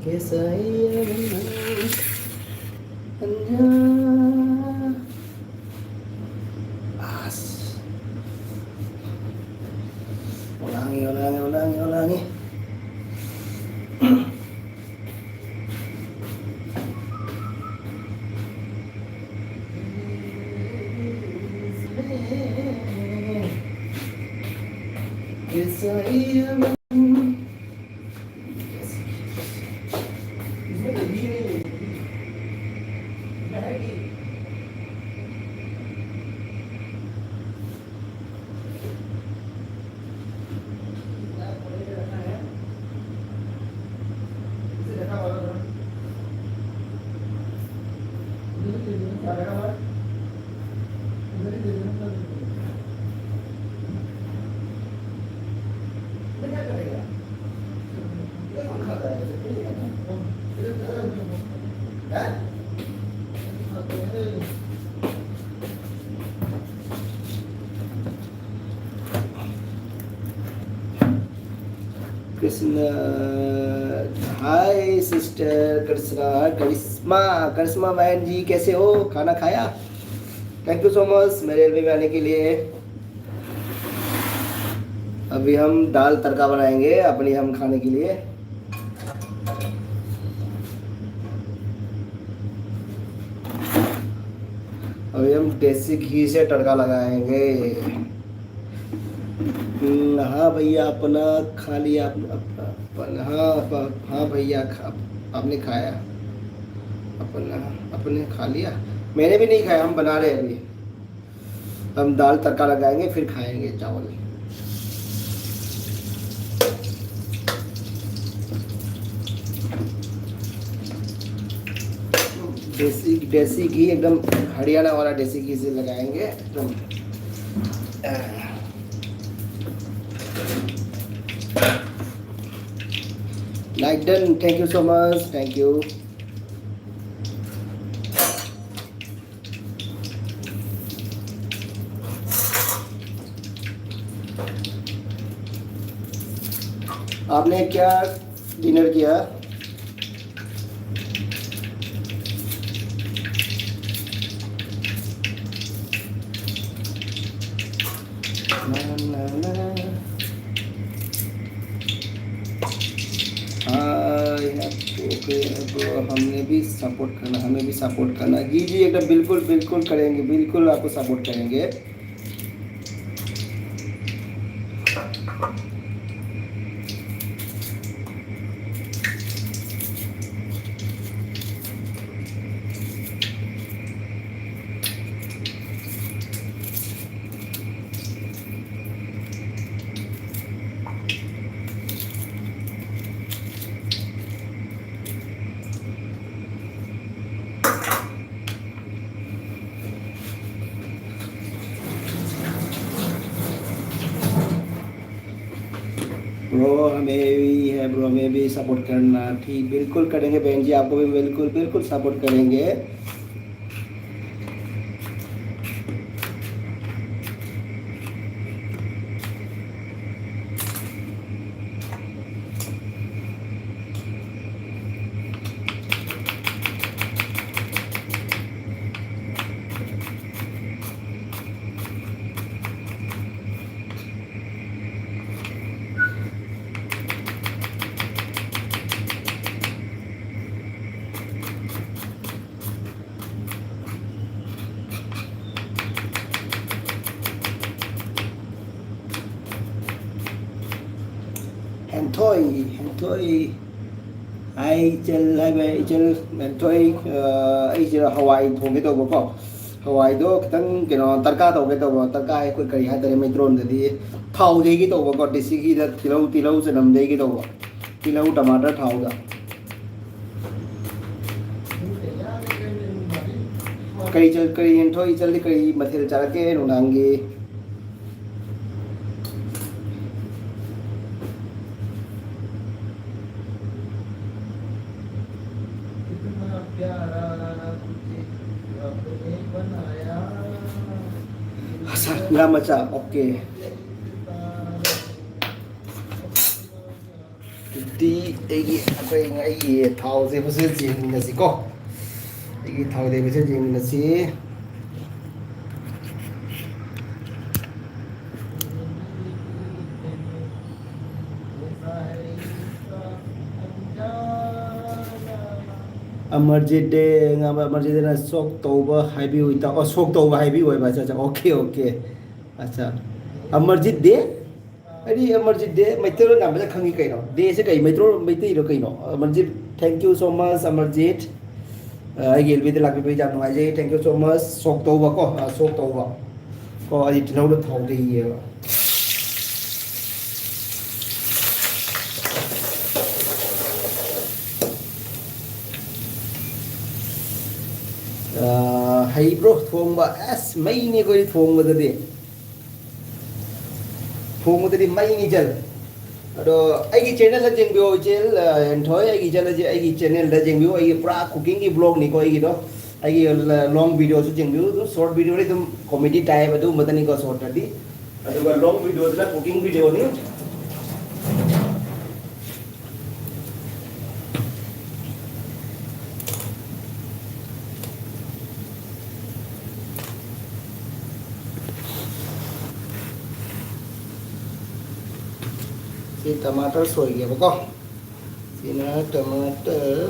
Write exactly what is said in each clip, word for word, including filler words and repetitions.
Yes, I am. Ulangi, ulangi, ulangi, ulangi. Yes, I am. Krishna, hi sister Krishna, Karishma, Karishma बहन जी, कैसे हो? खाना खाया? थैंक यू सो मच मेरे एलबी में आने के लिए। अभी हम दाल तड़का बनाएंगे अपनी हम खाने के लिए। अभी हम देसी घी से तड़का लगाएंगे। हम्म, हाँ भैया, अपना खा लिया, अप-, अप-, अपन, हाँ, अप-, हाँ भैया, खा, आपने खाया, अपना, अपने खा लिया। मैंने भी नहीं खाया, हम बना रहे हैं अभी। हम दाल तड़का लगाएंगे, फिर खाएंगे चावल। देसी, देसी घी, एकदम हरियाणा वाला देसी घी से लगाएंगे एकदम। Like done, thank you so much, thank you। आपने क्या डिनर किया? हाँ, आपको, ओके, तो हमने भी सपोर्ट करना, हमें भी सपोर्ट करना। जी, जी, एकदम बिल्कुल, बिल्कुल करेंगे, बिल्कुल आपको सपोर्ट करेंगे। ब्रो, हमें भी है ब्रो, हमें भी सपोर्ट करना। ठीक, बिल्कुल करेंगे बहन जी, आपको भी बिल्कुल, बिल्कुल सपोर्ट करेंगे। ꯍꯦꯟꯊꯣꯏ, ꯍꯦꯟꯊꯣꯏ꯫ ꯑꯩ ꯏꯆꯜ ꯍꯥꯏꯕ, ꯏꯆꯜ ꯍꯦꯟꯊꯣꯏ, ꯑ, ꯑꯩꯁꯦ ꯍꯋꯥꯏ ꯊꯣꯡꯒꯦ ꯇꯧꯕꯀꯣ꯫ ꯍꯋꯥꯏꯗꯣ ꯈꯤꯇꯪ, ꯀꯩꯅꯣ, ꯇꯔꯀꯥ ꯇꯧꯒꯦ ꯇꯧꯕ꯫ ꯇꯔꯀꯥ ꯑꯩꯈꯣꯏ ꯀꯔꯤ ꯍꯥꯏꯇꯥꯔꯦ ꯃꯩꯇꯩꯂꯣꯟꯗꯗꯤ? ꯊꯥꯎ ꯌꯩꯒꯦ ꯇꯧꯕꯀꯣ, ꯗꯦꯁꯤꯒꯤꯗ ꯇꯤꯜꯍꯧ, ꯇꯤꯜꯍꯧ ꯆꯅꯝ ꯌꯩꯒꯦ ꯇꯧꯕ꯫ ꯇꯤꯜꯍꯧ, ꯇꯃꯥꯇꯔ ꯊꯥꯎꯗ꯫ ꯀꯔꯤ ꯆꯜ-, ꯀꯔꯤ ꯍꯦꯟꯊꯣꯏ, ꯏꯆꯜꯗꯤ ꯀꯔꯤ ꯃꯊꯦꯜ ꯆꯥꯔꯛꯀꯦ ꯅꯨꯡꯗꯥꯡꯒꯤ? ꯑꯁ, ꯉꯥ ꯃꯆꯥ, ꯑꯣꯀꯦ꯫ ꯑꯗꯨꯗꯤ ꯑꯩꯒꯤ, ꯑꯩꯈꯣꯏ, ꯑꯩꯒꯤ ꯊꯥꯎꯁꯦ ꯐꯖꯅ ꯌꯦꯡꯃꯤꯟꯅꯁꯤꯀꯣ꯫ ꯑꯩꯒꯤ ꯊꯥꯎꯁꯦ ꯐꯖꯅ ꯌꯦꯡꯃꯤꯟꯅꯁꯤ꯫ ꯑꯃꯔꯖꯤꯠ ꯗꯦ, ꯉꯥ-, ꯑꯃꯔꯖꯤꯠ ꯗꯦꯅ ꯁꯣꯛ ꯇꯧꯕ ꯍꯥꯏꯕꯤꯌꯨ ꯏꯇꯥꯎ꯫ ꯑꯣ, ꯁꯣꯛ ꯇꯧꯕ ꯍꯥꯏꯕꯤꯌꯨ ꯍꯥꯏꯕ꯫ ꯑꯠꯆꯥ, ꯑꯠꯆꯥ, ꯑꯣꯀꯦ, ꯑꯣꯀꯦ꯫ ꯑꯠꯆꯥ, ꯑꯃꯔꯖꯤꯠ ꯗꯦ? ꯑꯩꯗꯤ ꯑꯃꯔꯖꯤꯠ ꯗꯦ ꯃꯩꯇꯩꯂꯣꯟ ꯉꯥꯡꯕꯗ ꯈꯪꯉꯤ ꯀꯩꯅꯣ꯫ ꯗꯦꯁꯦ ꯀꯩ ꯃꯩꯇꯩꯂꯣꯟ, ꯃꯩꯇꯩꯔꯣ ꯀꯩꯅꯣ? Amarjeet, thank you so much, Amarjeet. ꯑ, ꯑꯩꯒꯤ ꯑꯦꯜ ꯕꯤꯗ ꯂꯥꯛꯄꯤꯕꯒꯤ ꯌꯥꯝ ꯅꯨꯡꯉꯥꯏꯖꯩ꯫ Thank you so much꯫ ꯁꯣꯛ ꯇꯧꯕ ꯀꯣ, ꯑ, ꯁꯣꯛ ꯇꯧꯕ꯫ ꯀꯣ, ꯑꯩ ꯇꯤꯜꯍꯧꯗꯣ ꯊꯥꯎꯗ ꯍꯩꯌꯦꯕ꯫ ꯑ, ꯍꯩꯕ꯭ꯔꯣ ꯊꯣꯡꯕ? ꯑꯁ, ꯃꯩꯅꯤ ꯑꯩꯈꯣꯏꯗꯤ ꯊꯣꯡꯕꯗꯗꯤ꯫ ꯊꯣꯡꯕꯗꯗꯤ ꯃꯩꯅꯤ ꯆꯜ꯫ ꯑꯗꯣ ꯑꯩꯒꯤ ꯆꯦꯅꯦꯜꯗ ꯌꯦꯡꯕꯤꯌꯣ, ꯏꯆꯦ, ꯑ, ꯍꯦꯟꯊꯣꯏ, ꯑꯩꯒꯤ ꯆꯦꯅꯦꯜꯁꯦ, ꯑꯩꯒꯤ ꯆꯦꯅꯦꯜꯗ ꯌꯦꯡꯕꯤꯌꯨ꯫ ꯑꯩꯒꯤ ꯄꯨꯔꯥ cooking ꯒꯤ vlog ꯅꯤꯀꯣ ꯑꯩꯒꯤꯗꯣ꯫ ꯑꯩꯒꯤ, ꯑ, long video ꯁꯨ ꯌꯦꯡꯕꯤꯌꯨ꯫ ꯑꯗꯨꯝ short video ꯗꯤ ꯑꯗꯨꯝ comedy type ꯑꯗꯨꯒꯨꯝꯕꯗꯅꯤꯀꯣ short ꯇꯗꯤ꯫ ꯑꯗꯨꯒ long video ꯗꯨꯅ cooking video ꯅꯤ꯫ ꯁꯤ ꯇꯃꯥꯇꯔ ꯁꯣꯏꯒꯦꯕꯀꯣ꯫ ꯁꯤꯅ ꯇꯃꯥꯇꯔ꯫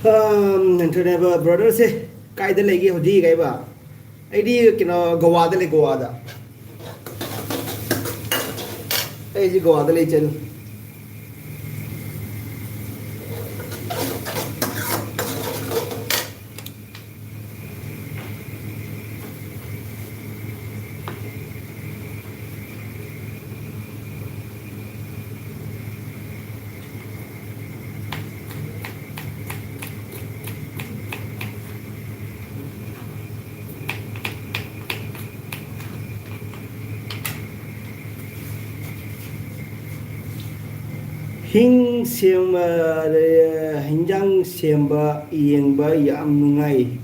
ꯑꯝ, ꯅꯟꯊꯣꯏꯅꯦꯕ brother ꯁꯦ ꯀꯥꯏꯗ ꯂꯩꯒꯦ ꯍꯧꯖꯤꯛ ꯍꯥꯏꯕ? ꯑꯩꯗꯤ ꯀꯩꯅꯣ, ꯒꯣꯋꯥꯗ ꯂꯩ, ꯒꯣꯋꯥꯗ꯫ ꯑꯩꯁꯤ ꯒꯣꯋꯥꯗ ꯂꯩ, ꯆꯠꯂꯨ꯫ ꯍꯤꯡ ꯁꯦꯝꯕ, ꯍꯤꯟꯖꯥꯡ ꯁꯦꯝꯕ ꯌꯦꯡꯕ ꯌꯥꯝ ꯅꯨꯡꯉꯥꯏ꯫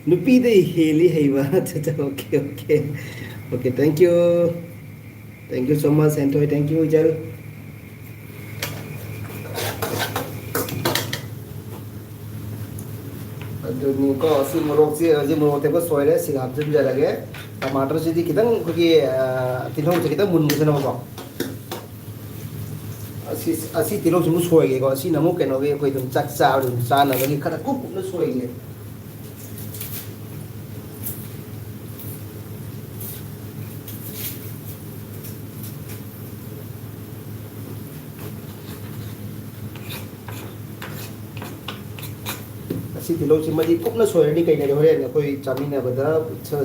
ꯅꯨꯄꯤꯗꯩ ꯍꯦꯜꯂꯤ ꯍꯩꯕ꯫ ꯑꯠꯆꯥ, ꯑꯠꯆꯥ, okay, okay꯫ Okay, thank you꯫ Thank you so much, ꯍꯦꯟꯊꯣꯏ꯫ Thank you, ꯏꯆꯜ꯫ ꯑꯗꯨꯅꯤꯀꯣ, ꯁꯤ ꯃꯣꯔꯣꯛꯁꯤ ꯍꯧꯖꯤꯛ ꯃꯣꯔꯣꯛ ꯑꯇꯦꯛꯄ ꯁꯣꯏꯔꯦ, ꯁꯤꯒ ꯍꯥꯞꯆꯤꯟꯖꯔꯒꯦ꯫ ꯇꯃꯥꯇꯔꯁꯤꯗꯤ ꯈꯤꯇꯪ ꯑꯩꯈꯣꯏꯒꯤ, ꯑ, ꯇꯤꯜꯍꯧꯁꯦ ꯈꯤꯇꯪ ꯃꯨꯟꯒꯗꯅꯕꯀꯣ꯫ ꯑꯁꯤ, ꯑꯁꯤ ꯇꯤꯜꯍꯧꯁꯤꯃꯨꯛ ꯁꯣꯏꯒꯦꯀꯣ꯫ ꯑꯁꯤꯅ ꯑꯃꯨꯛ ꯀꯩꯅꯣꯒꯤ ꯑꯩꯈꯣꯏ ꯑꯗꯨꯝ ꯆꯥꯛ ꯆꯥꯕꯗ ꯑꯗꯨꯝ ꯆꯥꯅꯕꯒꯤ ꯈꯔ ꯀꯨꯞ ꯀꯨꯞꯅ ꯁꯣꯏꯒꯦ꯫ ꯑꯁꯤ ꯇꯤꯜꯍꯧꯁꯤ ꯃꯔꯤ ꯀꯨꯞꯅ ꯁꯣꯏꯔꯅꯤ, ꯀꯩꯅꯣꯗꯤ ꯍꯣꯔꯦꯟ ꯑꯩꯈꯣꯏ ꯆꯥꯃꯤꯟꯅꯕꯗ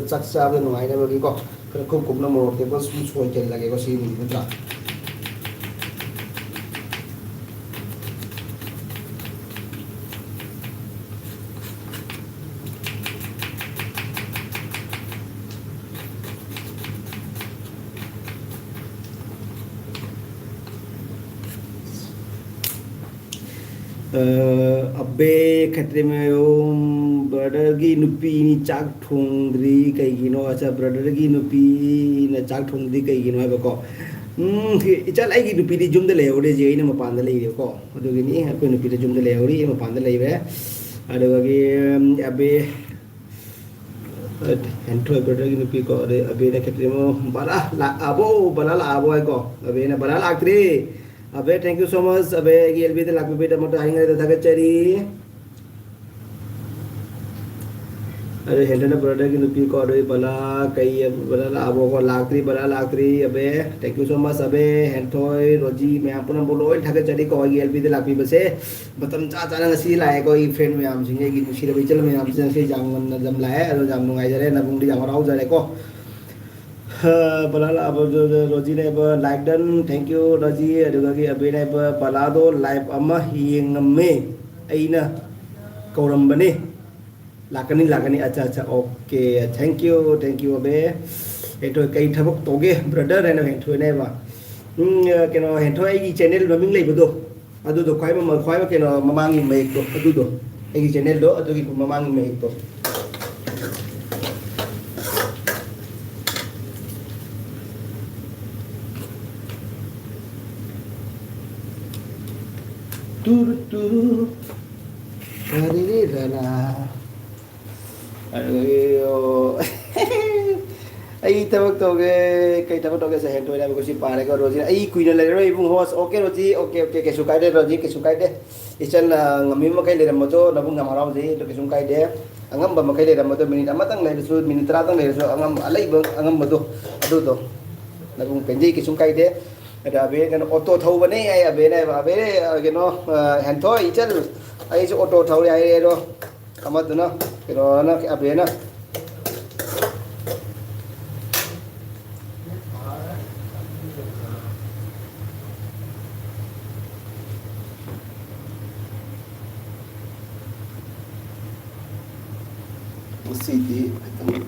ꯆꯥꯛ ꯆꯥꯕꯗ ꯅꯨꯡꯉꯥꯏꯅꯕꯒꯤꯀꯣ꯫ ꯈꯔ ꯀꯨꯞ ꯀꯨꯞꯅ ꯃꯣꯔꯣꯛ ꯑꯇꯦꯛꯄ ꯁꯨꯝ ꯁꯣꯏꯁꯤꯜꯂꯒꯦꯀꯣ ꯁꯤꯒꯤꯗꯤ, ꯅꯠꯇ꯭ꯔꯥ? ꯑ, ꯑꯕꯦ ꯈꯦꯇ꯭ꯔꯤꯃꯌꯨꯝ, brotherꯒꯤ ꯅꯨꯄꯤꯅꯤ ꯆꯥꯛ ꯊꯣꯡꯗ꯭ꯔꯤ ꯀꯩꯒꯤꯅꯣ? ꯑꯠꯆꯥ, brotherꯒꯤ ꯅꯨꯄꯤꯅ ꯆꯥꯛ ꯊꯣꯡꯗ꯭ꯔꯤ ꯀꯩꯒꯤꯅꯣ ꯍꯥꯏꯕꯀꯣ꯫ ꯎꯝ, ꯏꯆꯜ, ꯑꯩꯒꯤ ꯅꯨꯄꯤꯗꯤ ꯌꯨꯝꯗ ꯂꯩꯍꯧꯔꯦ, ꯍꯧꯖꯤꯛ ꯑꯩꯅ ꯃꯄꯥꯟꯗ ꯂꯩꯔꯦꯕꯀꯣ꯫ ꯑꯗꯨꯒꯤꯅꯤ, ꯑꯩꯈꯣꯏ ꯅꯨꯄꯤꯗꯤ ꯌꯨꯝꯗ ꯂꯩꯍꯧꯔꯤ, ꯑꯩ ꯃꯄꯥꯟꯗ ꯂꯩꯔꯦ꯫ ꯑꯗꯨꯗꯒꯤ, ꯎꯝ, ꯑꯕꯦ, ꯑ, ꯍꯦꯟꯊꯣꯏ brotherꯒꯤ ꯅꯨꯄꯤꯀꯣ, ꯑꯗꯩ ꯑꯕꯦꯅ ꯈꯦꯇ꯭ꯔꯤꯃꯌꯨꯝ, "ꯕꯂꯥ ꯂꯥꯛꯑꯕꯣ? ꯕꯂꯥ ꯂꯥꯛꯑꯕꯣ?" ꯍꯥꯏꯀꯣ꯫ ꯑꯕꯦꯅ, "ꯕꯂꯥ ꯂꯥꯛꯇ꯭ꯔꯤ꯫" ꯑꯕꯦ, thank you so much꯫ ꯑꯕꯦ, ꯑꯩꯒꯤ ꯑꯦꯜꯕꯤꯗ ꯂꯥꯛꯄꯤꯕꯒꯤꯗꯃꯛꯇ ꯍꯥꯏꯅꯤꯡꯉꯥꯏꯗ ꯊꯥꯒꯠꯆꯔꯤ꯫ ꯑꯗꯨ ꯍꯦꯟꯊꯣꯏꯅ brotherꯒꯤ ꯅꯨꯄꯤ ꯀꯣ, ꯑꯗꯨ ꯕꯂꯥ ꯀꯩ, ꯕꯂꯥ ꯂꯥꯛꯑꯕꯣ ꯀꯣ? ꯂꯥꯛꯇ꯭ꯔꯤ, ꯕꯂꯥ ꯂꯥꯛꯇ꯭ꯔꯤ꯫ ꯑꯕꯦ, thank you so much꯫ ꯑꯕꯦ, ꯍꯦꯟꯊꯣꯏ, ꯔꯣꯖꯤ, ꯃꯌꯥꯝ ꯄꯨꯝꯅꯃꯛ ꯂꯣꯏ ꯊꯥꯒꯠꯆꯔꯤ ꯀꯣ, ꯑꯩꯒꯤ ꯑꯦꯜꯕꯤꯗ ꯂꯥꯛꯄꯤꯕꯁꯦ꯫ ꯃꯇꯝ ꯆꯥ ꯆꯥꯅ ꯉꯁꯤ ꯂꯥꯛꯑꯦꯀꯣ, ꯑꯩꯒꯤ friend ꯃꯌꯥꯝꯁꯤꯡ, ꯑꯩꯒꯤ ꯅꯨꯡꯁꯤꯔꯕ ꯏꯆꯜ ꯃꯌꯥꯝꯁꯤꯡ ꯉꯁꯤ ꯌꯥꯝ ꯉꯟꯅ ꯑꯗꯨꯝ ꯂꯥꯛꯑꯦ꯫ ꯑꯗꯣ ꯌꯥꯝ ꯅꯨꯡꯉꯥꯏꯖꯔꯦ, ꯅꯕꯨꯡꯗꯤ ꯌꯥꯝ ꯍꯔꯥꯎꯖꯔꯦꯀꯣ꯫ ꯍ, ꯕꯂꯥ ꯂꯥꯛꯑꯕ, ꯔꯣꯖꯤꯅ ꯍꯥꯏꯕ, like done, thank you, Rosie. ꯑꯗꯨꯗꯒꯤ ꯑꯕꯤꯅ ꯍꯥꯏꯕ, "ꯕꯂꯥꯗꯣ live ꯑꯃ ꯌꯦꯡꯉꯝꯃꯦ, ꯑꯩꯅ ꯀꯧꯔꯝꯕꯅꯦ, ꯂꯥꯛꯀꯅꯤ, ꯂꯥꯛꯀꯅꯤ꯫" ꯑꯠꯆꯥ, ꯑꯠꯆꯥ, okay, thank you, thank you, ꯑꯕꯦ꯫ ꯍꯦꯟꯊꯣꯏ, "ꯀꯩ ꯊꯕꯛ ꯇꯧꯒꯦ, brother?" ꯍꯥꯏꯅ ꯍꯦꯟꯊꯣꯏꯅ ꯍꯥꯏꯕ꯫ ꯎꯝ, ꯑ, ꯀꯩꯅꯣ, ꯍꯦꯟꯊꯣꯏ, ꯑꯩꯒꯤ ꯆꯦꯅꯦꯜ ꯃꯃꯤꯡ ꯂꯩꯕꯗꯣ, ꯑꯗꯨꯗꯣ ꯈ꯭ꯋꯥꯏ ꯃꯃꯜ, ꯈ꯭ꯋꯥꯏ, ꯀꯩꯅꯣ, ꯃꯃꯥꯡꯒꯤ ꯃꯌꯦꯛꯇꯣ, ꯑꯗꯨꯗꯣ, ꯑꯩꯒꯤ ꯆꯦꯅꯦꯜꯗꯣ, ꯑꯗꯨꯒꯤ ꯃꯃꯥꯡꯒꯤ ꯃꯌꯦꯛꯇꯣ꯫ ꯇꯨꯔꯨ ꯇꯨꯔꯨ, ꯇꯥꯔꯤꯔꯤ ꯔꯥꯔꯥ꯫ ꯑꯗꯨꯗꯒꯤ, ꯑꯣ, ꯑꯩ ꯊꯕꯛ ꯇꯧꯒꯦ, ꯀꯩ ꯊꯕꯛ ꯇꯧꯒꯦ? ꯁꯦ, ꯍꯦꯟꯊꯣꯏꯅ ꯍꯥꯏꯕ ꯀꯣꯏꯁꯤ ꯄꯥꯔꯒ, ꯔꯣꯖꯤꯅ, "ꯑꯩ ꯀꯨꯏꯅ ꯂꯩꯔꯔꯣꯏ ꯏꯕꯨꯡ host." "Okay, Rosie, okay, okay, ꯀꯩꯁꯨ ꯀꯥꯏꯗꯦ, ꯔꯣꯖꯤ, ꯀꯩꯁꯨ ꯀꯥꯏꯗꯦ꯫ ꯏꯆꯟꯅ ꯉꯝꯃꯤ ꯃꯈꯩ ꯂꯩꯔꯝꯃꯗꯣ, ꯅꯕꯨꯡ ꯌꯥꯝ ꯍꯔꯥꯎꯖꯩ, ꯑꯗꯣ ꯀꯩꯁꯨꯝ ꯀꯥꯏꯗꯦ꯫ ꯑꯉꯝꯕ ꯃꯈꯩ ꯂꯩꯔꯝꯃꯗꯣ, ꯃꯤꯅꯤꯠ ꯑꯃꯇꯪ ꯂꯩꯔꯁꯨ, ꯃꯤꯅꯤꯠ ꯇꯔꯥꯇꯪ ꯂꯩꯔꯁꯨ, ꯑꯉꯝ-, ꯑꯂꯩꯕ ꯑꯉꯝꯕꯗꯣ, ꯑꯗꯨꯗꯣ ꯅꯕꯨꯡ ꯄꯦꯟꯖꯩ, ꯀꯩꯁꯨꯝ ꯀꯥꯏꯗꯦ꯫" ꯑꯗ ꯑꯕꯦꯅ ꯀꯩꯅꯣ, "ꯑꯣꯇꯣ ꯊꯧꯕꯅꯦ" ꯍꯥꯏ, ꯑꯕꯦꯅ ꯍꯥꯏꯕ, "ꯑꯕꯦ, ꯑ, ꯀꯩꯅꯣ, ꯑ, ꯍꯦꯟꯊꯣꯏ, ꯏꯆꯜ, ꯑꯩꯁꯨ ꯑꯣꯇꯣ ꯊꯧꯔꯦ" ꯍꯥꯏꯔꯦ꯫ ꯑꯗꯣ ꯑꯃꯗꯨꯅ, ꯀꯩꯅꯣꯅ, ꯑꯕꯦꯅ꯫ ꯉꯁꯤꯗꯤ ꯈꯤꯇꯪ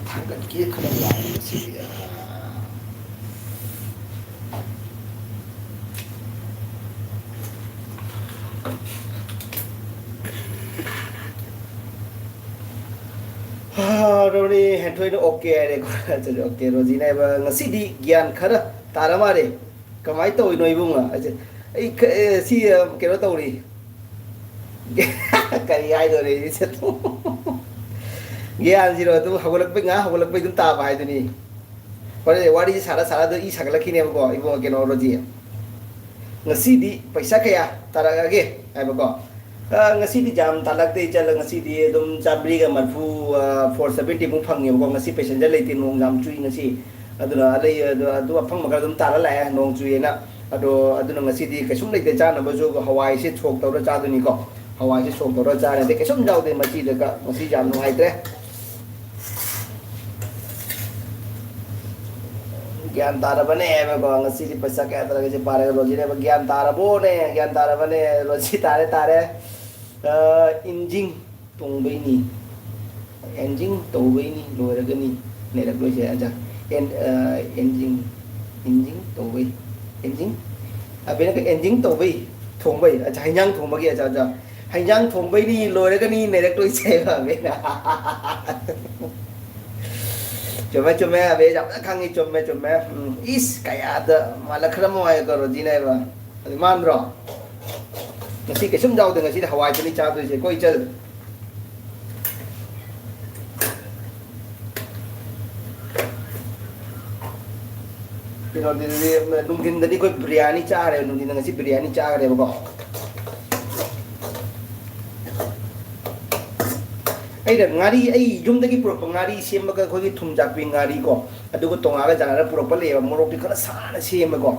ꯊꯥꯡꯒꯠꯀꯦ ꯈꯔ ꯂꯥꯛꯑꯦ ꯉꯁꯤꯗꯤ꯫ ꯍꯥ, ꯔꯣꯅꯤ ꯍꯦꯟꯊꯣꯏꯅ "ꯑꯣꯀꯦ" ꯍꯥꯏꯔꯦꯀꯣ꯫ ꯑꯣꯀꯦ, ꯔꯣꯖꯤꯅ ꯍꯥꯏꯕ, "ꯉꯁꯤꯗꯤ ꯒ꯭ꯌꯥꯟ ꯈꯔ ꯇꯥꯔ ꯃꯥꯜꯂꯦ꯫ ꯀꯃꯥꯏꯅ ꯇꯧꯔꯤꯅꯣ ꯏꯕꯨꯡꯉꯣ?" ꯑꯩꯁꯦ, "ꯑꯩ ꯈ-, ꯑꯦ, ꯁꯤ, ꯑ, ꯀꯩꯅꯣ ꯇꯧꯔꯤ꯫" ꯀꯔꯤ ꯍꯥꯏꯗꯣꯔꯦ ꯏꯆꯟ? ꯒ꯭ꯌꯥꯟꯁꯤꯔꯣ? ꯑꯗꯨꯝ ꯍꯧꯒꯠꯂꯛꯄꯩ, ꯉꯥꯏꯍꯥꯛ ꯍꯧꯒꯠꯂꯛꯄꯩ ꯑꯗꯨꯝ ꯇꯥꯕ ꯍꯥꯏꯗꯨꯅꯤ꯫ ꯍꯣꯔꯦꯟ ꯋꯥꯔꯤꯁꯤ ꯁꯥꯔ ꯁꯥꯔ ꯑꯗꯨ ꯏ ꯁꯥꯒꯠꯂꯛꯈꯤꯅꯦꯕꯀꯣ, ꯏꯕꯨꯡꯉꯣ, ꯀꯩꯅꯣ, ꯔꯣꯖꯤ꯫ ꯉꯁꯤꯗꯤ ꯄꯩꯁꯥ ꯀꯌꯥ ꯇꯥꯔꯛꯑꯒꯦ ꯍꯥꯏꯕꯀꯣ꯫ ꯑ, ꯉꯁꯤꯗꯤ ꯌꯥꯝ ꯇꯥꯜꯂꯛꯇꯦ ꯏꯆꯜ, ꯉꯁꯤꯗꯤ ꯑꯗꯨꯝ ꯆꯥꯝꯃꯔꯤꯒ ꯃꯔꯤꯐꯨ, ꯑ, four seventy ꯃꯨꯛ ꯐꯪꯉꯦꯕꯀꯣ꯫ ꯉꯁꯤ ꯄꯦꯁꯦꯟꯖꯔ ꯂꯩꯇꯦ, ꯅꯣꯡ ꯌꯥꯝ ꯆꯨꯏ ꯉꯁꯤ꯫ ꯑꯗꯨꯅ ꯑꯂꯩ-, ꯑꯗꯨ, ꯑꯗꯨ ꯑꯐꯪꯕ ꯈꯔ ꯑꯗꯨꯝ ꯇꯥꯜꯂ ꯂꯥꯛꯑꯦ, ꯅꯣꯡ ꯆꯨꯏꯌꯦꯅ꯫ ꯑꯗꯣ ꯑꯗꯨꯅ ꯉꯁꯤꯗꯤ ꯀꯩꯁꯨꯝ ꯂꯩꯇꯦ ꯆꯥꯅꯕꯁꯨ, ꯍꯋꯥꯏꯁꯦ ꯁꯣꯛ ꯇꯧꯔ ꯆꯥꯗꯣꯏꯅꯤꯀꯣ꯫ ꯍꯋꯥꯏꯁꯦ ꯁꯣꯛ ꯇꯧꯔ ꯆꯥꯔꯦ, ꯑꯗꯩ ꯀꯩꯁꯨꯝ ꯌꯥꯎꯗꯦ ꯃꯆꯤꯗꯒ꯫ ꯉꯁꯤ ꯌꯥꯝ ꯅꯨꯡꯉꯥꯏꯇ꯭ꯔꯦ꯫ ꯒ꯭ꯌꯥꯟ ꯇꯥꯔꯕꯅꯦ ꯍꯥꯏꯕꯀꯣ, ꯉꯁꯤꯗꯤ ꯄꯩꯁꯥ ꯀꯌꯥ ꯇꯥꯔꯒꯦꯁꯦ ꯄꯥꯔꯒ ꯔꯣꯖꯤꯅ ꯍꯥꯏꯕ, "ꯒ꯭ꯌꯥꯟ ꯇꯥꯔꯕꯣꯅꯦ? ꯒ꯭ꯌꯥꯟ ꯇꯥꯔꯕꯅꯦ?" ꯔꯣꯖꯤ, "ꯇꯥꯔꯦ, ꯇꯥꯔꯦ꯫ ꯑ, ꯏꯟꯖꯤꯡ ꯇꯣꯡꯕꯩꯅꯤ꯫ ꯑꯦꯟꯖꯤꯡ ꯇꯧꯕꯩꯅꯤ, ꯂꯣꯏꯔꯒꯅꯤ꯫ ꯂꯩꯔꯛꯂꯣꯏꯁꯦ, ꯑꯖꯥ꯫ ꯑꯦꯟ-, ꯑ, ꯏꯟꯖꯤꯡ Engine ꯇꯧꯕꯩ꯫ Engine? ꯑꯕꯦꯅ ꯀꯩ engine ꯇꯧꯕꯩ? ꯊꯣꯡꯕꯩ? ꯑꯠꯆꯥ, ꯍꯩꯖꯥꯡ ꯊꯣꯡꯕꯒꯤ, ꯑꯠꯆꯥ, ꯑꯠꯆꯥ꯫ ꯍꯩꯖꯥꯡ ꯊꯣꯡꯕꯩꯅꯤ ꯂꯣꯏꯔꯒꯅꯤ ꯅꯩꯔꯛꯇꯣꯏꯁꯦ ꯍꯥꯏꯕ ꯑꯕꯦꯅ꯫ ꯆꯨꯝꯃꯦ, ꯆꯨꯝꯃꯦ, ꯑꯕꯦ ꯌꯥꯝꯅ ꯈꯪꯉꯤ, ꯆꯨꯝꯃꯦ, ꯆꯨꯝꯃꯦ꯫ ꯎꯝ, ꯏꯁ, ꯀꯌꯥꯗ ꯃꯥꯜꯂꯛꯈ꯭ꯔꯃꯣ ꯍꯥꯏꯀꯣ ꯔꯣꯖꯤꯅ ꯍꯥꯏꯕ꯫ ꯑꯗꯨ ꯃꯥꯟꯗ꯭ꯔꯣ? ꯉꯁꯤ ꯀꯩꯁꯨꯝ ꯌꯥꯎꯗꯦ, ꯉꯁꯤꯗꯤ ꯍꯋꯥꯏꯗꯨꯅꯤ ꯆꯥꯗꯣꯏꯁꯦ, ꯀꯣꯏ ꯆꯠ꯫ ꯀꯩꯅꯣꯗꯤ, ꯅꯨꯡꯊꯤꯟꯗꯗꯤ ꯑꯩꯈꯣꯏ ꯕꯤꯔꯌꯥꯅꯤ ꯆꯥꯈ꯭ꯔꯦ, ꯅꯨꯡꯊꯤꯟꯗ ꯉꯁꯤ ꯕꯤꯔꯌꯥꯅꯤ ꯆꯥꯈ꯭ꯔꯦꯕꯀꯣ꯫ ꯑꯩꯅ ꯉꯥꯔꯤ, ꯑꯩ ꯌꯨꯝꯗꯒꯤ ꯄꯨꯔꯛꯄ ꯉꯥꯔꯤ ꯁꯦꯝꯕꯒ ꯑꯩꯈꯣꯏꯒꯤ ꯊꯨꯝ ꯆꯥꯛꯄꯤ ꯉꯥꯔꯤꯀꯣ, ꯑꯗꯨꯒ ꯇꯣꯉꯥꯟꯅ ꯖꯥꯅꯔ ꯄꯨꯔꯛꯄ ꯂꯩꯌꯦꯕ, ꯃꯣꯔꯣꯛꯇꯤ ꯈꯔ ꯁꯥꯅ ꯁꯦꯝꯃꯦꯀꯣ꯫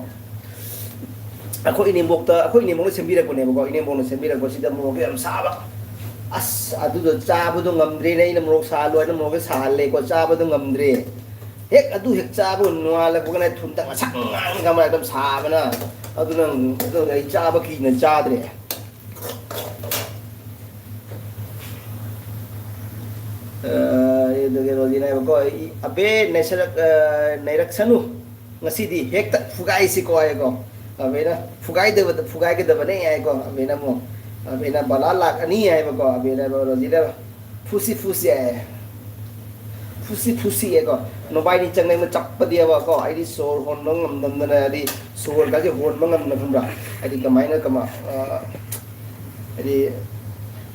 ꯑꯩꯈꯣꯏ ꯏꯅꯦꯝꯕꯣꯛꯇ, ꯑꯩꯈꯣꯏ ꯏꯅꯦꯝꯕꯣꯛꯅ ꯁꯦꯝꯕꯤꯔꯛꯄꯅꯦꯕꯀꯣ, ꯏꯅꯦꯝꯕꯣꯛꯅ ꯁꯦꯝꯕꯤꯔꯛꯄꯁꯤꯗ ꯃꯣꯔꯣꯛꯇꯣ ꯌꯥꯝ ꯁꯥꯕ꯫ ꯑꯁ, ꯑꯗꯨꯗꯣ ꯆꯥꯕꯗꯣ ꯉꯝꯗ꯭ꯔꯦꯅꯦ, ꯑꯩꯅ ꯃꯣꯔꯣꯛ ꯁꯥꯍꯜꯂꯣ ꯍꯥꯏꯅ ꯃꯣꯔꯣꯛꯁꯦ ꯁꯥꯍꯜꯂꯦꯀꯣ, ꯆꯥꯕꯗꯣ ꯉꯝꯗ꯭ꯔꯦ꯫ ꯍꯦꯛ ꯑꯗꯨ ꯍꯦꯛ ꯆꯥꯕꯒ ꯅꯣꯡꯉꯥꯜꯂꯛꯄꯒꯅꯦ ꯊꯨꯝꯇ ꯉꯁꯪ ꯉꯥꯡꯉꯒ ꯑꯃ ꯑꯗꯨꯝ ꯁꯥꯕꯅ, ꯑꯗꯨꯅ, ꯑꯗꯨꯅ ꯑꯩ ꯆꯥꯕ ꯀꯤꯅ ꯆꯥꯗ꯭ꯔꯦ꯫ ꯑ, ꯑꯗꯨꯒ ꯀꯩꯅꯣꯁꯤꯅꯦꯕꯀꯣ, ꯑꯩ, "ꯑꯕꯦ, ꯅꯩꯁꯜꯂꯛ-, ꯑ, ꯅꯩꯔꯛꯁꯅꯨ꯫ ꯉꯁꯤꯗꯤ ꯍꯦꯛꯇ ꯐꯨꯒꯥꯏꯁꯤꯀꯣ" ꯍꯥꯏꯀꯣ꯫ ꯑꯕꯦꯅ, "ꯐꯨꯒꯥꯏꯗꯕꯗ ꯐꯨꯒꯥꯏꯒꯗꯕꯅꯦ" ꯍꯥꯏꯀꯣ꯫ ꯑꯕꯦꯅ ꯑꯃꯨꯛ, ꯑꯕꯦꯅ "ꯕꯂꯥ ꯂꯥꯛ ꯑꯅꯤ" ꯍꯥꯏꯕꯀꯣ꯫ ꯑꯕꯦꯅ ꯔꯣꯖꯤꯗ, "ꯐꯨꯁꯤ, ꯐꯨꯁꯤ" ꯍꯥꯏ꯫ "ꯐꯨꯁꯤ, ꯐꯨꯁꯤ" ꯍꯥꯏꯀꯣ꯫ ꯅꯣꯕꯥꯏꯅꯤ ꯆꯪꯅꯩꯅ ꯆꯞꯄꯗꯤꯕꯀꯣ, ꯑꯩꯗꯤ ꯁꯣꯔ ꯍꯣꯟꯕ ꯉꯝꯗꯝꯗꯅ, ꯍꯥꯏꯗꯤ ꯁꯣꯔꯒꯁꯦ ꯍꯣꯟꯕ ꯉꯝꯗ ꯈꯪꯕ꯭ꯔꯥ? ꯍꯥꯏꯗꯤ ꯀꯃꯥꯏꯅ, ꯀꯃꯥ-, ꯑ, ꯍꯥꯏꯗꯤ,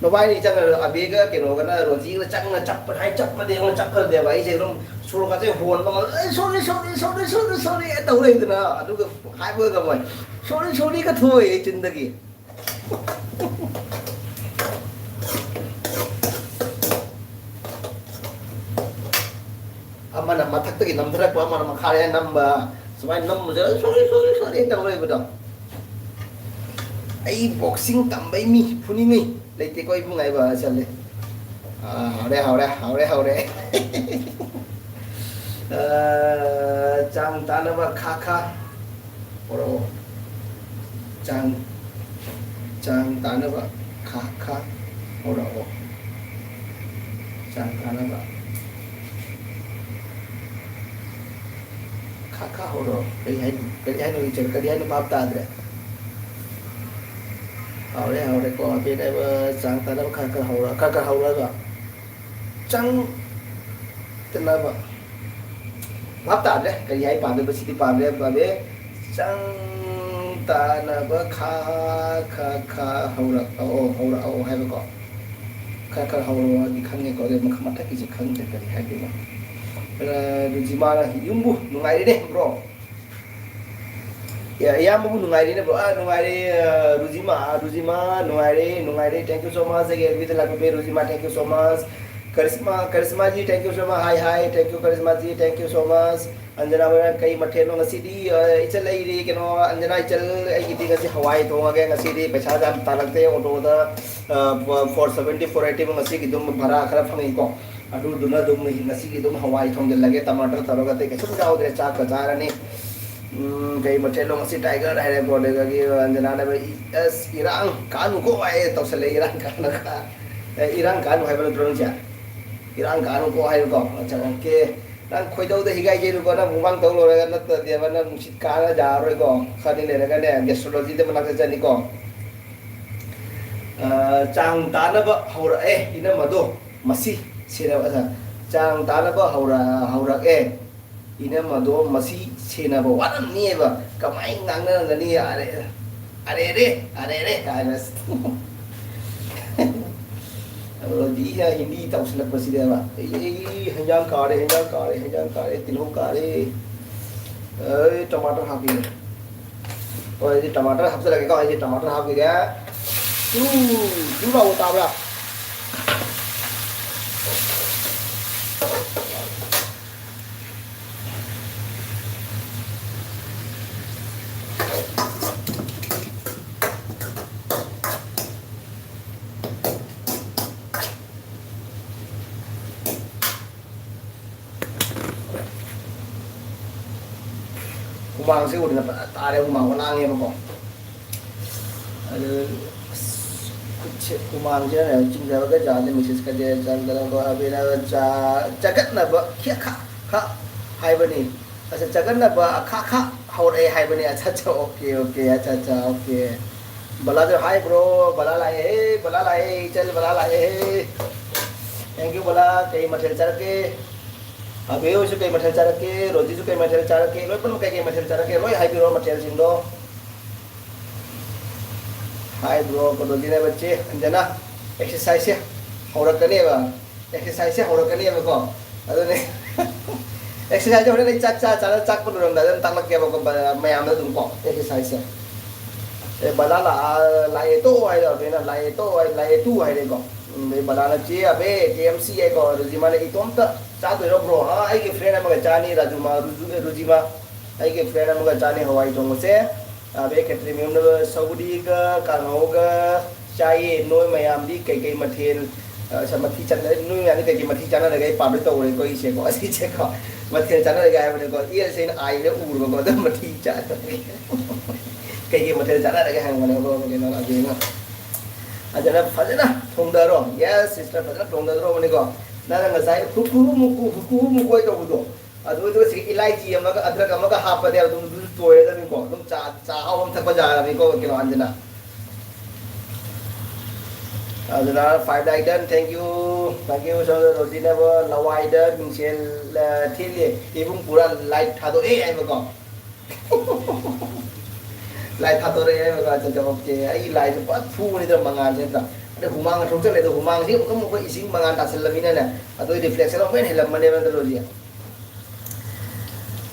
ꯅꯕꯥꯏꯅꯤ ꯆꯪꯉꯒ ꯑꯕꯦꯒ ꯀꯩꯅꯣꯒꯅ ꯔꯣꯖꯤꯒꯅ ꯆꯪꯉ ꯆꯞꯄ ꯍꯥꯏ, ꯆꯞꯄꯗꯤ ꯑꯃꯨꯛ ꯆꯞꯄꯗꯦꯕ꯫ ꯑꯩꯁꯦ ꯑꯗꯨꯝ ꯁꯣꯔꯣꯛꯀꯁꯦ ꯍꯣꯟꯕ ꯉꯝ-, "ꯑꯦ, sorry, sorry, sorry, sorry, sorry" ꯍꯥꯏ ꯇꯧ ꯂꯩꯗꯅ꯫ ꯑꯗꯨꯒ ꯍꯥꯏꯕꯒ ꯃꯣꯏ "sorry, sorry" ꯒ ꯊꯣꯛꯑꯦ ꯑꯩ ꯆꯤꯟꯗꯒꯤ꯫ ꯑꯃꯅ ꯃꯊꯛꯇꯒꯤ ꯅꯝꯊꯔꯛꯄ, ꯑꯃꯅ ꯃꯈꯥꯗ ꯅꯝꯕ, ꯁꯨꯃꯥꯏꯅ ꯅꯝꯕꯁꯦ "sorry, sorry, sorry" ꯍꯦꯛ ꯇꯧ ꯂꯩꯕꯗꯣ꯫ ꯑꯩ boxing ꯇꯝꯕꯩ ꯃꯤ ꯐꯨꯅꯤꯡꯉꯤ꯫ ꯂꯩꯇꯦꯀꯣ ꯏꯕꯨꯡ ꯍꯥꯏꯕ ꯆꯠꯂꯦ꯫ ꯑꯥ, ꯍꯧꯔꯦ, ꯍꯧꯔꯦ, ꯍꯧꯔꯦ, ꯍꯧꯔꯦ꯫ ꯑꯥ, ꯆꯥꯡ ꯇꯥꯅꯕ ꯈꯥ ꯈꯥ ꯍꯧꯔꯛꯑꯣ꯫ ꯆꯥꯡ, ꯆꯥꯡ ꯇꯥꯅꯕ ꯈꯥ ꯈꯥ ꯍꯧꯔꯛꯑꯣ꯫ ꯆꯥꯡ ꯇꯥꯅꯕ꯫ ꯈꯥ ꯈꯥ ꯍꯧꯔꯣ꯫ ꯀꯔꯤ ꯍꯥꯏꯅꯣ? ꯀꯔꯤ ꯍꯥꯏꯅꯣ, ꯏꯆꯜ? ꯀꯔꯤ ꯍꯥꯏꯅꯣ? ꯚꯥꯞ ꯇꯥꯗ꯭ꯔꯦ꯫ ꯍꯧꯔꯦ, ꯍꯧꯔꯦꯀꯣ꯫ ꯑꯕꯦꯟ ꯍꯥꯏꯕ ꯆꯥꯡ ꯇꯥꯅꯕ ꯈꯔ ꯈꯔ ꯍꯧꯔ-, ꯈꯔ ꯈꯔ ꯍꯧꯔꯒ ꯆꯪ ꯇꯅꯕ꯫ ꯚꯥꯞ ꯇꯥꯗ꯭ꯔꯦ꯫ ꯀꯔꯤ ꯍꯥꯏ ꯄꯥꯗꯣꯏꯕ? ꯁꯤꯗꯤ ꯄꯥꯗ꯭ꯔꯦ, ꯄꯥꯗꯦ꯫ ꯆꯪ ꯇꯥꯅꯕ ꯈꯥ ꯈꯥ ꯈꯥ ꯍꯧꯔꯛꯑꯣ, ꯍꯧꯔꯛꯑꯣ ꯍꯥꯏꯕꯀꯣ꯫ ꯈꯔ ꯈꯔ ꯍꯧꯔꯛꯑꯣꯗꯤ ꯈꯪꯉꯦꯀꯣ, ꯑꯗꯨ ꯃꯈ-, ꯃꯊꯛꯀꯤꯁꯦ ꯈꯪꯗ꯭ꯔꯦ ꯀꯔꯤ ꯍꯥꯏꯗꯣꯏꯅꯣ꯫ ꯑ, ꯔꯨꯖꯤꯃꯥꯅ ꯌꯨꯝꯕꯨ ꯅꯨꯡꯉꯥꯏꯔꯤꯅꯦ, bro꯫ ꯏꯌꯥꯝꯕꯕꯨ ꯅꯨꯡꯉꯥꯏꯔꯤꯅꯦ, bro? ꯑ, ꯅꯨꯡꯉꯥꯏꯔꯤ, ꯑ, ꯔꯨꯖꯤꯃꯥ, ꯔꯨꯖꯤꯃꯥ, ꯅꯨꯡꯉꯥꯏꯔꯤ, ꯅꯨꯡꯉꯥꯏꯔꯤ꯫ Thank you so much꯫ ꯑꯩꯒꯤ F B ꯗ ꯂꯥꯛꯄꯤꯕ ꯔꯨꯖꯤꯃꯥ, thank you so much꯫ ꯀꯔꯤꯁꯃꯥ, ꯀꯔꯤꯁꯃꯥꯖꯤ, thank you so much꯫ Hi, hi, thank you, ꯀꯔꯤꯁꯃꯥꯖꯤ, thank you so much꯫ ꯑꯟꯖꯅꯥ ꯃꯣꯏꯔꯥꯡ, ꯀꯩ ꯃꯊꯦꯜꯅꯣ ꯉꯁꯤꯗꯤ? ꯑ, ꯏꯆꯜ, ꯑꯩꯗꯤ ꯀꯩꯅꯣ, ꯑꯟꯖꯅꯥ ꯏꯆꯜ, ꯑꯩꯒꯤꯗꯤ ꯉꯁꯤ ꯍꯋꯥꯏ ꯊꯣꯡꯉꯒꯦ꯫ ꯉꯁꯤꯗꯤ ꯄꯩꯁꯥꯁꯨ ꯌꯥꯝ ꯇꯥꯜꯂꯛꯇꯦ꯫ ꯑꯣꯇꯣꯗ, ꯑ, four seventy, four eighty ꯉꯁꯤꯒꯤ ꯑꯗꯨꯝ ꯚꯔꯥ ꯈꯔ ꯐꯪꯉꯤꯀꯣ꯫ ꯑꯗꯨꯗꯨꯅ ꯑꯗꯨꯝ ꯉꯁꯤꯒꯤ ꯑꯗꯨꯝ ꯍꯋꯥꯏ ꯊꯣꯡꯖꯤꯜꯂꯒꯦ, ꯇꯃꯥꯇꯔ ꯇꯧꯔꯒ, ꯑꯇꯩ ꯀꯩꯁꯨꯝ ꯌꯥꯎꯗ꯭ꯔꯦ, ꯆꯥꯛꯀ ꯆꯥꯔꯅꯤ꯫ ꯎꯝ, ꯀꯩ ꯃꯊꯦꯜꯅꯣ ꯉꯁꯤ? Tiger ꯍꯥꯏꯔꯦꯀꯣ, ꯑꯗꯨꯗꯒꯤ ꯑꯟꯖꯅꯥꯅ, "ꯑꯁ, ꯏꯔꯥꯡ ꯀꯥꯅꯨꯀꯣ" ꯍꯥꯏꯌꯦ, ꯇꯧꯁꯜꯂꯛꯑꯦ, "ꯏꯔꯥꯡ ꯀꯥꯅꯨꯀꯣ"꯫ ꯑꯦ, ꯏꯔꯥꯡ ꯀꯥꯅꯨ ꯍꯥꯏꯕ ꯅꯠꯇ꯭ꯔꯣ ꯅꯪꯁꯦ? ꯏꯔꯥꯡ ꯀꯥꯅꯨꯀꯣ ꯍꯥꯏꯌꯨꯀꯣ꯫ ꯑꯠꯆꯥ, okay꯫ ꯅꯪ ꯈꯣꯏꯗꯧꯗ ꯍꯤꯒꯥꯏ ꯌꯩꯔꯨꯀꯣ, ꯅꯪ ꯃꯨꯛꯕꯥꯡ ꯇꯧ ꯂꯣꯏꯔꯒ, ꯅꯠꯇ꯭ꯔꯗꯤꯕ ꯅꯪ ꯅꯨꯡꯁꯤꯠ ꯀꯥꯔ ꯌꯥꯔꯔꯣꯏꯀꯣ꯫ ꯈꯔꯗꯤ ꯂꯩꯔꯒꯅꯦ, gastrology ꯗ ꯃꯅꯥꯛꯇ ꯆꯠꯅꯤꯀꯣ꯫ ꯑ, ꯆꯥꯡ ꯇꯥꯅꯕ ꯍꯧꯔꯛꯑꯦ, ꯏꯅꯝꯃꯗꯣ꯫ ꯃꯁꯤ ꯁꯦꯟꯅꯕ, ꯑ, ꯆꯥꯡ ꯇꯥꯅꯕ ꯍꯧꯔ-, ꯍꯧꯔꯛꯑꯦ꯫ ꯏꯅꯝꯃꯗꯣ ꯃꯁꯤ ꯁꯦꯟꯅꯕ ꯋꯥꯔꯝꯅꯤꯕ꯫ ꯀꯃꯥꯏ ꯉꯥꯡꯅꯔꯝꯒꯅꯤ? "ꯑꯔꯦ, ꯑꯔꯦ ꯔꯦ, ꯑꯔꯦ ꯔꯦ" ꯀꯥꯏꯅ꯫ ꯑꯗꯨꯗꯤ ꯍꯤꯟꯗꯤ ꯇꯧꯁꯤꯜꯂꯛꯄꯁꯤꯗꯕ꯫ "ꯑꯩ, ꯑꯩ, ꯍꯦꯟꯖꯥꯡ ꯀꯥꯔꯦ, ꯍꯦꯟꯖꯥꯡ ꯀꯥꯔꯦ, ꯍꯦꯟꯖꯥꯡ ꯀꯥꯔꯦ, ꯇꯤꯜꯍꯧ ꯀꯥꯔꯦ꯫ ꯑꯩ ꯇꯃꯥꯇꯔ ꯍꯥꯞꯄꯤꯒꯦ꯫ ꯍꯣꯏ, ꯑꯩꯗꯤ ꯇꯃꯥꯇꯔ ꯍꯥꯞꯆꯤꯜꯂꯒꯦꯀꯣ, ꯑꯩꯗꯤ ꯇꯃꯥꯇꯔ ꯍꯥꯞꯈꯤꯒꯦ꯫ ꯆꯨ, ꯆꯨ ꯂꯥꯎꯕ ꯇꯥꯕ꯭ꯔꯥ?" ꯍꯨꯃꯥꯡꯁꯦ ꯎꯗꯅ ꯐꯖꯅ ꯇꯥꯔꯦ, ꯍꯨꯃꯥꯡ ꯂꯥꯡꯉꯦꯕꯀꯣ꯫ ꯑꯗꯨ, ꯑꯁ, ꯈꯨꯠꯁꯦ ꯍꯨꯃꯥꯡꯁꯤꯅꯅꯦ ꯆꯤꯡꯊꯔꯒ ꯖꯥꯠꯅꯤ, ꯃꯦꯁꯦꯖꯀꯁꯦ ꯆꯪꯗꯅꯀꯣ꯫ ꯑꯕꯦꯅ ꯆꯥ ꯆꯒꯠꯅꯕ ꯈꯦꯛ ꯈꯥ ꯈꯥ ꯍꯥꯏꯕꯅꯤ꯫ ꯑꯁ, ꯆꯒꯟꯅꯕ ꯑꯈꯥ ꯈꯥ ꯍꯧꯔꯛꯑꯦ ꯍꯥꯏꯕꯅꯦ꯫ ꯑꯠꯆꯥ, ꯑꯠꯆꯥ, okay, okay, ꯑꯠꯆꯥ, ꯑꯠꯆꯥ, okay꯫ ꯕꯂꯥꯗ ꯍꯥꯏ, bro, ꯕꯂꯥ ꯂꯥꯛꯑꯦ, ꯕꯂꯥ ꯂꯥꯛꯑꯦ, ꯏꯆꯜ ꯕꯂꯥ ꯂꯥꯛꯑꯦ꯫ Thank you, ꯕꯂꯥ꯫ ꯀꯩ ꯃꯊꯦꯜ ꯆꯥꯔꯛꯀꯦ? ꯑꯕꯦ ꯍꯣꯏꯁꯨ ꯀꯩ ꯃꯊꯦꯜ ꯆꯥꯔꯛꯀꯦ? ꯔꯣꯖꯤꯁꯨ ꯀꯩ ꯃꯊꯦꯜ ꯆꯥꯔꯛꯀꯦ? ꯂꯣꯏ ꯄꯨꯝꯅꯃꯛ ꯀꯩ ꯀꯩ ꯃꯊꯦꯜ ꯆꯥꯔꯛꯀꯦ? ꯂꯣꯏ ꯍꯥꯏꯕꯤꯔꯣ ꯃꯊꯦꯜꯁꯤꯡꯗꯣ꯫ ꯍꯥꯏ bro, ꯀꯩꯅꯣꯒꯤꯅꯦꯕ, ꯆꯦ ꯑꯟꯖꯅꯥ, exercise ꯁꯦ ꯍꯧꯔꯛꯀꯅꯦꯕ꯫ Exercise ꯁꯦ ꯍꯧꯔꯛꯀꯅꯦꯕꯀꯣ꯫ ꯑꯗꯨꯅꯦ꯫ Exercise ꯁꯦ ꯍꯣꯔꯦꯟ ꯑꯩ ꯆꯥꯛ ꯆꯥ ꯆꯥꯅ ꯆꯥꯛꯄ ꯂꯣꯏꯔꯝꯗꯥꯏꯗ ꯑꯗꯨꯝ ꯇꯥꯛꯂꯛꯀꯦꯕꯀꯣ, ꯕ-, ꯃꯌꯥꯝꯗ ꯑꯗꯨꯝ ꯀꯣ, exercise ꯁꯦ꯫ ꯑꯦ, ꯕꯂꯥ ꯂꯥꯛꯑ-, ꯂꯥꯛꯑꯦ ꯇꯣ ꯍꯥꯏꯗꯣ, ꯑꯕꯦꯅ ꯂꯥꯛꯑꯦ ꯇꯣ ꯍꯥꯏ, ꯂꯥꯛꯑꯦ ꯇꯨ ꯍꯥꯏꯔꯦꯀꯣ꯫ ꯎꯝ, ꯑꯗꯩ ꯕꯂꯥꯅ, "ꯆꯦ ꯑꯕꯦ, K M C" ꯍꯥꯏꯀꯣ꯫ ꯔꯨꯖꯤꯃꯥꯅ, "ꯏꯇꯣꯝꯇ ꯆꯥꯗꯣꯏꯔꯣ bro?" "ꯑꯥ, ꯑꯩꯒꯤ friend ꯑꯃꯒ ꯆꯥꯅꯤ, ꯔꯥꯖꯨꯃꯥ, ꯔꯨꯖꯨ-, ꯔꯨꯖꯤꯃꯥ꯫ ꯑꯩꯒꯤ friend ꯑꯃꯒ ꯆꯥꯅꯤ ꯍꯋꯥꯏ ꯊꯣꯡꯕꯁꯦ꯫ ꯑꯕꯦ ꯈꯦꯇ꯭ꯔꯤ ꯃꯌꯨꯝꯗ ꯁꯧꯒ꯭ꯔꯤꯒ ꯀꯥꯡꯍꯧꯒ ꯆꯥꯏꯌꯦ꯫ ꯅꯣꯏ ꯃꯌꯥꯝꯗꯤ ꯀꯩꯀꯩ ꯃꯊꯦꯜ, ꯑ, ꯁ-, ꯃꯊꯤ ꯆꯠꯅ-, ꯅꯣꯏ ꯃꯌꯥꯝꯗꯤ ꯀꯩꯀꯩ ꯃꯊꯤ ꯆꯥꯅꯔꯒꯦ? ꯑꯩ ꯄꯥꯕ꯭ꯂꯤꯛ ꯇꯧꯔꯦꯀꯣ ꯑꯩꯁꯦꯀꯣ꯫ ꯑꯁꯤꯁꯦꯀꯣ, ꯃꯊꯦꯜ ꯆꯥꯅꯔꯒꯦ ꯍꯥꯏꯕꯅꯤꯀꯣ꯫ ꯏ ꯑꯦꯁ ꯑꯩꯅ ꯑꯥꯏꯗ ꯎꯔꯕꯀꯣ, ꯑꯗꯨꯝ ꯃꯊꯤ ꯆꯥꯅꯔꯒꯦ꯫ ꯀꯩꯀꯩ ꯃꯊꯦꯜ ꯆꯥꯅꯔꯒꯦ ꯍꯪꯕꯅꯦꯀꯣ, ꯀꯩꯅꯣ, ꯑꯗꯨꯅ꯫ ꯑꯗꯨꯅ ꯐꯖꯅ ꯊꯣꯡꯗꯔꯣ꯫ Yes, sister, ꯐꯖꯅ ꯊꯣꯡꯗꯗ꯭ꯔꯣꯕꯅꯤꯀꯣ꯫ ꯅꯪꯅ ꯉꯁꯥꯏ ꯍꯨꯀꯨ ꯃꯨꯀꯨ, ꯍꯨꯀꯨ ꯃꯨꯀꯨ ꯍꯥꯏ ꯇꯧꯕꯗꯣ, ꯑꯗꯨ, ꯑꯗꯨꯒ ꯁꯤꯒꯤ ꯏꯂꯥꯏꯆꯤ ꯑꯃꯒ ꯑꯗ꯭ꯔꯛ ꯑꯃꯒ ꯍꯥꯞꯄꯗꯤ ꯑꯗꯨꯝ ꯑꯗꯨꯁꯨ ꯇꯣꯏꯔꯗꯕꯅꯤꯀꯣ꯫ ꯑꯗꯨꯝ ꯆꯥ, ꯆꯥ ꯑꯍꯥꯎꯕ ꯑꯃ ꯊꯛꯄ ꯌꯥꯔꯕꯅꯤꯀꯣ, ꯀꯩꯅꯣ, ꯑꯟꯖꯅꯥ꯫ ꯑꯗꯨꯅ five like done, thank you, thank you, ꯁꯣꯝꯗ ꯔꯣꯖꯤꯅꯕ ꯂꯋꯥꯏꯗ ꯃꯤꯡꯁꯦꯜ, ꯑ, ꯊꯦꯠꯂꯤ꯫ ꯏꯕꯨꯡ ꯄꯨꯔꯥ light ꯊꯥꯗꯣꯛꯑꯦ ꯍꯥꯏꯕꯀꯣ꯫ Light ꯊꯥꯗꯣꯔꯛꯑꯦ ꯍꯥꯏꯕꯀꯣ꯫ ꯑꯠꯆꯥ, ꯑꯠꯆꯥ, okay꯫ ꯑꯩꯒꯤ lightꯁꯦ ꯄꯨꯔꯥ ꯐꯨꯕꯅꯤꯗ ꯃꯉꯥꯜꯁꯦ ꯅꯠꯇ꯭ꯔꯥ? ꯑꯗꯩ ꯍꯨꯃꯥꯡꯒ ꯊꯣꯛꯆꯜꯂꯦ꯫ ꯑꯗꯣ ꯍꯨꯃꯥꯡꯁꯦ ꯑꯃꯨꯛ ꯑꯩꯈꯣꯏ ꯏꯁꯤꯡ ꯃꯉꯥꯜ ꯇꯥꯁꯜꯂꯃꯤꯅꯅꯦ, ꯑꯗꯨꯒꯤ reflection ꯑꯃꯨꯛ ꯍꯦꯟꯅ ꯍꯦꯜꯂꯝꯃꯅꯦꯕ ꯅꯠꯇ꯭ꯔꯣ ꯍꯧꯖꯤꯛ?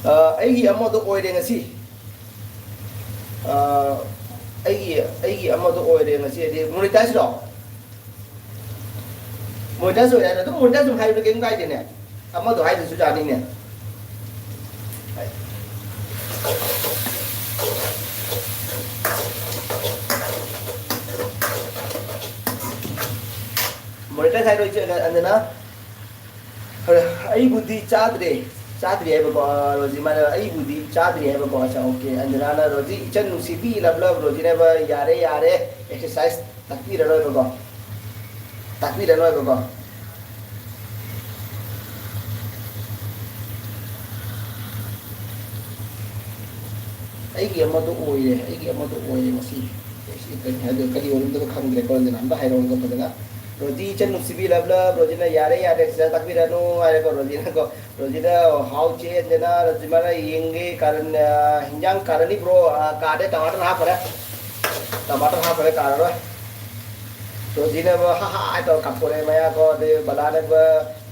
ꯑ, ꯑꯩꯒꯤ ꯑꯃꯗꯣ ꯑꯣꯏꯔꯦ ꯉꯁꯤ꯫ ꯑ, ꯑꯩꯒꯤ, ꯑꯩꯒꯤ ꯑꯃꯗꯣ ꯑꯣꯏꯔꯦ ꯉꯁꯤ꯫ ꯍꯥꯏꯗꯤ monetizeꯔꯣ? Monetize ꯑꯣꯏꯔꯦ ꯍꯥꯏꯅ ꯑꯗꯨꯝ monetize ꯑꯗꯨꯝ ꯍꯥꯏꯕꯗ ꯀꯩꯝ ꯀꯥꯏꯗꯦꯅꯦ꯫ ꯑꯃꯗꯣ ꯍꯥꯏꯗ꯭ꯔꯁꯨ ꯌꯥꯅꯤꯅꯦ꯫ Monetize ꯍꯥꯏꯔꯣ ꯏꯆꯦ ꯑꯟꯖꯅꯥ? ꯑꯩꯕꯨꯗꯤ ꯆꯥꯗ꯭ꯔꯦ, ꯆꯥꯗ꯭ꯔꯤ ꯍꯥꯏꯕꯀꯣ, ꯑ, ꯔꯣꯖꯤ ꯃꯥꯅ ꯑꯩꯕꯨꯗꯤ ꯆꯥꯗ꯭ꯔꯤ ꯍꯥꯏꯕꯀꯣ꯫ ꯑꯠꯆꯥ, okay꯫ ꯑꯟꯖꯅꯥꯅ, "ꯔꯣꯖꯤ, ꯏꯆꯟ ꯅꯨꯡꯁꯤꯕꯤ, love, love, ꯔꯣꯖꯤꯅ ꯍꯥꯏꯕ, ꯌꯥꯔꯦ, ꯌꯥꯔꯦ, exercise ꯇꯥꯛꯄꯤꯔꯔꯣꯏꯕꯀꯣ, ꯇꯥꯛꯄꯤꯔꯔꯣꯏꯕꯀꯣ"꯫ ꯑꯩꯒꯤ ꯑꯃꯗꯣ ꯑꯣꯏꯔꯦ, ꯑꯩꯒꯤ ꯑꯃꯗꯣ ꯑꯣꯏꯔꯦ ꯉꯁꯤ꯫ ꯁꯤ ꯀꯔꯤ ꯍꯥꯏꯗꯣꯏꯅꯣ, ꯀꯔꯤ ꯑꯣꯏꯔꯝꯗꯣꯏꯅꯣ ꯈꯪꯗ꯭ꯔꯦꯀꯣ꯫ ꯑꯗꯨꯅ ꯑꯝꯇ ꯍꯥꯏꯔꯛꯑꯣ ꯐꯖꯅ꯫ ꯔꯣꯖꯤ ꯏꯆꯟ ꯅꯨꯡꯁꯤꯕꯤ ꯂꯕ ꯂꯕ, ꯔꯣꯖꯤꯅ "ꯌꯥꯔꯦ, ꯌꯥꯔꯦ, ꯁꯤꯗ ꯇꯥꯛꯄꯤꯔꯅꯨ" ꯍꯥꯏꯔꯦꯀꯣ꯫ ꯔꯣꯖꯤꯅꯀꯣ, ꯔꯣꯖꯤꯅ "ꯍꯥꯎ ꯆꯦ ꯑꯟꯖꯅꯥ", ꯔꯣꯖꯤꯃꯅ "ꯌꯦꯡꯒꯦ ꯀꯥꯔꯟ, ꯑ, ꯍꯤꯟꯖꯥꯡ ꯀꯥꯔꯅꯤ ꯕ꯭ꯔꯣ?" ꯑ, ꯀꯥꯗꯦ, ꯇꯃꯥꯇꯔ ꯍꯥꯞꯈ꯭ꯔꯦ꯫ ꯇꯃꯥꯇꯔ ꯍꯥꯞꯈ꯭ꯔꯦ, ꯀꯥꯔꯔꯣꯏ꯫ ꯔꯣꯖꯤꯅ ꯍꯥ ꯍꯥ ꯍꯥꯏ ꯇꯧꯔ ꯀꯥꯞꯊꯣꯔꯛꯑꯦ ꯃꯌꯥ ꯀꯣ꯫ ꯑꯗꯩ ꯕꯂꯥꯅ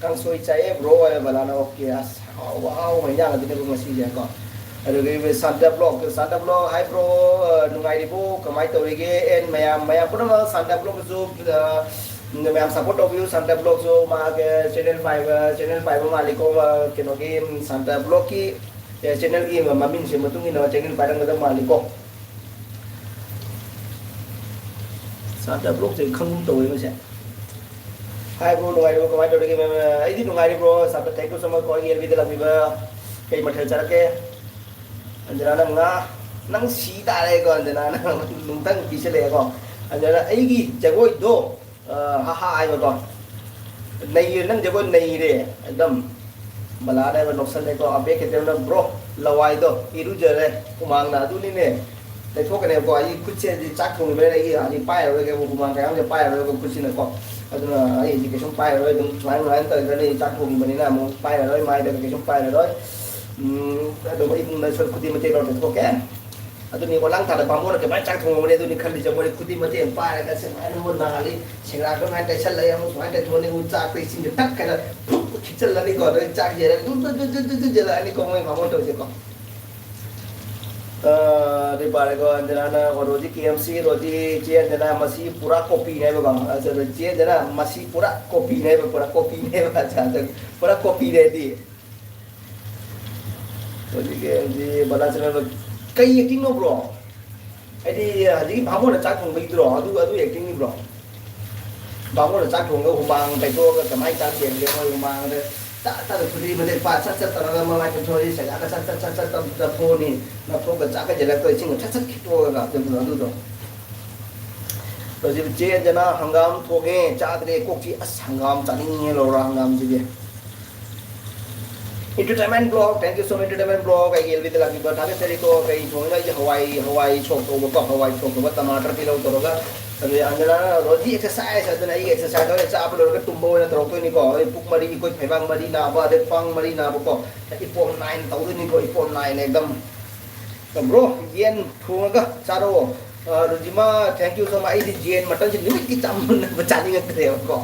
"ꯀꯥꯡꯁꯣꯏ ꯆꯥꯏꯌꯦ ꯕ꯭ꯔꯣ" ꯍꯥꯏꯔꯦ ꯕꯂꯥꯅ꯫ "ꯑꯣꯀꯦ, ꯑꯁ, ꯑꯍꯥꯎꯕ, ꯑꯍꯥꯎꯕ ꯍꯤꯟꯖꯥꯡ ꯑꯗꯨꯅꯦꯕ ꯉꯁꯤꯁꯦ ꯀꯣ꯫ ꯑꯗꯨꯒ ꯁꯥꯟꯇ ꯕ꯭ꯂꯣꯛ, ꯁꯥꯟꯇ ꯕ꯭ꯂꯣꯛ, "ꯍꯥꯏ ꯕ꯭ꯔꯣ, ꯑ, ꯅꯨꯡꯉꯥꯏꯔꯤꯕꯣ? ꯀꯃꯥꯏꯅ ꯇꯧꯔꯤꯒꯦ?" ꯑꯦꯟ ꯃꯌꯥꯝ, ꯃꯌꯥꯝ ꯄꯨꯝꯅꯃꯛ ꯁꯥꯟꯇ ꯕ꯭ꯂꯣꯛꯇꯁꯨ, ꯑ, ꯃꯌꯥꯝ ꯁꯞꯄꯣꯔꯠ ꯇꯧꯕꯤꯌꯨ꯫ ꯁꯥꯟꯇ ꯕ꯭ꯂꯣꯛꯁꯨ ꯃꯥꯒꯤ ꯆꯦꯅꯦꯜ ꯄꯥꯏꯕ, ꯆꯦꯅꯦꯜ ꯄꯥꯏꯕ ꯃꯥꯜꯂꯤꯀꯣ꯫ ꯑ, ꯀꯩꯅꯣꯒꯤ, ꯁꯥꯟꯇ ꯕ꯭ꯂꯣꯛꯀꯤ, ꯑ, ꯆꯦꯅꯦꯜꯒꯤ ꯃꯃꯤꯡꯁꯦ ꯃꯇꯨꯡ ꯏꯟꯅ ꯆꯦꯅꯦꯜ ꯄꯥꯏꯔꯝꯒꯗꯕ ꯃꯥꯜꯂꯤꯀꯣ꯫ ꯁꯥꯟꯇ ꯕ꯭ꯂꯣꯛꯁꯦ ꯈꯪꯒꯨꯝ ꯇꯧꯋꯦ ꯃꯁꯦ꯫ "ꯍꯥꯏ ꯕ꯭ꯔꯣ, ꯅꯨꯡꯉꯥꯏꯔꯤꯕꯣ? ꯀꯃꯥꯏꯅ ꯇꯧꯔꯤꯒꯦ?" ꯃꯦꯝ, ꯑꯩꯗꯤ ꯅꯨꯡꯉꯥꯏꯔꯤ bro. Santa, thank you so much for ꯑꯩꯒꯤ ꯑꯦꯜ ꯕꯤꯗ ꯂꯥꯛꯄꯤꯕ꯫ ꯀꯩ ꯃꯊꯦꯜ ꯆꯥꯔꯛꯀꯦ? ꯑꯟꯖꯅꯥꯅ ꯉꯥ꯫ ꯅꯪ ꯁꯤ ꯇꯥꯔꯦꯀꯣ, ꯑꯟꯖꯅꯥꯅ ꯅꯨꯡꯊꯪ ꯄꯤꯁꯜꯂꯛꯑꯦꯀꯣ꯫ ꯑꯟꯖꯅꯥ, ꯑꯩꯒꯤ ꯖꯒꯣꯏꯗꯣ, ꯑ, ꯍꯥ ꯍꯥ ꯍꯥꯏꯕꯀꯣ꯫ "ꯅꯩꯔꯦ, ꯅꯪ ꯖꯒꯣꯏ ꯅꯩꯔꯦ ꯑꯦꯛꯗꯝ"꯫ ꯕꯂꯥꯅ ꯍꯥꯏꯕ ꯅꯣꯛꯁꯜꯂꯦꯀꯣ꯫ ꯑꯕꯦ ꯀꯩꯇꯦꯜꯅ, "ꯕ꯭ꯔꯣ, ꯂꯋꯥꯏꯗꯣ ꯏꯔꯨꯖꯔꯦ, ꯍꯨꯃꯥꯡꯅ ꯑꯗꯨꯅꯤꯅꯦ"꯫ ꯇꯩꯊꯣꯛꯀꯅꯦꯕꯀꯣ꯫ ꯑꯩ ꯈꯨꯠꯁꯦ ꯍꯧꯖꯤꯛ ꯆꯥꯛ ꯊꯣꯡꯉꯤꯕꯅꯤꯅ ꯑꯩꯒꯤ ꯍꯧꯖꯤꯛ ꯄꯥꯏꯔꯔꯣꯏꯒꯦ, ꯍꯨꯃꯥꯡ ꯀꯌꯥꯝꯁꯦ ꯄꯥꯏꯔꯔꯣꯏꯕ ꯈꯨꯠꯁꯤꯅꯀꯣ꯫ ꯑꯗꯨꯅ ꯑꯩ ꯍꯧꯖꯤꯛ ꯀꯩꯁꯨꯝ ꯄꯥꯏꯔꯔꯣꯏ, ꯑꯗꯨꯝ ꯁꯨꯃꯥꯏꯅ ꯁꯨꯃꯥꯏꯅ ꯇꯧꯔꯒꯅꯤ ꯆꯥꯛ ꯊꯣꯡꯉꯤꯕꯅꯤꯅ ꯑꯃꯨꯛ ꯄꯥꯏꯔꯔꯣꯏ, ꯃꯥꯏꯗ ꯀꯩꯁꯨꯝ ꯄꯥꯏꯔꯔꯣꯏ꯫ ꯎꯝ, ꯑꯗꯨꯝ ꯏꯃꯨꯡꯗ ꯁꯣꯏ ꯈꯨꯗꯤ ꯃꯇꯦꯛ ꯂꯧꯔ ꯇꯩꯊꯣꯛꯀꯦ꯫ ꯑꯗꯨꯅꯤ ꯑꯣꯂꯥꯡ ꯊꯥꯗ ꯕꯥꯃꯣꯟꯅ ꯀꯃꯥꯏꯅ ꯆꯥꯛ ꯊꯣꯡꯉꯝꯒꯅꯤ ꯑꯗꯨꯅꯤ ꯈꯜꯂꯤꯁꯦ꯫ ꯃꯣꯏꯗꯤ ꯈꯨꯗꯤ ꯃꯇꯦꯛ ꯑꯃ ꯄꯥꯏꯔꯒ ꯁꯦꯡꯅ ꯑꯗꯨꯝ ꯅꯥꯜꯂꯤ, ꯁꯦꯡꯅ ꯑꯗꯨꯃꯥꯏꯅ ꯇꯩꯁꯜꯂꯛꯑꯦ, ꯑꯃꯨꯛ ꯁꯨꯃꯥꯏꯅ ꯇꯩꯊꯣꯛꯑꯅꯤ, ꯑꯃꯨꯛ ꯆꯥꯛꯇ ꯏꯁꯤꯡꯁꯦ ꯊꯛ ꯍꯥꯏꯅ ꯐꯨꯛ ꯈꯤꯛꯆꯜꯂꯅꯤꯀꯣ꯫ ꯑꯗꯨꯒ ꯆꯥꯛ ꯌꯦꯜꯂꯒ ꯗꯨ ꯗꯨ ꯗꯨ ꯗꯨ ꯗꯨ ꯌꯦꯜꯂꯛꯑꯅꯤꯀꯣ ꯃꯣꯏ ꯕꯥꯃꯣꯟ ꯇꯧꯔꯤꯁꯦꯀꯣ꯫ ꯑ, ꯑꯗꯨ ꯄꯥꯔꯦꯀꯣ, ꯑꯟꯖꯅꯥꯅ, ꯑꯣ, ꯔꯣꯖꯤ ꯀꯦ ꯑꯦꯝ ꯁꯤ, ꯔꯣꯖꯤ ꯆꯦ ꯑꯟꯖꯅꯥ, ꯃꯁꯤ ꯄꯨꯔꯥ ꯀꯣꯄꯤꯅꯦꯕꯀꯣ꯫ ꯑ, ꯆꯦ ꯑꯟꯖꯅꯥ, ꯃꯁꯤ ꯄꯨꯔꯥ ꯀꯣꯄꯤꯅꯦꯕ, ꯄꯨꯔꯥ ꯀꯣꯄꯤꯅꯦꯕ꯫ ꯑꯆꯥ, ꯑꯆꯥ, ꯄꯨꯔꯥ ꯀꯣꯄꯤꯅꯦꯗꯤ꯫ ꯍꯧꯖꯤꯛꯀꯤ, ꯍꯧꯖꯤꯛ ꯕꯂꯥꯆꯟꯗ꯭ꯔꯅ ꯀꯩ acting ꯅꯣ ꯕ꯭ꯔꯣ? ꯍꯥꯏꯗꯤ ꯍꯧꯖꯤꯛꯀꯤ ꯚꯥꯃꯣꯟꯅ ꯆꯥꯛ ꯊꯣꯡꯕꯒꯤꯗꯨꯔꯣ? ꯑꯗꯨ, ꯑꯗꯨ acting ꯅꯤ ꯕ꯭ꯔꯣ? ꯚꯥꯃꯣꯟꯅ ꯆꯥꯛ ꯊꯣꯡꯉꯒ ꯍꯨꯃꯥꯡ ꯇꯩꯊꯣꯛꯑꯒ ꯀꯃꯥꯏꯅ ꯆꯥꯛ ꯊꯣꯡꯒꯦ? ꯃꯣꯏ ꯍꯨꯃꯥꯡꯗ ꯇꯥ ꯇꯥꯗ ꯐꯨꯔꯤ ꯃꯇꯦꯛ ꯄꯥ ꯁꯠ ꯁꯠ ꯇꯧꯔꯒ ꯃꯃꯥꯏ ꯇꯩꯊꯣꯛꯑꯅꯤ, ꯁꯦꯒꯥꯒ ꯁꯠ ꯁꯠ ꯁꯠ ꯁꯠ ꯇꯧ-, ꯇꯧꯊꯣꯛꯑꯅꯤ, ꯅꯥꯟꯊꯣꯛꯑꯒ ꯆꯥꯛꯀ ꯌꯦꯜꯂꯛꯇ ꯏꯁꯤꯡꯒ ꯁꯠ ꯁꯠ ꯈꯤꯛꯇꯣꯛꯑꯒ ꯑꯗꯨꯗꯣ, ꯑꯗꯨꯗꯣ꯫ ꯍꯧꯖꯤꯛ ꯆꯦ ꯑꯟꯖꯅꯥ ꯍꯪꯒꯥꯝ ꯊꯣꯡꯉꯦ, ꯆꯥꯗ꯭ꯔꯦ, ꯀꯣꯛ ꯆꯤꯛꯑꯦ꯫ ꯑꯁ, ꯍꯪꯒꯥꯝ ꯆꯥꯅꯤꯡꯉꯦ, ꯂꯧꯔ ꯍꯪꯒꯥꯝꯁꯤꯗꯤ꯫ Entertainment Vlog, thank you so much, Entertainment Vlog. ꯑꯩꯒꯤ ꯑꯦꯜ ꯕꯤꯗ ꯂꯥꯛꯄꯤꯕ ꯊꯥꯒꯠꯆꯔꯤꯀꯣ. ꯀꯩ ꯊꯣꯡꯉꯤꯅꯣ? ꯑꯩꯁꯦ ꯍꯋꯥꯏ, ꯍꯋꯥꯏ ꯁꯣꯛ ꯇꯧꯕꯀꯣ, ꯍꯋꯥꯏ ꯁꯣꯛ ꯇꯧꯕ, ꯇꯃꯥꯇꯔ, ꯇꯤꯜꯍꯧ ꯇꯧꯔꯒ꯫ ꯑꯗꯨ ꯑꯟꯖꯅꯥꯅ ꯔꯣꯖꯤ exercise ꯍꯥꯏꯗꯅ, ꯑꯩꯒꯤ exercise ꯑꯣꯏꯅ ꯆꯥꯕ ꯂꯣꯏꯔꯒ ꯇꯨꯝꯕ ꯑꯣꯏꯅ ꯇꯧꯔꯛꯇꯣꯏꯅꯤꯀꯣ꯫ ꯑꯩ ꯄꯨꯛ ꯃꯔꯤ, ꯑꯩꯈꯣꯏ ꯐꯩꯕꯥꯛ ꯃꯔꯤ ꯅꯥꯕ, ꯑꯗꯩ ꯈ꯭ꯋꯥꯡ ꯃꯔꯤ ꯅꯥꯕꯀꯣ, ꯏꯄꯣꯝ ꯅꯥꯏꯅ ꯇꯧꯗꯣꯏꯅꯤꯀꯣ, ꯏꯄꯣꯝ ꯅꯥꯏꯅ ꯑꯦꯛꯗꯝ꯫ Bro, ꯌꯦꯟ ꯊꯣꯡꯉꯒ ꯆꯥꯔꯛꯑꯣ꯫ ꯑ, ꯔꯣꯖꯤꯃꯥ, thank you so much. ꯑꯩꯗꯤ ꯌꯦꯟ ꯃꯇꯟꯁꯤ ꯅꯨꯃꯤꯠꯀꯤ ꯆꯥꯃꯟꯅꯕ ꯆꯥꯅꯤꯡꯉꯛꯇ꯭ꯔꯦꯕꯀꯣ꯫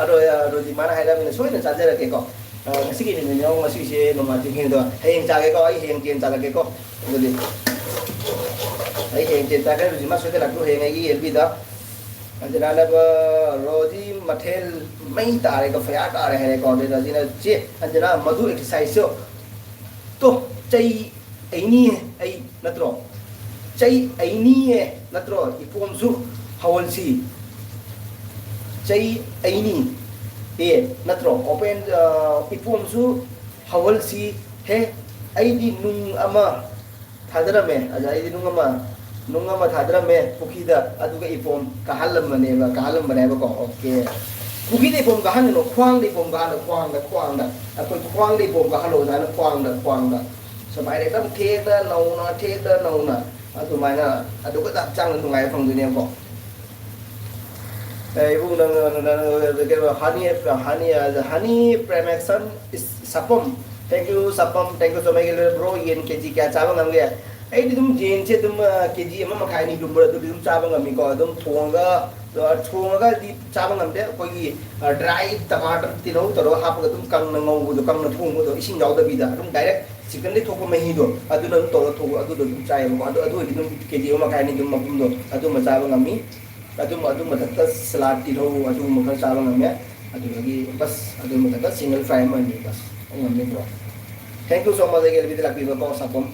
ꯑꯗꯣ, ꯑ, ꯔꯣꯖꯤꯃꯥꯅ ꯍꯥꯏꯔꯕꯅꯤꯅ ꯁꯣꯏꯗꯅ ꯆꯥꯖꯔꯛꯀꯦꯀꯣ꯫ ꯑ, ꯉꯁꯤꯒꯤ ꯅꯨꯃꯤꯠꯅꯤꯅ ꯉꯁꯤꯁꯦ ꯅꯣꯡꯃꯥꯏꯖꯤꯡ ꯍꯦꯟꯗꯣ ꯍꯌꯦꯡ ꯆꯥꯒꯦꯀꯣ, ꯑꯩ ꯍꯌꯦꯡ ꯌꯦꯟ ꯆꯥꯔꯛꯀꯦꯀꯣ꯫ ꯑꯗꯨꯗꯤ ꯑꯩ ꯍꯌꯦꯡ ꯌꯦꯟ ꯆꯥꯔꯒ ꯔꯣꯖꯤꯃꯥ ꯁꯣꯏꯗꯅ ꯂꯥꯛꯄꯤꯌꯨ ꯍꯌꯦꯡ ꯑꯩꯒꯤ ꯑꯦꯜ ꯕꯤꯗ꯫ ꯑꯗꯨꯅ ꯔꯣꯖꯤ ꯃꯊꯦꯜ ꯃꯩ ꯇꯥꯔꯦꯀꯣ, ꯐꯌꯥ ꯇꯥꯔꯦ ꯍꯥꯏꯔꯦꯀꯣ꯫ ꯑꯗꯨꯗ ꯁꯤꯅ ꯆꯦ ꯑꯟꯖꯅꯥ, ꯃꯗꯨ exercise ꯇꯣ ꯆꯩ ꯑꯩꯅꯤ ꯑꯩ ꯅꯠꯇ꯭ꯔꯣ? ꯆꯩ ꯑꯩꯅꯤꯌꯦ ꯅꯠꯇ꯭ꯔꯣ? ꯏꯄꯣꯝꯁꯨ ꯍꯧꯍꯜꯁꯤ꯫ ꯆꯩ ꯑꯩꯅꯤ ꯑꯦ ꯅꯠꯇ꯭ꯔꯣ? Open, ꯑ, ꯏꯄꯣꯝꯁꯨ ꯍꯧꯍꯜꯁꯤ ꯍꯦ꯫ ꯑꯩꯗꯤ ꯅꯨꯡ ꯑꯃ ꯊꯥꯗꯔꯝꯃꯦ꯫ ꯑꯗ ꯑꯩꯗꯤ ꯅꯨꯡ ꯑꯃ, ꯅꯨꯡ ꯑꯃ ꯊꯥꯗꯔꯝꯃꯦ ꯄꯨꯈ꯭ꯔꯤꯗ, ꯑꯗꯨꯒ ꯏꯄꯣꯝ ꯀꯥꯍꯜꯂꯝꯕꯅꯦꯕ, ꯀꯥꯍꯜꯂꯝꯕꯅꯦꯕꯀꯣ꯫ Okay꯫ ꯄꯨꯈ꯭ꯔꯤꯗ ꯏꯄꯣꯝ ꯀꯥꯍꯟꯒꯅꯨ, ꯈ꯭ꯋꯥꯡꯗ ꯏꯄꯣꯝ ꯀꯥꯍꯜꯂꯣ, ꯈ꯭ꯋꯥꯡꯗ, ꯈ꯭ꯋꯥꯡꯗ꯫ ꯑꯩꯈꯣꯏ ꯈ꯭ꯋꯥꯡꯗ ꯏꯄꯣꯝ ꯀꯥꯍꯜꯂꯣ, ꯑꯗꯨꯃꯥꯏꯅ ꯈ꯭ꯋꯥꯡꯗ, ꯈ꯭ꯋꯥꯡꯗ꯫ ꯁꯨꯃꯥꯏꯅ ꯑꯗꯨꯝ ꯊꯦꯛꯇ ꯅꯧꯅ, ꯊꯦꯛꯇ ꯅꯧꯅ ꯑꯗꯨꯃꯥꯏꯅ, ꯑꯗꯨꯒ ꯍꯛꯆꯥꯡꯗ ꯅꯨꯡꯉꯥꯏꯕ ꯐꯪꯗꯣꯏꯅꯦꯕꯀꯣ꯫ ꯑꯦ, ꯏꯕꯨꯡ, ꯅꯪ, ꯅꯪ, ꯅꯪ, ꯀꯩꯅꯣ, honey, honey, honey prem action is ꯁꯥꯄꯝ꯫ Thank you, ꯁꯥꯄꯝ, thank you so much꯫ Bro, ꯌꯦꯟ ꯀꯦ ꯖꯤ ꯀꯌꯥ ꯆꯥꯕ ꯉꯝꯒꯦ? ꯑꯩꯗꯤ ꯑꯗꯨꯝ ꯌꯦꯟꯁꯦ ꯑꯗꯨꯝ, ꯑ, ꯀꯦ ꯖꯤ ꯑꯃ ꯃꯈꯥꯏ ꯑꯅꯤꯒꯨꯝꯕ ꯑꯗꯨꯗꯤ ꯑꯗꯨꯝ ꯆꯥꯕ ꯉꯝꯃꯤꯀꯣ꯫ ꯑꯗꯨꯝ ꯊꯣꯡꯉꯒ, ꯑ, ꯊꯣꯡꯉꯒꯗꯤ ꯆꯥꯕ ꯉꯝꯗꯦ꯫ ꯑꯩꯈꯣꯏꯒꯤ, ꯑ, dry tomato, ꯇꯤꯜꯍꯧ ꯇꯧꯔꯒ ꯍꯥꯞꯄꯒ ꯑꯗꯨꯝ ꯀꯪꯅ ꯉꯧꯕꯗꯣ, ꯀꯪꯅ ꯊꯣꯡꯕꯗꯣ, ꯏꯁꯤꯡ ꯌꯥꯎꯗꯕꯤꯗ ꯑꯗꯨꯝ direct chickenꯗꯒꯤ ꯊꯣꯛꯄ ꯃꯍꯤꯗꯣ, ꯑꯗꯨꯅ ꯑꯗꯨꯝ ꯇꯧꯔꯒ ꯊꯣꯡꯕ, ꯑꯗꯨꯗꯣ ꯑꯗꯨꯝ ꯆꯥꯏꯌꯦꯕꯀꯣ꯫ ꯑꯗꯣ ꯑꯗꯨ ꯑꯣꯏꯔꯗꯤ ꯑꯗꯨꯝ ꯀꯦ ꯖꯤ ꯑꯃ ꯃꯈꯥꯏ ꯑꯅꯤ ꯑꯗꯨꯝ ꯃꯄꯨꯝꯗꯣ ꯑꯗꯨꯝꯕ ꯆꯥꯕ ꯉꯝꯃꯤ꯫ ꯑꯗꯨꯝ, ꯑꯗꯨ ꯃꯊꯛꯇ salad, ꯇꯤꯜꯍꯧ, ꯑꯗꯨꯒꯨꯝꯕ ꯈꯔ ꯆꯥꯕ ꯉꯝꯃꯦ꯫ ꯑꯗꯨꯗꯒꯤ ꯕꯁ, ꯑꯗꯨ ꯃꯊꯛꯇ single fry ꯑꯃ ꯑꯅꯤ, ꯕꯁ, ꯑꯗꯨ ꯉꯝꯃꯦ, bro꯫ Thank you so much, ꯑꯩꯒꯤ ꯑꯦꯜ ꯕꯤꯗ ꯂꯥꯛꯄꯤꯕꯀꯣ, ꯁꯥꯄꯝ꯫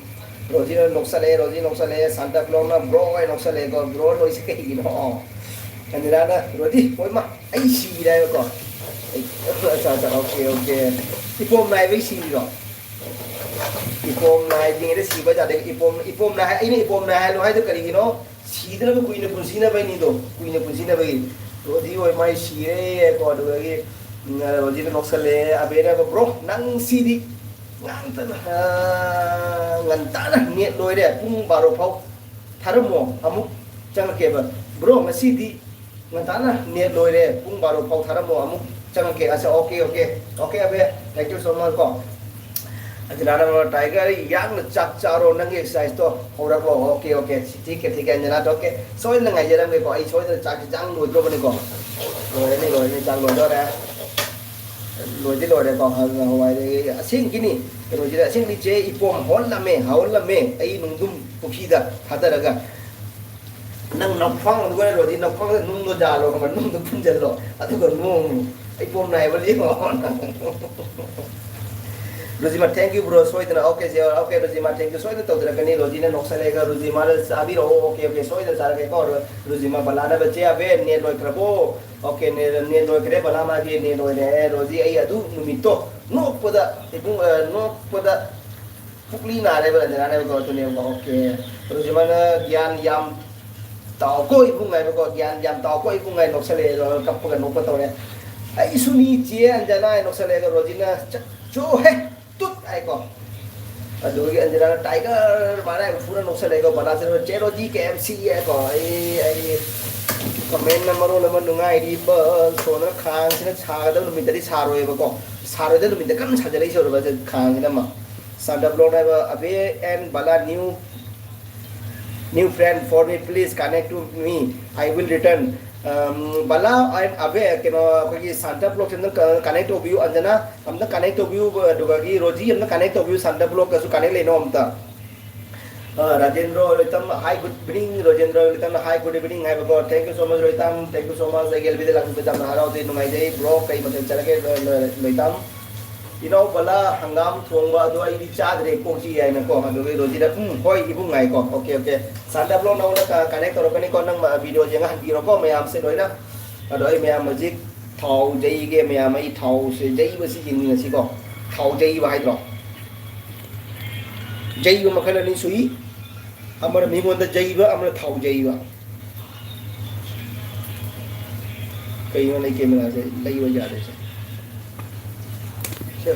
ꯔꯣꯖꯤꯅ ꯅꯣꯛꯁꯜꯂꯛꯑꯦ, ꯔꯣꯖꯤ ꯅꯣꯛꯁꯜꯂꯛꯑꯦ, ꯁꯥꯟꯇꯥ ꯀ꯭ꯂꯣꯅ bro ꯑꯩ ꯅꯣꯛꯁꯜꯂꯛꯑꯦꯀꯣ, bro ꯅꯣꯏꯁꯦ ꯀꯩꯒꯤꯅꯣ? ꯑꯣ꯫ ꯀꯟꯖꯅꯥꯅ, ꯔꯣꯖꯤ, ꯍꯣꯏꯃ, ꯑꯩ ꯁꯤꯔꯦ ꯍꯥꯏꯕꯀꯣ꯫ ꯑꯩ, ꯑꯠꯆꯥ, ꯑꯠꯆꯥ, okay, okay꯫ ꯏꯄꯣꯝ ꯅꯥꯏꯕꯩ ꯁꯤꯔꯤꯔꯣ? ꯏꯄꯣꯝ ꯅꯥꯏꯗ꯭ꯔꯤꯉꯩꯗ ꯁꯤꯕ ꯌꯥꯗꯦ꯫ ꯏꯄꯣꯝ, ꯏꯄꯣꯝ ꯅꯥꯏ-, ꯑꯩꯅ ꯏꯄꯣꯝ ꯅꯥꯏ ꯍꯥꯏꯍꯜꯂꯣ ꯍꯥꯏꯗꯣ ꯀꯔꯤꯒꯤꯅꯣ? ꯁꯤꯗꯅꯕ, ꯀꯨꯏꯅ ꯄꯨꯟꯁꯤꯅꯕꯩꯅꯤꯗꯣ, ꯀꯨꯏꯅ ꯄꯨꯟꯁꯤꯅꯕꯒꯤ꯫ ꯔꯣꯖꯤ ꯍꯣꯏ ꯃꯥꯏ ꯁꯤꯔꯦꯀꯣ, ꯑꯗꯨꯗꯒꯤ, ꯎꯝ, ꯔꯣꯖꯤꯅ ꯅꯣꯛꯁꯜꯂꯦ꯫ ꯑꯕꯦꯅ, "Bro, ꯅꯪ ꯁꯤꯗꯤ ꯉꯟꯇꯥꯅ, ꯑ, ꯉꯟꯇꯥꯅ ꯅꯦꯠ ꯂꯣꯏꯔꯦ, ꯄꯨꯡ ꯕꯥꯔꯣ ꯐꯥꯎ ꯊꯥꯔꯝꯃꯣ, ꯑꯃꯨꯛ ꯆꯪꯉꯛꯀꯦꯕ꯫ ꯕ꯭ꯔꯣ, ꯉꯁꯤꯗꯤ ꯉꯟꯇꯥꯅ ꯅꯦꯠ ꯂꯣꯏꯔꯦ, ꯄꯨꯡ ꯕꯥꯔꯣ ꯐꯥꯎ ꯊꯥꯔꯝꯃꯣ, ꯑꯃꯨꯛ ꯆꯪꯉꯛꯀꯦ꯫ ꯑꯁ, ꯑꯣꯀꯦ, ꯑꯣꯀꯦ, ꯑꯣꯀꯦ, ꯑꯕꯦ, thank you so much ꯀꯣ꯫ ꯑꯗꯨꯅ ꯅꯪ ꯇꯥꯏꯒꯔ, ꯌꯥꯡꯅ ꯆꯥꯛ ꯆꯥꯔꯣ, ꯅꯪꯒꯤ exercise ꯇꯣ ꯍꯧꯔꯛꯂꯣ꯫ ꯑꯣꯀꯦ, ꯑꯣꯀꯦ, ꯁꯤ ꯊꯤꯛꯀꯦ, ꯊꯤꯛꯀꯦ, ꯑꯟꯖꯅꯥ, ꯑꯣꯀꯦ꯫ ꯁꯣꯏꯗꯅ ꯉꯥꯏꯖꯔꯝꯒꯦꯀꯣ, ꯑꯩ ꯁꯣꯏꯗꯅ ꯆꯥꯛꯁꯤ ꯆꯥꯡ ꯂꯣꯏꯗ꯭ꯔꯣꯕꯅꯤꯀꯣ꯫ ꯂꯣꯏꯔꯅꯤ, ꯂꯣꯏꯔꯅꯤ, ꯆꯥꯛ ꯂꯣꯏꯗꯣꯔꯦ꯫ ꯂꯣꯏꯗꯤ ꯂꯣꯏꯔꯦꯀꯣ, ꯍꯋꯥꯏꯗꯒꯤ ꯑꯁꯦꯡꯒꯤꯅꯤ꯫ ꯀꯩꯅꯣꯁꯤꯗ ꯑꯁꯦꯡꯗꯤ ꯆꯦ ꯏꯄꯣꯝ ꯍꯧꯍꯜꯂꯝꯃꯦ, ꯍꯧꯍꯜꯂꯝꯃꯦ꯫ ꯑꯩ ꯅꯨꯡꯗꯨꯝ ꯄꯨꯈ꯭ꯔꯤꯗ ꯊꯥꯗꯔꯒ ꯅꯪ ꯅꯈ꯭ꯋꯥꯡ ꯑꯗꯨꯒ ꯂꯣꯏꯔꯗꯤ ꯅꯈ꯭ꯋꯥꯡꯗ ꯅꯨꯡꯗꯣ ꯌꯥꯜꯂꯣ, ꯈꯪꯕ꯭ꯔꯥ? ꯅꯨꯡꯗꯣ ꯐꯨꯟꯖꯜꯂꯣ, ꯑꯗꯨꯒ ꯅꯣꯡ ꯏꯄꯣꯝ ꯅꯥꯏꯕ ꯂꯦꯡꯉꯣ꯫ ꯔꯨꯖꯤꯃꯥ, thank you bro, ꯁꯣꯏꯗꯅ꯫ ꯑꯣꯀꯦ ꯖꯦ, ꯑꯣꯀꯦ ꯔꯨꯖꯤꯃꯥ, thank you, ꯁꯣꯏꯗꯅ ꯇꯧꯖꯔꯛꯀꯅꯤ꯫ ꯔꯣꯖꯤꯅ ꯅꯣꯛꯁꯜꯂꯛꯑꯒ ꯔꯨꯖꯤꯃꯥꯅ ꯆꯥꯕꯤꯔꯛꯑꯣ꯫ ꯑꯣꯀꯦ, ꯑꯣꯀꯦ, ꯁꯣꯏꯗꯅ ꯆꯥꯔꯛꯀꯦꯀꯣ꯫ ꯔꯨ-, ꯔꯨꯖꯤꯃꯥ, ꯕꯂꯥꯅ ꯆꯦ ꯑꯕꯦ ꯅꯦꯠ ꯂꯣꯏꯈ꯭ꯔꯕꯣ? ꯑꯣꯀꯦ, ꯅꯦꯠ, ꯅꯦꯠ ꯂꯣꯏꯈ꯭ꯔꯦ, ꯕꯂꯥ ꯃꯥꯒꯤ ꯅꯦꯠ ꯂꯣꯏꯔꯦ꯫ ꯔꯣꯖꯤ, ꯑꯩ ꯑꯗꯨ ꯅꯨꯃꯤꯠꯇꯣ ꯅꯣꯛꯄꯗ, ꯏꯕꯨꯡ, ꯑ, ꯅꯣꯛꯄꯗ ꯄꯨꯛꯂꯤ ꯅꯥꯔꯦꯕ, ꯔꯟꯖꯅꯥꯅꯦꯕꯀꯣ, ꯑꯗꯨꯅꯦꯕꯀꯣ, ꯑꯣꯀꯦ꯫ ꯔꯨꯖꯤꯃꯥꯅ ꯒ꯭ꯌꯥꯟ ꯌꯥꯝ ꯇꯥꯎꯀꯣ ꯏꯕꯨꯡ ꯍꯥꯏꯕꯀꯣ, ꯒ꯭ꯌꯥꯟ ꯌꯥꯝ ꯇꯥꯎꯀꯣ ꯏꯕꯨꯡ ꯍꯥꯏ ꯅꯣꯛꯁꯜꯂꯛꯑꯦ, ꯑꯗꯣ ꯀꯞꯄꯒ ꯅꯣꯛꯄ ꯇꯧꯔꯦ꯫ ꯑꯩꯁꯨꯅꯤ ꯆꯦ ꯑꯟꯖꯅꯥ ꯍꯥꯏ ꯅꯣꯛꯁꯜꯂꯛꯑꯦ, ꯑꯗꯣ ꯔꯣꯖꯤꯅ ꯆꯠ-, ꯆꯣꯍꯦ! ꯇꯨꯠ! ꯍꯥꯏꯀꯣ꯫ ꯑꯗꯨꯒꯤ ꯑꯟꯖꯅꯥꯅ ꯇꯥꯏꯒꯔ ꯃꯥꯅ ꯍꯥꯏ ꯐꯨꯔ ꯅꯣꯛꯁꯜꯂꯛꯑꯦꯀꯣ, ꯕꯂꯥꯁꯤꯅ ꯆꯦ ꯔꯣꯖꯤ ꯀꯦ ꯑꯦꯝ ꯁꯤ ꯍꯥꯏꯀꯣ꯫ ꯑꯩ, ꯑꯩ comment ꯅ ꯃꯔꯣꯜ ꯑꯃ ꯅꯨꯡꯉꯥꯏꯔꯤꯕ, ꯁꯣꯝꯗꯅ ꯈꯥꯡꯁꯤꯅ ꯁꯥꯒꯗꯕ ꯅꯨꯃꯤꯠꯇꯗꯤ ꯁꯥꯔꯣꯏꯕꯀꯣ, ꯁꯥꯔꯣꯏꯗꯕ ꯅꯨꯃꯤꯠꯇ ꯀꯟꯅ ꯁꯥꯖꯜꯂꯛꯏꯁꯦ ꯎꯔꯕ ꯈꯥꯡꯁꯤꯅ ꯑꯃ꯫ ꯁꯥꯟꯇꯥ ꯕ꯭ꯂꯣꯛ ꯍꯥꯏꯕ, ꯑꯕꯦ and Bala new, new friend for me, please connect to me, I will return. Um, Bala and ꯑꯕꯦ, ꯀꯩꯅꯣ, ꯑꯩꯈꯣꯏꯒꯤ ꯁꯥꯟꯇꯥ ꯕ꯭ꯂꯣꯛꯁꯦ ꯑꯝꯇ ꯀ-, connect ꯇꯧꯕꯤꯌꯨ, ꯑꯟꯖꯅꯥ ꯑꯝꯇ connect ꯇꯧꯕꯤꯌꯨ, ꯑꯗꯨꯗꯒꯤ ꯔꯣꯖꯤ ꯑꯝꯇ connect ꯇꯧꯕꯤꯌꯨ, ꯁꯥꯟꯇꯥ ꯕ꯭ꯂꯣꯛꯀꯁꯨ connect ꯂꯩꯅꯧ ꯑꯝꯇ꯫ ꯑ, Rajendra Loitam, hi, good evening, Rajendra Loitam, hi, good evening ꯍꯥꯏꯕꯀꯣ, thank you so much Loitam, thank you so much, ꯑꯩꯒꯤ ꯑꯦꯜ ꯕꯤꯗ ꯂꯥꯛꯄꯤꯕ ꯌꯥꯝꯅ ꯍꯔꯥꯎꯖꯩ, ꯅꯨꯡꯉꯥꯏꯖꯩ꯫ Bro, ꯀꯩ ꯃꯊꯦꯜ ꯆꯥꯔꯒꯦ, ꯂꯣꯏ-, ꯂꯣꯏ-, ꯂꯣꯏꯇꯝ? ꯏꯅꯥꯎ ꯕꯂꯥ, ꯍꯪꯒꯥꯝ ꯊꯣꯡꯕ ꯑꯗꯣ ꯑꯩꯗꯤ ꯆꯥꯗ꯭ꯔꯦ, ꯀꯣꯛ ꯆꯤꯛꯑꯦ ꯍꯥꯏꯅꯀꯣ꯫ ꯑꯗꯨꯒꯤ ꯔꯣꯖꯤꯗ, "ꯎꯝ, ꯍꯣꯏ, ꯏꯕꯨꯡ" ꯍꯥꯏꯀꯣ꯫ Okay, okay. ꯁꯥꯟꯇꯥ ꯕ꯭ꯂꯣꯛ ꯅꯉꯣꯟꯗ ꯀ-, connect ꯇꯧꯔꯛꯀꯅꯤꯀꯣ꯫ ꯅꯪ ꯃ-, video ꯌꯦꯡꯉ ꯍꯟꯕꯤꯔꯣꯀꯣ, ꯃꯌꯥꯝꯁꯦ ꯂꯣꯏꯅ꯫ ꯑꯗꯣ ꯑꯩ ꯃꯌꯥꯝ ꯍꯧꯖꯤꯛ ꯊꯥꯎ ꯌꯩꯒꯦ, ꯃꯌꯥꯝ꯫ ꯑꯩ ꯊꯥꯎꯁꯦ ꯌꯩꯕꯁꯤ ꯌꯦꯡꯃꯤꯟꯅꯁꯤꯀꯣ꯫ ꯊꯥꯎ ꯌꯩꯕ ꯍꯥꯏꯗ꯭ꯔꯣ? ꯌꯩꯕ ꯃꯈꯜ ꯑꯅꯤ ꯁꯨꯏ꯫ ꯑꯃꯅ ꯃꯤꯉꯣꯟꯗ ꯌꯩꯕ, ꯑꯃꯅ ꯊꯥꯎ ꯌꯩꯕ꯫ ꯀꯩꯅꯣ ꯅꯪ camera ꯁꯦ ꯂꯩꯕ ꯌꯥꯗ꯭ꯔꯤꯁꯦ? ꯁꯦ꯫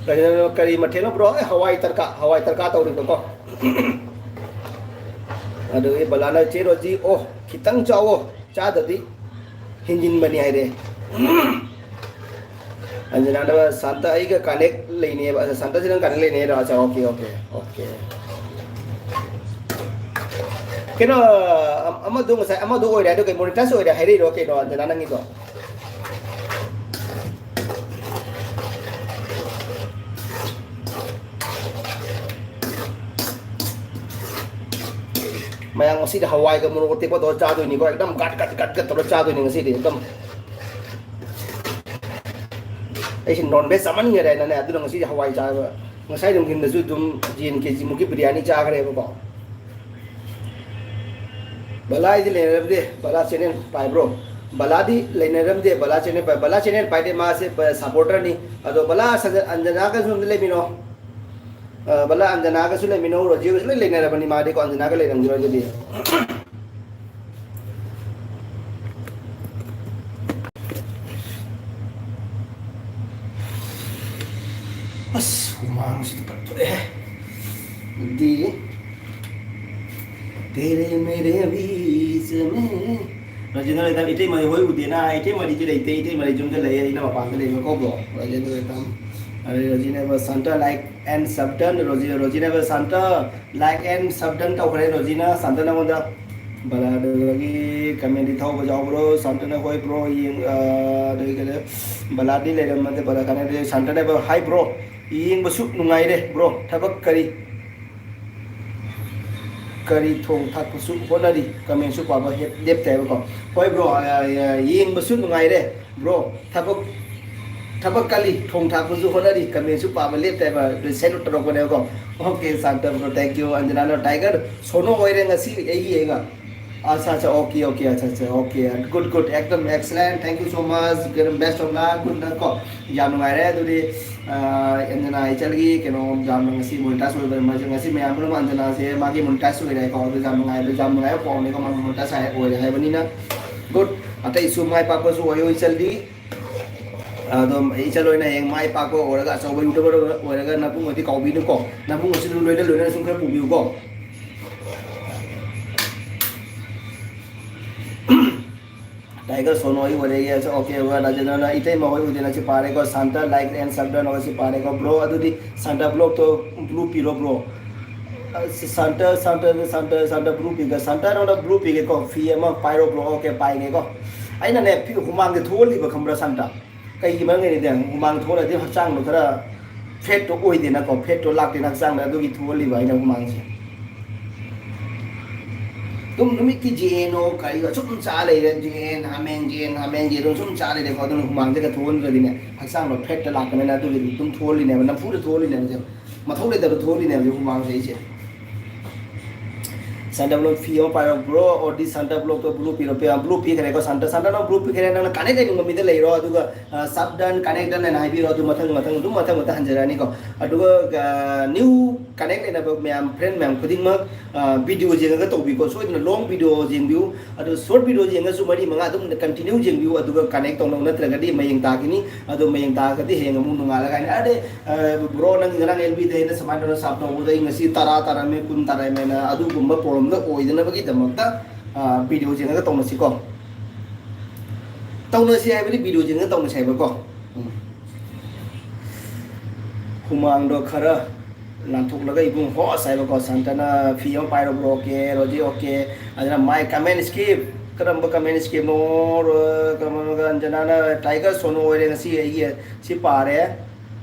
ꯀꯔꯤꯅꯣ, ꯀꯔꯤ ꯃꯊꯦꯜꯅꯣ ꯕ꯭ꯔꯣ? ꯑꯦ, ꯍꯋꯥꯏ ꯇꯔꯀꯥ, ꯍꯋꯥꯏ ꯇꯔꯀꯥ ꯇꯧꯔꯤꯕꯀꯣ꯫ ꯑꯗꯨꯒꯤ ꯕꯂꯥꯅ, "ꯆꯦ ꯔꯣꯖꯤ, ꯑꯣ, ꯈꯤꯇꯪ ꯆꯥꯎꯋꯣ, ꯆꯥꯗꯗꯤ ꯍꯦꯟꯖꯤꯟꯕꯅꯤ" ꯍꯥꯏꯔꯦ꯫ ꯑꯟꯖꯅꯥꯗ, "ꯁꯥꯟꯇ ꯑꯩꯒ ꯀꯅꯦꯛ ꯂꯩꯅꯩꯌꯦꯕ"꯫ ꯑ, ꯁꯥꯟꯇꯁꯤ ꯅꯪ ꯀꯅꯦꯛ ꯂꯩꯅꯩꯔꯣ? ꯑꯠꯆꯥ, ꯑꯣꯀꯦ, ꯑꯣꯀꯦ, ꯑꯣꯀꯦ꯫ ꯀꯩꯅꯣ, ꯑ-, ꯑꯃꯗꯣ ꯉꯁꯥꯏ ꯑꯃꯗꯣ ꯑꯣꯏꯔꯦ, ꯑꯗꯣ ꯀꯩ ꯃꯣꯅꯤꯇꯥꯏꯁ ꯑꯣꯏꯔꯦ ꯍꯥꯏꯔꯛꯏꯔꯣ ꯀꯩꯅꯣ, ꯑꯟꯖꯅꯥ, ꯅꯪꯒꯤꯗꯣ? ꯃꯌꯥꯝ ꯉꯁꯤꯗꯤ ꯍꯋꯥꯏꯒ ꯃꯣꯔꯣꯛ ꯑꯇꯦꯛꯄ ꯇꯧꯔ ꯆꯥꯗꯣꯏꯅꯤꯀꯣ, ꯑꯦꯛꯗꯝ ꯒꯠ ꯒꯠ ꯒꯠ ꯒꯠ ꯇꯧꯔ ꯆꯥꯗꯣꯏꯅꯤ ꯉꯁꯤꯗꯤ ꯑꯦꯛꯗꯝ꯫ ꯑꯩꯁꯦ ꯅꯣꯟ ꯚꯦꯖ ꯆꯥꯃꯟꯈꯔꯦꯅꯅꯦ, ꯑꯗꯨꯅ ꯉꯁꯤꯗꯤ ꯍꯋꯥꯏ ꯆꯥꯕ꯫ ꯉꯁꯥꯏ ꯅꯨꯡꯊꯤꯟꯗꯁꯨ ꯑꯗꯨꯝ ꯌꯦꯟ ꯀꯦ ꯖꯤ ꯃꯨꯛꯀꯤ ꯕꯤꯔꯌꯥꯅꯤ ꯆꯥꯈ꯭ꯔꯦꯕꯀꯣ꯫ ꯕꯂꯥ ꯑꯩꯗꯤ ꯂꯩꯅꯔꯝꯗꯦ, ꯕꯂꯥ ꯆꯦꯅꯦꯜ ꯄꯥꯏꯕ꯭ꯔꯣ? ꯕꯂꯥꯗꯤ ꯂꯩꯅꯔꯝꯗꯦ, ꯕꯂꯥ ꯆꯦꯅꯦꯜ ꯄꯥꯏ-, ꯕꯂꯥ ꯆꯦꯅꯦꯜ ꯄꯥꯏꯗꯦ, ꯃꯥꯁꯦ ꯕ-, ꯁꯄꯣꯔꯇꯔꯅꯤ꯫ ꯑꯗꯣ ꯕꯂꯥ ꯁꯟꯖ-, ꯑꯟꯖꯅꯥꯒꯁꯨ ꯑꯝꯇ ꯂꯩꯃꯤꯟꯅꯣ꯫ ꯑ, ꯕꯂꯥ ꯑꯟꯖꯅꯥꯒꯁꯨ ꯂꯩꯃꯤꯟꯅꯧ, ꯔꯣꯖꯤꯒꯁꯨ ꯂꯣꯏ ꯂꯩꯅꯔꯕꯅꯤ, ꯃꯥꯗꯤꯀꯣ ꯑꯟꯖꯅꯥꯒ ꯂꯩꯔꯝꯈꯤꯔꯣꯏ ꯑꯗꯨꯗꯤ꯫ ꯑꯁ, ꯍꯨꯃꯥꯡꯁꯤꯗꯤ ꯐꯠꯇ꯭ꯔꯦꯍꯦ꯫ ꯑꯗꯨꯗꯤ, ꯇꯦꯔꯦ ꯃꯦꯔꯦ ꯕꯤꯆ ꯃꯦ꯫ ꯔꯣꯖꯤꯅ ꯂꯩꯇꯥꯝ, ꯏꯇꯩꯃ ꯍꯣꯏ ꯎꯗꯦꯅ, ꯏꯇꯩꯃꯗꯤ ꯂꯩꯇꯦ, ꯏꯇꯩꯃꯗꯤ ꯌꯨꯝꯗ ꯂꯩꯌꯦ, ꯑꯩꯅ ꯃꯄꯥꯟꯗ ꯂꯩꯕ ꯀꯧꯕ꯭ꯔꯣ? ꯔꯣꯖꯤꯅ ꯂꯩꯇꯥꯝ꯫ ꯑꯗꯩ ꯔꯣꯖꯤꯅ ꯁꯥꯟꯇ like and sub done, Roji, ꯔꯣꯖꯤꯅ ꯁꯥꯟꯇ like and sub done ꯇꯧꯈ꯭ꯔꯦ ꯔꯣꯖꯤꯅ, ꯁꯥꯟꯇ ꯅꯉꯣꯟꯗ꯫ ꯕꯂꯥꯗꯒꯤ ꯀꯃꯦꯟꯗꯤ ꯊꯧꯕ ꯌꯥꯎꯕ꯭ꯔꯣ? ꯁꯥꯟꯇꯅ ꯍꯣꯏ ꯕ꯭ꯔꯣ, ꯌꯦꯡ-, ꯑ, ꯑꯗꯒꯤ ꯀꯩꯅꯣ, ꯕꯂꯥꯗꯤ ꯂꯩꯔꯝꯃꯗꯤ ꯕꯂꯥ ꯀꯥꯟꯅꯗꯦ꯫ ꯁꯥꯟꯇꯅ ꯍꯥꯏꯕ, "ꯍꯥꯏ ꯕ꯭ꯔꯣ, ꯌꯦꯡꯕꯁꯨ ꯅꯨꯡꯉꯥꯏꯔꯦ ꯕ꯭ꯔꯣ, ꯊꯕꯛ ꯀꯔꯤ, ꯀꯔꯤ ꯊꯣꯡ ꯊꯥꯛꯄꯁꯨ ꯍꯣꯠꯅꯔꯤ, ꯀꯃꯦꯟꯁꯨ ꯄꯥꯕ ꯍꯦꯞ-, ꯂꯦꯞꯇꯦ" ꯍꯥꯏꯕꯀꯣ꯫ ꯍꯣꯏ ꯕ꯭ꯔꯣ, ꯑ, ꯑ, ꯌꯦꯡꯕꯁꯨ ꯅꯨꯡꯉꯥꯏꯔꯦ ꯕ꯭ꯔꯣ, ꯊꯕꯛ, ꯊꯕꯛ ꯀꯜꯂꯤ, ꯊꯣꯡ ꯊꯥꯛꯄꯁꯨ ꯍꯣꯠꯅꯔꯤ, ꯀꯃꯦꯟꯁꯨ ꯄꯥꯕ ꯂꯦꯞꯇꯦ ꯍꯥꯏꯕ, ꯁꯦꯂꯨꯠ ꯇꯧꯔꯛꯄꯅꯦꯕꯀꯣ꯫ ꯑꯣꯀꯦ, ꯁꯥꯟꯇ ꯕ꯭ꯔꯣ, thank you꯫ ꯑꯟꯖꯅꯥꯅ ꯇꯥꯏꯒꯔ ꯁꯣꯅꯣ ꯑꯣꯏꯔꯦ ꯉꯁꯤ ꯑꯩꯒꯤ ꯌꯦꯡꯉ꯫ ꯑꯠꯆꯥ, ꯑꯠꯆꯥ, ꯑꯣꯀꯦ, ꯑꯣꯀꯦ, ꯑꯠꯆꯥ, ꯑꯠꯆꯥ, ꯑꯣꯀꯦ, ꯒꯨꯗ, ꯒꯨꯗ, ꯑꯦꯛꯗꯝ excellent, thank you so much, best of luck, good luck ꯀꯣ꯫ ꯌꯥꯝ ꯅꯨꯡꯉꯥꯏꯔꯦ꯫ ꯑꯗꯨꯗꯤ, ꯑ, ꯑꯟꯖꯅꯥ ꯏꯆꯜꯒꯤ ꯀꯩꯅꯣ, ꯌꯥꯝꯅ ꯉꯁꯤ ꯃꯣꯅꯤꯇꯥꯏꯖ ꯑꯣꯏꯕ, ꯃꯥꯁꯦ ꯉꯁꯤ ꯃꯌꯥꯝ ꯄꯨꯝꯅꯃꯛ ꯑꯟꯖꯅꯥꯁꯦ ꯃꯥꯒꯤ ꯃꯣꯅꯤꯇꯥꯏꯖ ꯑꯣꯏꯔꯦꯀꯣ꯫ ꯑꯗꯨ ꯌꯥꯝ ꯅꯨꯡꯉꯥꯏꯕ, ꯌꯥꯝ ꯅꯨꯡꯉꯥꯏꯕ ꯄꯥꯎꯅꯦꯀꯣ, ꯃꯥ ꯃꯣꯅꯤꯇꯥꯏꯖ ꯑꯣꯏꯔꯦ ꯍꯥꯏꯕꯅꯤꯅ꯫ ꯒꯨꯗ, ꯑꯇꯩꯁꯨ ꯃꯥꯏ ꯄꯥꯛꯄꯁꯨ ꯑꯣꯏꯌꯨ ꯏꯆꯜꯗꯤ꯫ ꯑꯗꯨꯝ ꯏꯆꯜ ꯍꯣꯏꯅ ꯍꯌꯦꯡ ꯃꯥꯏ ꯄꯥꯛꯄ ꯑꯣꯏꯔꯒ, ꯑꯆꯧꯕ YouTuber ꯑꯣꯏꯔꯒ ꯅꯕꯨꯡ ꯍꯣꯏꯗꯤ ꯀꯥꯎꯕꯤꯅꯨꯀꯣ꯫ ꯅꯕꯨꯡ ꯍꯣꯏꯁꯨ ꯑꯗꯨꯝ ꯂꯣꯏꯅ ꯂꯣꯏꯅꯅ ꯁꯨꯝ ꯈꯔ ꯄꯨꯕꯤꯌꯨꯀꯣ꯫ Tiger Sono ꯍꯣꯏ ꯑꯣꯏꯔꯦ, yes, okay, well, ꯔꯥꯖꯦꯟꯗ꯭ꯔꯅ ꯏꯇꯩꯃ ꯍꯣꯏ ꯎꯗꯦꯅ ꯁꯤ ꯄꯥꯔꯦꯀꯣ, Santa like and subscribe ꯁꯤ ꯄꯥꯔꯦꯀꯣ꯫ Bro, ꯑꯗꯨꯗꯤ Santa vlog ꯇꯣ blue ꯄꯤꯔꯣ, bro꯫ ꯑ, ꯁꯤ Santa, Santa, Santa, Santa blue ꯄꯤꯒꯦ, Santa ꯅꯉꯣꯟꯗ blue ꯄꯤꯒꯦꯀꯣ, ꯐꯤ ꯑꯃ ꯄꯥꯏꯔꯣ, bro, okay, ꯄꯥꯏꯒꯦꯀꯣ꯫ ꯑꯩꯅꯅꯦ, ꯐꯤ, ꯍꯨꯃꯥꯡꯁꯦ ꯊꯣꯛꯍꯜꯂꯤꯕ, ꯈꯪꯕ꯭ꯔꯥ, Santa? ꯀꯩꯒꯤ ꯃꯔꯝꯒꯤꯅꯣꯗꯤ, ꯍꯨꯃꯥꯡ ꯊꯣꯛꯍꯜꯂꯗꯤ ꯍꯛꯆꯥꯡꯗꯣ ꯈꯔ fat ꯇꯣ ꯑꯣꯏꯗꯦꯅꯀꯣ, fat ꯇꯣ ꯂꯥꯛꯇꯦꯅ ꯍꯛꯆꯥꯡꯗ, ꯑꯗꯨꯒꯤ ꯊꯣꯛꯍꯜꯂꯤꯕ ꯑꯩꯅ ꯍꯨꯃꯥꯡꯁꯦ꯫ ꯑꯗꯨꯝ ꯅꯨꯃꯤꯠꯀꯤ ꯌꯦꯟꯅꯣ ꯀꯔꯤꯒ ꯁꯨꯝ ꯆꯥ ꯂꯩꯔꯦ, ꯌꯦꯟ, ꯍꯥꯃꯦꯡ, ꯌꯦꯟ, ꯍꯥꯃꯦꯡ, ꯌꯦꯔꯨꯝ ꯁꯨꯝ ꯆꯥ ꯂꯩꯔꯦꯀꯣ꯫ ꯑꯗꯨꯅ ꯍꯨꯃꯥꯡꯁꯦ ꯈꯔ ꯊꯣꯛꯍꯟꯗ꯭ꯔꯗꯤꯅꯦ, ꯍꯛꯆꯥꯡꯗꯣ fat ꯇ ꯂꯥꯛꯀꯅꯤꯅ ꯑꯗꯨꯒꯤ ꯑꯗꯨꯝ ꯊꯣꯛꯍꯜꯂꯤꯅꯦꯕ, ꯅꯝꯐꯨꯗ ꯊꯣꯛꯍꯜꯂꯤꯅꯦꯕ ꯁꯦ꯫ ꯃꯊꯧ ꯂꯩꯇꯕ ꯊꯣꯛꯍꯜꯂꯤꯅꯦꯕ ꯍꯨꯃꯥꯡꯁꯦ ꯑꯩꯁꯦ꯫ Santa vlog ꯐꯤ ꯑꯃ ꯄꯥꯏꯔꯣ, bro, ꯑꯣꯔꯗꯤ Santa vlog ꯇꯣ blue ꯄꯤꯔꯣ, blue ꯄꯤꯈ꯭ꯔꯦꯀꯣ꯫ Santa, Santa ꯅꯪ blue ꯄꯤꯈ꯭ꯔꯦ, ꯅꯪꯅ connect ꯂꯩꯅꯤꯡꯕ ꯃꯤꯗ ꯂꯩꯔꯣ, ꯑꯗꯨꯒ ꯑ, sub done, connect done ꯍꯥꯏꯅ ꯍꯥꯏꯕꯤꯔꯣ, ꯑꯗꯨ ꯃꯊꯪ ꯃꯊꯪ ꯑꯗꯨꯝ ꯃꯊꯪ ꯃꯊꯪ ꯍꯟꯖꯔꯛꯑꯅꯤꯀꯣ꯫ ꯑꯗꯨꯒ, ꯑ, new connect ꯂꯩꯅꯕ ꯃꯌꯥꯝ, friend ꯃꯌꯥꯝ ꯈꯨꯗꯤꯡꯃꯛ, ꯑ, video ꯌꯦꯡꯉꯒ ꯇꯧꯕꯤꯀꯣ, ꯁꯣꯏꯗꯅ long video ꯌꯦꯡꯕꯤꯌꯨ꯫ ꯑꯗꯨ short video ꯌꯦꯡꯉꯁꯨ ꯃꯔꯤ ꯃꯉꯥ ꯑꯗꯨꯝ continue ꯌꯦꯡꯕꯤꯌꯨ, ꯑꯗꯨꯒ connect ꯇꯧꯅꯧ, ꯅꯠꯇ꯭ꯔꯒꯗꯤ ꯃꯌꯦꯡ ꯇꯥꯈꯤꯅꯤ꯫ ꯑꯗꯨ ꯃꯌꯦꯡ ꯇꯥꯔꯒꯗꯤ ꯍꯌꯦꯡ ꯑꯃꯨꯛ ꯅꯣꯡꯉꯥꯜꯂꯒ ꯍꯥꯏꯅꯤ, "ꯑꯗꯦ, ꯑ, bro, ꯅꯪꯒꯤ ꯉꯔꯥꯡ L B ꯗ ꯑꯩꯅ ꯁꯨꯃꯥꯏꯅ ꯇꯧꯔ sub ꯇꯧꯕꯗ ꯑꯩ ꯉꯁꯤ ꯇꯔꯥ ꯇꯥꯔꯝꯃꯦ, ꯀꯨꯟ ꯇꯥꯔꯝꯃꯦꯅ", ꯑꯗꯨꯒꯨꯝꯕ problem ꯗ ꯑꯣꯏꯗꯅꯕꯒꯤꯗꯃꯛꯇ, ꯑ, video ꯌꯦꯡꯉꯒ ꯇꯧꯅꯁꯤꯀꯣ꯫ ꯇꯧꯅꯁꯤ ꯍꯥꯏꯕꯗꯤ video ꯌꯦꯡꯉꯒ ꯇꯧꯅꯁꯤ ꯍꯥꯏꯕꯀꯣ꯫ ꯎꯝ꯫ ꯍꯨꯃꯥꯡꯗꯣ ꯈꯔ ꯂꯥꯟꯊꯣꯛꯂꯒ ꯏꯕꯨꯡ ꯍꯣꯁ ꯍꯥꯏꯕꯀꯣ꯫ Santa ꯅ ꯐꯤ ꯑꯃ ꯄꯥꯏꯔꯣ, bro, okay, ꯔꯣꯖꯤ, okay꯫ ꯑꯗꯨꯅ my comment skip꯫ ꯀꯔꯝꯕ comment skip ꯅꯣ? ꯔꯣ-, ꯀꯔꯝꯕ, ꯑꯟꯖꯅꯥꯅ Tiger Sono ꯑꯣꯏꯔꯦ ꯉꯁꯤ ꯑꯩꯒꯤ꯫ ꯁꯤ ꯄꯥꯔꯦ꯫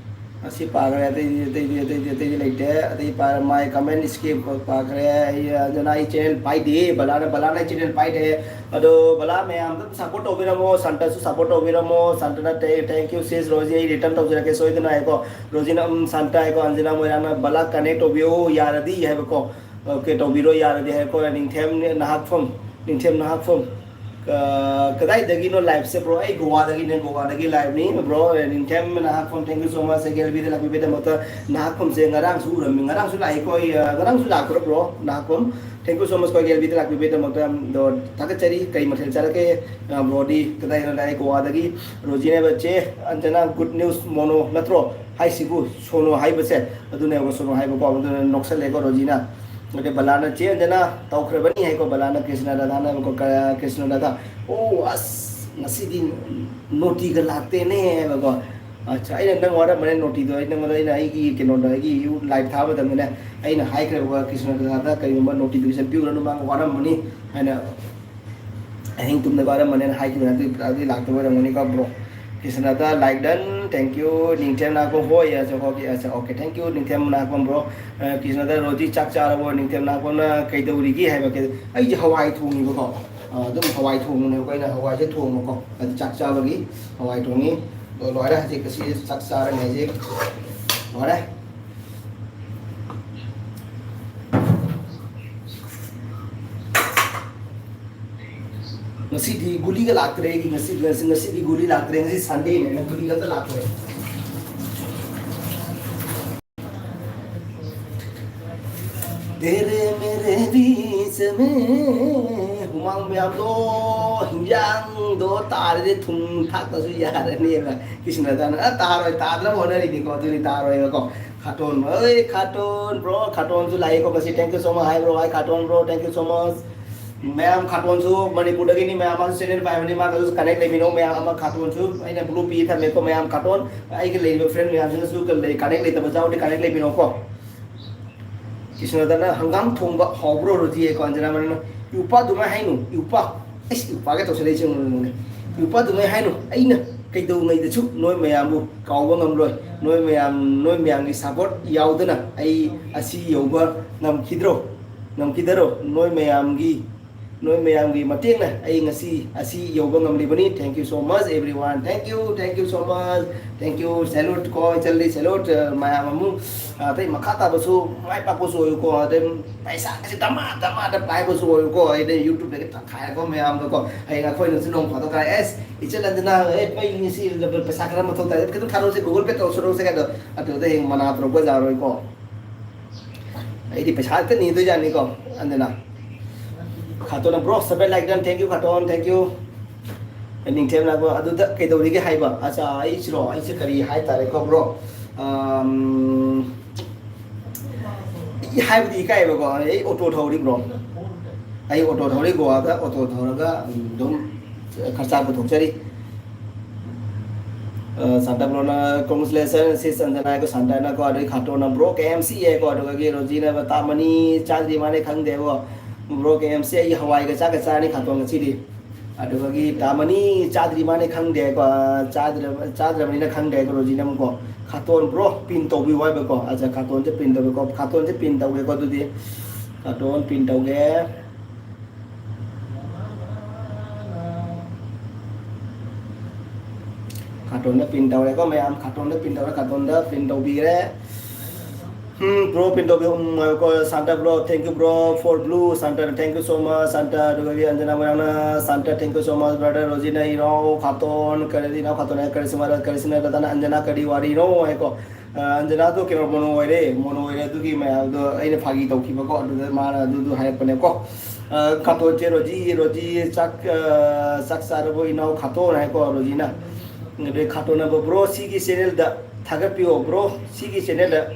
ꯑꯁꯤ ꯄꯥꯈ꯭ꯔꯦ, ꯑꯇꯩꯗꯤ, ꯑꯇꯩꯗꯤ, ꯑꯇꯩꯗꯤ, ꯑꯇꯩꯗꯤ ꯂꯩꯇꯦ꯫ ꯑꯇꯩ ꯄꯥ-, my comment skip ꯄꯥꯈ꯭ꯔꯦ꯫ ꯑꯩ, ꯑꯗꯨꯅ ꯑꯩ channel ꯄꯥꯏꯗꯦ꯫ ꯕꯂꯥꯅ, ꯕꯂꯥꯅ ꯑꯩ channel ꯄꯥꯏꯗꯦ꯫ ꯑꯗꯣ ꯕꯂꯥ ꯃꯌꯥꯝ ꯑꯗꯨꯝ support ꯇꯧꯕꯤꯔꯝꯃꯣ, Santa ꯁꯨ support ꯇꯧꯕꯤꯔꯝꯃꯣ꯫ Santa ꯅ thank, thank you sis Rosie, ꯑꯩ return ꯇꯧꯖꯔꯛꯀꯦ ꯁꯣꯏꯗꯅ ꯍꯥꯏꯀꯣ꯫ ꯔꯣꯖꯤꯅ, ꯎꯝ, Santa ꯍꯥꯏꯀꯣ, ꯑꯟꯖꯅꯥ ꯃꯣꯏꯔꯥꯡꯅ ꯕꯂꯥ connect ꯇꯧꯕꯤꯌꯨ ꯌꯥꯔꯗꯤ ꯍꯥꯏꯕꯀꯣ꯫ Okay, ꯇꯧꯕꯤꯔꯣ ꯌꯥꯔꯗꯤ ꯍꯥꯏꯀꯣ꯫ ꯅꯤꯡꯊꯦꯝ ꯅꯍꯥꯛꯐꯝ, ꯅꯤꯡꯊꯦꯝ ꯅꯍꯥꯛꯐꯝ꯫ ꯀꯗꯥꯏꯗꯒꯤꯅꯣ ꯂꯥꯏꯞꯁꯦ ꯕ꯭ꯔꯣ? ꯑꯩ ꯒꯣꯋꯥꯗꯒꯤꯅꯦ, ꯒꯣꯋꯥꯗꯒꯤ ꯂꯥꯏꯞꯅꯤ bro. ꯅꯤꯡꯊꯦꯝ ꯅꯍꯥꯛꯐꯝ, thank you so much ꯑꯩꯒꯤ ꯑꯦꯜꯕꯤꯗ ꯂꯥꯛꯄꯤꯕꯩꯗꯃꯛꯇ꯫ ꯅꯍꯥꯛꯐꯝꯁꯦ ꯉꯔꯥꯡꯁꯨ ꯎꯔꯝꯃꯤ, ꯉꯔꯥꯡꯁꯨ ꯂꯥꯛꯏꯀꯣ ꯑꯩ꯫ ꯉꯔꯥꯡꯁꯨ ꯂꯥꯛꯄ꯭ꯔꯣ bro? ꯅꯍꯥꯛꯐꯝ, thank you so much ꯑꯩꯒꯤ ꯑꯦꯜꯕꯤꯗ ꯂꯥꯛꯄꯤꯕꯩꯗꯃꯛꯇ꯫ ꯑꯗꯣ ꯊꯥꯒꯠꯆꯔꯤ꯫ ꯀꯔꯤ ꯃꯊꯦꯜ ꯆꯥꯔꯛꯀꯦ? ꯕ꯭ꯔꯣꯗꯤ ꯀꯗꯥꯏꯗꯅꯣ ꯂꯥꯛꯑꯦ? ꯒꯣꯋꯥꯗꯒꯤ꯫ ꯔꯣꯖꯤꯅꯦꯕ꯫ ꯆꯦ ꯑꯟꯖꯅꯥ, good news ꯃꯣꯅꯣ ꯅꯠꯇ꯭ꯔꯣ ꯍꯥꯏꯁꯤꯕꯨ? ꯁꯣꯅꯣ ꯍꯥꯏꯕꯁꯦ ꯑꯗꯨꯅꯦꯕ, ꯁꯣꯅꯣ ꯍꯥꯏꯕꯀꯣ꯫ ꯑꯗꯨꯅ ꯅꯣꯛꯁꯜꯂꯦꯀꯣ ꯔꯣꯖꯤꯅ꯫ ꯑꯗꯩ ꯕꯂꯥꯅ, "ꯆꯦ ꯑꯟꯖꯅꯥ, ꯇꯧꯈ꯭ꯔꯕꯅꯤ" ꯍꯥꯏꯀꯣ꯫ ꯕꯂꯥꯅ ꯀ꯭ꯔꯤꯁꯅ ꯔꯥꯙꯥꯅ ꯍꯥꯏꯕꯀꯣ, ꯀ-, ꯀ꯭ꯔꯤꯁꯅ ꯔꯥꯙꯥ꯫ "ꯑꯣ ꯑꯁ, ꯉꯁꯤꯗꯤ ꯅꯣꯇꯤꯒ ꯂꯥꯛꯇꯦꯅꯦ" ꯍꯥꯏꯕꯀꯣ꯫ ꯑꯠꯆꯥ, ꯑꯩꯅ ꯅꯪ ꯋꯥꯔꯝꯕꯅꯦ ꯅꯣꯇꯤꯗꯣ꯫ ꯑꯩ ꯅꯪꯉꯣꯟꯗ, ꯑꯩꯅ ꯑꯩꯒꯤ ꯀꯩꯅꯣꯗ, ꯑꯩꯒꯤ ꯂꯥꯏꯞ ꯊꯥꯕ ꯃꯇꯝꯗꯅꯦ, ꯑꯩꯅ ꯍꯥꯏꯈ꯭ꯔꯦꯕꯀꯣ, ꯀ꯭ꯔꯤꯁꯅ ꯔꯥꯙꯥꯗ ꯀꯩꯒꯨꯝꯕ ꯅꯣꯇꯤꯐꯤꯀꯦꯁꯟ ꯄꯤꯔꯨꯔꯅꯨ, ꯃꯥ ꯋꯥꯔꯝꯃꯅꯤ ꯍꯥꯏꯅ꯫ ꯑꯍꯤꯡ ꯇꯨꯝꯗꯕ ꯑꯔꯝꯕꯅꯦꯅ ꯍꯥꯏꯈꯤꯕ ꯅꯠꯇꯦ, ꯑꯗꯨꯗꯤ ꯂꯥꯛꯇꯕ ꯑꯣꯏꯔꯝꯒꯅꯤꯀꯣ ꯕ꯭ꯔꯣ꯫ ꯀ꯭ꯔꯤꯁꯅꯗ, like done, thank you꯫ ꯅꯤꯡꯊꯦꯝ ꯅꯥꯛꯄꯝ, ꯍꯣꯏ, ꯑꯁ, okay, ꯑꯁ, okay, thank you, ꯅꯤꯡꯊꯦꯝ ꯅꯥꯛꯄꯝ ꯕ꯭ꯔꯣ꯫ ꯑ, ꯀ꯭ꯔꯤꯁꯅꯗ, ꯔꯣꯖꯤ ꯆꯥꯛ ꯆꯥꯔꯕꯣ? ꯅꯤꯡꯊꯦꯝ ꯅꯥꯛꯄꯝꯅ ꯀꯩꯗꯧꯔꯤꯒꯦ ꯍꯥꯏꯕ ꯀꯩ-, ꯑꯩꯁꯦ ꯍꯋꯥꯏ ꯊꯣꯡꯉꯤꯕꯀꯣ꯫ ꯑ, ꯑꯗꯨꯝ ꯍꯋꯥꯏ ꯊꯣꯡꯕꯅꯦꯕꯀꯣ, ꯑꯩꯅ ꯍꯋꯥꯏꯁꯦ ꯊꯣꯡꯕꯀꯣ꯫ ꯑꯗꯨ ꯆꯥꯛ ꯆꯥꯕꯒꯤ ꯍꯋꯥꯏ ꯊꯣꯡꯉꯤ꯫ ꯑꯗꯣ ꯂꯣꯏꯔꯦ, ꯍꯧꯖꯤꯛ ꯑꯁꯤ ꯆꯥꯛ ꯆꯥꯔꯅꯤ ꯍꯧꯖꯤꯛ꯫ ꯂꯣꯏꯔꯦ꯫ ꯉꯁꯤꯗꯤ ꯒꯨꯂꯤꯒ ꯂꯥꯛꯇ꯭ꯔꯦ ꯑꯩꯒꯤ, ꯉꯁꯤ, ꯉꯁꯤ, ꯉꯁꯤꯗꯤ ꯒꯨꯂꯤ ꯂꯥꯛꯇ꯭ꯔꯦ, ꯉꯁꯤ ꯁꯟꯗꯦꯅꯦꯅ ꯒꯨꯂꯤꯒ ꯑꯝꯇ ꯂꯥꯛꯇ꯭ꯔꯦ꯫ ꯇꯦꯔꯦ ꯃꯦꯔꯦ ꯕꯤꯆ ꯃꯦ ꯍꯨꯃꯥꯡ ꯃꯌꯥꯝꯗꯣ, ꯍꯤꯟꯖꯥꯡꯗꯣ ꯇꯥꯔꯗꯤ ꯊꯨꯝ ꯊꯥꯛꯇꯁꯨ ꯌꯥꯔꯅꯦꯕ꯫ ꯀ꯭ꯔꯤꯁꯅꯗꯥꯅ, "ꯑ, ꯇꯥꯔꯣꯏ, ꯇꯥꯗꯅꯕ ꯍꯣꯠꯅꯔꯤꯅꯤꯀꯣ, ꯑꯗꯨꯗꯤ ꯇꯥꯔꯣꯏꯕꯀꯣ꯫" ꯈꯥꯇꯣꯟ, ꯑꯩ ꯈꯥꯇꯣꯟ, ꯕ꯭ꯔꯣ, ꯈꯥꯇꯣꯟꯁꯨ ꯂꯥꯛꯏꯀꯣ ꯉꯁꯤ꯫ Thank you so much, hi bro, hi ꯈꯥꯇꯣꯟ, bro, thank you so much꯫ ꯃꯌꯥꯝ ꯈꯥꯇꯣꯟꯁꯨ ꯃꯅꯤꯄꯨꯔꯗꯒꯤꯅꯤ, ꯃꯌꯥꯝ ꯑꯃꯁꯨ channel ꯄꯥꯏꯕꯅꯤ, ꯃꯥꯒꯁꯨ connect ꯂꯩꯃꯤꯟꯅꯧ꯫ ꯃꯌꯥꯝ ꯑꯃ ꯈꯥꯇꯣꯟꯁꯨ ꯑꯩꯅ blue ꯄꯤ ꯊꯝꯃꯦꯀꯣ꯫ ꯃꯌꯥꯝ ꯈꯥꯇꯣꯟ, ꯑꯩꯒ ꯂꯩꯔꯤꯕ friend ꯃꯌꯥꯝꯁꯤꯅꯁꯨ ꯀ-, ꯂꯩ-, connect ꯂꯩꯇꯕꯁꯨ ꯌꯥꯎꯔꯗꯤ connect ꯂꯩꯃꯤꯟꯅꯧꯀꯣ꯫ ꯀ꯭ꯔꯤꯁꯅꯗꯅ, "ꯍꯪꯒꯥꯝ ꯊꯣꯡꯕ ꯍꯥꯎꯕ꯭ꯔꯣ ꯔꯣꯖꯤ?" ꯍꯥꯏꯀꯣ꯫ ꯑꯟꯖꯅꯥ ꯃꯅꯤꯅ, "ꯏꯎꯄꯥ ꯑꯗꯨꯃꯥꯏꯅ ꯍꯥꯏꯅꯨ, ꯏꯎꯄꯥ꯫ ꯑꯩꯁ, ꯏꯎꯄꯥꯒ ꯇꯧꯁꯜꯂꯛꯏꯁꯦ ꯌꯦꯡꯉꯨꯅꯦ꯫ ꯏꯎꯄꯥ ꯑꯗꯨꯃꯥꯏꯅ ꯍꯥꯏꯅꯨ, ꯑꯩꯅ ꯀꯩꯗꯧꯉꯩꯗꯁꯨ ꯅꯣꯏ ꯃꯌꯥꯝꯕꯨ ꯀꯥꯎꯕ ꯉꯝꯂꯣꯏ꯫ ꯅꯣꯏ ꯃꯌꯥꯝ, ꯅꯣꯏ ꯃꯌꯥꯝꯒꯤ support ꯌꯥꯎꯗꯅ ꯑꯩ ꯑꯁꯤ ꯌꯧꯕ ꯉꯝꯈꯤꯗ꯭ꯔꯣ? ꯉꯝꯈꯤꯗꯔꯣ? ꯅꯣꯏ ꯃꯌꯥꯝꯒꯤ ꯅꯣꯏ ꯃꯌꯥꯝꯒꯤ ꯃꯇꯦꯡꯅ ꯑꯩ ꯉꯁꯤ ꯑꯁꯤ ꯌꯧꯕ ꯉꯝꯂꯤꯕꯅꯤ꯫ Thank you so much everyone. Thank you, thank you so much. Thank you. Salute ꯀꯣ, ꯏꯆꯜꯗꯤ salute꯫ ꯑ, ꯃꯌꯥꯝ ꯑꯃꯨꯛ, ꯑ, ꯑꯇꯩ ꯃꯈꯥ ꯇꯥꯕꯁꯨ ꯃꯥꯏ ꯄꯥꯛꯄꯁꯨ ꯑꯣꯏꯌꯨꯀꯣ꯫ ꯑꯗꯩ ꯄꯩꯁꯥꯒꯁꯦ ꯗꯃꯥ ꯗꯃꯥꯗ ꯄꯥꯏꯕꯁꯨ ꯑꯣꯏꯌꯨꯀꯣ꯫ ꯑꯩꯅ YouTubeꯇꯒꯤ ꯇꯪꯈꯥꯏꯀꯣ ꯃꯌꯥꯝꯗꯀꯣ꯫ ꯍꯌꯦꯡ ꯑꯩꯈꯣꯏꯅꯁꯨ ꯅꯣꯡ ꯐꯥꯗꯣꯛ ꯀꯥꯏ, "ꯑꯦꯁ, ꯏꯆꯜ ꯑꯟꯖꯅꯥ, ꯑꯦ, ꯑꯩ ꯉꯁꯤ ꯄꯩꯁꯥ ꯈꯔ ꯃꯊꯧ ꯇꯥꯏ, ꯈꯤꯇꯪ ꯊꯥꯔꯛꯎꯁꯦ, Google Pay ꯇꯧꯁꯜꯂꯛꯎꯁꯦ" ꯀꯥꯏꯗꯣ꯫ ꯑꯗꯨꯗ ꯍꯌꯦꯡ ꯃꯅꯥ ꯇꯧꯔꯛꯄ ꯌꯥꯔꯣꯏꯀꯣ꯫ ꯑꯩꯗꯤ ꯄꯩꯁꯥ ꯍꯦꯛꯇ ꯅꯤꯗꯣꯏꯖꯥꯠꯅꯤꯀꯣ, ꯑꯟꯖꯅꯥ꯫ ꯈꯥꯇꯣꯟꯅ, "Bro, seven like done, thank you, ꯈꯥꯇꯣꯟ, thank you." ꯅꯤꯡꯊꯦꯝꯅ, "Bro, ꯑꯗꯨꯗ ꯀꯩꯗꯧꯔꯤꯒꯦ ꯍꯥꯏꯕ?" ꯑꯠꯆꯥ, ꯑꯩꯁꯤꯔꯣ? ꯑꯩꯁꯦ ꯀꯔꯤ ꯍꯥꯏꯇꯥꯔꯦꯀꯣ, bro? ꯑꯝ, ꯑꯩ ꯍꯥꯏꯕꯗꯤ ꯏꯀꯥꯏꯕꯀꯣ, ꯑꯩ auto ꯊꯧꯔꯤ, bro꯫ ꯑꯩ auto ꯊꯧꯔꯤ, ꯒꯣꯋꯥꯗ auto ꯊꯧꯔꯒ ꯑꯗꯨꯝ ꯈꯔꯆꯥ ꯄꯨꯊꯣꯛꯆꯔꯤ꯫ ꯑ, ꯁꯥꯟꯇ ꯕ꯭ꯔꯣꯅ, "Congratulations, sis ꯑꯟꯖꯅꯥ" ꯍꯥꯏꯀꯣ, ꯁꯥꯟꯇꯅꯀꯣ, ꯑꯗꯨꯗꯒꯤ ꯈꯥꯇꯣꯟꯅ, "Bro, K M C" ꯍꯥꯏꯀꯣ, ꯑꯗꯨꯗꯒꯤ ꯔꯣꯖꯤꯅ, "ꯇꯥꯃꯅꯤ ꯆꯥꯗ꯭ꯔꯤ ꯃꯥꯅꯦ ꯈꯪꯗꯦꯀꯣ, Bro, K M C ꯑꯩ ꯍꯋꯥꯏꯒ ꯆꯥꯛꯀ ꯆꯥꯔꯅꯤ ꯈꯥꯇꯣꯟ ꯉꯁꯤꯗꯤ"꯫ ꯑꯗꯨꯗꯒꯤ "ꯇꯥꯃꯅꯤ ꯆꯥꯗ꯭ꯔꯤ ꯃꯥꯅꯦ ꯈꯪꯗꯦꯀꯣ, ꯆꯥꯗ꯭ꯔ-, ꯆꯥꯗ꯭ꯔꯕꯅꯤꯅ ꯈꯪꯗꯦꯀꯣ", ꯔꯣꯖꯤꯅ ꯑꯃꯨꯛꯀꯣ, "ꯈꯥꯇꯣꯟ bro, pin ꯇꯧꯕꯤꯌꯨ" ꯍꯥꯏꯕꯀꯣ, ꯑꯠꯆꯥ, ꯈꯥꯇꯣꯟꯁꯦ pin ꯇꯧꯒꯦꯀꯣ, ꯈꯥꯇꯣꯟꯁꯦ pin ꯇꯧꯒꯦꯀꯣ, ꯑꯗꯨꯗꯤ ꯈꯥꯇꯣꯟ pin ꯇꯧꯒꯦ꯫ ꯈꯥꯇꯣꯟꯗ pin ꯇꯧꯔꯦꯀꯣ ꯃꯌꯥꯝ, ꯈꯥꯇꯣꯟꯗ pin ꯇꯧꯔꯦ, ꯈꯥꯇꯣꯟꯗ pin ꯇꯧꯕꯤꯔꯦ꯫ ꯎꯝ, bro, pin ꯇꯧꯕꯤꯌꯨ꯫ ꯎꯝ, ꯉꯥꯏꯈꯣꯀꯣ, Santa bro, thank you bro for blue, Santa, thank you so much, Santa, ꯑꯗꯨꯒ ꯑꯟꯖꯅꯥ ꯃꯣꯏꯔꯥꯡꯅ, "Santa, thank you so much brother", ꯔꯣꯖꯤꯅ, "ꯏꯅꯥꯎ ꯈꯥꯇꯣꯟ, ꯀꯔꯤ, ꯏꯅꯥꯎ ꯈꯥꯇꯣꯟ ꯍꯥꯏ, ꯀꯔꯤꯁꯃ-, ꯀꯔꯤꯁꯃ ꯔꯇꯟ, ꯑꯟꯖꯅꯥ ꯀꯔꯤ ꯋꯥꯔꯤꯅꯣ?" ꯍꯥꯏꯀꯣ꯫ ꯑ, ꯑꯟꯖꯅꯥꯗꯣ ꯀꯩꯅꯣ, mono ꯑꯣꯏꯔꯦ, mono ꯑꯣꯏꯔꯦ, ꯑꯗꯨꯒꯤ ꯃꯌꯥꯝꯗꯣ ꯑꯩꯅ ꯐꯥꯒꯤ ꯇꯧꯈꯤꯕꯀꯣ, ꯑꯗꯨꯗ ꯃꯥꯅ ꯑꯗꯨꯗꯣ ꯍꯥꯏꯔꯛꯄꯅꯦꯀꯣ꯫ ꯑ, ꯈꯥꯇꯣꯟꯁꯦ, "ꯔꯣꯖꯤ, ꯔꯣꯖꯤ, ꯆꯥꯛ, ꯑ, ꯆꯥꯛ ꯆꯥꯔꯕꯣ ꯏꯅꯥꯎ ꯈꯥꯇꯣꯟ?" ꯍꯥꯏꯀꯣ, ꯔꯣꯖꯤꯅ꯫ ꯑꯗꯩ ꯈꯥꯇꯣꯟꯅꯕ, "Bro, ꯁꯤꯒꯤ channelꯗ ꯊꯥꯒꯠꯄꯤꯌꯣ, bro, ꯁꯤꯒꯤ channelꯗ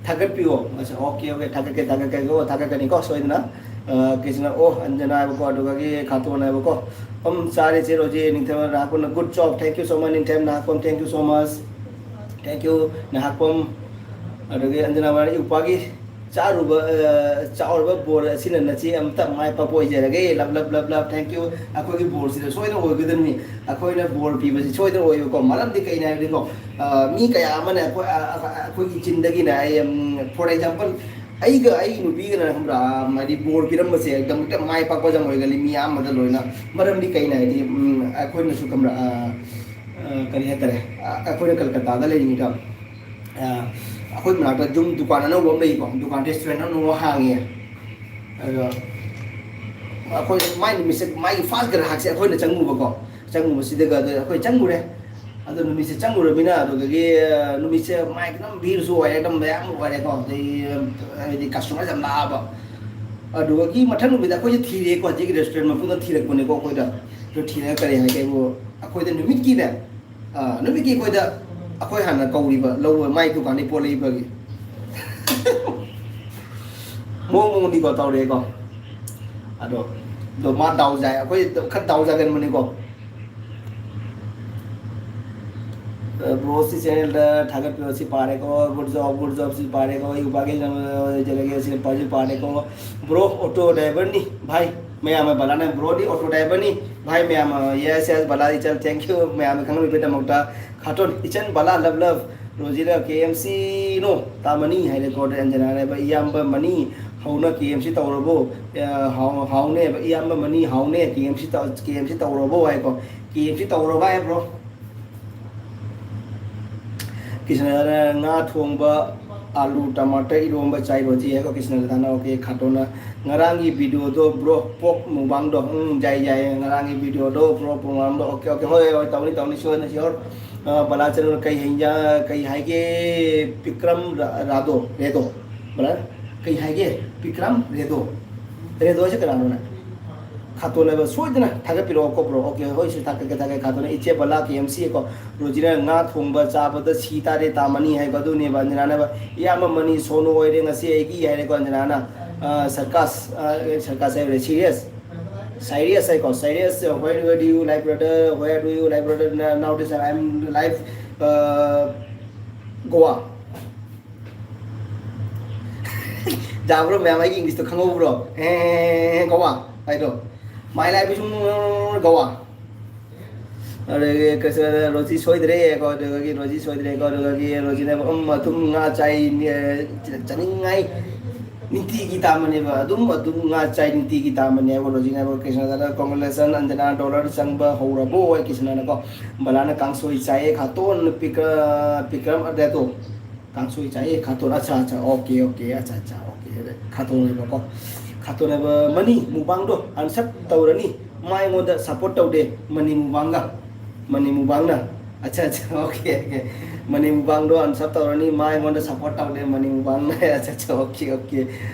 ꯊꯥꯒꯠꯄꯤꯌꯣ"꯫ ꯑꯁ, okay, okay, ꯊꯥꯒꯠꯀꯦ, ꯊꯥꯒꯠꯀꯦ, ꯑꯣ, ꯊꯥꯒꯠꯀꯅꯤꯀꯣ, ꯁꯣꯏꯗꯅ꯫ ꯑ, ꯀꯩꯁꯤꯅ, ꯑꯣ, ꯑꯟꯖꯅꯥ ꯍꯥꯏꯕꯀꯣ, ꯑꯗꯨꯗꯒꯤ ꯈꯥꯇꯣꯟ ꯍꯥꯏꯕꯀꯣ꯫ "ꯎꯝ, ꯆꯥꯔꯦ ꯆꯦ ꯔꯣꯖꯤ", ꯅꯤꯡꯊꯦꯝ ꯅꯍꯥꯛꯄꯝꯅ, "Good job, thank you so much", ꯅꯤꯡꯊꯦꯝ ꯅꯍꯥꯛꯄꯝ, "Thank you so much", thank you, ꯅꯍꯥꯛꯄꯝ꯫ ꯑꯗꯒꯤ ꯑꯟꯖꯅꯥ ꯃꯣꯏꯔꯥꯡ, "ꯏꯎꯄꯥꯒꯤ ꯆꯥꯔꯨꯕ, ꯑ, ꯆꯥꯎꯔꯕ ꯕꯣꯔ ꯑꯁꯤꯅ ꯅꯆꯦ ꯑꯃꯇ ꯃꯥꯏ ꯄꯥꯛꯄ ꯑꯣꯏꯖꯔꯒꯦ, love, love, love, love, thank you", ꯑꯩꯈꯣꯏꯒꯤ ꯕꯣꯔꯁꯤꯗ ꯁꯣꯏꯗꯅ ꯑꯣꯏꯒꯗꯕꯅꯤ꯫ ꯑꯩꯈꯣꯏꯅ ꯕꯣꯔ ꯄꯤꯕꯁꯤ ꯁꯣꯏꯗꯅ ꯑꯣꯏꯌꯨꯀꯣ꯫ ꯃꯔꯝꯗꯤ ꯀꯩꯅꯣ ꯍꯥꯏꯕꯗꯤꯀꯣ, ꯑ, ꯃꯤ ꯀꯌꯥ ꯑꯃꯅ ꯑꯩꯈꯣꯏ, ꯑ, ꯑ, ꯑꯩꯈꯣꯏꯒꯤ ꯆꯤꯟꯗꯒꯤꯅꯦ, ꯑꯩ, ꯎꯝ, for example, ꯑꯩꯒ ꯑꯩꯒꯤ ꯅꯨꯄꯤꯒꯅ ꯈꯪꯕ꯭ꯔꯥ, ꯍꯥꯏꯗꯤ ꯕꯣꯔ ꯄꯤꯔꯝꯕꯁꯦ ꯑꯗꯨꯝ ꯃꯥꯏ ꯄꯥꯛꯄ ꯌꯥꯝ ꯑꯣꯏꯒꯜꯂꯤ ꯃꯤ ꯑꯌꯥꯝꯕꯗ ꯂꯣꯏꯅ꯫ ꯃꯔꯝꯗꯤ ꯀꯩꯅꯣ ꯍꯥꯏꯗꯤ, ꯎꯝ, ꯑꯩꯈꯣꯏꯅꯁꯨ ꯈꯪꯕ꯭ꯔꯥ, ꯑ, ꯑ, ꯀꯔꯤ ꯍꯥꯏꯇꯥꯔꯦ, ꯑ, ꯑꯩꯈꯣꯏꯅ ꯀꯜꯀꯇꯥꯗ ꯂꯩꯔꯤꯉꯩꯗ, ꯑ, ꯑꯩꯈꯣꯏ ꯃꯅꯥꯛꯇ ꯑꯗꯨꯝ ꯗꯨꯀꯥꯟ ꯑꯅꯧꯕ ꯑꯃ ꯂꯩꯀꯣ, ꯗꯨꯀꯥꯟ, ꯔꯦꯁꯇꯨꯔꯦꯟ ꯑꯅꯧꯕ ꯑꯃ ꯍꯥꯡꯉꯦ꯫ ꯑꯗꯣ ꯑꯩꯈꯣꯏ ꯃꯥꯏ ꯅꯨꯃꯤꯠꯁꯦ, ꯃꯥꯒꯤ ꯐꯥꯔꯁ ꯒ꯭ꯔꯥꯍꯛꯁꯦ ꯑꯩꯈꯣꯏꯅ ꯆꯪꯉꯨꯕꯀꯣ, ꯆꯪꯉꯨꯕꯁꯤꯗꯒ ꯑꯗꯨ ꯑꯩꯈꯣꯏ ꯆꯪꯉꯨꯔꯦ꯫ ꯑꯗꯣ ꯅꯨꯃꯤꯠꯁꯦ ꯆꯪꯉꯨꯔꯃꯤꯅ ꯑꯗꯨꯗꯒꯤ, ꯑ, ꯅꯨꯃꯤꯠꯁꯦ ꯃꯥꯏ ꯈꯤꯇꯪ ꯚꯤꯔꯁꯨ ꯑꯣꯏꯔꯦ, ꯑꯗꯨꯝ ꯃꯌꯥꯝ ꯑꯣꯏꯔꯦꯀꯣ꯫ ꯑꯗꯩ, ꯑ, ꯍꯥꯏꯗꯤ ꯀꯁꯇꯃꯔꯁꯦ ꯌꯥꯝ ꯂꯥꯛꯑꯕ꯫ ꯑꯗꯨꯗꯒꯤ ꯃꯊꯪ ꯅꯨꯃꯤꯠꯇ ꯑꯩꯈꯣꯏꯁꯦ ꯊꯤꯔꯦꯀꯣ, ꯍꯧꯖꯤꯛꯀꯤ ꯔꯦꯁꯇꯨꯔꯦꯟ ꯃꯄꯨꯅ ꯊꯤꯔꯛꯄꯅꯦꯀꯣ ꯑꯩꯈꯣꯏꯗ꯫ ꯑꯗꯨ ꯊꯤꯔꯒ ꯀꯔꯤ ꯍꯥꯏꯒꯦꯕꯨ, ꯑꯩꯈꯣꯏꯗ ꯅꯨꯃꯤꯠꯀꯤꯅꯦ, ꯑ, ꯅꯨꯃꯤꯠꯀꯤ ꯑꯩꯈꯣꯏꯗ, ꯑꯩꯈꯣꯏ ꯍꯥꯟꯅ ꯀꯧꯔꯤꯕ, ꯂꯧꯕ, ꯃꯥꯏ ꯗꯨꯀꯥꯟꯗꯒꯤ ꯄꯣꯠ ꯂꯩꯕꯒꯤ꯫ ꯃꯑꯣꯡ ꯃꯑꯣꯡꯗꯤꯀꯣ ꯇꯧꯔꯛꯑꯦꯀꯣ꯫ ꯑꯗꯣ, ꯑꯗꯣ ꯃꯥ ꯗꯥꯎ ꯌꯥꯏ, ꯑꯩꯈꯣꯏ ꯈꯔ ꯗꯥꯎ ꯌꯥꯒꯟꯕꯅꯤꯀꯣ꯫ ꯕ꯭ꯔꯣꯁꯤ ꯆꯦꯅꯦꯜꯗ ꯊꯥꯒꯠꯄꯤꯔꯣ, ꯁꯤ ꯄꯥꯔꯦꯀꯣ꯫ Good job, good job, ꯁꯤ ꯄꯥꯔꯦꯀꯣ꯫ ꯑꯩ ꯎꯄꯥꯒꯤ ꯂꯩꯖꯔꯒꯦ, ꯁꯤ ꯄꯥꯔꯁꯤ ꯄꯥꯔꯦꯀꯣ꯫ ꯕ꯭ꯔꯣ ꯑꯣꯇꯣ ꯗ꯭ꯔꯥꯏꯚꯔꯅꯤ ꯚꯥꯏ꯫ ꯃꯌꯥꯝ ꯑꯃ ꯕꯂꯥꯅ ꯕ꯭ꯔꯣꯗꯤ ꯑꯣꯇꯣ ꯗ꯭ꯔꯥꯏꯚꯔꯅꯤ ꯚꯥꯏ꯫ ꯃꯌꯥꯝ ꯑꯃ, ꯌꯦꯁ, ꯌꯦꯁ, ꯕꯂꯥ ꯏꯆꯜ, ꯊꯦꯡꯀ꯭ꯌꯨ ꯃꯌꯥꯝꯅ ꯈꯪꯍꯟꯕꯤꯕꯒꯤꯗꯃꯛꯇ꯫ ꯈꯥꯇꯣꯟ ꯏꯆꯟ ꯕꯂꯥ ꯂꯞ ꯂꯞ꯫ ꯔꯣꯖꯤꯅ ꯀꯦ ꯑꯦꯝ ꯁꯤ ꯅꯣ ꯇꯥꯃꯅꯤ ꯍꯥꯏꯔꯦꯀꯣ꯫ ꯑꯗ ꯑꯟꯖꯅꯥꯅ ꯍꯥꯏꯕ, ꯏꯌꯥꯝꯕ ꯃꯅꯤ ꯍꯧꯅ ꯀꯦ ꯑꯦꯝ ꯁꯤ ꯇꯧꯔꯕꯣ? ꯑ, ꯍꯥꯎ-, ꯍꯥꯎꯅꯦ ꯍꯥꯏꯕ, ꯏꯌꯥꯝꯕ ꯃꯅꯤ ꯍꯥꯎꯅꯦ, ꯀꯦ ꯑꯦꯝ ꯁꯤ ꯇꯧ-, ꯀꯦ ꯑꯦꯝ ꯁꯤ ꯇꯧꯔꯕꯣ ꯍꯥꯏꯀꯣ꯫ ꯀꯦ ꯑꯦꯝ ꯁꯤ ꯇꯧꯔꯕ ꯍꯥꯏꯕ꯭ꯔꯣ? ꯀ꯭ꯔꯤꯁꯅꯗꯅ ꯉꯥ ꯊꯣꯡꯕ, ꯑꯥꯂꯨ, ꯇꯃꯥꯇꯔ ꯏꯔꯣꯝꯕ ꯆꯥꯏ ꯔꯣꯖꯤ ꯍꯥꯏꯀꯣ꯫ ꯀ꯭ꯔꯤꯁꯅꯗꯅ, ꯑꯣꯀꯦ, ꯈꯥꯇꯣꯟꯅ ꯉꯔꯥꯡꯒꯤ ꯚꯤꯗꯤꯑꯣꯗꯣ ꯕ꯭ꯔꯣ, ꯄꯣꯛ ꯃꯨꯛꯕꯥꯡꯗꯣ, ꯎꯝ, ꯌꯥꯏ, ꯌꯥꯏ, ꯉꯔꯥꯡꯒꯤ ꯚꯤꯗꯤꯑꯣꯗꯣ ꯕ꯭ꯔꯣ, ꯄꯣꯛ ꯃꯨꯛꯕꯥꯡꯗꯣ, ꯑꯣꯀꯦ, ꯑꯣꯀꯦ, ꯍꯣꯏ, ꯍꯣꯏ, ꯇꯧꯅꯤ, ꯇꯧꯅꯤ, ꯁꯤꯌꯣꯔꯅ ꯁꯤꯌꯣꯔ꯫ ꯑ, ꯕꯂꯥ ꯆꯅꯨꯅ ꯀꯩ ꯍꯤꯟꯖꯥꯡ, ꯀꯩ ꯍꯥꯏꯒꯦ? ꯕꯤꯀ꯭ꯔꯝ ꯔꯥ-, ꯔꯥꯗꯣ, ꯔꯦꯗꯣ, ꯕꯂꯥ, ꯀꯩ ꯍꯥꯏꯒꯦ? ꯕꯤꯀ꯭ꯔꯝ ꯔꯦꯗꯣ, ꯔꯦꯗꯣ ꯍꯥꯏꯁꯦ ꯀꯅꯥꯅꯣꯅꯦ? ꯈꯥꯇꯣꯟ ꯍꯥꯏꯕ ꯁꯣꯏꯗꯅ ꯊꯥꯒꯠꯄꯤꯔꯛꯑꯣꯀꯣ ꯕ꯭ꯔꯣ꯫ ꯑꯣꯀꯦ, ꯍꯣꯏ, ꯁꯤ ꯊꯥꯒꯠꯀꯦ, ꯊꯥꯒꯠꯀꯦ꯫ ꯈꯥꯇꯣꯟꯅ ꯏꯆꯦ ꯕꯂꯥ ꯀꯦ ꯑꯦꯝ ꯁꯤ ꯀꯣ, ꯔꯣꯖꯤꯅ ꯉꯥ ꯊꯣꯡꯕ ꯆꯥꯕꯗ ꯁꯤ ꯇꯥꯔꯦ ꯇꯥꯃꯅꯤ ꯍꯥꯏꯀꯣ꯫ ꯑꯗꯨꯅꯦꯕ ꯑꯟꯖꯅꯥꯅ ꯍꯥꯏꯕ, ꯏꯌꯥꯝꯕ ꯃꯅꯤ ꯁꯣꯅꯨ ꯑꯣꯏꯔꯦ ꯉꯁꯤ ꯑꯩꯒꯤ ꯍꯥꯏꯔꯦꯀꯣ ꯑꯟꯖꯅꯥꯅ꯫ ꯑ, ꯁꯔꯀꯥꯁ, ꯑ, ꯁꯔꯀꯥꯁ ꯍꯥꯏꯕ ꯁꯤꯔꯤꯌꯁ꯫ ꯁꯥꯏꯔꯤꯌꯁ ꯍꯥꯏꯀꯣ, ꯁꯥꯏꯔꯤꯌꯁ, where, where do you live, brother? Where do you live, brother? Now, nowadays I am live, uh, Goa. ꯌꯥꯕ꯭ꯔꯣ ꯃꯌꯥꯝ? ꯑꯩꯒꯤ ꯏꯪꯂꯤꯁꯇꯣ ꯈꯪꯍꯧꯕ꯭ꯔꯣ? ꯑꯦ, ꯒꯣꯋꯥ ꯍꯥꯏꯗꯣ꯫ My life is in Goa. ꯑꯗꯨꯗꯒꯤ ꯀꯩꯁꯨ, ꯔꯣꯖꯤ ꯁꯣꯏꯗ꯭ꯔꯦꯀꯣ, ꯑꯗꯨꯗꯒꯤ ꯔꯣꯖꯤ ꯁꯣꯏꯗ꯭ꯔꯦꯀꯣ, ꯑꯗꯨꯗꯒꯤ ꯔꯣꯖꯤꯅ, "ꯎꯝ, ꯑꯗꯨꯝ ꯉꯥ ꯆꯥꯏ, ꯆꯥꯅꯤꯡꯉꯥꯏ ꯅꯨꯡꯇꯤꯒꯤ ꯇꯥꯃꯅꯦꯕ, ꯑꯗꯨꯝ ꯑꯗꯨꯝ ꯉꯥ ꯆꯥꯏ, ꯅꯨꯡꯇꯤꯒꯤ ꯇꯥꯃꯅꯦ꯫ ꯑꯩꯈꯣꯏ ꯔꯣꯖꯤꯅ, ꯑꯩꯈꯣꯏ ꯀ꯭ꯔꯤꯁꯅꯗꯥꯗ, "Congratulations ꯑꯟꯖꯅꯥ, dollar ꯆꯪꯕ ꯍꯧꯔꯕꯣ?" ꯑꯩ ꯀ꯭ꯔꯤꯁꯅꯅꯀꯣ, "ꯕꯂꯥꯅ ꯀꯥꯡꯁꯣꯏ ꯆꯥꯏꯌꯦ ꯈꯥꯇꯣꯟ, ꯄꯤꯀ-, ꯄꯤꯀ꯭ꯔꯝ ꯑꯗꯦꯇꯣ, ꯀꯥꯡꯁꯣꯏ ꯆꯥꯏꯌꯦ ꯈꯥꯇꯣꯟ, ꯑꯠꯆꯥ, ꯑꯠꯆꯥ, ꯑꯣꯀꯦ, ꯑꯣꯀꯦ, ꯑꯠꯆꯥ, ꯑꯠꯆꯥ, ꯑꯣꯀꯦ", ꯈꯥꯇꯣꯟ ꯑꯣꯏꯕꯀꯣ, ꯈꯥꯇꯣꯟ ꯑꯣꯏꯕ꯫ ꯃꯅꯤ ꯃꯨꯛꯕꯥꯡꯗꯣ ꯑꯟꯁꯞ ꯇꯧꯔꯅꯤ, ꯃꯥ ꯑꯩꯉꯣꯟꯗ support ꯇꯧꯗꯦ, ꯃꯅꯤ ꯃꯨꯛꯕꯥꯡꯒ꯫ ꯃꯅꯤ ꯃꯨꯛꯕꯥꯡꯅ꯫ ꯑꯠꯆꯥ, ꯑꯠꯆꯥ, ꯑꯣꯀꯦ, ꯑꯣꯀꯦ꯫ ꯃꯅꯤ ꯃꯨꯛꯕꯥꯡꯗꯣ ꯑꯟꯁꯞ ꯇꯧꯔꯅꯤ, ꯃꯥ ꯑꯩꯉꯣꯟꯗ support ꯇꯧꯗꯦ, ꯃꯅꯤ ꯃꯨꯛꯕꯥꯡꯅ꯫ ꯑꯠꯆꯥ, ꯑꯠꯆꯥ, ꯑꯣꯀꯦ, ꯑꯣꯀꯦ꯫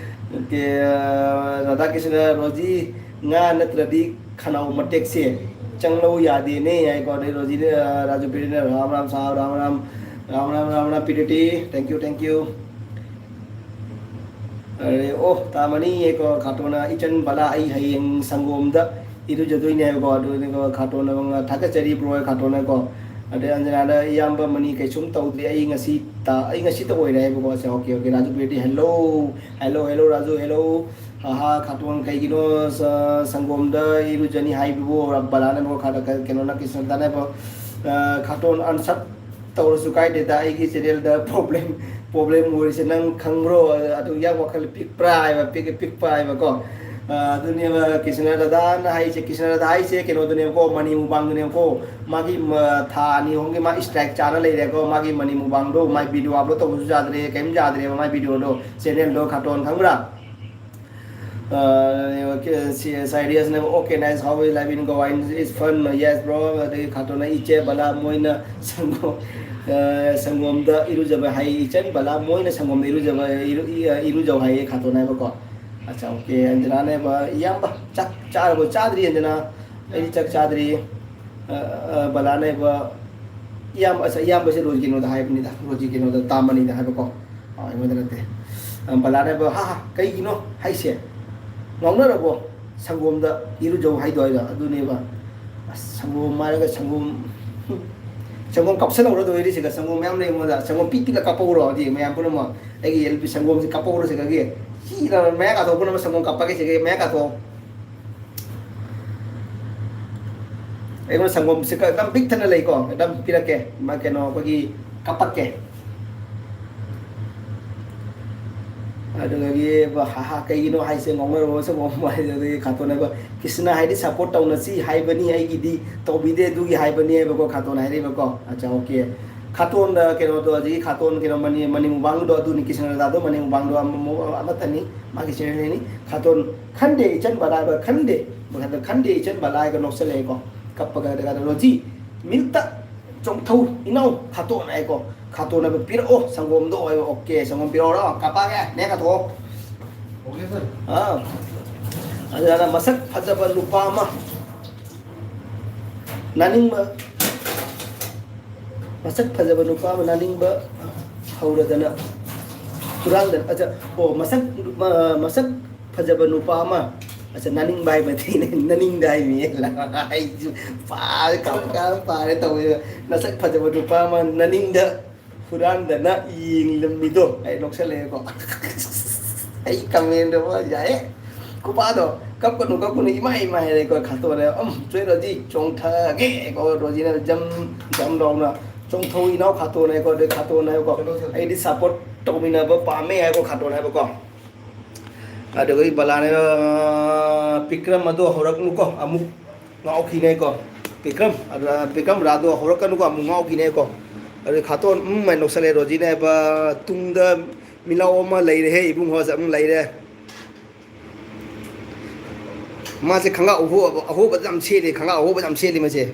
ꯑꯣꯀꯦ, ꯑ, ꯔꯥꯙꯥꯀ꯭ꯔꯤꯁꯅ, "ꯔꯣꯖꯤ, ꯉꯥ ꯅꯠꯇ꯭ꯔꯗꯤ ꯈꯅꯥꯎ ꯃꯇꯦꯛꯁꯦ ꯆꯪꯂꯧ ꯌꯥꯗꯦꯅꯦ" ꯍꯥꯏꯀꯣ꯫ ꯑꯗꯩ ꯔꯣꯖꯤꯅ, ꯑ, Raju ꯄꯤꯔꯤꯅ, "Ram Ram ꯁꯥꯍꯕ, Ram Ram, Ram Ram, Ram Ram ꯄꯤꯔꯤꯇꯤ, thank you, thank you"꯫ ꯑꯔꯦ, ꯑꯣ, ꯇꯥꯃꯅꯤ ꯍꯥꯏꯀꯣ, ꯈꯥꯇꯣꯟꯅ, "ꯏꯆꯟ ꯕꯂꯥ, ꯑꯩ ꯍꯌꯦꯡ ꯁꯪꯒꯣꯝꯗ ꯏꯔꯨꯖꯗꯣꯏꯅꯦ" ꯍꯥꯏꯕꯀꯣ꯫ ꯑꯗꯨꯅꯤꯀꯣ, ꯈꯥꯇꯣꯟꯅ, "ꯊꯥꯒꯠꯆꯔꯤ ꯕ꯭ꯔꯣ" ꯈꯥꯇꯣꯟꯅꯀꯣ꯫ ꯑꯗꯩ ꯑꯟꯖꯅꯥꯗ, "ꯏꯌꯥꯝꯕ, ꯃꯅꯤ ꯀꯩꯁꯨꯝ ꯇꯧꯗꯦ, ꯑꯩ ꯉꯁꯤ ꯇ-, ꯑꯩ ꯉꯁꯤꯇ ꯑꯣꯏꯔꯦ" ꯍꯥꯏꯕꯀꯣ꯫ ꯑꯠꯆꯥ, ꯑꯣꯀꯦ, ꯑꯣꯀꯦ꯫ ꯔꯥꯖꯨ ꯄꯤꯔꯤꯇꯤ, "Hello, hello, hello, Raju, hello"꯫ "ꯍꯥ ꯍꯥ, ꯈꯥꯇꯣꯟ ꯀꯩꯒꯤꯅꯣ ꯁ-, ꯁꯪꯒꯣꯝꯗ ꯏꯔꯨꯖꯅꯤ ꯍꯥꯏꯕꯕꯨ?" ꯕꯂꯥꯅ ꯑꯃꯨꯛ ꯈꯥ-, ꯀ-, ꯀꯩꯅꯣꯅ, ꯀ꯭ꯔꯤꯁꯅꯗꯥꯅ, ꯑ, "ꯈꯥꯇꯣꯟ ꯑꯟꯁꯞ ꯇꯧꯔꯁꯨ ꯀꯥꯏꯗꯦꯗ, ꯑꯩꯒꯤ channelꯗ problem, problem ꯑꯣꯏꯔꯤꯁꯦ ꯅꯪ ꯈꯪꯕ꯭ꯔꯣ? ꯑꯗꯨ ꯌꯥꯝ ꯋꯥꯈꯜ ꯄꯤꯛꯄ꯭ꯔꯥ?" ꯍꯥꯏꯕ, ꯄꯤꯛ-, ꯄꯤꯛꯄ ꯍꯥꯏꯕꯀꯣ꯫ ꯑ, ꯑꯗꯨꯅꯦꯕ ꯀ꯭ꯔꯤꯁꯅꯗꯥꯅ ꯍꯥꯏꯁꯦ, ꯀ꯭ꯔꯤꯁꯅꯗꯥ ꯍꯥꯏꯁꯦ ꯀꯩꯅꯣꯗꯨꯅꯦꯕꯀꯣ, ꯃꯅꯤ ꯃꯨꯛꯕꯥꯡꯗꯨꯅꯦꯕꯀꯣ꯫ ꯃꯥꯒꯤ, ꯃ-, ꯊꯥ ꯑꯅꯤ ꯑꯍꯨꯝꯒꯤ ꯃꯥ strike ꯆꯥꯔ ꯂꯩꯔꯦꯀꯣ, ꯃꯥꯒꯤ ꯃꯅꯤ ꯃꯨꯛꯕꯥꯡꯗꯣ, ꯃꯥꯏ video upload ꯇꯧꯕꯁꯨ ꯌꯥꯗ꯭ꯔꯦ, ꯀꯩꯝ ꯌꯥꯗ꯭ꯔꯦꯕ ꯃꯥꯏ videoꯗꯣ, channelꯗꯣ, ꯈꯥꯇꯣꯟ ꯈꯪꯕ꯭ꯔꯥ? ꯑ, ꯁꯤ-, ꯁꯥꯏꯔꯤꯌꯁꯅꯦꯕ, "Okay, nice, how is life in Goa? It's fun, yes, bro"꯫ ꯑꯗꯒꯤ ꯈꯥꯇꯣꯟꯅ, "ꯏꯆꯦ ꯕꯂꯥ, ꯃꯣꯏꯅ ꯁꯪꯒꯣꯝ, ꯑ, ꯁꯪꯒꯣꯝꯗ ꯏꯔꯨꯖꯕ ꯍꯥꯏ, ꯏꯆꯟ ꯕꯂꯥ, ꯃꯣꯏꯅ ꯁꯪꯒꯣꯝꯗ ꯏꯔꯨꯖꯕ, ꯏꯔꯨ-, ꯏ-, ꯑ, ꯏꯔꯨꯖꯧ ꯍꯥꯏꯌꯦ" ꯈꯥꯇꯣꯟ ꯍꯥꯏꯕꯀꯣ꯫ ꯑꯠꯆꯥ, ꯑꯣꯀꯦ, ꯑꯟꯖꯅꯥꯅꯦꯕ, "ꯏꯌꯥꯝꯕ, ꯆꯥꯛ ꯆꯥꯔꯕꯣ?" "ꯆꯥꯗ꯭ꯔꯤ ꯑꯟꯖꯅꯥ, ꯑꯩꯗꯤ ꯆꯥꯛ ꯆꯥꯗ꯭ꯔꯤ"꯫ ꯑ, ꯑ, ꯕꯂꯥꯅꯦꯕ, ꯏꯌꯥꯝꯕ, ꯑꯁ, ꯏꯌꯥꯝꯕꯁꯦ ꯔꯣꯖꯤ ꯀꯩꯅꯣꯗ ꯍꯥꯏꯕꯅꯤꯗ, ꯔꯣꯖꯤ ꯀꯩꯅꯣꯗ ꯇꯥꯝꯕꯅꯤꯗ ꯍꯥꯏꯕꯀꯣ꯫ ꯑ, ꯑꯩꯉꯣꯟꯗ ꯅꯠꯇꯦ꯫ ꯑ, ꯕꯂꯥꯅꯦꯕ, "ꯍꯥ, ꯍꯥ, ꯀꯩꯒꯤꯅꯣ ꯍꯥꯏꯁꯦ? ꯉꯥꯎꯅꯔꯕꯣ? ꯁꯪꯒꯣꯝꯗ ꯏꯔꯨꯖꯧ ꯍꯥꯏꯗꯣ" ꯍꯥꯏꯗꯣ ꯑꯗꯨꯅꯦꯕ꯫ ꯑꯁ, ꯁꯪꯒꯣꯝ ꯍꯥꯏꯔꯒ ꯁꯪꯒꯣꯝ, ꯁꯪꯒꯣꯝ ꯀꯥꯞꯁꯜꯍꯧꯔꯗꯣꯏ ꯑꯣꯏꯔꯤꯁꯤꯒ, ꯁꯪꯒꯣꯝ ꯃꯌꯥꯝ ꯂꯩ ꯑꯩꯉꯣꯟꯗ꯫ "ꯁꯪꯒꯣꯝ ꯄꯤꯛ ꯄꯤꯛꯅ ꯀꯥꯞꯄꯧꯔꯣ" ꯑꯗꯤ ꯃꯌꯥꯝ ꯄꯨꯝꯅꯃꯛ꯫ ꯑꯩꯒꯤ ꯑꯦꯜ ꯄꯤ ꯁꯪꯒꯣꯝꯁꯦ ꯀꯥꯞꯄꯧꯔꯣ ꯁꯤꯗꯒꯤ꯫ ꯁꯤ ꯃꯌꯥ ꯀꯥꯊꯣꯛꯄꯅ ꯁꯪꯒꯣꯝ ꯀꯥꯞꯄꯒꯦ ꯁꯤꯗꯒꯤ, ꯃꯌꯥ ꯀꯥꯊꯣꯛꯑꯣ꯫ ꯑꯩꯉꯣꯟꯗ ꯁꯪꯒꯣꯝꯁꯦ ꯈꯔ ꯑꯗꯨꯝ ꯄꯤꯛ ꯊꯟꯅ ꯂꯩꯀꯣ, ꯑꯗꯨꯝ ꯄꯤꯔꯛꯀꯦ꯫ ꯃꯥ ꯀꯩꯅꯣ, ꯑꯩꯈꯣꯏꯒꯤ ꯀꯥꯄꯛꯀꯦ꯫ ꯑꯗ ꯑꯗꯨꯗꯒꯤ ꯍꯥ ꯍꯥ ꯀꯩꯒꯤꯅꯣ ꯍꯥꯏꯁꯦ, ꯉꯥꯎꯅꯔꯨꯔꯁꯦ ꯃꯣꯃꯣ ꯍꯥꯏꯁꯦ꯫ ꯑꯗꯨꯗꯒꯤ ꯈꯥꯇꯣꯟ ꯍꯥꯏꯕ, ꯀ꯭ꯔꯤꯁꯅ ꯍꯥꯏꯗꯤ ꯁꯞꯄꯣꯔꯠ ꯇꯧꯅꯁꯤ ꯍꯥꯏꯕꯅꯤ, ꯑꯩꯒꯤꯗꯤ ꯇꯧꯕꯤꯗꯦ ꯑꯗꯨꯒꯤ ꯍꯥꯏꯕꯅꯤ ꯍꯥꯏꯕꯀꯣ ꯈꯥꯇꯣꯟ ꯍꯥꯏꯔꯤꯕꯀꯣ꯫ ꯑꯠꯆꯥ, ꯑꯣꯀꯦ꯫ ꯈꯥꯇꯣꯟꯗ ꯀꯩꯅꯣꯗꯣ, ꯍꯧꯖꯤꯛꯀꯤ ꯈꯥꯇꯣꯟ ꯀꯩꯅꯣ ꯃꯅꯤ ꯃꯅꯤ ꯃꯨꯕꯥꯡꯗꯣ ꯑꯗꯨꯅꯤ, ꯀ꯭ꯔꯤꯁꯅ ꯔꯥꯙꯥꯗꯣ ꯃꯅꯤ ꯃꯨꯕꯥꯡꯗꯣ ꯑꯃ-, ꯑꯃ-, ꯑꯃꯠꯇꯅꯤ, ꯃꯥꯒꯤ ꯆꯦꯅꯦꯜꯅꯤ꯫ ꯈꯥꯇꯣꯟ ꯈꯟꯗꯦ ꯏꯆꯟ ꯕꯂꯥ ꯍꯥꯏꯕ, ꯈꯟꯗꯦ, ꯃꯈꯟꯗ ꯈꯟꯗꯦ ꯏꯆꯟ ꯕꯂꯥ ꯍꯥꯏꯒ ꯅꯣꯛꯁꯜꯂꯛꯑꯦꯀꯣ꯫ ꯀꯞꯄꯒ ꯀꯩꯅꯣ, ꯔꯣꯖꯤ, ꯃꯤꯜꯇ ꯆꯣꯡꯊꯧ ꯏꯅꯥꯎ ꯈꯥꯇꯣꯟ ꯍꯥꯏꯀꯣ꯫ ꯈꯥꯇꯣꯟ ꯍꯥꯏꯕ ꯄꯤꯔꯛꯑꯣ, ꯁꯪꯒꯣꯝꯗꯣ ꯍꯥꯏꯕ꯫ ꯑꯣꯀꯦ, ꯁꯪꯒꯣꯝ ꯄꯤꯔꯛꯑꯣꯔꯣ? ꯀꯥꯄꯛꯑꯒꯦ, ꯅꯦ ꯀꯥꯊꯣꯛꯑꯣ꯫ Okay, sir. ꯑꯥ꯫ ꯑꯗꯨꯅ ꯃꯁꯛ ꯐꯖꯕ ꯅꯨꯄꯥ ꯑꯃ, ꯅꯥꯅꯤꯡꯕ, ꯃꯁꯛ ꯐꯖꯕ ꯅꯨꯄꯥ ꯑꯃ ꯅꯥꯅꯤꯡꯕ ꯍꯧꯔꯗꯅ, ꯍꯨꯔꯥꯟꯗꯅ, ꯑꯆꯥ, ꯑꯣ, ꯃꯁꯛ, ꯃ-, ꯃꯁꯛ ꯐꯖꯕ ꯅꯨꯄꯥ ꯑꯃ, ꯑꯆꯥ, ꯅꯥꯅꯤꯡꯕ ꯍꯥꯏꯕ ꯅꯠꯇꯦꯅꯦ, ꯅꯅꯤꯡꯗ ꯍꯥꯏꯃꯤ꯫ ꯑꯩꯁꯨ ꯄꯥꯔꯦ, ꯀꯥꯎ ꯀꯥꯎ ꯄꯥꯔꯦ ꯇꯧꯋꯦ꯫ ꯅꯁꯛ ꯐꯖꯕ ꯅꯨꯄꯥ ꯑꯃ ꯅꯅꯤꯡꯗ ꯍꯨꯔꯥꯟꯗꯅ ꯌꯦꯡꯂꯝꯃꯤꯗꯣ ꯑꯩ ꯅꯣꯛꯁꯜꯂꯛꯑꯦꯀꯣ꯫ ꯑꯩ ꯀꯃꯦꯟꯗꯣ ꯌꯥꯏꯌꯦ꯫ ꯈꯨꯄꯥꯗꯣ, "ꯀꯞꯀꯅꯨ, ꯀꯞꯀꯅꯨ, ꯏꯃꯥ, ꯏꯃꯥ" ꯍꯥꯏꯔꯦꯀꯣ, ꯈꯥꯇꯣꯟꯅ, "ꯎꯝ, ꯆꯣꯏ ꯔꯣꯖꯤ, ꯆꯣꯡꯊꯒꯦ" ꯀꯣ, ꯔꯣꯖꯤꯅ ꯖꯝ ꯖꯝ ꯂꯥꯎꯅ, "ꯆꯣꯡꯊꯧ ꯏꯅꯥꯎ ꯈꯥꯇꯣꯟ" ꯍꯥꯏꯀꯣ, ꯑꯗꯩ ꯈꯥꯇꯣꯟ ꯍꯥꯏꯀꯣ, "ꯑꯩꯗꯤ ꯁꯞꯄꯣꯔꯠ ꯇꯧꯃꯤꯟꯅꯕ ꯄꯥꯝꯃꯦ" ꯍꯥꯏꯀꯣ, ꯈꯥꯇꯣꯟ ꯍꯥꯏꯕꯀꯣ꯫ ꯑꯗꯨꯒ ꯕꯂꯥꯅ, "ꯄꯤꯀ꯭ꯔꯝ ꯑꯗꯣ ꯍꯧꯔꯛꯅꯨꯀꯣ, ꯑꯃꯨꯛ ꯉꯥꯎꯈꯤꯅꯦꯀꯣ꯫ ꯄꯤꯀ꯭ꯔꯝ, ꯑꯗꯨ, ꯄꯤꯀ꯭ꯔꯝ ꯔꯥꯗꯣ ꯍꯧꯔꯛꯀꯅꯨꯀꯣ, ꯑꯃꯨꯛ ꯉꯥꯎꯈꯤꯅꯦꯀꯣ"꯫ ꯑꯗꯨ ꯈꯥꯇꯣꯟ, ꯎꯝ, ꯍꯥꯏꯅ ꯅꯣꯛꯁꯜꯂꯦ꯫ ꯔꯣꯖꯤꯅ ꯍꯥꯏꯕ, "ꯇꯨꯡꯗ ꯃꯤꯂꯥꯎ ꯑꯃ ꯂꯩꯔꯦꯍꯦ ꯏꯕꯨꯡꯉꯣ", ꯑꯃꯨꯛ ꯂꯩꯔꯦ꯫ ꯃꯥꯁꯦ ꯈꯪꯒꯥꯎ ꯑꯍꯣꯕ, ꯑꯍꯣꯕ ꯌꯥꯝ ꯁꯦꯠꯂꯦ, ꯈꯪꯒꯥꯎ ꯑꯍꯣꯕ ꯌꯥꯝ ꯁꯦꯠꯂꯦ ꯃꯁꯦ꯫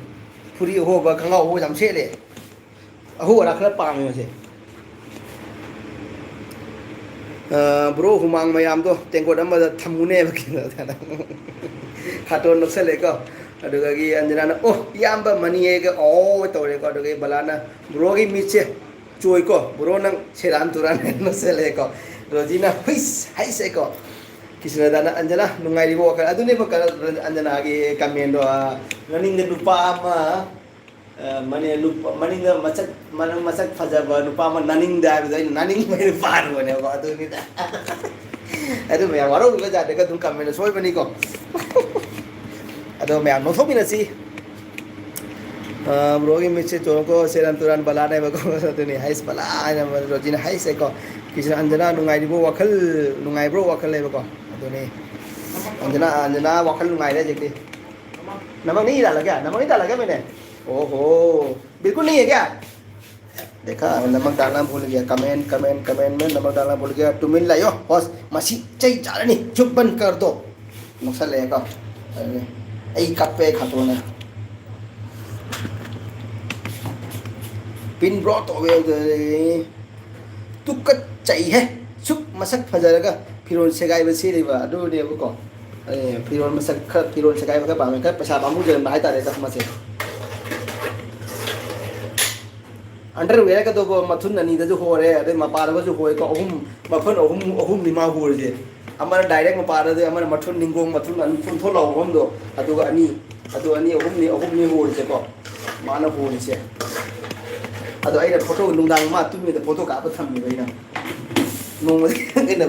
ꯐꯨꯔꯤ ꯑꯍꯣꯕ, ꯈꯪꯒꯥꯎ ꯑꯍꯣꯕ ꯌꯥꯝ ꯁꯦꯠꯂꯦ꯫ ꯑꯍꯣꯕ ꯑꯔꯥꯛ ꯈꯔ ꯄꯥꯝꯃꯦ ꯃꯁꯦ꯫ ꯑ, ꯕ꯭ꯔꯣ, ꯍꯨꯃꯥꯡ ꯃꯌꯥꯝꯗꯣ ꯇꯦꯡꯀꯣꯠ ꯑꯃꯗ ꯊꯝꯃꯨꯅꯦꯕ꯫ ꯈꯥꯇꯣꯟ ꯅꯣꯛꯁꯜꯂꯦꯀꯣ꯫ ꯑꯗꯨꯗꯒꯤ ꯑꯟꯖꯅꯥꯅ, "ꯑꯣ, ꯏꯌꯥꯝꯕ ꯃꯅꯤꯌꯦꯒ ꯑꯣ" ꯇꯧꯔꯦꯀꯣ꯫ ꯑꯗꯨꯗꯒꯤ ꯕꯂꯥꯅ, "ꯕ꯭ꯔꯣꯒꯤ ꯃꯤꯠꯁꯦ ꯆꯣꯏꯀꯣ, ꯕ꯭ꯔꯣ ꯅꯪ ꯁꯦꯔꯥꯟ ꯇꯨꯔꯥꯟ" ꯅꯣꯛꯁꯜꯂꯛꯑꯦꯀꯣ꯫ ꯔꯣꯖꯤꯅ, "ꯍꯨꯏꯁ, ꯍꯩꯁ" ꯍꯥꯏꯀꯣ꯫ ꯀ꯭ꯔꯤꯁꯅꯗꯥꯅ, "ꯑꯟꯖꯅꯥ, ꯅꯨꯡꯉꯥꯏꯔꯤꯕꯣ?" ꯋꯥꯈꯜ ꯑꯗꯨꯅꯦꯕ ꯀ-, ꯑꯟꯖꯅꯥꯒꯤ ꯀꯃꯦꯟꯗꯣ, ꯑ, ꯃꯅꯤꯡꯗ ꯅꯨꯄꯥ ꯑꯃ, ꯑ, ꯃꯅꯤ-, ꯅꯨꯄꯥ, ꯃꯅꯤꯡꯗ ꯃꯁꯛ, ꯃꯅꯤꯡ ꯃꯁꯛ ꯐꯖꯕ ꯅꯨꯄꯥ ꯑꯃ ꯅꯥꯅꯤꯡꯗ ꯍꯥꯏꯕꯗꯣ ꯑꯩꯅ ꯅꯥꯅꯤꯡꯕ ꯍꯥꯏꯅ ꯄꯥꯔꯨꯕꯅꯦꯕ, ꯑꯗꯨꯅꯤꯗ꯫ ꯑꯗꯨ ꯃꯌꯥꯝ ꯋꯥꯔꯧꯕꯤꯕ ꯖꯥꯠꯇꯒ ꯑꯗꯨꯝ ꯀꯃꯦꯟꯗ ꯁꯣꯏꯕꯅꯤꯀꯣ꯫ ꯑꯗꯣ ꯃꯌꯥꯝ ꯅꯣꯛꯊꯣꯛꯃꯤꯟꯅꯁꯤ꯫ ꯑ, ꯕ꯭ꯔꯣꯒꯤ ꯃꯤꯠꯁꯦ ꯆꯣꯏꯀꯣ, ꯁꯦꯔꯥꯟ ꯇꯨꯔꯥꯟ ꯕꯂꯥꯅꯦꯕꯀꯣ꯫ ꯑꯗꯨꯅꯤ ꯍꯩꯁ ꯕꯂꯥ ꯍꯥꯏꯅ ꯔꯣꯖꯤꯅ ꯍꯩꯁ ꯍꯥꯏꯀꯣ꯫ ꯀꯤꯁꯅ, ꯑꯟꯖꯅꯥ ꯅꯨꯡꯉꯥꯏꯔꯤꯕꯣ? ꯋꯥꯈꯜ ꯅꯨꯡꯉꯥꯏꯕ꯭ꯔꯣ? ꯋꯥꯈꯜ ꯍꯥꯏꯕꯀꯣ꯫ ꯑꯗꯨꯅꯤ꯫ ꯑꯟꯖꯅꯥ, ꯑꯟꯖꯅꯥ ꯋꯥꯈꯜ ꯅꯨꯡꯉꯥꯏꯔꯦ ꯍꯧꯖꯤꯛꯇꯤ꯫ ꯅꯃꯛꯅꯤ ꯏꯔꯥꯜꯂꯒꯦ? ꯅꯃꯛꯅꯤ ꯏꯔꯥꯜꯂꯒꯦ ꯃꯤꯅꯦ? ꯑꯣꯍꯣ꯫ ꯕꯤꯜꯀꯨꯜ ꯅꯤ ꯍꯦ ꯀꯌꯥ? ꯗꯦꯈꯥ, ꯅꯃꯛ ꯗꯥꯜꯅꯥ ꯚꯨꯜ ꯒꯌꯥ꯫ ꯀꯃꯦꯟ, ꯀꯃꯦꯟ, ꯀꯃꯦꯟ ꯃꯦ ꯅꯃꯛ ꯗꯥꯜꯅꯥ ꯚꯨꯜ ꯒꯌꯥ꯫ ꯇꯨꯃꯤꯟ ꯂꯩꯌꯣ꯫ ꯍꯣꯁ, ꯃꯁꯤ ꯆꯩ ꯆꯥꯔꯅꯤ꯫ ꯆꯨꯞ ꯕꯟ ꯀꯔ ꯗꯣ꯫ ꯅꯣꯛꯁꯜꯂꯛꯑꯦꯀꯣ꯫ ꯑꯗꯨꯅꯤ꯫ ꯑꯩ ꯀꯞꯄꯦ ꯈꯥꯇꯣꯟꯅ꯫ ꯄꯤꯟ ꯕ꯭ꯔꯣ ꯇꯧꯋꯦ ꯑꯗꯨꯗꯤ꯫ ꯇꯨꯀꯠꯆꯩꯍꯦ꯫ ꯁꯨꯛ ꯃꯁꯛ ꯐꯖꯔꯒ ꯐꯤꯔꯣꯜ ꯁꯦꯒꯥꯏꯕ ꯁꯦꯠꯂꯤꯕ ꯑꯗꯨꯅꯦꯕꯀꯣ꯫ ꯑꯦ, ꯐꯤꯔꯣꯜ ꯃꯁꯛ ꯈꯔ, ꯐꯤꯔꯣꯜ ꯁꯦꯒꯥꯏꯕ ꯈꯔ ꯄꯥꯝꯃꯦ꯫ ꯈꯔ ꯄꯩꯁꯥ ꯄꯥꯝꯃꯨꯖꯕ ꯍꯥꯏꯇꯥꯔꯦ ꯃꯁꯦ꯫ ꯑꯟꯗꯔꯋꯦꯌꯔꯒꯗꯧꯕ ꯃꯊꯨꯟ ꯑꯅꯤꯗꯁꯨ ꯍꯣꯔꯦ, ꯑꯗꯩ ꯃꯄꯥꯗꯒꯁꯨ ꯍꯣꯏꯀꯣ꯫ ꯑꯍꯨꯝ, ꯃꯈꯨꯟ ꯑꯍꯨꯝ, ꯑꯍꯨꯝꯅꯤ ꯃꯥ ꯍꯣꯔꯤꯁꯦ꯫ ꯑꯃꯅ ꯗꯥꯏꯔꯦꯛ ꯃꯄꯥꯗꯗꯤ, ꯑꯃꯅ ꯃꯊꯨꯟ ꯅꯤꯡꯒꯣꯡ ꯃꯊꯨꯟ ꯑꯅꯤ ꯊꯣꯛ ꯊꯣꯛ ꯂꯥꯎꯕ ꯃꯐꯝꯗꯣ, ꯑꯗꯨꯒ ꯑꯅꯤ, ꯑꯗꯨ ꯑꯅꯤ, ꯑꯍꯨꯝꯅꯤ, ꯑꯍꯨꯝꯅꯤ ꯍꯣꯔꯤꯁꯦꯀꯣ꯫ ꯃꯥꯅ ꯍꯣꯔꯤꯁꯦ꯫ ꯑꯗꯣ ꯑꯩꯅ ꯐꯣꯇꯣ, ꯅꯨꯡꯗꯥꯡ ꯃꯥ ꯇꯨꯝꯃꯤꯉꯩꯗ ꯐꯣꯇꯣ ꯀꯥꯞꯄ ꯊꯝꯃꯦꯕ ꯑꯩꯅ꯫ ꯅꯣꯡꯃꯗꯤ ꯑꯩꯅ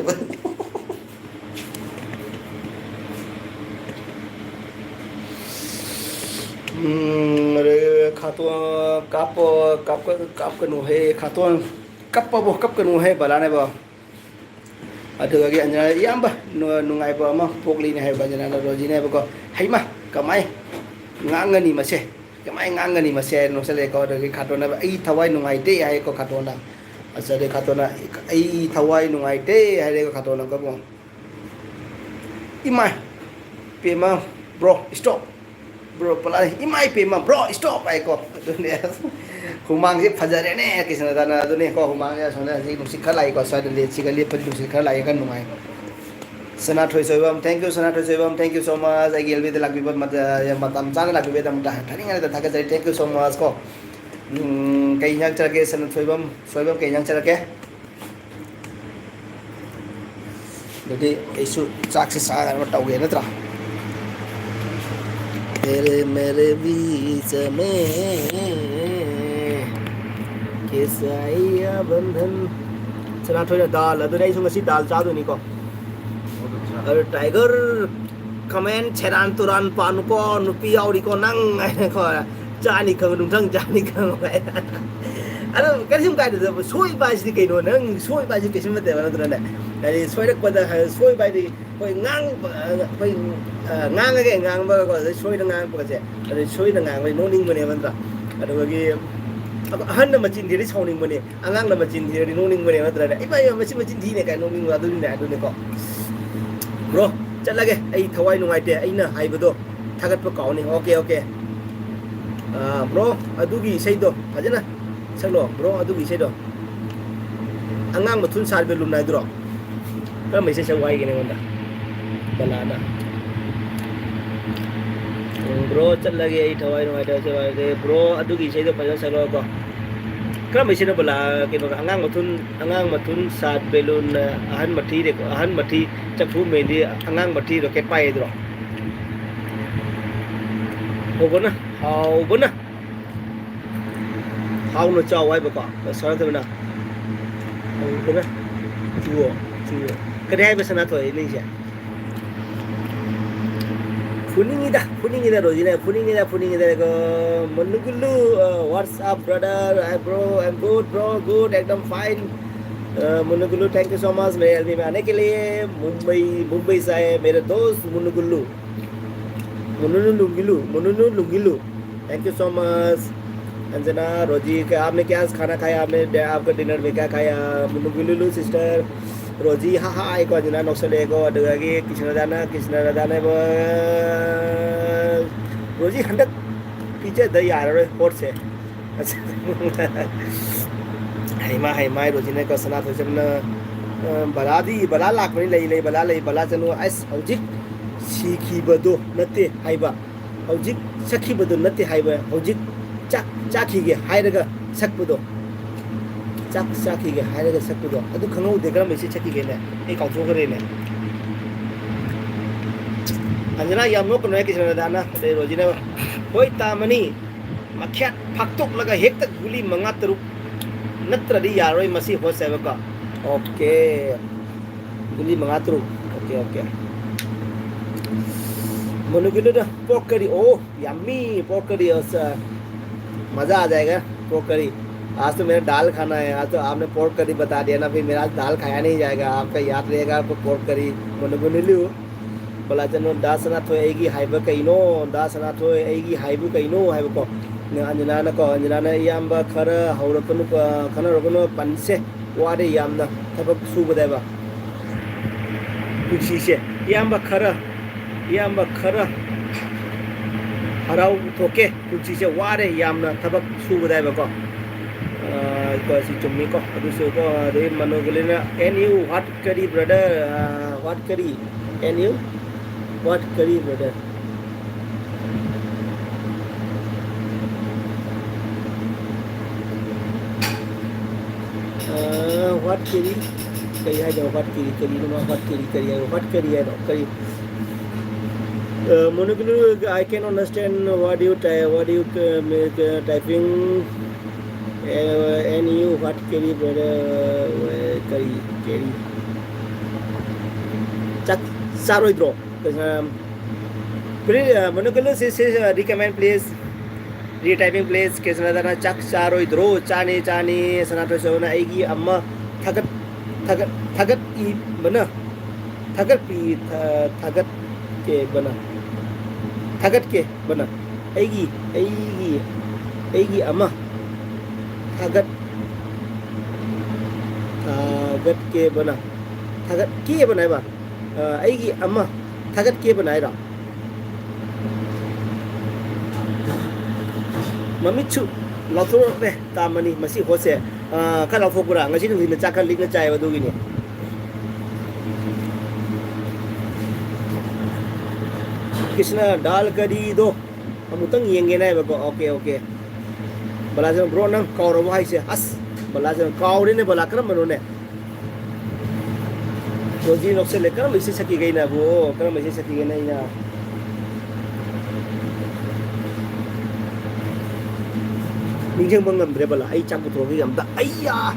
ꯎꯝ, ꯑꯗꯩ ꯈꯥꯇꯣꯟ ꯀꯥꯞꯄꯣ, ꯀꯥꯞꯀ-, ꯀꯥꯞꯀꯅꯨꯍꯦ, ꯈꯥꯇꯣꯟ ꯀꯞꯄꯕꯣ, ꯀꯞꯀꯅꯨꯍꯦ, ꯕꯂꯥꯅꯦꯕꯣ꯫ ꯑꯗꯨꯗꯒꯤ ꯑꯟꯖꯅꯥ, "ꯏꯌꯥꯝꯕ, ꯅꯨ-, ꯅꯨꯡꯉꯥꯏꯕ ꯑꯃ ꯄꯣꯛꯂꯤꯅꯦ" ꯍꯥꯏꯕ ꯑꯟꯖꯅꯥꯅ ꯔꯣꯖꯤꯅꯦꯕꯀꯣ꯫ "ꯍꯩꯃ, ꯀꯃꯥꯏ ꯉꯥꯡꯒꯅꯤ ꯃꯁꯦ? ꯀꯃꯥꯏ ꯉꯥꯡꯒꯅꯤ ꯃꯁꯦ?" ꯍꯥꯏꯅ ꯅꯣꯛꯁꯜꯂꯛꯑꯦꯀꯣ꯫ ꯑꯗꯨꯗꯒꯤ ꯈꯥꯇꯣꯟꯅ, "ꯑꯩ ꯊꯋꯥꯏ ꯅꯨꯡꯉꯥꯏꯇꯦ" ꯍꯥꯏꯀꯣ ꯈꯥꯇꯣꯟꯅ꯫ ꯑꯁ, ꯑꯗꯩ ꯈꯥꯇꯣꯟꯅ, "ꯑꯩ ꯊꯋꯥꯏ ꯅꯨꯡꯉꯥꯏꯇꯦ" ꯍꯥꯏꯔꯦꯀꯣ ꯈꯥꯇꯣꯟꯅꯀꯣ꯫ "ꯏꯃꯥꯏ ꯄꯦꯝꯃ, bro, stop꯫ Bro, ꯄꯂꯥ, ꯏꯃꯥꯏ ꯄꯦꯝꯃ, bro, stop" ꯍꯥꯏꯀꯣ꯫ ꯑꯗꯨꯅꯦ꯫ ꯍꯨꯃꯥꯡꯁꯦ ꯐꯖꯔꯦꯅꯦ, ꯀ꯭ꯔꯤꯁꯅꯗꯥꯅ꯫ ꯑꯗꯨꯅꯦꯀꯣ, ꯍꯨꯃꯥꯡꯁꯦ ꯑꯁꯣꯝꯗ ꯍꯧꯖꯤꯛ ꯅꯨꯡꯁꯤꯠ ꯈꯔ ꯂꯥꯛꯏꯀꯣ, ꯁ꯭ꯋꯥꯏꯗ ꯂꯦꯠꯁꯤꯒ ꯂꯦꯞꯄꯗꯤ ꯅꯨꯡꯁꯤꯠ ꯈꯔ ꯂꯥꯛꯏ, ꯈꯔ ꯅꯨꯡꯉꯥꯏ꯫ Sanathoi Soibam, thank you, Sanathoi Soibam, thank you so much꯫ ꯑꯩꯒꯤ ꯑꯦꯜ ꯕꯤꯗ ꯂꯥꯛꯄꯤꯕ ꯃꯇ-, ꯃꯇꯝ ꯆꯥꯅ ꯂꯥꯛꯄꯤꯕꯒꯤꯗꯃꯛꯇ ꯊꯥꯅꯤꯡꯉꯥꯏꯗ ꯊꯥꯒꯠꯆꯔꯤ, thank you so much ꯀꯣ꯫ ꯎꯝ, ꯀꯩ ꯏꯟꯖꯥꯡ ꯆꯥꯔꯛꯀꯦ, ꯁꯅꯥꯊꯣꯏꯕꯝ, ꯁꯣꯏꯕꯝ, ꯀꯩ ꯏꯟꯖꯥꯡ ꯆꯥꯔꯛꯀꯦ? ꯑꯗꯨꯗꯤ ꯑꯩꯁꯨ ꯆꯥꯛꯁꯦ ꯆꯥꯅꯕ ꯇꯧꯒꯦ ꯅꯠꯇ꯭ꯔꯥ? तेरे मेरे बीच में कैसा ये बंधन। ꯁꯅꯥꯊꯣꯏꯅ ꯗꯥꯜ, ꯑꯗꯨꯅ ꯑꯩꯁꯨ ꯉꯁꯤ ꯗꯥꯜ ꯆꯥꯗꯣꯏꯅꯤꯀꯣ꯫ ꯑꯗꯨ ꯇꯥꯏꯒꯔ ꯀꯃꯦꯟ ꯁꯦꯔꯥꯟ ꯇꯨꯔꯥꯟ ꯄꯥꯅꯨꯀꯣ, ꯅꯨꯄꯤ ꯌꯥꯎꯔꯤꯀꯣ ꯅꯪ ꯍꯥꯏꯅꯀꯣ꯫ ꯆꯥꯅꯤ ꯈꯪꯉꯨ, ꯅꯨꯡꯊꯪ ꯆꯥꯅꯤ ꯈꯪꯉꯨ ꯍꯥꯏꯅ꯫ ꯑꯗꯣ ꯀꯔꯤꯁꯨꯝ ꯀꯥꯏꯗꯗꯕ, ꯁꯣꯏꯕ ꯍꯥꯏꯁꯤꯗꯤ ꯀꯩꯅꯣ? ꯅꯪ ꯁꯣꯏꯕ ꯍꯥꯏꯁꯤ ꯀꯩꯁꯨ ꯅꯠꯇꯦꯕ, ꯅꯠꯇ꯭ꯔꯅꯦ? ꯍꯥꯏꯗꯤ ꯁꯣꯏꯔꯛꯄꯗ ꯍꯥꯏ-, ꯁꯣꯏꯕ ꯍꯥꯏꯗꯤ ꯑꯩꯈꯣꯏ ꯉꯥꯡꯕ, ꯑꯩꯈꯣꯏ, ꯑ, ꯉꯥꯡꯉꯒꯦ, ꯉꯥꯡꯕꯒꯀꯣ, ꯑꯗꯩ ꯁꯣꯏꯅ ꯉꯥꯡꯉꯛꯄꯒꯁꯦ, ꯑꯗꯩ ꯁꯣꯏꯅ ꯉꯥꯡꯕꯁꯦ ꯅꯣꯛꯅꯤꯡꯕꯅꯦꯕ, ꯅꯠꯇ꯭ꯔꯥ? ꯑꯗꯨꯗꯒꯤ ꯑꯍꯟꯅ ꯃꯆꯤꯟ ꯊꯤꯔꯗꯤ ꯁꯥꯎꯅꯤꯡꯕꯅꯦ, ꯑꯉꯥꯡꯅ ꯃꯆꯤꯟ ꯊꯤꯔꯗꯤ ꯅꯣꯛꯅꯤꯡꯕꯅꯦꯕ, ꯅꯠꯇ꯭ꯔꯅꯦ? "ꯏꯃꯥ, ꯏꯃꯥ, ꯃꯁꯤ ꯃꯆꯤꯟ ꯊꯤꯅꯦ" ꯀꯥꯏꯅ ꯅꯣꯛꯅꯤꯡꯕ, ꯑꯗꯨꯅꯤꯅꯦ, ꯑꯗꯨꯅꯤꯀꯣ꯫ ꯕ꯭ꯔꯣ, ꯆꯠꯂꯒꯦ꯫ ꯑꯩ ꯊꯋꯥꯏ ꯅꯨꯡꯉꯥꯏꯇꯦ꯫ ꯑꯩꯅ ꯍꯥꯏꯕꯗꯣ ꯊꯥꯒꯠꯄ ꯀꯥꯎꯅꯤ꯫ Okay, okay. ꯑ, ꯕ꯭ꯔꯣ, ꯑꯗꯨꯒꯤ ꯏꯁꯩꯗꯣ ꯐꯖꯅ ꯁꯛꯂꯣ, ꯕ꯭ꯔꯣ, ꯑꯗꯨꯒꯤ ꯏꯁꯩꯗꯣ꯫ ꯑꯉꯥꯡ ꯃꯊꯨꯟ ꯁꯥꯠ ꯕꯦꯂꯨꯟ ꯍꯥꯏꯗꯨꯔꯣ? ꯀꯔꯝꯕ ꯏꯁꯩ ꯁꯛꯎ ꯍꯥꯏꯒꯦ ꯅꯉꯣꯟꯗ? ꯕꯂꯥꯅ꯫ ꯎꯝ, ꯕ꯭ꯔꯣ, ꯆꯠꯂꯒꯦ, ꯑꯩ ꯊꯋꯥꯏ ꯅꯨꯡꯉꯥꯏꯇꯕ ꯆꯠꯂꯒꯦ꯫ ꯕ꯭ꯔꯣ, ꯑꯗꯨꯒꯤ ꯏꯁꯩꯗꯣ ꯐꯖꯅ ꯁꯛꯂꯛꯑꯣꯀꯣ꯫ ꯀꯔꯝꯕ ꯏꯁꯩꯅꯣ ꯕꯂꯥ? ꯀꯩꯅꯣ, ꯑꯉꯥꯡ ꯃꯊꯨꯟ, ꯑꯉꯥꯡ ꯃꯊꯨꯟ ꯁꯥꯠ ꯕꯦꯂꯨꯟ, ꯑꯍꯟ ꯃꯊꯤ ꯔꯦꯀꯣ-, ꯑꯍꯟ ꯃꯊꯤ ꯆꯐꯨ ꯃꯦꯜꯂꯤ, ꯑꯉꯥꯡ ꯃꯊꯤ ꯔꯣꯀꯦꯠ ꯄꯥꯏ ꯍꯥꯏꯗꯨꯔꯣ? ꯍꯧꯕꯅ, ꯍꯥꯎꯕꯅ꯫ ꯍꯥꯎꯅ ꯆꯥꯎ ꯍꯥꯏꯕꯀꯣ, ꯁꯅꯥꯊꯣꯏꯕꯅ꯫ ꯍꯥꯎꯕꯅ꯫ ꯆꯨꯋꯣ, ꯆꯨꯋꯣ꯫ ꯀꯔꯤ ꯍꯥꯏꯕ ꯁꯅꯥꯊꯣꯏ ꯅꯤꯡꯁꯦ? ꯐꯨꯅꯤꯡꯉꯤꯗ, ꯐꯨꯅꯤꯡꯉꯤꯗ, ꯔꯣꯖꯤꯅ, ꯐꯨꯅꯤꯡꯉꯤꯗ, ꯐꯨꯅꯤꯡꯉꯤꯗ, ꯀꯣ꯫ ꯃꯅꯨꯒꯨꯂꯨ, ꯑ, what's up, brother? Hi, bro, I'm good, bro, good, एकदम fine. अ, मनुगुलू, thank you so much मेरे एलबी में आने के लिए। मुंबई, मुंबई से आए मेरे दोस्त मनुगुलू। मुनुनु लुंगिलू, मुनुनु लुंगिलू। Thank you so much. Anjana, रोजी, क्या आपने क्या खाना खाया? आपने डे-, आपका डिनर में क्या खाया? मुनुगुलू सिस्टर, रोजी, हाँ, हाँ, आएगा, अंजना, नौसले को, अदुआगे, कृष्ण राधा ना, कृष्ण राधा ने वो, रोजी, हंडक पीछे दही आ रहे, होट से। ꯍꯩꯃꯥ, ꯍꯩꯃꯥ, ꯔꯣꯖꯤꯅ ꯀꯁꯅꯥ ꯊꯣꯏꯖꯝꯅ, ꯑ, ꯕꯂꯥꯗꯤ, ꯕꯂꯥ ꯂꯥꯛꯄꯅꯤ, ꯂꯩ, ꯂꯩ, ꯕꯂꯥ ꯂꯩ, ꯕꯂꯥ ꯆꯅꯨ, ꯑꯁ, ꯍꯧꯖꯤꯛ ꯁꯤꯈꯤꯕꯗꯣ ꯅꯠꯇꯦ ꯍꯥꯏꯕ, ꯍꯧꯖꯤꯛ ꯁꯛꯈꯤꯕꯗꯣ ꯅꯠꯇꯦ ꯍꯥꯏꯕ, ꯍꯧꯖꯤꯛ ꯆꯥꯛ ꯆꯥꯈꯤꯒꯦ ꯍꯥꯏꯔꯒ ꯁꯛꯄꯗꯣ, ꯆꯥꯛ ꯆꯥꯈꯤꯒꯦ ꯍꯥꯏꯔꯒ ꯁꯛꯄꯗꯣ, ꯑꯗꯨ ꯈꯪꯍꯧꯗꯦ, ꯀꯔꯝꯕ ꯏꯁꯩ ꯁꯛꯈꯤꯒꯦꯅꯦ? ꯑꯩ ꯀꯥꯎꯊꯣꯛꯈ꯭ꯔꯦꯅꯦ꯫ ꯑꯟꯖꯅꯥ, ꯌꯥꯝ ꯅꯣꯛꯀꯅꯨꯍꯦ, ꯀ꯭ꯔꯤꯁꯅꯗꯥꯅ, ꯑꯗꯩ ꯔꯣꯖꯤꯅ, ꯍꯣꯏ, ꯇꯥꯃꯅꯤ꯫ ꯃꯈꯦꯠ ꯐꯥꯛꯇꯣꯛꯂꯒ ꯍꯦꯛꯇ ꯒꯨꯂꯤ ꯃꯉꯥ ꯇꯔꯨꯛ ꯅꯠꯇ꯭ꯔꯗꯤ ꯌꯥꯔꯣꯏ ꯃꯁꯤ ꯍꯣꯁ ꯍꯥꯏꯕꯀꯣ꯫ ꯑꯣꯀꯦ꯫ ꯒꯨꯂꯤ ꯃꯉꯥ ꯇꯔꯨꯛ꯫ Okay, okay. ꯃꯅꯨꯒꯤꯗꯨꯗ pork curry꯫ ꯑꯣ, yummy pork curry꯫ ꯑꯁ, ꯃꯖꯥ ꯑꯥ ꯖꯥꯌꯦꯒꯥ꯫ Pork curry꯫ आज तो मेरा दाल खाना है, आज तो आपने पोर्क करी बता दिया ना, फिर मेरा आज दाल खाया नहीं जाएगा। आपका याद रहेगा आपको पोर्क करी, ꯃꯣꯅꯣꯒꯨꯂꯨ꯫ ꯕꯂꯥꯆꯟꯗ꯭ꯔꯣ, ꯗꯥ ꯁꯅꯥꯊꯣꯏ ꯑꯩꯒꯤ ꯍꯥꯏꯕ ꯀꯩꯅꯣ? ꯗꯥ ꯁꯅꯥꯊꯣꯏ ꯑꯩꯒꯤ ꯍꯥꯏꯕꯨ ꯀꯩꯅꯣ ꯍꯥꯏꯕꯀꯣ꯫ ꯑꯟꯖꯅꯥꯅꯀꯣ, ꯑꯟꯖꯅꯥꯅ ꯏꯌꯥꯝꯕ ꯈꯔ ꯍꯧꯔꯛꯀꯅꯨ, ꯑ, ꯈꯟꯅꯔꯛꯀꯅꯨ, ꯄꯟꯁꯦ꯫ ꯋꯥꯔꯦ ꯌꯥꯝꯅ ꯊꯕꯛ ꯁꯨꯕꯗ ꯍꯥꯏꯕ꯫ ꯄꯨꯟꯁꯤꯁꯦ, ꯏꯌꯥꯝꯕ ꯈꯔ, ꯏꯌꯥꯝꯕ ꯈꯔ ꯍꯔꯥꯎꯊꯣꯛꯀꯦ꯫ ꯄꯨꯟꯁꯤꯁꯦ ꯋꯥꯔꯦ ꯌꯥꯝꯅ ꯊꯕꯛ ꯁꯨꯕꯗ ꯍꯥꯏꯕꯀꯣ꯫ ꯑ, ꯀꯣ, ꯁꯤ ꯆꯨꯝꯃꯤꯀꯣ꯫ ꯑꯗꯨꯁꯨ ꯀꯣ, ꯑꯗꯩ ꯃꯅꯣꯒꯂꯤꯅ, "And you, what curry, brother?" ꯑ, "What curry? And you? What curry, brother?" ꯑ, what curry? ꯀꯔꯤ ꯍꯥꯏꯗꯣꯏꯅꯣ? What curry? ꯀꯔꯤꯅꯣ ꯃꯥ what curry? ꯀꯔꯤ ꯍꯥꯏꯕ? What curry ꯍꯥꯏꯕ? ꯀꯔꯤ? Uh, Monoglu, I can understand what you ty-, what you, uh, make, uh, typing, uh, and you what curry, brother, uh, curry, curry. ꯆꯥꯛ ꯆꯥꯔꯣꯏꯗ꯭ꯔꯣ? Um, please, uh, Monoglu, sis, sis, uh, recommend, please. Retyping, please. ꯀ꯭ꯔꯤꯁꯅꯗꯅ ꯆꯥꯛ ꯆꯥꯔꯣꯏꯗ꯭ꯔꯣ? ꯆꯥꯅꯤ, ꯆꯥꯅꯤ꯫ ꯁꯅꯥꯊꯣꯏ ꯁꯣꯅ ꯑꯩꯒꯤ ꯑꯃ ꯊꯥꯒꯠ-, ꯊꯥꯒꯠ-, ꯊꯥꯒꯠꯏꯕꯅ ꯊꯥꯒꯠꯄꯤ-, ꯊꯥ-, ꯊꯥꯒꯠꯀꯦꯕꯅ, ꯊꯥꯒꯠꯀꯦꯕꯅ, ꯑꯩꯒꯤ, ꯑꯩꯒꯤ, ꯑꯩꯒꯤ ꯑꯃ ꯊꯥꯒꯠ-, ꯊꯥꯒꯠꯀꯦꯕꯅ, ꯊꯥꯒꯠꯀꯦꯕꯅ ꯍꯥꯏꯕ, ꯑ, ꯑꯩꯒꯤ ꯑꯃ ꯊꯥꯒꯠꯀꯦꯕꯅ ꯍꯥꯏꯔꯣ? ꯃꯃꯤꯠꯁꯨ ꯂꯥꯎꯊꯣꯔꯛꯂꯦ, ꯇꯥꯃꯅꯤ꯫ ꯃꯁꯤ ꯍꯣꯠꯁꯦ, ꯑ, ꯈꯔ ꯂꯥꯎꯊꯣꯛꯄ꯭ꯔꯥ? ꯉꯁꯤ ꯅꯨꯡꯊꯤꯜꯗ ꯆꯥꯛ ꯈꯔ ꯂꯤꯛꯅ ꯆꯥꯏꯑꯕ, ꯑꯗꯨꯒꯤꯅꯤ꯫ ꯀ꯭ꯔꯤꯁꯅ ꯗꯥꯜ ꯀꯔꯤꯗꯣ ꯑꯃꯨꯛꯇꯪ ꯌꯦꯡꯒꯦꯅ ꯍꯥꯏꯕꯀꯣ꯫ Okay, okay. ꯕꯂꯥꯆꯟ, bro, ꯅꯪ ꯀꯥꯎꯔꯕꯣ ꯍꯥꯏꯁꯦ? ꯑꯁ, ꯕꯂꯥꯆꯟ, ꯀꯥꯎꯔꯦꯅꯦ, ꯕꯂꯥ, ꯀꯔꯝꯕꯅꯣꯅꯦ? ꯔꯣꯖꯤ ꯅꯣꯛꯁꯜꯂꯦ꯫ ꯀꯔꯝꯕ ꯏꯁꯩ ꯁꯛꯈꯤꯒꯦꯅ ꯍꯥꯏꯕꯨ? ꯀꯔꯝꯕ ꯏꯁꯩ ꯁꯛꯈꯤꯒꯦꯅ ꯑꯩꯅ? ꯅꯤꯡꯁꯤꯡꯕ ꯉꯝꯗ꯭ꯔꯦ ꯕꯂꯥ꯫ ꯑꯩ ꯆꯥꯛ ꯄꯨꯊꯣꯛꯑꯒ ꯑꯝꯇ, ꯑꯩꯌꯥ!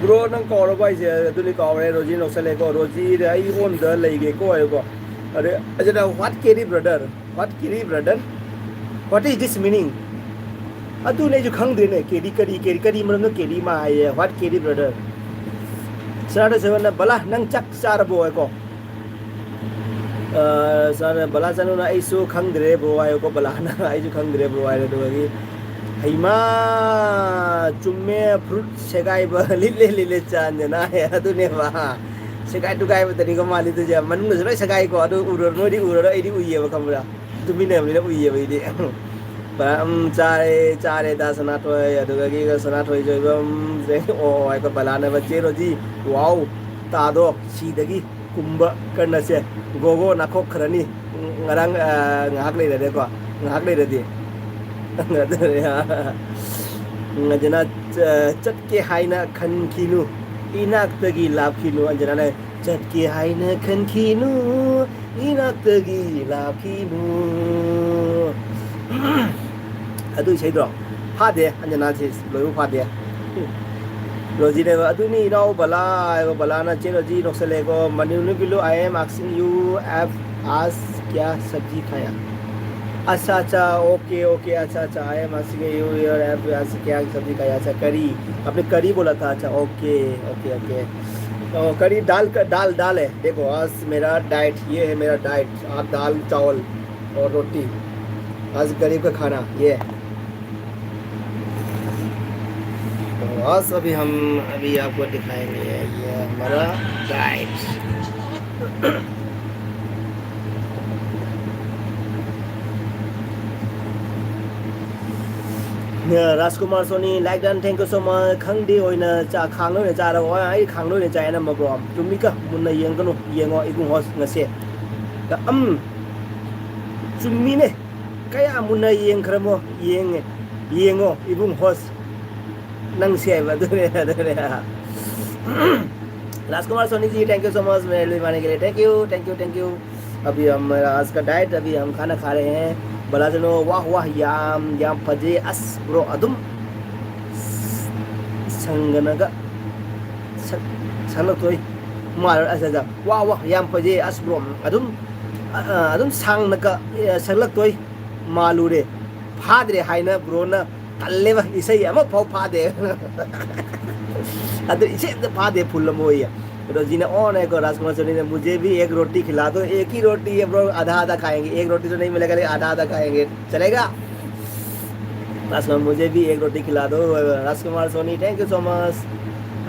Bro, ꯅꯪ ꯀꯥꯎꯔꯕ ꯍꯥꯏꯁꯦ? ꯑꯗꯨꯅꯤ, ꯀꯥꯎꯔꯦ꯫ ꯔꯣꯖꯤ ꯅꯣꯛꯁꯜꯂꯦꯀꯣ꯫ ꯔꯣꯖꯤꯗ ꯑꯩꯉꯣꯟꯗ ꯂꯩꯒꯦꯀꯣ ꯍꯥꯏꯀꯣ꯫ ꯑꯗ ꯑꯁꯤꯗ, "What carry, brother? What carry, brother? What is this meaning?" ꯑꯗꯨꯅꯦ ꯑꯩꯁꯨ ꯈꯪꯗ꯭ꯔꯦꯅꯦ꯫ ꯀꯦꯔꯤ ꯀꯔꯤ, ꯀꯦꯔꯤ ꯀꯔꯤ ꯃꯔꯝꯅꯣ ꯀꯦꯔꯤ ꯃꯥ ꯍꯥꯏꯌꯦ? "What carry, brother?" ꯁꯅꯥꯇꯣꯟ ꯁꯦꯕꯟꯅ, "ꯕꯂꯥ, ꯅꯪ ꯆꯥꯛ ꯆꯥꯔꯕꯣ?" ꯍꯥꯏꯀꯣ꯫ ꯑ, ꯁꯥꯔ ꯕꯂꯥ ꯆꯅꯨꯅ, "ꯑꯩꯁꯨ ꯈꯪꯗ꯭ꯔꯦ ꯕ꯭ꯔꯣ" ꯍꯥꯏꯌꯨꯀꯣ꯫ ꯕꯂꯥꯅ, "ꯑꯩꯁꯨ ꯈꯪꯗ꯭ꯔꯦ ꯕ꯭ꯔꯣ" ꯍꯥꯏꯔꯦ꯫ ꯑꯗꯨꯗꯒꯤ, "ꯍꯩꯃꯥ, ꯆꯨꯝꯃꯦ, ꯐ꯭ꯔꯨꯠ ꯁꯦꯒꯥꯏꯕ, ꯂꯤꯠꯂꯦ, ꯂꯤꯠꯂꯦ, ꯆꯥꯟꯗꯦꯅ" ꯍꯥꯏ꯫ ꯑꯗꯨꯅꯦꯕ, ꯁꯦꯒꯥꯏ ꯇꯨꯒꯥꯏꯕꯗꯅꯤꯀꯣ ꯃꯥꯜꯂꯤꯗꯨꯁꯦ꯫ ꯃꯅꯨꯡꯗꯁꯨ ꯂꯣꯏ ꯁꯦꯒꯥꯏꯀꯣ꯫ ꯑꯗꯨ ꯎꯔ-, ꯅꯣꯏꯗꯤ ꯎꯔꯔꯣꯏ, ꯑꯩꯗꯤ ꯎꯏꯌꯦꯕ, ꯈꯪꯕ꯭ꯔꯥ? ꯇꯨꯃꯤꯟꯅꯕꯅꯤꯅ ꯎꯏꯌꯦꯕ ꯑꯩꯗꯤ꯫ ꯕꯂꯥ, "ꯎꯝ, ꯆꯥꯔꯦ, ꯆꯥꯔꯦ, ꯗꯥ ꯁꯅꯥꯊꯣꯏ"꯫ ꯑꯗꯨꯗꯒꯤ ꯁꯅꯥꯊꯣꯏꯁꯨ ꯑꯣꯏꯕ, "ꯎꯝ", ꯑꯣ, ꯑꯣ, ꯑꯩꯈꯣꯏ ꯕꯂꯥꯅ, "ꯆꯦ ꯔꯣꯖꯤ, ꯋꯥꯎ, ꯇꯥꯗꯣ, ꯁꯤꯗꯒꯤ ꯀꯨꯝꯕ ꯀꯟꯅꯁꯦ꯫ ꯒꯣꯒꯣ ꯅꯥꯈꯣꯛꯈ꯭ꯔꯅꯤ꯫ ꯉꯔꯥꯡ, ꯑ, ꯉꯥꯏꯍꯥꯛ ꯂꯩꯔꯗꯤꯀꯣ꯫ ꯉꯥꯏꯍꯥꯛ ꯂꯩꯔꯗꯤ꯫ ꯑꯗꯨꯅ, ꯆ-, ꯆꯠꯀꯦ ꯍꯥꯏꯅ ꯈꯟꯈꯤꯅꯨ, ꯏꯅꯥꯛꯇꯒꯤ ꯂꯥꯞꯈꯤꯅꯨ꯫ ꯑꯟꯖꯅꯥꯅ, "ꯆꯠꯀꯦ ꯍꯥꯏꯅ ꯈꯟꯈꯤꯅꯨ, ꯏꯅꯥꯛꯇꯒꯤ ꯂꯥꯞꯈꯤꯅꯨ"꯫ ꯑꯗꯨ ꯏꯁꯩꯗꯣ ꯐꯥꯗꯦ, ꯑꯟꯖꯅꯥꯁꯤ ꯂꯣꯏꯕ ꯐꯥꯗꯦ꯫ ꯔꯣꯖꯤꯅꯦꯕ, "ꯑꯗꯨꯅꯤ ꯏꯅꯥꯎ ꯕꯂꯥ" ꯍꯥꯏꯕ꯫ ꯕꯂꯥꯅ, "ꯆꯦ ꯔꯣꯖꯤ ꯅꯣꯛꯁꯜꯂꯦꯀꯣ꯫ ꯃꯅꯤꯄꯨꯔ ꯅꯨꯄꯤꯂꯨ, I am asking you, आप आज क्या सब्जी खाया?" अच्छा, अच्छा, OK, OK, अच्छा, अच्छा, I am asking you, your आप आज क्या सब्जी खाया? अच्छा, करी, आपने करी बोला था, अच्छा, OK, OK, OK। तो करी दाल का, दाल, दाल है। देखो, आज मेरा डाइट, ये है मेरा डाइट। आज दाल, चावल और रोटी, आज गरीब का खाना, ये। तो आज अभी हम, अभी आपको दिखाएंगे, ये हमारा diet. Rajkumar Sony, like done, thank you so much꯫ ꯈꯪꯗꯦ ꯑꯣꯏꯅ ꯆꯥ-, ꯈꯥꯡꯗ ꯑꯣꯏꯅ ꯆꯥꯔꯕ? ꯍꯣꯏ, ꯑꯩ ꯈꯥꯡꯗ ꯑꯣꯏꯅ ꯆꯥꯏ ꯑꯅꯝꯕ, ꯕ꯭ꯔꯣ꯫ ꯆꯨꯝꯃꯤꯀ ꯃꯨꯟꯅ ꯌꯦꯡꯒꯅꯨ, ꯌꯦꯡꯉꯣ ꯏꯕꯨꯡ ꯍꯣꯁ ꯉꯁꯤ꯫ ꯎꯝ, ꯆꯨꯝꯃꯤꯅꯦ꯫ ꯀꯌꯥ ꯃꯨꯟꯅ ꯌꯦꯡꯈ꯭ꯔꯃꯣ? ꯌꯦꯡꯉꯦ, ꯌꯦꯡꯉꯣ ꯏꯕꯨꯡ ꯍꯣꯁ꯫ ꯅꯪꯁꯦ ꯍꯥꯏꯕ ꯑꯗꯨꯅꯦ, ꯑꯗꯨꯅꯦ꯫ राजकुमार Soni ji, thank you so much मेरे लिए माने के लिए। Thank you, thank you, thank you। अभी हम, मेरा आज का डाइट, अभी हम खाना खा रहे हैं। ꯕꯂꯥ ꯆꯅꯨ, ꯋꯥꯍ ꯋꯥꯍ, ꯌꯥꯝ ꯌꯥꯝ ꯐꯖꯩ꯫ ꯑꯁ ꯕ꯭ꯔꯣ, ꯑꯗꯨꯝ ꯁꯪꯒꯅꯒ ꯁꯛꯂꯛꯇꯣꯏ ꯃꯥꯜꯂꯨꯔꯦ꯫ ꯑꯁ, ꯑꯁ, ꯋꯥ, ꯋꯥ, ꯌꯥꯝ ꯐꯖꯩ꯫ ꯑꯁ, bro, ꯑꯗꯨꯝ, ꯑ, ꯑ, ꯑꯗꯨꯝ ꯁꯥꯡꯅ ꯀ-, ꯑ, ꯁꯛꯂꯛꯇꯣꯏ ꯃꯥꯜꯂꯨꯔꯦ꯫ ꯐꯥꯗ꯭ꯔꯦ ꯍꯥꯏꯅ bro ꯅ ꯇꯜꯂꯦꯕ, ꯏꯁꯩ ꯑꯃꯐꯥꯎ ꯐꯥꯗꯦ꯫ ꯑꯗꯨ ꯏꯁꯩ ꯑꯝꯇ ꯐꯥꯗꯦ, full ꯑꯃ ꯑꯣꯏꯌꯦ꯫ ꯔꯣꯖꯤꯅ on ꯍꯥꯏꯀꯣ, ꯔꯥꯖꯀꯨꯃꯥꯔ ꯁꯣꯅꯤꯅ "मुझे भी एक रोटी खिला दो, एक ही रोटी है bro, आधा आधा खाएंगे, एक रोटी तो नहीं मिलेगा, लेकिन आधा आधा खाएंगे, चलेगा?" राजकुमार, "मुझे भी एक रोटी खिला दो।" राजकुमार Soni, thank you so much।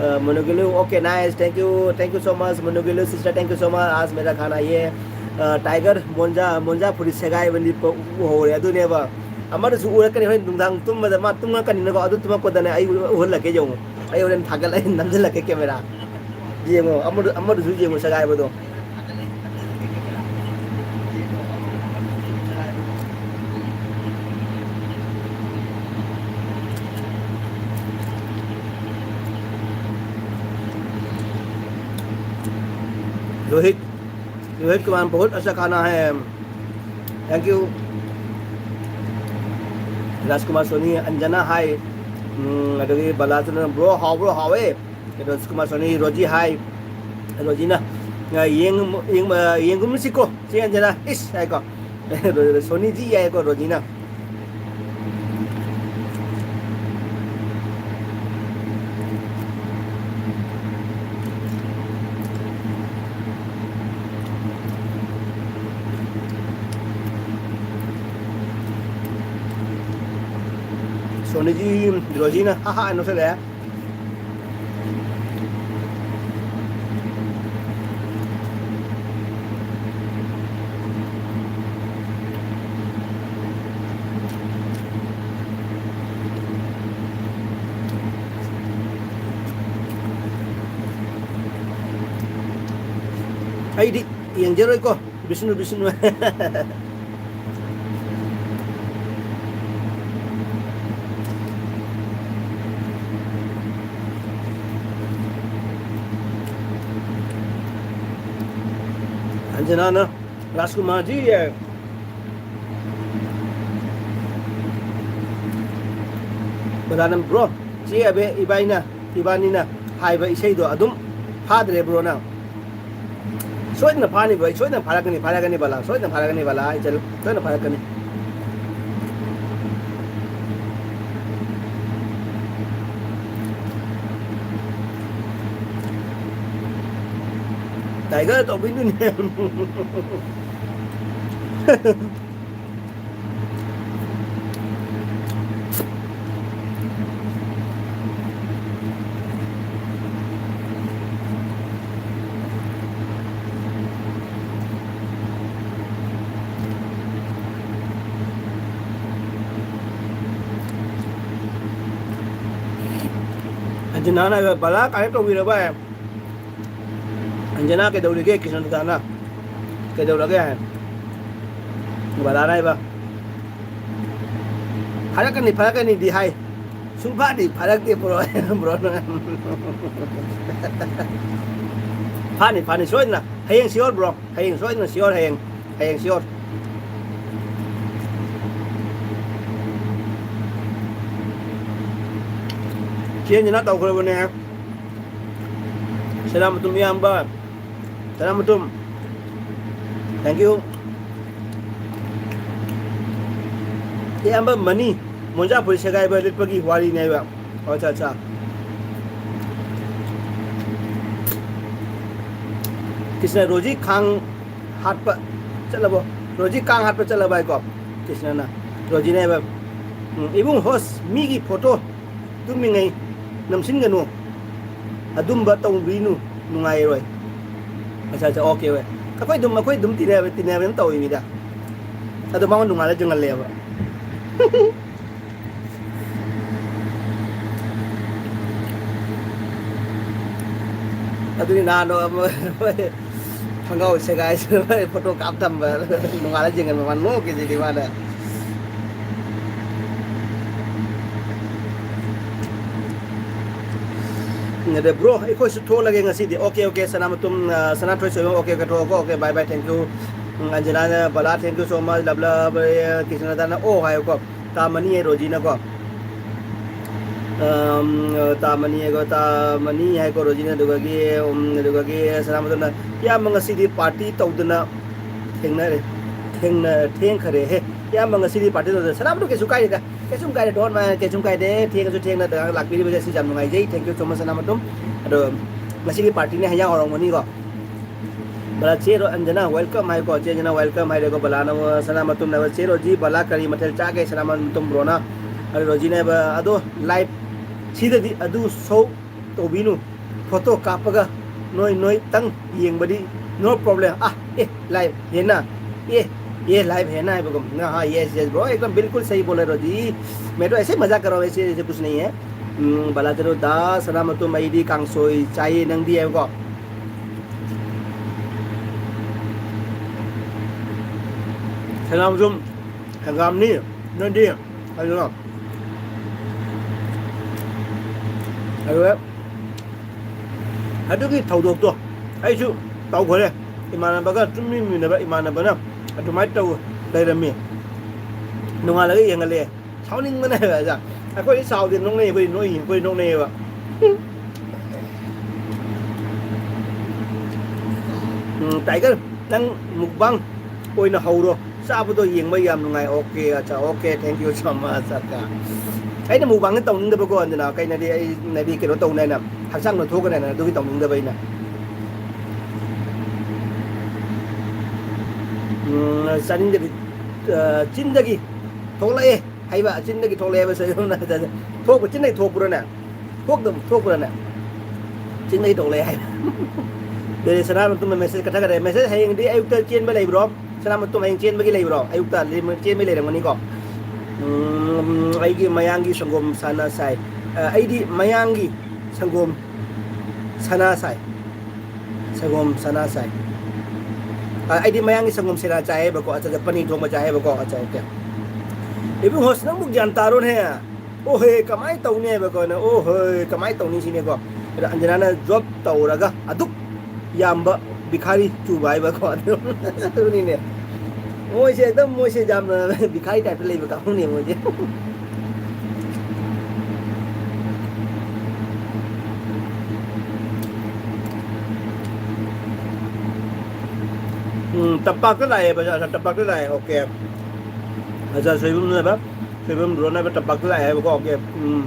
A, ꯃꯅꯨꯒꯤꯂꯨ, okay, nice, thank you, thank you so much, ꯃꯅꯨꯒꯤꯂꯨ sister, thank you so much, आज मेरा खाना ये, ꯑ, ꯇꯥꯏꯒꯔ ꯃꯣꯟꯖꯥ, ꯃꯣꯟꯖꯥ ꯐꯨꯔꯤꯠ ꯁꯦꯒꯥꯏꯕ ꯂꯤꯠꯄ ꯎꯍꯧꯔꯦ, ꯑꯗꯨꯅꯦꯕ꯫ ꯑꯃꯗꯁꯨ ꯎꯔꯛꯀꯅꯤ, ꯍꯣꯔꯦꯟ ꯅꯨꯡꯗꯥꯡ ꯇꯨꯝꯕꯗ ꯃꯥ ꯇꯨꯝꯉꯛꯀꯅꯤꯅꯀꯣ, ꯑꯗꯨ ꯇꯨꯝꯃꯛꯄꯗꯅꯦ ꯑꯩ ꯎꯍꯜꯂꯛꯀꯦ, ꯌꯦꯡꯉꯨ꯫ ꯑꯩ ꯍꯣꯔꯦꯟ ꯊꯥꯒꯠꯂ-, ꯑꯩ ꯅꯝꯁꯤꯜꯂꯛꯀꯦ camera꯫ ꯌꯦꯡꯉꯣ, ꯑꯃꯗꯨ-, ꯑꯃꯗꯨꯁꯨ ꯌꯦꯡꯉꯣ, ꯁꯦꯒꯥꯏꯕꯗꯣ꯫ रोहित, रोहित कुमार, बहुत अच्छा खाना है। Thank you। ꯔꯥꯖꯀꯨꯃꯥꯔ ꯁꯣꯅꯤ, ꯑꯟꯖꯅꯥ ꯍꯥꯏ, ꯎꯝ, ꯑꯗꯒꯤ ꯕꯂꯥꯆꯟꯗ꯭ꯔ, bro, ꯍꯥꯎꯕ꯭ꯔꯣ? ꯍꯥꯎꯋꯦ꯫ ꯀꯩꯅꯣ, ꯁꯨꯀꯨꯃꯥꯔ ꯁꯣꯅꯤ, ꯔꯣꯖꯤ ꯍꯥꯏ, ꯔꯣꯖꯤꯅ, ꯑ, ꯌꯦꯡ-, ꯌꯦꯡ-, ꯑ, ꯌꯦꯡꯒꯨꯝꯁꯤꯀꯣ, ꯆꯦ ꯑꯟꯖꯅꯥ, ꯏꯁ, ꯍꯥꯏꯀꯣ꯫ ꯁꯣꯅꯤꯖꯤ ꯍꯥꯏꯀꯣ, ꯔꯣꯖꯤꯅ꯫ ꯁꯣꯅꯤꯖꯤ, ꯔꯣꯖꯤꯅ ꯍꯥ ꯍꯥ ꯅꯣꯛꯁꯜꯂꯛꯑꯦ꯫ ꯑꯩꯗꯤ ꯌꯦꯡꯖꯔꯣꯏꯀꯣ꯫ ꯕꯤꯁꯅꯨ, ꯕꯤꯁꯅꯨ꯫ ꯑꯟꯖꯅꯥꯅ ꯔꯥꯖꯀꯨꯃꯥꯔꯖꯤ ꯌꯥꯏ꯫ ꯕꯂꯥꯅꯟ bro, ꯆꯦ ꯑꯕꯦ ꯏꯕꯥꯏꯅ, ꯏꯕꯥꯅꯤꯅ ꯍꯥꯏꯕ ꯏꯁꯩꯗꯣ ꯑꯗꯨꯝ ꯐꯥꯗ꯭ꯔꯦ ꯕ꯭ꯔꯣ ꯅꯪ? ꯁꯣꯏꯗꯅ ꯐꯥꯅꯤ ꯕ꯭ꯔꯣ, ꯑꯩ ꯁꯣꯏꯗꯅ ꯐꯥꯔꯛꯀꯅꯤ, ꯐꯥꯔꯛꯀꯅꯤ ꯕꯂꯥ, ꯁꯣꯏꯗꯅ ꯐꯥꯔꯛꯀꯅꯤ ꯕꯂꯥ, ꯑꯩ ꯆꯠꯂꯨ, ꯁꯣꯏꯗꯅ ꯐꯥꯔꯛꯀꯅꯤ꯫ ꯇꯥꯏꯒꯔ ꯇꯧꯕꯤꯗꯨꯅꯦ꯫ ꯑꯟꯖꯅꯥꯅ ꯍꯥꯏꯕ, "ꯕꯂꯥ ꯀꯥꯏꯅ ꯇꯧꯕꯤꯔꯕ?" ꯑꯟꯖꯅꯥ ꯀꯩꯗꯧꯔꯤꯒꯦ? ꯀ꯭ꯔꯤꯁꯅꯗꯥꯅ ꯀꯩꯗꯧꯔꯒꯦ ꯍꯥꯏ꯫ ꯕꯂꯥꯅ ꯍꯥꯏꯕ, "ꯐꯔꯛꯀꯅꯤ, ꯐꯔꯛꯀꯅꯤꯗꯤ ꯍꯥꯏ, ꯁꯨꯡꯐꯥꯗꯤ ꯐꯔꯛꯇꯦ ꯕ꯭ꯔꯣ, ꯕ꯭ꯔꯣ ꯅꯪ꯫" ꯐꯥꯅꯤ, ꯐꯥꯅꯤ, ꯁꯣꯏꯗꯅ꯫ ꯍꯌꯦꯡ sure ꯕ꯭ꯔꯣ, ꯍꯌꯦꯡ ꯁꯣꯏꯗꯅ sure, ꯍꯌꯦꯡ, ꯍꯌꯦꯡ sure꯫ ꯆꯦꯟꯖꯅ ꯇꯧꯈ꯭ꯔꯕꯅꯦ꯫ ꯁꯅꯥꯃꯇꯨꯝ ꯏꯌꯥꯝꯕ, ꯁꯅꯥꯃꯇꯨꯝ, thank you꯫ ꯏꯌꯥꯝꯕ ꯃꯅꯤ, ꯃꯣꯟꯖꯥ ꯐꯨꯔꯤꯠ ꯁꯦꯒꯥꯏꯕ ꯂꯤꯠꯄꯒꯤ ꯋꯥꯔꯤꯅꯦꯕ꯫ ꯑꯣ, ꯑꯠꯆꯥ, ꯑꯠꯆꯥ꯫ ꯀ꯭ꯔꯤꯁꯅ, ꯔꯣꯖꯤ ꯈꯥꯡ ꯍꯥꯠꯄ ꯆꯠꯂꯕꯣ? ꯔꯣꯖꯤ ꯀꯥꯡ ꯍꯥꯠꯄ ꯆꯠꯂꯕ ꯍꯥꯏꯀꯣ? ꯀ꯭ꯔꯤꯁꯅꯅ, ꯔꯣꯖꯤꯅ ꯍꯥꯏꯕ, "ꯎꯝ, ꯏꯕꯨꯡ ꯍꯣꯁ, ꯃꯤꯒꯤ ꯐꯣꯇꯣ ꯇꯨꯝꯃꯤꯉꯩ ꯅꯝꯁꯤꯟꯒꯅꯨ, ꯑꯗꯨꯝꯕ ꯇꯧꯕꯤꯅꯨ, ꯅꯨꯡꯉꯥꯏꯔꯣꯏ꯫" ꯑꯠꯆꯥ, ꯑꯠꯆꯥ, ꯑꯣꯀꯦ, ꯑꯣꯀꯦ꯫ ꯑꯩꯈꯣꯏ ꯑꯗꯨꯝ, ꯑꯩꯈꯣꯏ ꯑꯗꯨꯝ ꯇꯤꯟꯅꯕ, ꯇꯤꯟꯅꯕ ꯑꯗꯨꯝ ꯇꯧꯏ ꯃꯤꯗ꯫ ꯑꯗꯣ ꯃꯉꯣꯟ ꯅꯣꯡꯉꯥꯜꯂ ꯆꯤꯡꯍꯜꯂꯦꯕ꯫ ꯑꯗꯨꯅꯤ ꯅꯍꯥꯟ ꯑꯃ ꯈꯣꯡꯒ꯭ꯔꯥꯎ ꯁꯦꯒꯥꯏꯁꯤꯅ ꯐꯣꯇꯣ ꯀꯥꯞ ꯊꯝꯕ, ꯅꯣꯡꯉꯥꯜꯂ ꯌꯦꯡꯍꯟꯕ, ꯃꯥ ꯅꯣꯛꯈꯤꯁꯤꯗꯤ ꯃꯥꯅ꯫ ꯑꯗ ꯕ꯭ꯔꯣ, ꯑꯩꯈꯣꯏꯁꯨ ꯊꯣꯛꯂꯒꯦ ꯉꯁꯤꯗꯤ꯫ ꯑꯣꯀꯦ, ꯑꯣꯀꯦ, ꯁꯅꯥꯃꯇꯨꯝ, ꯑ, ꯁꯅꯥꯊꯣꯏ ꯁꯣꯏꯕꯝ, ꯑꯣꯀꯦ, ꯑꯣꯀꯦ, ꯊꯣꯛꯑꯣꯀꯣ, okay, bye, bye, thank you꯫ ꯎꯝ, ꯑꯟꯖꯅꯥꯅ, "Bala, thank you so much, love, love, ꯑꯦ, ꯀ꯭ꯔꯤꯁꯅꯗꯥꯅ ꯑꯣ ꯍꯥꯏꯌꯨꯀꯣ, ꯇꯥ ꯃꯅꯤ ꯍꯥꯏ ꯔꯣꯖꯤꯅꯀꯣ꯫" ꯇꯥꯃꯅꯤ ꯍꯥꯏꯀꯣ, ꯇꯥꯃꯅꯤ ꯍꯥꯏꯀꯣ ꯔꯣꯖꯤꯅ, ꯑꯗꯨꯒꯒꯤ ꯎꯝ, ꯑꯗꯨꯒꯒꯤ ꯁꯅꯥꯃꯇꯣꯝꯅ, "ꯏꯌꯥꯝꯕ ꯉꯁꯤꯗꯤ ꯄꯥꯔꯇꯤ ꯇꯧꯗꯅ ꯊꯦꯡꯅꯔꯦ, ꯊꯦꯡꯅ ꯊꯦꯡꯈꯔꯦꯍꯦ꯫ ꯏꯌꯥꯝꯕ ꯉꯁꯤꯗꯤ ꯄꯥꯔꯇꯤ ꯇꯧꯗꯅ"꯫ ꯁꯅꯥꯃꯇꯣꯝ, ꯀꯩꯁꯨ ꯀꯥꯏꯗꯦꯗ, ꯀꯩꯁꯨꯝ ꯀꯥꯏꯗꯦ, ꯗꯣꯟ ꯃꯥꯏꯟ, ꯀꯩꯁꯨꯝ ꯀꯥꯏꯗꯦ꯫ ꯊꯦꯡꯉꯁꯨ ꯊꯦꯡꯅ ꯂꯥꯛꯄꯤꯔꯤꯕꯁꯦ ꯁꯤ ꯌꯥꯝ ꯅꯨꯡꯉꯥꯏꯖꯩ꯫ Thank you so much ꯁꯅꯥꯃꯇꯣꯝ꯫ ꯑꯗꯣ ꯉꯁꯤꯒꯤ ꯄꯥꯔꯇꯤꯅꯦ, ꯍꯌꯥꯡ ꯍꯧꯔꯝꯒꯅꯤꯀꯣ꯫ ꯕꯂꯥ, ꯆꯦ ꯔꯣ-, ꯑꯟꯖꯅꯥ, welcome ꯍꯥꯏꯀꯣ꯫ ꯆꯦ ꯑꯟꯖꯅꯥ, welcome ꯍꯥꯏꯔꯦꯀꯣ꯫ ꯕꯂꯥꯅ, ꯁꯅꯥꯃꯇꯣꯝꯅ, "ꯆꯦ ꯔꯣꯖꯤ, ꯕꯂꯥ ꯀꯔꯤ ꯃꯊꯦꯜ ꯆꯥꯒꯦ?" ꯁꯅꯥꯃꯇꯣꯝ ꯕ꯭ꯔꯣꯅ꯫ ꯑꯗꯣ ꯔꯣꯖꯤꯅ ꯍꯥꯏꯕ, "ꯑꯗꯣ ꯂꯥꯏꯚ ꯁꯤꯗꯗꯤ ꯑꯗꯨ ꯁꯣ ꯇꯧꯕꯤꯅꯨ꯫ ꯐꯣꯇꯣ ꯀꯥꯞꯄꯒ ꯅꯣꯏ, ꯅꯣꯏꯇꯪ ꯌꯦꯡꯕꯗꯤ no problem꯫ ꯑꯥ, ꯑꯦ, ꯂꯥꯏꯚ ꯍꯦꯟꯅ, ꯑꯦ, ꯑꯦ, ꯂꯥꯏꯚ ꯍꯦꯟꯅ" ꯍꯥꯏꯕꯒꯨꯝ꯫ हाँ, yes, yes, bro, एकदम बिल्कुल सही बोला रोजी। मैं तो ऐसे मजाक कर रहा हूँ, ऐसे, ऐसे कुछ नहीं है꯫ ꯎꯝ, ꯕꯂꯥ ꯆꯦ ꯔꯣ, "ꯗꯥ ꯁꯅꯥꯃꯇꯣꯝ, ꯑꯩꯗꯤ ꯀꯥꯡꯁꯣꯏ ꯆꯥꯏꯌꯦ, ꯅꯪꯗꯤ?" ꯍꯥꯏꯕꯀꯣ꯫ ꯁꯅꯥꯃꯇꯣꯝ, ꯍꯪꯒꯥꯝꯅꯤ, ꯅꯪꯗꯤ ꯀꯩꯅꯣ? ꯑꯗꯨꯒ ꯑꯗꯨꯒꯤ ꯊꯧꯗꯣꯛꯇꯣ ꯑꯩꯁꯨ ꯇꯧꯈꯔꯦ꯫ ꯏꯃꯥꯟꯅꯕꯒ ꯇꯨꯝꯃꯤꯟꯅꯕ ꯏꯃꯥꯟꯅꯕꯅ ꯑꯗꯨꯃꯥꯏꯅ ꯇꯧ ꯂꯩꯔꯝꯃꯤ꯫ ꯅꯣꯡꯉꯥꯜꯂꯒ ꯌꯦꯡꯍꯜꯂꯛꯑꯦ꯫ ꯁꯥꯎꯅꯤꯡꯕꯅꯦ ꯍꯥꯏꯕ ꯑꯣꯖꯥ꯫ ꯑꯩꯈꯣꯏꯗꯤ ꯁꯥꯎꯗꯦ, ꯅꯣꯛꯅꯩ, ꯑꯩꯈꯣꯏ ꯅꯣꯛꯏ, ꯑꯩꯈꯣꯏ ꯅꯣꯛꯅꯩꯌꯦꯕ꯫ ꯎꯝ, ꯇꯥꯏꯒꯔ, ꯅꯪ ꯃꯨꯛꯕꯥꯡ ꯑꯣꯏꯅ ꯍꯧꯔꯣ꯫ ꯆꯥꯕꯗꯣ ꯌꯦꯡꯕ ꯌꯥꯝ ꯅꯨꯡꯉꯥꯏ꯫ Okay, ꯑꯠꯆꯥ, okay, thank you so much, ꯑꯠꯆꯥ꯫ ꯑꯩꯅ ꯃꯨꯛꯕꯥꯡꯗꯤ ꯇꯧꯅꯤꯡꯗꯕꯀꯣ, ꯑꯗꯨꯅ ꯀꯩꯅꯣꯗꯤ ꯑꯩꯅꯗꯤ ꯀꯩꯅꯣ ꯇꯧꯅꯦꯅ, ꯍꯛꯆꯥꯡ ꯅꯣꯏꯊꯣꯛꯀꯅꯦꯅ ꯑꯗꯨꯒꯤ ꯇꯧꯅꯤꯡꯗꯕ ꯑꯩꯅ꯫ ꯎꯝ, ꯆꯥꯅꯤꯡꯗꯕꯤ, ꯑ, ꯆꯤꯟꯗꯒꯤ ꯊꯣꯛꯂꯛꯑꯦ ꯍꯥꯏꯕ, ꯆꯤꯟꯗꯒꯤ ꯊꯣꯛꯂꯛꯑꯦ ꯍꯥꯏꯕ, ꯊꯣꯛꯄ, ꯆꯤꯟꯗꯒꯤ ꯊꯣꯛꯄ꯭ꯔꯣꯅꯦ? ꯊꯣꯛꯇꯕ, ꯊꯣꯛꯄ꯭ꯔꯣꯅꯦ? ꯆꯤꯟꯗꯒꯤ ꯊꯣꯛꯂꯛꯑꯦ ꯍꯥꯏꯕ꯫ ꯑꯗꯨꯗꯤ ꯁꯅꯥꯃꯇꯣꯝꯅ message ꯀꯛꯊꯠꯈ꯭ꯔꯦ꯫ Message ꯍꯌꯦꯡꯗꯤ ꯑꯌꯨꯛꯇ ꯆꯦꯟꯕ ꯂꯩꯕ꯭ꯔꯣ? ꯁꯅꯥꯃꯇꯣꯝ ꯍꯌꯦꯡ ꯆꯦꯟꯕꯒꯤ ꯂꯩꯕ꯭ꯔꯣ? ꯑꯌꯨꯛꯇ ꯆꯦꯟꯕꯒꯤ ꯂꯩꯔꯝꯒꯅꯤꯀꯣ꯫ ꯎꯝ, ꯑꯩꯒꯤ ꯃꯌꯥꯡꯒꯤ ꯁꯪꯒꯣꯝ ꯁꯅꯥ ꯁꯥꯏ꯫ ꯑ, ꯑꯩꯗꯤ ꯃꯌꯥꯡꯒꯤ ꯁꯪꯒꯣꯝ ꯁꯅꯥ ꯁꯥꯏ꯫ ꯁꯪꯒꯣꯝ ꯁꯅꯥ ꯆꯥꯏ꯫ ꯑ, ꯑꯩꯗꯤ ꯃꯌꯥꯡꯒꯤ ꯁꯪꯒꯣꯝ ꯁꯅꯥ ꯆꯥꯏꯌꯦꯕꯀꯣ꯫ ꯑꯆꯥ, ꯑꯆꯥ, ꯄꯅꯤꯔ ꯊꯣꯡꯕ ꯆꯥꯏꯌꯦꯕꯀꯣ꯫ ꯑꯆꯥ, okay꯫ ꯏꯕꯨꯡꯉꯣ, ꯅꯪꯕꯨ ꯒ꯭ꯌꯥꯟ ꯇꯥꯔꯣꯅꯦ꯫ ꯑꯣ ꯍꯦ, ꯀꯃꯥꯏꯅ ꯇꯧꯅꯤ ꯍꯥꯏꯕꯀꯣ? ꯑꯣ ꯍꯦ, ꯀꯃꯥꯏꯅ ꯇꯧꯅꯤ ꯁꯤꯅꯦꯀꯣ꯫ ꯑꯗ ꯑꯟꯖꯅꯥꯅ job ꯇꯧꯔꯒ ꯑꯗꯨꯛ ꯌꯥꯝꯕ ꯚꯤꯈꯥꯔꯤ ꯆꯨꯕ ꯍꯥꯏꯕꯀꯣ꯫ ꯑꯗꯨꯅꯤꯅꯦ꯫ ꯃꯣꯏꯁꯦ ꯑꯗꯨꯝ, ꯃꯣꯏꯁꯦ ꯌꯥꯝꯅ ꯚꯤꯈꯥꯔꯤ type ꯇ ꯂꯩꯕ ꯀꯥꯡꯕꯨꯅꯦ ꯃꯣꯏꯁꯦ꯫ ꯎꯝ, ꯇꯝꯄꯥꯛꯇ ꯂꯥꯛꯑꯦꯕ, ꯑꯆꯥ, ꯇꯝꯄꯥꯛꯇ ꯂꯥꯛꯑꯦ, ꯑꯣꯀꯦ꯫ ꯑꯆꯥ, ꯁꯣꯏꯕꯝꯅꯦꯕ, ꯁꯣꯏꯕꯝ ꯕ꯭ꯔꯣꯅꯦꯕ ꯇꯝꯄꯥꯛꯇ ꯂꯥꯛꯑꯦ ꯍꯥꯏꯕꯀꯣ, ꯑꯣꯀꯦ꯫ ꯎꯝ꯫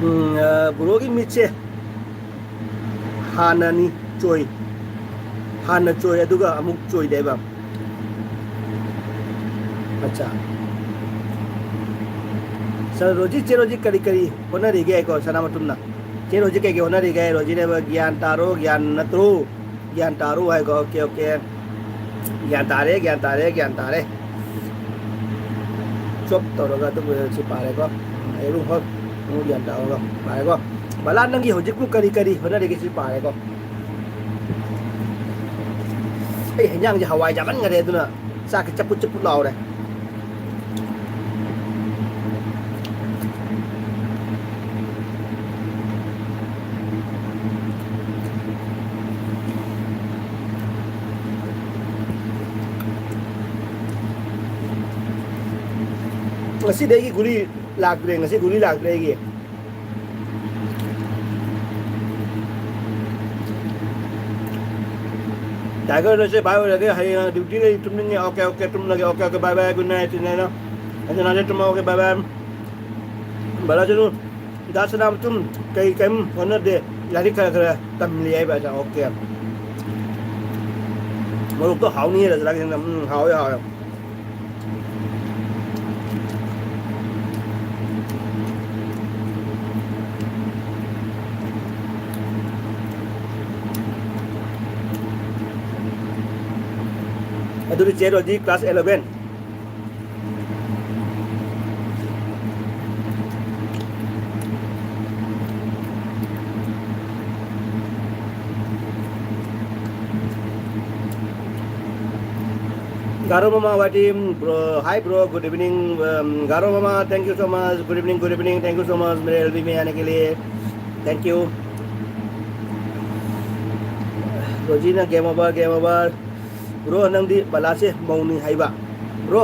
ꯎꯝ, ꯑ, ꯕ꯭ꯔꯣꯒꯤ ꯃꯤꯠꯁꯦ ꯍꯥꯟꯅꯅꯤ ꯆꯣꯏ, ꯍꯥꯟꯅ ꯆꯣꯏ ꯑꯗꯨꯒ ꯑꯃꯨꯛ ꯆꯣꯏꯗꯦꯕ꯫ ꯑꯠꯆꯥ꯫ ꯁꯥꯔ ꯔꯣꯖꯤ, ꯆꯦ ꯔꯣꯖꯤ ꯀꯔꯤ ꯀꯔꯤ ꯍꯣꯠꯅꯔꯤꯒꯦ ꯍꯥꯏꯀꯣ, ꯁꯅꯥꯃꯇꯨꯝꯅ? ꯆꯦ ꯔꯣꯖꯤ ꯀꯩ ꯀꯩ ꯍꯣꯠꯅꯔꯤꯒꯦ? ꯔꯣꯖꯤꯅꯦꯕ ꯒ꯭ꯌꯥꯟ ꯇꯥꯔꯣ, ꯒ꯭ꯌꯥꯟ ꯅꯠꯇ꯭ꯔꯣ? ꯒ꯭ꯌꯥꯟ ꯇꯥꯔꯣ ꯍꯥꯏꯀꯣ, ꯑꯣꯀꯦ, ꯑꯣꯀꯦ꯫ ꯒ꯭ꯌꯥꯟ ꯇꯥꯔꯦ, ꯒ꯭ꯌꯥꯟ ꯇꯥꯔꯦ, ꯒ꯭ꯌꯥꯟ ꯇꯥꯔꯦ꯫ ꯆꯣꯞ ꯇꯧꯔꯒ ꯑꯗꯨꯝ ꯁꯤ ꯄꯥꯔꯦꯀꯣ꯫ ꯑꯩꯔꯨꯝ ꯍꯣꯏ, ꯑꯃꯨꯛ ꯒ꯭ꯌꯥꯟ ꯇꯥꯔꯒ ꯄꯥꯔꯦꯀꯣ꯫ ꯕꯂꯥ, ꯅꯪꯒꯤ ꯍꯧꯖꯤꯛꯄꯨ ꯀꯔꯤ ꯀꯔꯤ ꯍꯣꯠꯅꯔꯤꯒꯦ ꯁꯤ ꯄꯥꯔꯦꯀꯣ꯫ ꯑꯩ ꯍꯦꯟꯖꯥꯡꯁꯦ ꯍꯋꯥꯏ ꯆꯥꯃꯟꯈꯔꯦ, ꯑꯗꯨꯅ ꯆꯥꯛꯁꯦ ꯆꯄꯨꯠ ꯆꯄꯨꯠ ꯂꯥꯎꯔꯦ꯫ ꯉꯁꯤꯗꯤ ꯑꯩꯒꯤ ꯒꯨꯂꯤ ꯂꯥꯛꯇ꯭ꯔꯦ, ꯉꯁꯤ ꯒꯨꯂꯤ ꯂꯥꯛꯇ꯭ꯔꯦ ꯑꯩꯒꯤ꯫ ꯇꯥꯏꯒꯔ ꯅꯣꯏꯁꯦ ꯚꯥꯏ ꯑꯣꯏꯔꯒꯦ, ꯍꯌꯦꯡ ꯗ꯭ꯌꯨꯇꯤ ꯂꯩ, ꯇꯨꯝꯅꯤꯡꯉꯦ꯫ ꯑꯣꯀꯦ, ꯑꯣꯀꯦ, ꯇꯨꯝꯂꯒꯦ꯫ Okay, okay, bye bye, good night, ꯆꯤꯟꯅꯥꯏꯅ꯫ ꯑꯗꯨꯅ ꯇꯨꯝꯃꯣ, ꯑꯣꯀꯦ, ꯕꯥꯏ ꯕꯥꯏ꯫ ꯕꯂꯥ ꯆꯅꯨ, ꯗꯥ ꯁꯅꯥꯃꯇꯨꯝ ꯀꯩ ꯀꯩꯝ ꯍꯣꯠꯅꯗꯦ, ꯂꯥꯏꯔꯤꯛ ꯈꯔ ꯈꯔ ꯇꯝꯂꯤ ꯍꯥꯏꯕ꯫ ꯑꯣꯀꯦ꯫ ꯃꯣꯔꯣꯛꯇꯣ ꯍꯥꯎꯅꯤꯍꯦ, ꯔꯖꯅꯥꯒꯤ ꯍꯦꯟꯅ꯫ ꯎꯝ, ꯍꯥꯎꯋꯦ, ꯍꯥꯎꯋꯦ꯫ ꯑꯗꯨꯗꯤ ꯆꯦ ꯔꯣꯖꯤ class eleven꯫ गारो मामा वाटी, bro, hi bro, good evening, um, Garo mama, thank you so much, good evening, good evening, thank you so much मेरे एलबी में आने के लिए, thank you। ꯔꯣꯖꯤꯅ game over, game over꯫ Bro, ꯅꯪꯗꯤ ꯕꯂꯥꯁꯦ ꯃꯧꯅꯤ ꯍꯥꯏꯕ꯫ Bro,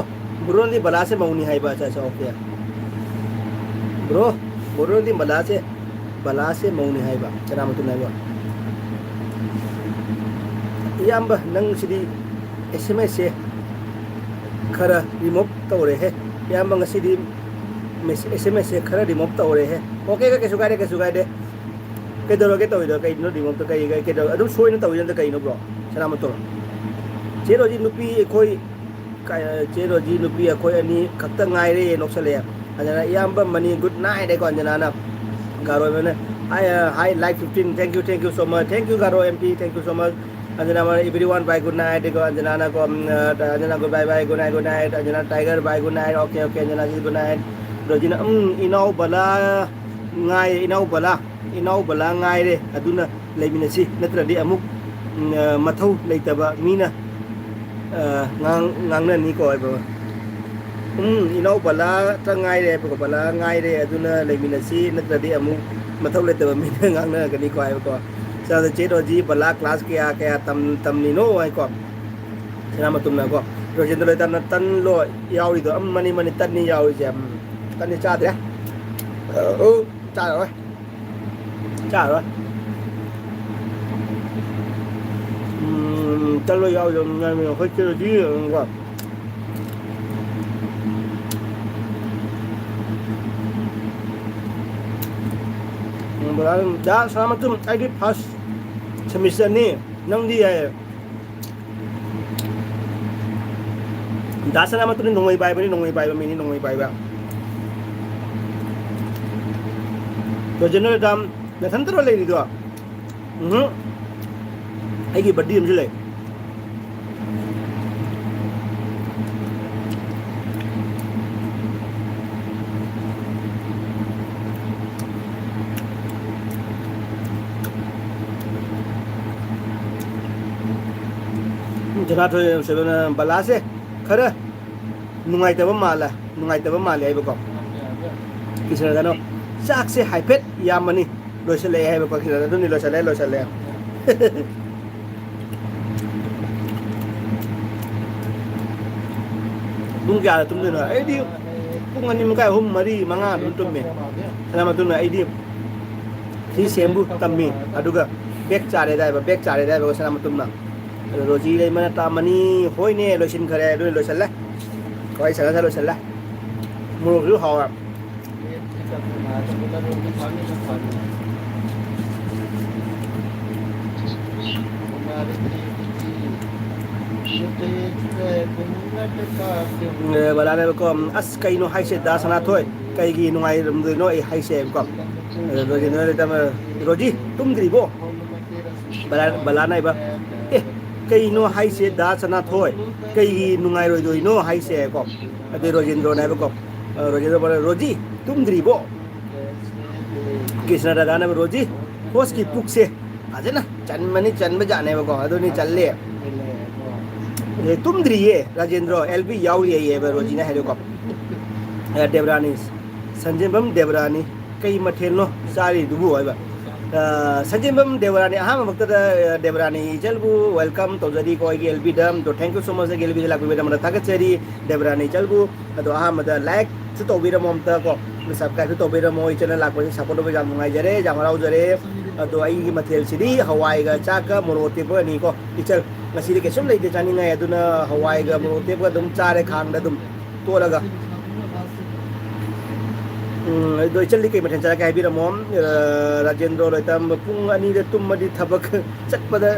ꯕ꯭ꯔꯣꯅꯗꯤ ꯕꯂꯥꯁꯦ ꯃꯧꯅꯤ ꯍꯥꯏꯕ꯫ ꯑꯠꯆꯥ, ꯑꯠꯆꯥ, okay꯫ ꯕ꯭ꯔꯣ, ꯕ꯭ꯔꯣꯅꯗꯤ ꯕꯂꯥꯁꯦ, ꯕꯂꯥꯁꯦ ꯃꯧꯅꯤ ꯍꯥꯏꯕ, ꯁꯅꯥꯃꯇꯨꯅ ꯍꯥꯏꯕ꯫ ꯏꯌꯥꯝꯕ, ꯅꯪ ꯁꯤꯗꯤ ꯑꯦꯁ ꯑꯦꯝ ꯑꯦꯁꯁꯦ ꯈꯔ ꯔꯤꯃꯨꯚ ꯇꯧꯔꯦꯍꯦ꯫ ꯏꯌꯥꯝꯕ, ꯉꯁꯤꯗꯤ ꯃꯦꯁ-, ꯑꯦꯁ ꯑꯦꯝ ꯑꯦꯁꯁꯦ ꯈꯔ ꯔꯤꯃꯨꯚ ꯇꯧꯔꯦꯍꯦ꯫ Okay, okay, ꯀꯩꯁꯨ ꯀꯥꯏꯗꯦ, ꯀꯩꯁꯨ ꯀꯥꯏꯗꯦ꯫ ꯀꯩꯗꯧꯔꯒꯦ ꯇꯧꯔꯤꯗꯣ? ꯀꯩꯅꯣ ꯔꯤꯃꯨꯚꯇ ꯀꯩ, ꯀꯩ, ꯀꯩꯗꯧ-, ꯑꯗꯨꯝ ꯁꯣꯏꯅ ꯇꯧꯔꯤꯗꯣ ꯑꯝꯇ ꯀꯩꯅꯣ, ꯕ꯭ꯔꯣ? ꯁꯅꯥꯃꯇꯣ꯫ ꯆꯦ ꯔꯣꯖꯤ, ꯅꯨꯄꯤ ꯑꯩꯈꯣꯏ ꯀ-, ꯆꯦ ꯔꯣꯖꯤ, ꯅꯨꯄꯤ ꯑꯩꯈꯣꯏ ꯑꯅꯤ ꯈꯛꯇ ꯉꯥꯏꯔꯦ, ꯅꯣꯛꯁꯜꯂꯛꯑꯦ꯫ ꯑꯗꯨꯅ ꯏꯌꯥꯝꯕ ꯃꯅꯤ, good night ꯍꯥꯏꯀꯣ ꯑꯟꯖꯅꯥꯅ꯫ ꯒꯥꯔꯣꯏꯕꯅ, "Hi, uh, hi, like fifteen, thank you, thank you so much, thank you, Garo M P, thank you so much." ꯑꯟꯖꯅꯥ, everyone, bye, good night ꯍꯥꯏꯀꯣ꯫ ꯑꯟꯖꯅꯥꯅ ꯀꯣ, ꯎꯝ, ꯑ, ꯑꯟꯖꯅꯥ, good bye, bye, good night, good night꯫ ꯑꯟꯖꯅꯥ, Tiger, bye, good night, okay, okay, ꯑꯟꯖꯅꯥ, good night꯫ ꯔꯣꯖꯤꯅ, "ꯎꯝ, ꯏꯅꯥꯎ ꯕꯂꯥ ꯉꯥꯏꯔꯦ, ꯏꯅꯥꯎ ꯕꯂꯥ, ꯏꯅꯥꯎ ꯕꯂꯥ ꯉꯥꯏꯔꯦ, ꯑꯗꯨꯅ ꯂꯩꯃꯤꯟꯅꯁꯤ, ꯅꯠꯇ꯭ꯔꯗꯤ ꯑꯃꯨꯛ, ꯎꯝ, ꯑ, ꯃꯊꯧ ꯂꯩꯇꯕ ꯃꯤꯅ, ꯑ, ꯉꯥꯡ-, ꯉꯥꯡꯅꯅꯤꯀꯣ" ꯍꯥꯏꯕ꯫ "ꯎꯝ, ꯏꯅꯥꯎ ꯕꯂꯥꯇ ꯉꯥꯏꯔꯦ" ꯍꯥꯏꯕꯀꯣ, "ꯕꯂꯥ ꯉꯥꯏꯔꯦ, ꯑꯗꯨꯅ ꯂꯩꯃꯤꯟꯅꯁꯤ, ꯅꯠꯇ꯭ꯔꯗꯤ ꯑꯃꯨꯛ ꯃꯊꯧ ꯂꯩꯇꯕ ꯃꯤꯅ ꯉꯥꯡꯅꯔꯛꯀꯅꯤꯀꯣ" ꯍꯥꯏꯕꯀꯣ꯫ ꯆꯦ ꯔꯣꯖꯤ, ꯕꯂꯥ class ꯀꯌꯥ, ꯀꯌꯥ ꯇꯝ-, ꯇꯝꯂꯤꯅꯣ ꯍꯥꯏꯀꯣ꯫ ꯁꯅꯥꯃꯇꯨꯝꯅꯀꯣ꯫ ꯔꯣꯖꯦꯟꯗ꯭ꯔ ꯂꯣꯏꯇꯥꯅ ꯇꯟꯂꯣ ꯌꯥꯎꯔꯤꯗꯣ꯫ ꯎꯝ, ꯃꯅꯤ, ꯃꯅꯤ, ꯇꯟꯅꯤ ꯌꯥꯎꯔꯤꯁꯦ꯫ ꯎꯝ, ꯇꯟꯗꯤ ꯆꯥꯗ꯭ꯔꯦ꯫ ꯑ, ꯑꯣ, ꯆꯥꯔꯔꯣꯏ꯫ ꯆꯥꯔꯔꯣꯏ꯫ ꯎꯝ, ꯇꯟꯂꯣ ꯌꯥꯎꯔꯤꯗꯣ꯫ ꯎꯝ, ꯑꯩꯈꯣꯏ ꯆꯦ ꯔꯣꯖꯤ, ꯎꯝ, ꯀꯣ꯫ ꯎꯝ, ꯕ꯭ꯔꯗꯔ, ꯗꯥ ꯁꯅꯥꯃꯇꯨꯝ, ꯑꯩꯗꯤ first semesterꯅꯤ꯫ ꯅꯪꯗꯤ ꯌꯥꯏꯌꯦ꯫ ꯗꯥ ꯁꯅꯥꯃꯇꯨꯝꯗꯤ ꯅꯣꯡꯃꯩ ꯄꯥꯏꯕꯅꯤ, ꯅꯣꯡꯃꯩ ꯄꯥꯏꯕ ꯃꯤꯅꯤ, ꯅꯣꯡꯃꯩ ꯄꯥꯏꯕ꯫ ꯔꯣꯖꯦꯟꯗ꯭ꯔ ꯗꯥꯝ, ꯅꯊꯟꯇꯔꯣ ꯂꯩꯔꯤꯗꯣ? ꯎꯝꯍꯨꯝ꯫ ꯑꯩꯒꯤ buddy ꯑꯃꯁꯨ ꯂꯩ꯫ ꯖꯅꯥꯊꯣꯏ ꯁꯦꯕꯦꯟ, ꯕꯂꯥꯁꯦ ꯈꯔ ꯅꯨꯡꯉꯥꯏꯇꯕ ꯃꯥꯜꯂꯦ, ꯅꯨꯡꯉꯥꯏꯇꯕ ꯃꯥꯜꯂꯦ ꯍꯥꯏꯕꯀꯣ꯫ ꯀ꯭ꯔꯤꯁꯅꯗꯅꯣ, "ꯆꯥꯛꯁꯦ ꯍꯥꯏꯐꯦꯠ ꯌꯥꯝꯃꯅꯤ, ꯂꯣꯏꯁꯤꯜꯂꯛꯑꯦ" ꯍꯥꯏꯕꯀꯣ꯫ ꯀ꯭ꯔꯤꯁꯅꯗ, "ꯑꯗꯨꯅꯤ, ꯂꯣꯏꯁꯤꯜꯂꯦ, ꯂꯣꯏꯁꯤꯜꯂꯦ"꯫ ꯄꯨꯡ ꯀꯌꯥꯗ ꯇꯨꯝꯗꯣꯏꯅꯣ? ꯑꯩꯗꯤ ꯄꯨꯡ ꯑꯅꯤ ꯃꯈꯥꯏ, ꯑꯍꯨꯝ, ꯃꯔꯤ, ꯃꯉꯥ ꯑꯗꯨꯝ ꯇꯨꯝꯃꯦ꯫ ꯁꯅꯥꯃꯇꯨꯝꯅ ꯑꯩꯗꯤ ꯁꯤ ꯁꯦꯝꯕꯨ ꯇꯝꯃꯤ꯫ ꯑꯗꯨꯒ ꯕꯦꯛ ꯆꯥꯔꯦ ꯍꯥꯏꯕ, ꯕꯦꯛ ꯆꯥꯔꯦ ꯍꯥꯏꯕ ꯁꯅꯥꯃꯇꯨꯝꯅ꯫ ꯑꯗꯣ ꯔꯣꯖꯤ ꯂꯩꯃꯅ ꯇꯥꯃꯅꯤ꯫ ꯍꯣꯏꯅꯦ, ꯂꯣꯏꯁꯤꯟꯈꯔꯦ꯫ ꯑꯗꯨꯅ ꯂꯣꯏꯁꯤꯜꯂꯦ꯫ ꯋꯥꯔꯤ ꯁꯥꯟꯅ ꯁꯥꯟꯅ ꯂꯣꯏꯁꯤꯜꯂꯦ꯫ ꯃꯣꯔꯣꯛꯁꯨ ꯍꯥꯎꯔꯦ꯫ ꯑꯦ, ꯕꯂꯥꯅꯦꯕꯀꯣ, "ꯑꯁ, ꯀꯩꯅꯣ ꯍꯥꯏꯁꯦ, ꯗꯥ ꯁꯅꯥꯊꯣꯏ? ꯀꯩꯒꯤ ꯅꯨꯡꯉꯥꯏꯔꯝꯗꯣꯏꯅꯣ ꯑꯩ ꯍꯥꯏꯁꯦ?" ꯍꯥꯏꯕꯀꯣ꯫ ꯑꯗ ꯔꯣꯖꯤꯅ ꯂꯩꯇꯕ, "ꯔꯣꯖꯤ, ꯇꯨꯝꯗ꯭ꯔꯤꯕꯣ?" ꯕꯂꯥ-, ꯕꯂꯥꯅ ꯍꯥꯏꯕ, "ꯑꯦ, ꯀꯩꯅꯣ ꯍꯥꯏꯁꯦ, ꯗꯥ ꯁꯅꯥꯊꯣꯏ? ꯀꯩꯒꯤ ꯅꯨꯡꯉꯥꯏꯔꯣꯏꯗꯣꯏꯅꯣ ꯍꯥꯏꯁꯦ?" ꯀꯣ꯫ ꯑꯗꯩ ꯔꯣꯖꯦꯟꯗ꯭ꯔꯣꯅ ꯍꯥꯏꯕꯀꯣ, ꯑ, ꯔꯣꯖꯦꯟꯗ꯭ꯔꯣ, "ꯔꯣꯖꯤ, ꯇꯨꯝꯗ꯭ꯔꯤꯕꯣ?" ꯀ꯭ꯔꯤꯁꯅ ꯔꯥꯙꯥꯅ ꯍꯥꯏꯕ, "ꯔꯣꯖꯤ, ꯍꯣꯁꯀꯤ ꯄꯨꯛꯁꯦ ꯐꯖꯅ ꯆꯟꯕꯅꯤ, ꯆꯟꯕꯖꯥꯠꯅꯦꯕꯀꯣ, ꯑꯗꯨꯅꯤ ꯆꯜꯂꯦ꯫ ꯑꯦ, ꯇꯨꯝꯗ꯭ꯔꯤꯌꯦ ꯔꯥꯖꯦꯟꯗ꯭ꯔꯣ, ꯑꯦꯜ ꯕꯤ ꯌꯥꯎꯔꯤꯌꯦ" ꯍꯥꯏꯕ ꯔꯣꯖꯤꯅ ꯍꯥꯏꯔꯦꯀꯣ꯫ ꯑ, ꯗꯦꯕꯔꯥꯅꯤ, ꯁꯟꯖꯦꯟꯕꯝ ꯗꯦꯕꯔꯥꯅꯤ, "ꯀꯩ ꯃꯊꯦꯜꯅꯣ ꯆꯥꯔꯤꯗꯨꯕꯨ?" ꯍꯥꯏꯕ꯫ ꯑ, ꯁꯟꯖꯦꯟꯕꯝ ꯗꯦꯕꯔꯥꯅꯤ, ꯑꯍꯥꯟꯕꯃꯛꯇꯗ, ꯑ, ꯗꯦꯕꯔꯥꯅꯤ ꯏꯆꯜꯕꯨ welcome ꯇꯧꯖꯔꯤꯀꯣ ꯑꯩꯒꯤ ꯑꯦꯜ ꯕꯤꯗ꯫ ꯑꯗꯣ thank you so much ꯑꯩꯒꯤ ꯑꯦꯜ ꯕꯤꯗ ꯂꯥꯛꯄꯤꯕꯒꯤꯗꯃꯛꯇ ꯊꯥꯒꯠꯆꯔꯤ ꯗꯦꯕꯔꯥꯅꯤ ꯏꯆꯜꯕꯨ꯫ ꯑꯗꯣ ꯑꯍꯥꯟꯕꯗ like ꯁꯨ ꯇꯧꯕꯤꯔꯝꯃꯣ ꯑꯝꯇ ꯀꯣ, subscribe ꯁꯨ ꯇꯧꯕꯤꯔꯝꯃꯣ꯫ ꯑꯩ channel ꯂꯥꯛꯄꯁꯦ support ꯇꯧꯕ ꯌꯥꯝ ꯅꯨꯡꯉꯥꯏꯖꯔꯦ, ꯌꯥꯝ ꯍꯔꯥꯎꯖꯔꯦ꯫ ꯑꯗꯣ ꯑꯩꯒꯤ ꯃꯊꯦꯜꯁꯤꯗꯤ ꯍꯋꯥꯏꯒ ꯆꯥꯛꯀ ꯃꯣꯔꯣꯛ ꯑꯇꯦꯛꯄꯒꯅꯤꯀꯣ ꯏꯆꯜ꯫ ꯉꯁꯤꯗꯤ ꯀꯩꯁꯨꯝ ꯂꯩꯇꯦ ꯆꯥꯅꯤꯡꯉꯥꯏ, ꯑꯗꯨꯅ ꯍꯋꯥꯏꯒ ꯃꯣꯔꯣꯛ ꯑꯇꯦꯛꯄꯒ ꯑꯗꯨꯝ ꯆꯥꯔꯦ ꯈꯥꯡꯗ ꯑꯗꯨꯝ ꯇꯣꯠꯂꯒ꯫ ꯎꯝ, ꯑꯗꯣ ꯏꯆꯜꯗꯤ ꯀꯩ ꯃꯊꯦꯜ ꯆꯥꯔꯛꯀꯦ ꯍꯥꯏꯕꯤꯔꯝꯃꯣ꯫ ꯑ, ꯔꯥꯖꯦꯟꯗ꯭ꯔꯣ ꯂꯣꯏꯇꯥꯝꯕ, "ꯄꯨꯡ ꯑꯅꯤꯗ ꯇꯨꯝꯃꯗꯤ ꯊꯕꯛ ꯆꯠꯄꯗ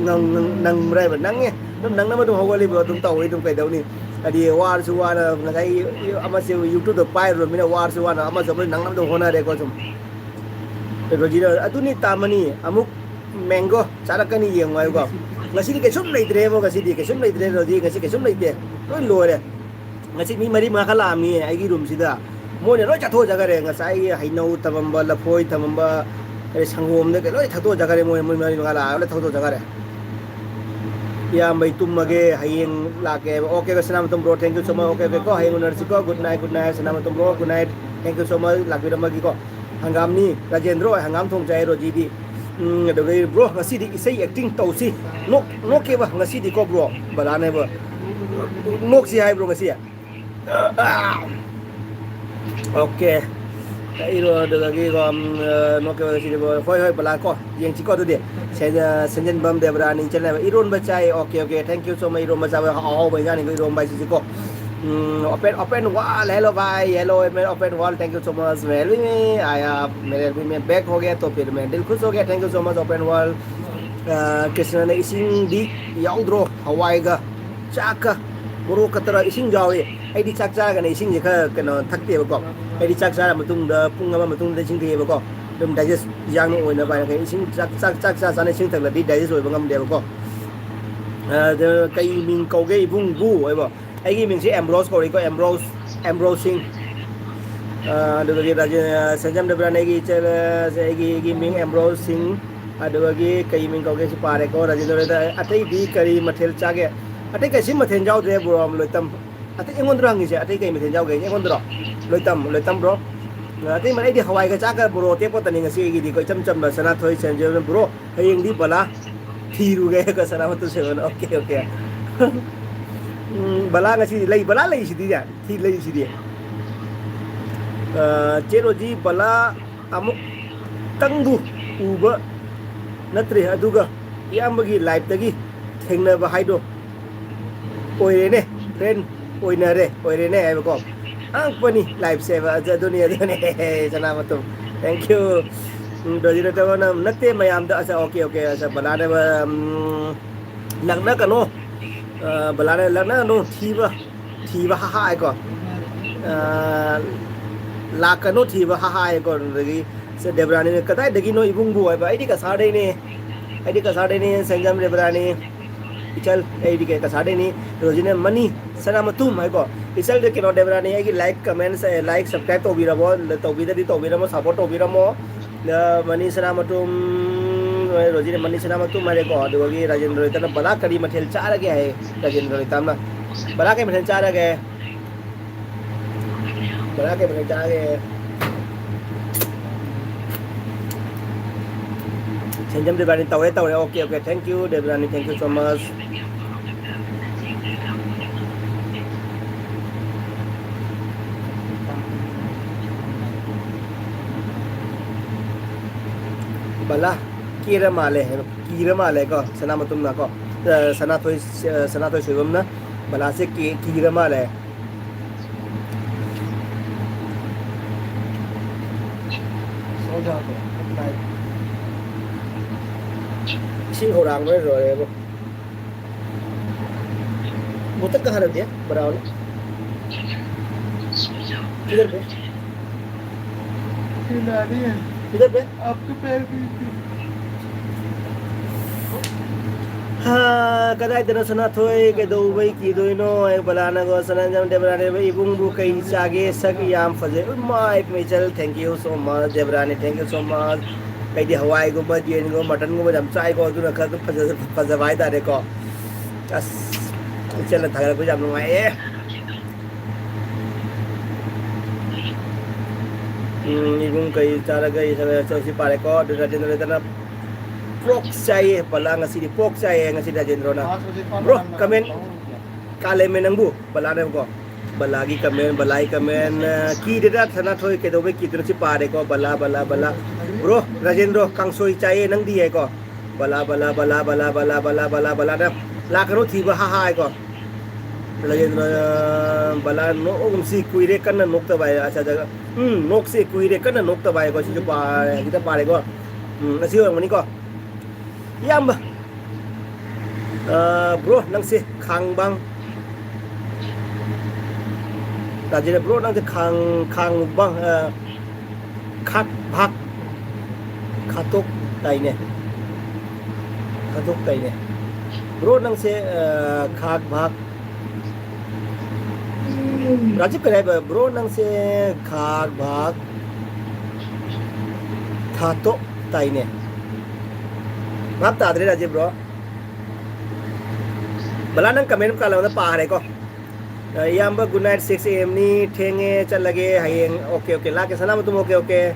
ꯅꯪ-, ꯅꯪ-, ꯅꯪꯕ꯭ꯔꯥ?" ꯍꯥꯏꯕ, "ꯅꯪꯉꯦ꯫ ꯑꯗꯨꯝ ꯅꯪꯅꯕ ꯑꯗꯨꯝ ꯍꯧꯒꯠꯂꯤꯕ, ꯑꯗꯨꯝ ꯇꯧꯋꯤ, ꯑꯗꯨꯝ ꯀꯩꯗꯧꯅꯤ?" ꯍꯥꯏꯗꯤ ꯋꯥꯔꯁꯨ ꯋꯥꯅ ꯉꯁꯥꯏ ꯑꯃꯁꯦ YouTube ꯄꯥꯏꯔꯨꯔꯃꯤꯅ ꯋꯥꯔꯁꯨ ꯋꯥꯅ ꯑꯃꯁꯨ ꯑꯃꯁꯨ ꯅꯪꯅꯕ ꯑꯗꯨꯝ ꯍꯣꯠꯅꯔꯦꯀꯣ ꯁꯨꯝ꯫ ꯔꯣꯖꯤꯅ, "ꯑꯗꯨꯅꯤ ꯇꯥꯃꯅꯤ, ꯑꯃꯨꯛ mango ꯆꯥꯔꯛꯀꯅꯤ ꯌꯦꯡꯉꯣ" ꯍꯥꯏꯕꯀꯣ꯫ ꯉꯁꯤꯗꯤ ꯀꯩꯁꯨꯝ ꯂꯩꯇ꯭ꯔꯦꯕꯣ, ꯉꯁꯤꯗꯤ ꯀꯩꯁꯨꯝ ꯂꯩꯇ꯭ꯔꯦ ꯔꯣꯖꯤ, ꯉꯁꯤ ꯀꯩꯁꯨꯝ ꯂꯩꯇꯦ, ꯂꯣꯏ ꯂꯣꯏꯔꯦ꯫ ꯉꯁꯤ ꯃꯤ ꯃꯔꯤ ꯃꯉꯥ ꯈꯛ ꯂꯥꯛꯑꯝꯃꯤ ꯑꯩꯒꯤ room ꯁꯤꯗ, ꯃꯣꯏꯅ ꯂꯣꯏ ꯆꯥꯊꯣꯛꯑ ꯆꯠꯈ꯭ꯔꯦ꯫ ꯉꯁꯥꯏꯒꯤ ꯍꯩꯅꯧ ꯊꯝꯃꯝꯕ, ꯂꯐꯣꯏ ꯊꯝꯃꯝꯕ, ꯑꯗꯩ ꯁꯪꯒꯣꯝꯗ ꯀꯩ ꯂꯣꯏ ꯊꯛꯇꯣꯛꯑ ꯆꯠꯈ꯭ꯔꯦ꯫ ꯃꯣꯏ, ꯃꯣꯏ ꯃꯔꯤ ꯃꯉꯥ ꯂꯥꯛꯑꯒ ꯂꯣꯏ ꯊꯛꯇꯣꯛꯑ ꯆꯠꯈ꯭ꯔꯦ꯫ ꯏꯌꯥꯝꯕ, ꯑꯩ ꯇꯨꯝꯃꯒꯦ, ꯍꯌꯦꯡ ꯂꯥꯛꯀꯦ ꯍꯥꯏꯕ꯫ Okay, ꯁꯅꯥꯃꯇꯣꯝ bro, thank you so much꯫ Okay, okay ꯀꯣ, ꯍꯌꯦꯡ ꯎꯅꯔꯁꯤꯀꯣ꯫ Good night, good night, ꯁꯅꯥꯃꯇꯣꯝ bro, good night꯫ Thank you so much ꯂꯥꯛꯄꯤꯔꯝꯕꯒꯤꯀꯣ꯫ ꯍꯪꯒꯥꯝꯅꯤ, Rajendra ꯍꯣꯏ ꯍꯪꯒꯥꯝ ꯊꯣꯡ ꯆꯥꯏ, ꯔꯣꯖꯤꯗꯤ꯫ ꯎꯝ, ꯑꯗꯨꯒ bro, ꯉꯁꯤꯗꯤ ꯏꯁꯩ acting ꯇꯧꯁꯤ꯫ Knock-, ꯅꯣꯛꯀꯦꯕ ꯉꯁꯤꯗꯤꯀꯣ bro, ꯕꯂꯥꯅꯦꯕ꯫ ꯅꯣꯛꯁꯤ ꯍꯥꯏꯕ꯭ꯔꯣ ꯉꯁꯤ? ꯑꯣꯀꯦ꯫ ꯏꯔꯣ ꯑꯗꯨꯗꯒꯤꯀꯣ, ꯎꯝ, ꯑ, ꯅꯣꯛꯀꯦ ꯁꯤꯗꯤ, ꯍꯣꯏ, ꯍꯣꯏ, ꯕꯂꯥ ꯀꯣ, ꯌꯦꯡꯁꯤꯀꯣ ꯑꯗꯨꯗꯤ꯫ ꯁꯦꯟ-, ꯑ, ꯁꯦꯟꯖꯟꯕꯝ ꯗꯦꯕꯔꯥꯅꯤ ꯆꯦꯟꯅꯕ ꯏꯔꯣꯟꯕ ꯆꯥꯏ꯫ Okay, okay, thank you so much꯫ ꯏꯔꯣꯟꯕ ꯆꯥꯕ ꯑꯍꯥꯎꯕ ꯏꯟꯖꯥꯡꯅꯤꯀꯣ, ꯏꯔꯣꯟꯕ ꯍꯥꯏꯁꯤꯁꯨꯀꯣ꯫ ꯎꯝ, open, open world, hello bhai, hello, open world, thank you so much, ꯃꯦꯔꯦꯜ ꯕꯤꯃꯦ, ꯑꯥꯏ, ꯑ, ꯃꯦꯔꯦꯜ ꯕꯤꯃꯦ back ꯍꯣꯒꯦ, to Phir May deal ꯈꯨꯁ ꯍꯣꯒꯦ, thank you so much, open world꯫ ꯑ, ꯀ꯭ꯔꯤꯁꯅꯅ ꯏꯁꯤꯡꯗꯤ ꯌꯥꯎꯗ꯭ꯔꯣ? ꯍꯋꯥꯏꯒ ꯆꯥꯛꯀ ꯃꯣꯔꯣꯛꯀ ꯇꯧꯔ ꯏꯁꯤꯡ ꯌꯥꯎꯏ꯫ ꯑꯩꯗꯤ ꯆꯥꯛ ꯆꯥꯔꯒꯅ ꯏꯁꯤꯡꯁꯦ ꯈꯔ, ꯀꯩꯅꯣ, ꯊꯛꯇꯦꯕꯀꯣ꯫ ꯑꯩꯗꯤ ꯆꯥꯛ ꯆꯥꯔ ꯃꯇꯨꯡꯗ ꯄꯨꯡ ꯑꯃ ꯃꯇꯨꯡꯗ ꯏꯁꯤꯡ ꯊꯛꯑꯦꯕꯀꯣ꯫ ꯑꯗꯨꯝ digest ꯌꯥꯡꯅ ꯑꯣꯏꯅꯕ ꯍꯥꯏꯅ ꯏꯁꯤꯡ ꯆꯥꯛ, ꯆꯥꯛ, ꯆꯥꯛ ꯆꯥ ꯆꯥꯅ ꯏꯁꯤꯡ ꯊꯛꯂꯗꯤ digest ꯑꯣꯏꯕ ꯉꯝꯗꯦꯕꯀꯣ꯫ ꯑꯗ ꯀꯩ ꯃꯤꯡ ꯀꯧꯒꯦ ꯏꯕꯨꯡꯕꯨ ꯍꯥꯏꯕꯣ? ꯑꯩꯒꯤ ꯃꯤꯡꯁꯦ ꯑꯦꯝꯕ꯭ꯔꯣꯁ ꯀꯧꯔꯤꯀꯣ, ꯑꯦꯝꯕ꯭ꯔꯣꯁ, ꯑꯦꯝꯕ꯭ꯔꯣꯁ ꯁꯤꯡ꯫ ꯑ, ꯑꯗꯨꯗꯒꯤ ꯔꯥꯖꯦ-, ꯑ, ꯁꯦꯟꯖꯝ ꯗꯦꯕ꯭ꯔꯥꯟ ꯑꯩꯒꯤ ꯏꯆꯦ-, ꯑꯩꯒꯤ, ꯑꯩꯒꯤ ꯃꯤꯡ ꯑꯦꯝꯕ꯭ꯔꯣꯁ ꯁꯤꯡ꯫ ꯑꯗꯨꯗꯒꯤ ꯀꯩ ꯃꯤꯡ ꯀꯧꯒꯦ ꯁꯤ ꯄꯥꯔꯦꯀꯣ, ꯔꯥꯖꯦꯟꯗ꯭ꯔꯗ꯫ ꯑꯇꯩꯗꯤ ꯀꯔꯤ ꯃꯊꯦꯜ ꯆꯥꯒꯦ? ꯑꯇꯩ ꯀꯩꯁꯨ ꯃꯊꯦꯜ ꯌꯥꯎꯗ꯭ꯔꯦ ꯕ꯭ꯔꯣ, ꯂꯣꯏꯇꯝ꯫ ꯑꯇꯩ ꯑꯩꯉꯣꯟꯗꯔꯣ ꯍꯪꯉꯤꯁꯦ? ꯑꯇꯩ ꯀꯩ ꯃꯊꯦꯜ ꯌꯥꯎꯒꯦ? ꯑꯩꯉꯣꯟꯗꯔꯣ? ꯂꯣꯏꯇꯝ, ꯂꯣꯏꯇꯝ ꯕ꯭ꯔꯣ꯫ ꯑꯇꯩ ꯃ-, ꯑꯩꯗꯤ ꯍꯋꯥꯏꯒ ꯆꯥꯛꯀ ꯕ꯭ꯔꯣ ꯑꯇꯦꯛꯄꯇꯅꯤ ꯉꯁꯤ ꯑꯩꯒꯤꯗꯤꯀꯣ, ꯏꯆꯝ ꯆꯝꯕ ꯁꯅꯥꯊꯣꯏ ꯁꯦꯟꯖꯦꯜ ꯕ꯭ꯔꯣ꯫ ꯍꯌꯦꯡꯗꯤ ꯕꯂꯥ ꯊꯤꯔꯨꯒꯦ ꯀꯣ, ꯁꯅꯥꯃꯇꯨ ꯁꯦꯕꯟ꯫ Okay, okay꯫ ꯎꯝ, ꯕꯂꯥ ꯉꯁꯤꯗꯤ ꯂꯩ, ꯕꯂꯥ ꯂꯩꯁꯤꯗꯤ ꯌꯥ, ꯊꯤ ꯂꯩꯁꯤꯗꯤ꯫ ꯑ, ꯆꯦ ꯔꯣꯖꯤ, ꯕꯂꯥ ꯑꯃꯨꯛꯇꯪꯕꯨ ꯎꯕ ꯅꯠꯇ꯭ꯔꯦ, ꯑꯗꯨꯒ ꯏꯌꯥꯝꯕꯒꯤ live ꯇꯒꯤ ꯊꯦꯡꯅꯕ ꯍꯥꯏꯗꯣ ꯑꯣꯏꯔꯦꯅꯦ, friend ꯑꯣꯏꯅꯔꯦ, ꯑꯣꯏꯔꯦꯅꯦ ꯍꯥꯏꯕꯀꯣ꯫ ꯑꯉꯛꯄꯅꯤ live ꯁꯦ ꯍꯥꯏꯕ, ꯑꯗꯨ-, ꯑꯗꯨꯅꯤ, ꯑꯗꯨꯅꯤ꯫ ꯁꯅꯥꯃꯇꯨꯝ, thank you꯫ ꯎꯝ, ꯔꯣꯖꯤ ꯅꯠꯇꯕ ꯅꯪ ꯅꯠꯇꯦ ꯃꯌꯥꯝꯗ꯫ ꯑꯁ, okay, okay꯫ ꯑꯁ, ꯕꯂꯥꯅꯦꯕ, ꯎꯝ, ꯂꯛꯅ ꯀꯩꯅꯣ, ꯑ, ꯕꯂꯥꯅ ꯂꯛꯅ ꯀꯩꯅꯣ ꯊꯤꯕ, ꯊꯤꯕ ꯍꯥ ꯍꯥ ꯍꯥꯏꯀꯣ꯫ ꯑ, ꯂꯥꯛꯀꯅꯨ ꯊꯤꯕ ꯍꯥ ꯍꯥ ꯍꯥꯏꯀꯣ꯫ ꯑꯗꯨꯗꯒꯤ ꯁꯦ ꯗꯦꯕꯔꯥꯅꯤꯅ ꯀꯗꯥꯏꯗꯒꯤꯅꯣ ꯏꯕꯨꯡꯕꯨ ꯍꯥꯏꯕ, ꯑꯩꯗꯤ ꯀꯁꯥꯔꯗꯩꯅꯦ, ꯑꯩꯗꯤ ꯀꯁꯥꯔꯗꯩꯅꯦ, ꯁꯦꯟꯖꯝ ꯗꯦꯕꯔꯥꯅꯤ꯫ ꯏꯆꯜ, ꯑꯩꯗꯤ ꯀꯩ ꯀꯁꯥꯔꯗꯩꯅꯤ꯫ ꯔꯣꯖꯤꯅ ꯃꯅꯤ ꯁꯅꯥꯃꯇꯨꯝ ꯍꯥꯏꯀꯣ꯫ ꯏꯆꯜꯗ ꯀꯩꯅꯣ ꯗꯦꯕꯔꯥꯅꯤ ꯑꯩꯒꯤ like, comments, ꯑꯦ, like, subscribe ꯇꯧꯕꯤꯔꯕꯣ? ꯇꯧꯕꯤꯗꯗꯤ ꯇꯧꯕꯤꯔꯝꯃꯣ, support ꯇꯧꯕꯤꯔꯝꯃꯣ꯫ ꯗ ꯃꯅꯤ ꯁꯅꯥꯃꯇꯨꯝ, ꯔꯣꯖꯤꯅ ꯃꯅꯤ ꯁꯅꯥꯃꯇꯨꯝ ꯍꯥꯏꯔꯦꯀꯣ꯫ ꯑꯗꯨꯗꯒꯤ ꯔꯥꯖꯦꯟꯗ꯭ꯔ ꯔꯣꯏꯇꯅ ꯕꯂꯥ ꯀꯔꯤ ꯃꯊꯦꯜ ꯆꯥꯔꯒꯦ ꯍꯥꯏ꯫ ꯔꯥꯖꯦꯟꯗ꯭ꯔ ꯔꯣꯏꯇꯥꯝꯅ ꯕꯂꯥ ꯀꯔꯤ ꯃꯊꯦꯜ ꯆꯥꯔꯒꯦ? ꯕꯂꯥ ꯀꯔꯤ ꯃꯊꯦꯜ ꯆꯥꯔꯒꯦ? ꯁꯦꯟꯖꯝ ꯗꯦꯕꯔꯥꯅꯤ ꯇꯧꯔꯦ, ꯇꯧꯔꯦ꯫ Okay, okay, thank you Debrani, thank you so much꯫ ꯕꯂꯥ ꯀꯦꯔ ꯃꯥꯜꯂꯦ ꯍꯥꯏꯕ, ꯀꯤꯔ ꯃꯥꯜꯂꯦꯀꯣ ꯁꯅꯥꯃꯇꯨꯝꯅꯀꯣ꯫ ꯑ, ꯁꯅꯥꯊꯣꯏ, ꯑ, ꯁꯅꯥꯊꯣꯏ ꯁꯣꯏꯕꯝꯅ ꯕꯂꯥꯁꯦ ꯀꯤ-, ꯀꯤꯔ ꯃꯥꯜꯂꯦ꯫ ꯏꯁꯤꯡ ꯈꯧꯔꯥꯡꯕꯅ ꯂꯣꯏꯔꯦꯕꯣ꯫ बोतल कहाँ रख दिया? बड़ा वाला। किधर पे? ये ला रही है। किधर पे? आपके पैर के नीचे। ꯍꯥ, ꯀꯗꯥꯏꯗꯅꯣ ꯁꯅꯥꯊꯣꯏ? ꯀꯩꯗꯧꯕꯩ ꯀꯤꯗꯣꯏꯅꯣ? ꯑꯩ ꯕꯂꯥꯅꯒꯣ ꯁꯅꯥꯖꯝ ꯗꯦꯕꯔꯥꯅꯦꯕ ꯏꯕꯨꯡꯕꯨ ꯀꯩ ꯆꯥꯒꯦ? ꯁꯛ ꯌꯥꯝ ꯐꯖꯩ꯫ ꯏꯃꯥꯏ ꯃꯩꯆꯜ, thank you so much Debrani, thank you so much꯫ ꯑꯩꯗꯤ ꯍꯋꯥꯏꯒꯨꯝꯕ, ꯌꯦꯟꯒꯨꯝꯕ, ꯃꯇꯟꯒꯨꯝꯕ ꯌꯥꯝ ꯆꯥꯏꯀꯣ, ꯑꯗꯨꯅ ꯈꯔ ꯑꯗꯨꯝ ꯐꯖ-, ꯐꯖꯕ ꯍꯥꯏꯇꯥꯔꯦꯀꯣ꯫ ꯑꯁ, ꯏꯆꯜꯅ ꯊꯥꯒꯠꯂꯛꯄꯁꯦ ꯌꯥꯝ ꯅꯨꯡꯉꯥꯏꯌꯦ꯫ ꯎꯝ, ꯏꯕꯨꯡ ꯀꯩ ꯆꯥꯔꯒ ꯏꯁꯥ ꯆꯠꯁꯤ ꯄꯥꯔꯦꯀꯣ꯫ ꯑꯗꯨ ꯔꯥꯖꯦꯟꯗ꯭ꯔꯗꯅ pork ꯆꯥꯏꯌꯦ, ꯕꯂꯥ ꯉꯁꯤꯗꯤ pork ꯆꯥꯏꯌꯦ ꯉꯁꯤꯗꯤ ꯔꯥꯖꯦꯟꯗ꯭ꯔꯣꯅ꯫ Bro, comment ꯀꯥꯂꯦꯃꯦ ꯅꯪꯕꯨ, ꯕꯂꯥꯅꯦꯕꯀꯣ꯫ ꯕꯂꯥꯒꯤ comment, ꯕꯂꯥꯒꯤ comment, ꯑ, ꯀꯤꯗꯦꯗ ꯁꯅꯥꯊꯣꯏ, ꯀꯩꯗꯧꯕꯩ ꯀꯤꯗꯣꯏꯅꯣ? ꯁꯤ ꯄꯥꯔꯦꯀꯣ, ꯕꯂꯥ, ꯕꯂꯥ, ꯕꯂꯥ꯫ Bro, ꯔꯥꯖꯦꯟꯗ꯭ꯔꯣ, ꯀꯥꯡꯁꯣꯏ ꯆꯥꯏꯌꯦ, ꯅꯪꯗꯤ ꯍꯥꯏꯀꯣ꯫ ꯕꯂꯥ, ꯕꯂꯥ, ꯕꯂꯥ, ꯕꯂꯥ, ꯕꯂꯥ, ꯕꯂꯥ, ꯕꯂꯥ, ꯕꯂꯥ, ꯕꯂꯥꯅ ꯂꯥꯛꯀꯅꯨ ꯊꯤꯕ, ꯍꯥ, ꯍꯥ, ꯍꯥꯏꯀꯣ꯫ ꯔꯥꯖꯦꯟꯗ꯭ꯔ, ꯕꯂꯥ, ꯅꯣꯛꯑꯒꯨꯝꯁꯤ ꯀꯨꯏꯔꯦ ꯀꯟꯅ ꯅꯣꯛꯇꯕ ꯍꯥꯏ, ꯑꯆꯥ, ꯑꯆꯥ, ꯎꯝ, ꯅꯣꯛꯁꯤ ꯀꯨꯏꯔꯦ ꯀꯟꯅ ꯅꯣꯛꯇꯕ ꯍꯥꯏꯀꯣ, ꯁꯤꯁꯨ ꯄꯥ-, ꯈꯤꯇ ꯄꯥꯔꯦꯀꯣ꯫ ꯎꯝ, ꯑꯁꯤ ꯑꯣꯏꯔꯝꯒꯅꯤꯀꯣ꯫ ꯏꯌꯥꯝꯕ, ꯑ, bro, ꯅꯪꯁꯦ ꯈꯥꯡꯕꯥꯡ, ꯔꯥꯖꯦꯟꯗ꯭ꯔ, bro, ꯅꯪꯁꯦ ꯈꯥꯡ-, ꯈꯥꯡꯕꯥꯡ, ꯑ, ꯈꯥꯛ ꯚꯥꯛ ꯈꯥꯇꯣꯛ ꯇꯥꯏꯅꯦ꯫ ꯈꯥꯇꯣꯛ ꯇꯥꯏꯅꯦ꯫ Bro, ꯅꯪꯁꯦ, ꯑ, ꯈꯥꯛ ꯚꯥꯛ꯫ ꯔꯥꯖꯤꯕ ꯀꯔꯤ ꯍꯥꯏꯕ? Bro, ꯅꯪꯁꯦ ꯈꯥꯛ ꯚꯥꯛ ꯊꯥꯇꯣꯛ ꯇꯥꯏꯅꯦ꯫ ꯚꯥꯞ ꯇꯥꯗ꯭ꯔꯦ, ꯔꯥꯖꯤꯕ bro꯫ ꯕꯂꯥ, ꯅꯪ comment ꯀꯥꯂꯝꯗ ꯄꯥꯈ꯭ꯔꯦꯀꯣ꯫ ꯑ, ꯏꯌꯥꯝꯕ, good night, six A M ꯅꯤ, ꯊꯦꯡꯉꯦ, ꯆꯠꯂꯒꯦ, ꯍꯌꯦꯡ, okay, okay, ꯂꯥꯛꯀꯦ, ꯁꯅꯥꯃꯇꯨꯝ, okay, okay꯫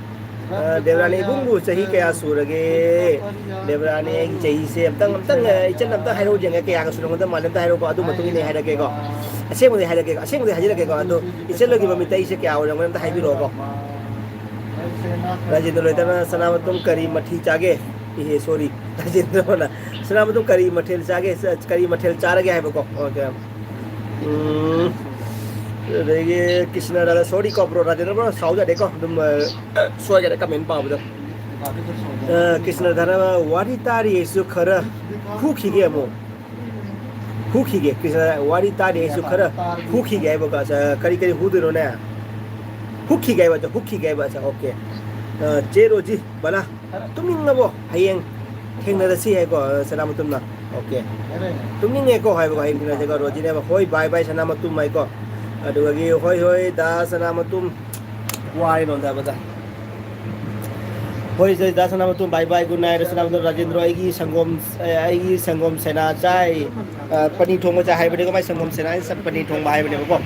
ꯑ, ꯗꯦꯕꯔꯥꯅꯤ, ꯏꯕꯨꯡꯕꯨ ꯆꯍꯤ ꯀꯌꯥ ꯁꯨꯔꯒꯦ? ꯗꯦꯕꯔꯥꯅꯤ, ꯑꯩꯒꯤ ꯆꯍꯤꯁꯦ ꯑꯝꯇꯪ, ꯑꯝꯇꯪ, ꯑ, ꯏꯆꯟ ꯑꯝꯇꯪ ꯍꯥꯏꯔꯛꯎ ꯌꯦꯡꯒꯦ, ꯀꯌꯥꯒ ꯁꯨꯔꯝꯒꯗꯕ ꯃꯥꯜꯂꯦ, ꯑꯝꯇ ꯍꯥꯏꯔꯛꯎꯀꯣ, ꯑꯗꯨ ꯃꯇꯨꯡ ꯏꯟꯅ ꯑꯩ ꯍꯥꯏꯔꯛꯀꯦꯀꯣ꯫ ꯑꯁꯦꯡꯕꯗꯤ ꯍꯥꯏꯔꯛꯀꯦꯀꯣ, ꯑꯁꯦꯡꯕꯗꯤ ꯍꯥꯏꯖꯔꯛꯀꯦꯀꯣ, ꯑꯗꯣ ꯏꯆꯟ ꯍꯣꯏꯒꯤ ꯃꯃꯤꯠꯇ ꯑꯩꯁꯦ ꯀꯌꯥ ꯑꯣꯏꯔꯝꯒꯅꯤ ꯑꯝꯇ ꯍꯥꯏꯕꯤꯔꯛꯑꯣꯀꯣ꯫ ꯔꯥꯖꯦꯟꯗ꯭ꯔ ꯂꯣꯏꯇꯅ ꯁꯅꯥꯃꯇꯨꯝ ꯀꯔꯤ ꯃꯊꯤ ꯆꯥꯒꯦ? ꯏꯍꯦ, ꯁꯣꯔꯤ꯫ ꯔꯥꯖꯦꯟꯗ꯭ꯔꯅ ꯁꯅꯥꯃꯇꯨꯝ ꯀꯔꯤ ꯃꯊꯦꯜ ꯆꯥꯒꯦ? ꯆ-, ꯀꯔꯤ ꯃꯊꯦꯜ ꯆꯥꯔꯒꯦ ꯍꯥꯏꯕꯀꯣ꯫ ꯑꯣꯀꯦ꯫ ꯎꯝ, ꯑꯗꯒꯤ ꯀ꯭ꯔꯤꯁꯅ ꯔꯥꯙꯥ, ꯁꯣꯔꯤ ꯀꯣ, ꯕ꯭ꯔꯣ, ꯔꯥꯖꯦꯟꯗ꯭ꯔ ꯕ꯭ꯔꯣ, ꯁꯥꯎꯖꯗꯦꯀꯣ, ꯑꯗꯨꯝ, ꯑ, ꯁꯣꯏꯈꯔꯦ ꯀꯃꯦꯟ ꯄꯥꯕꯗ꯫ ꯑ, ꯀ꯭ꯔꯤꯁꯅ ꯔꯥꯙꯥꯅ ꯋꯥꯔꯤ ꯇꯥꯔꯤ ꯑꯩꯁꯨ ꯈꯔ ꯍꯨꯈꯤꯒꯦ ꯑꯃꯨꯛ꯫ ꯍꯨꯈꯤꯒꯦ, ꯀ꯭ꯔꯤꯁꯅ ꯋꯥꯔꯤ ꯇꯥꯔꯤ ꯑꯩꯁꯨ ꯈꯔ ꯍꯨꯈꯤꯒꯦ ꯍꯥꯏꯕꯀꯣ꯫ ꯑ, ꯀꯔꯤ ꯀꯔꯤ ꯍꯨꯗꯣꯏꯅꯣꯅꯦ? ꯍꯨꯈꯤꯒꯦ ꯍꯥꯏꯕ, ꯍꯨꯈꯤꯒꯦ ꯍꯥꯏꯕ, ꯑꯠꯆꯥ, ꯑꯣꯀꯦ꯫ ꯑ, ꯆꯦ ꯔꯣꯖꯤ, ꯕꯂꯥ, ꯇꯨꯝꯅꯤꯡꯉꯕꯣ? ꯍꯌꯦꯡ ꯊꯦꯡꯅꯔꯁꯤ ꯍꯥꯏꯀꯣ, ꯑ, ꯁꯅꯥꯃꯇꯨꯝꯅ꯫ ꯑꯣꯀꯦ꯫ ꯇꯨꯝꯅꯤꯡꯉꯦꯀꯣ ꯍꯥꯏꯕꯀꯣ, ꯍꯌꯦꯡ ꯊꯦꯡꯅꯁꯤꯀꯣ, ꯔꯣꯖꯤꯅꯦꯕ꯫ ꯍꯣꯏ, bye bye ꯁꯅꯥꯃꯇꯨꯝ ꯍꯥꯏꯀꯣ꯫ ꯑꯗꯨꯗꯒꯤ ꯍꯣꯏ, ꯍꯣꯏ, ꯗꯥ ꯁꯅꯥꯃꯇꯨꯝ꯫ ꯋꯥꯔꯦ ꯅꯣꯟꯊꯕꯗ꯫ ꯍꯣꯏ, ꯁꯦ, ꯗꯥ ꯁꯅꯥꯃꯇꯨꯝ, bye bye, good night, ꯁꯅꯥꯃꯇꯨꯝ Rajendro, ꯑꯩꯒꯤ ꯁꯪꯒꯣꯝ, ꯑꯦ, ꯑꯩꯒꯤ ꯁꯪꯒꯣꯝ ꯁꯦꯅꯥ ꯆꯥꯏ, ꯑ, ꯄꯅꯤꯔ ꯊꯣꯡꯕ ꯆꯥꯏ ꯍꯥꯏꯕꯅꯤꯀꯣ, ꯃꯥꯏ ꯁꯪꯒꯣꯝ ꯁꯦꯅꯥ ꯍꯥꯏꯅ ꯄꯅꯤꯔ ꯊꯣꯡꯕ ꯍꯥꯏꯕꯅꯦꯕꯀꯣ꯫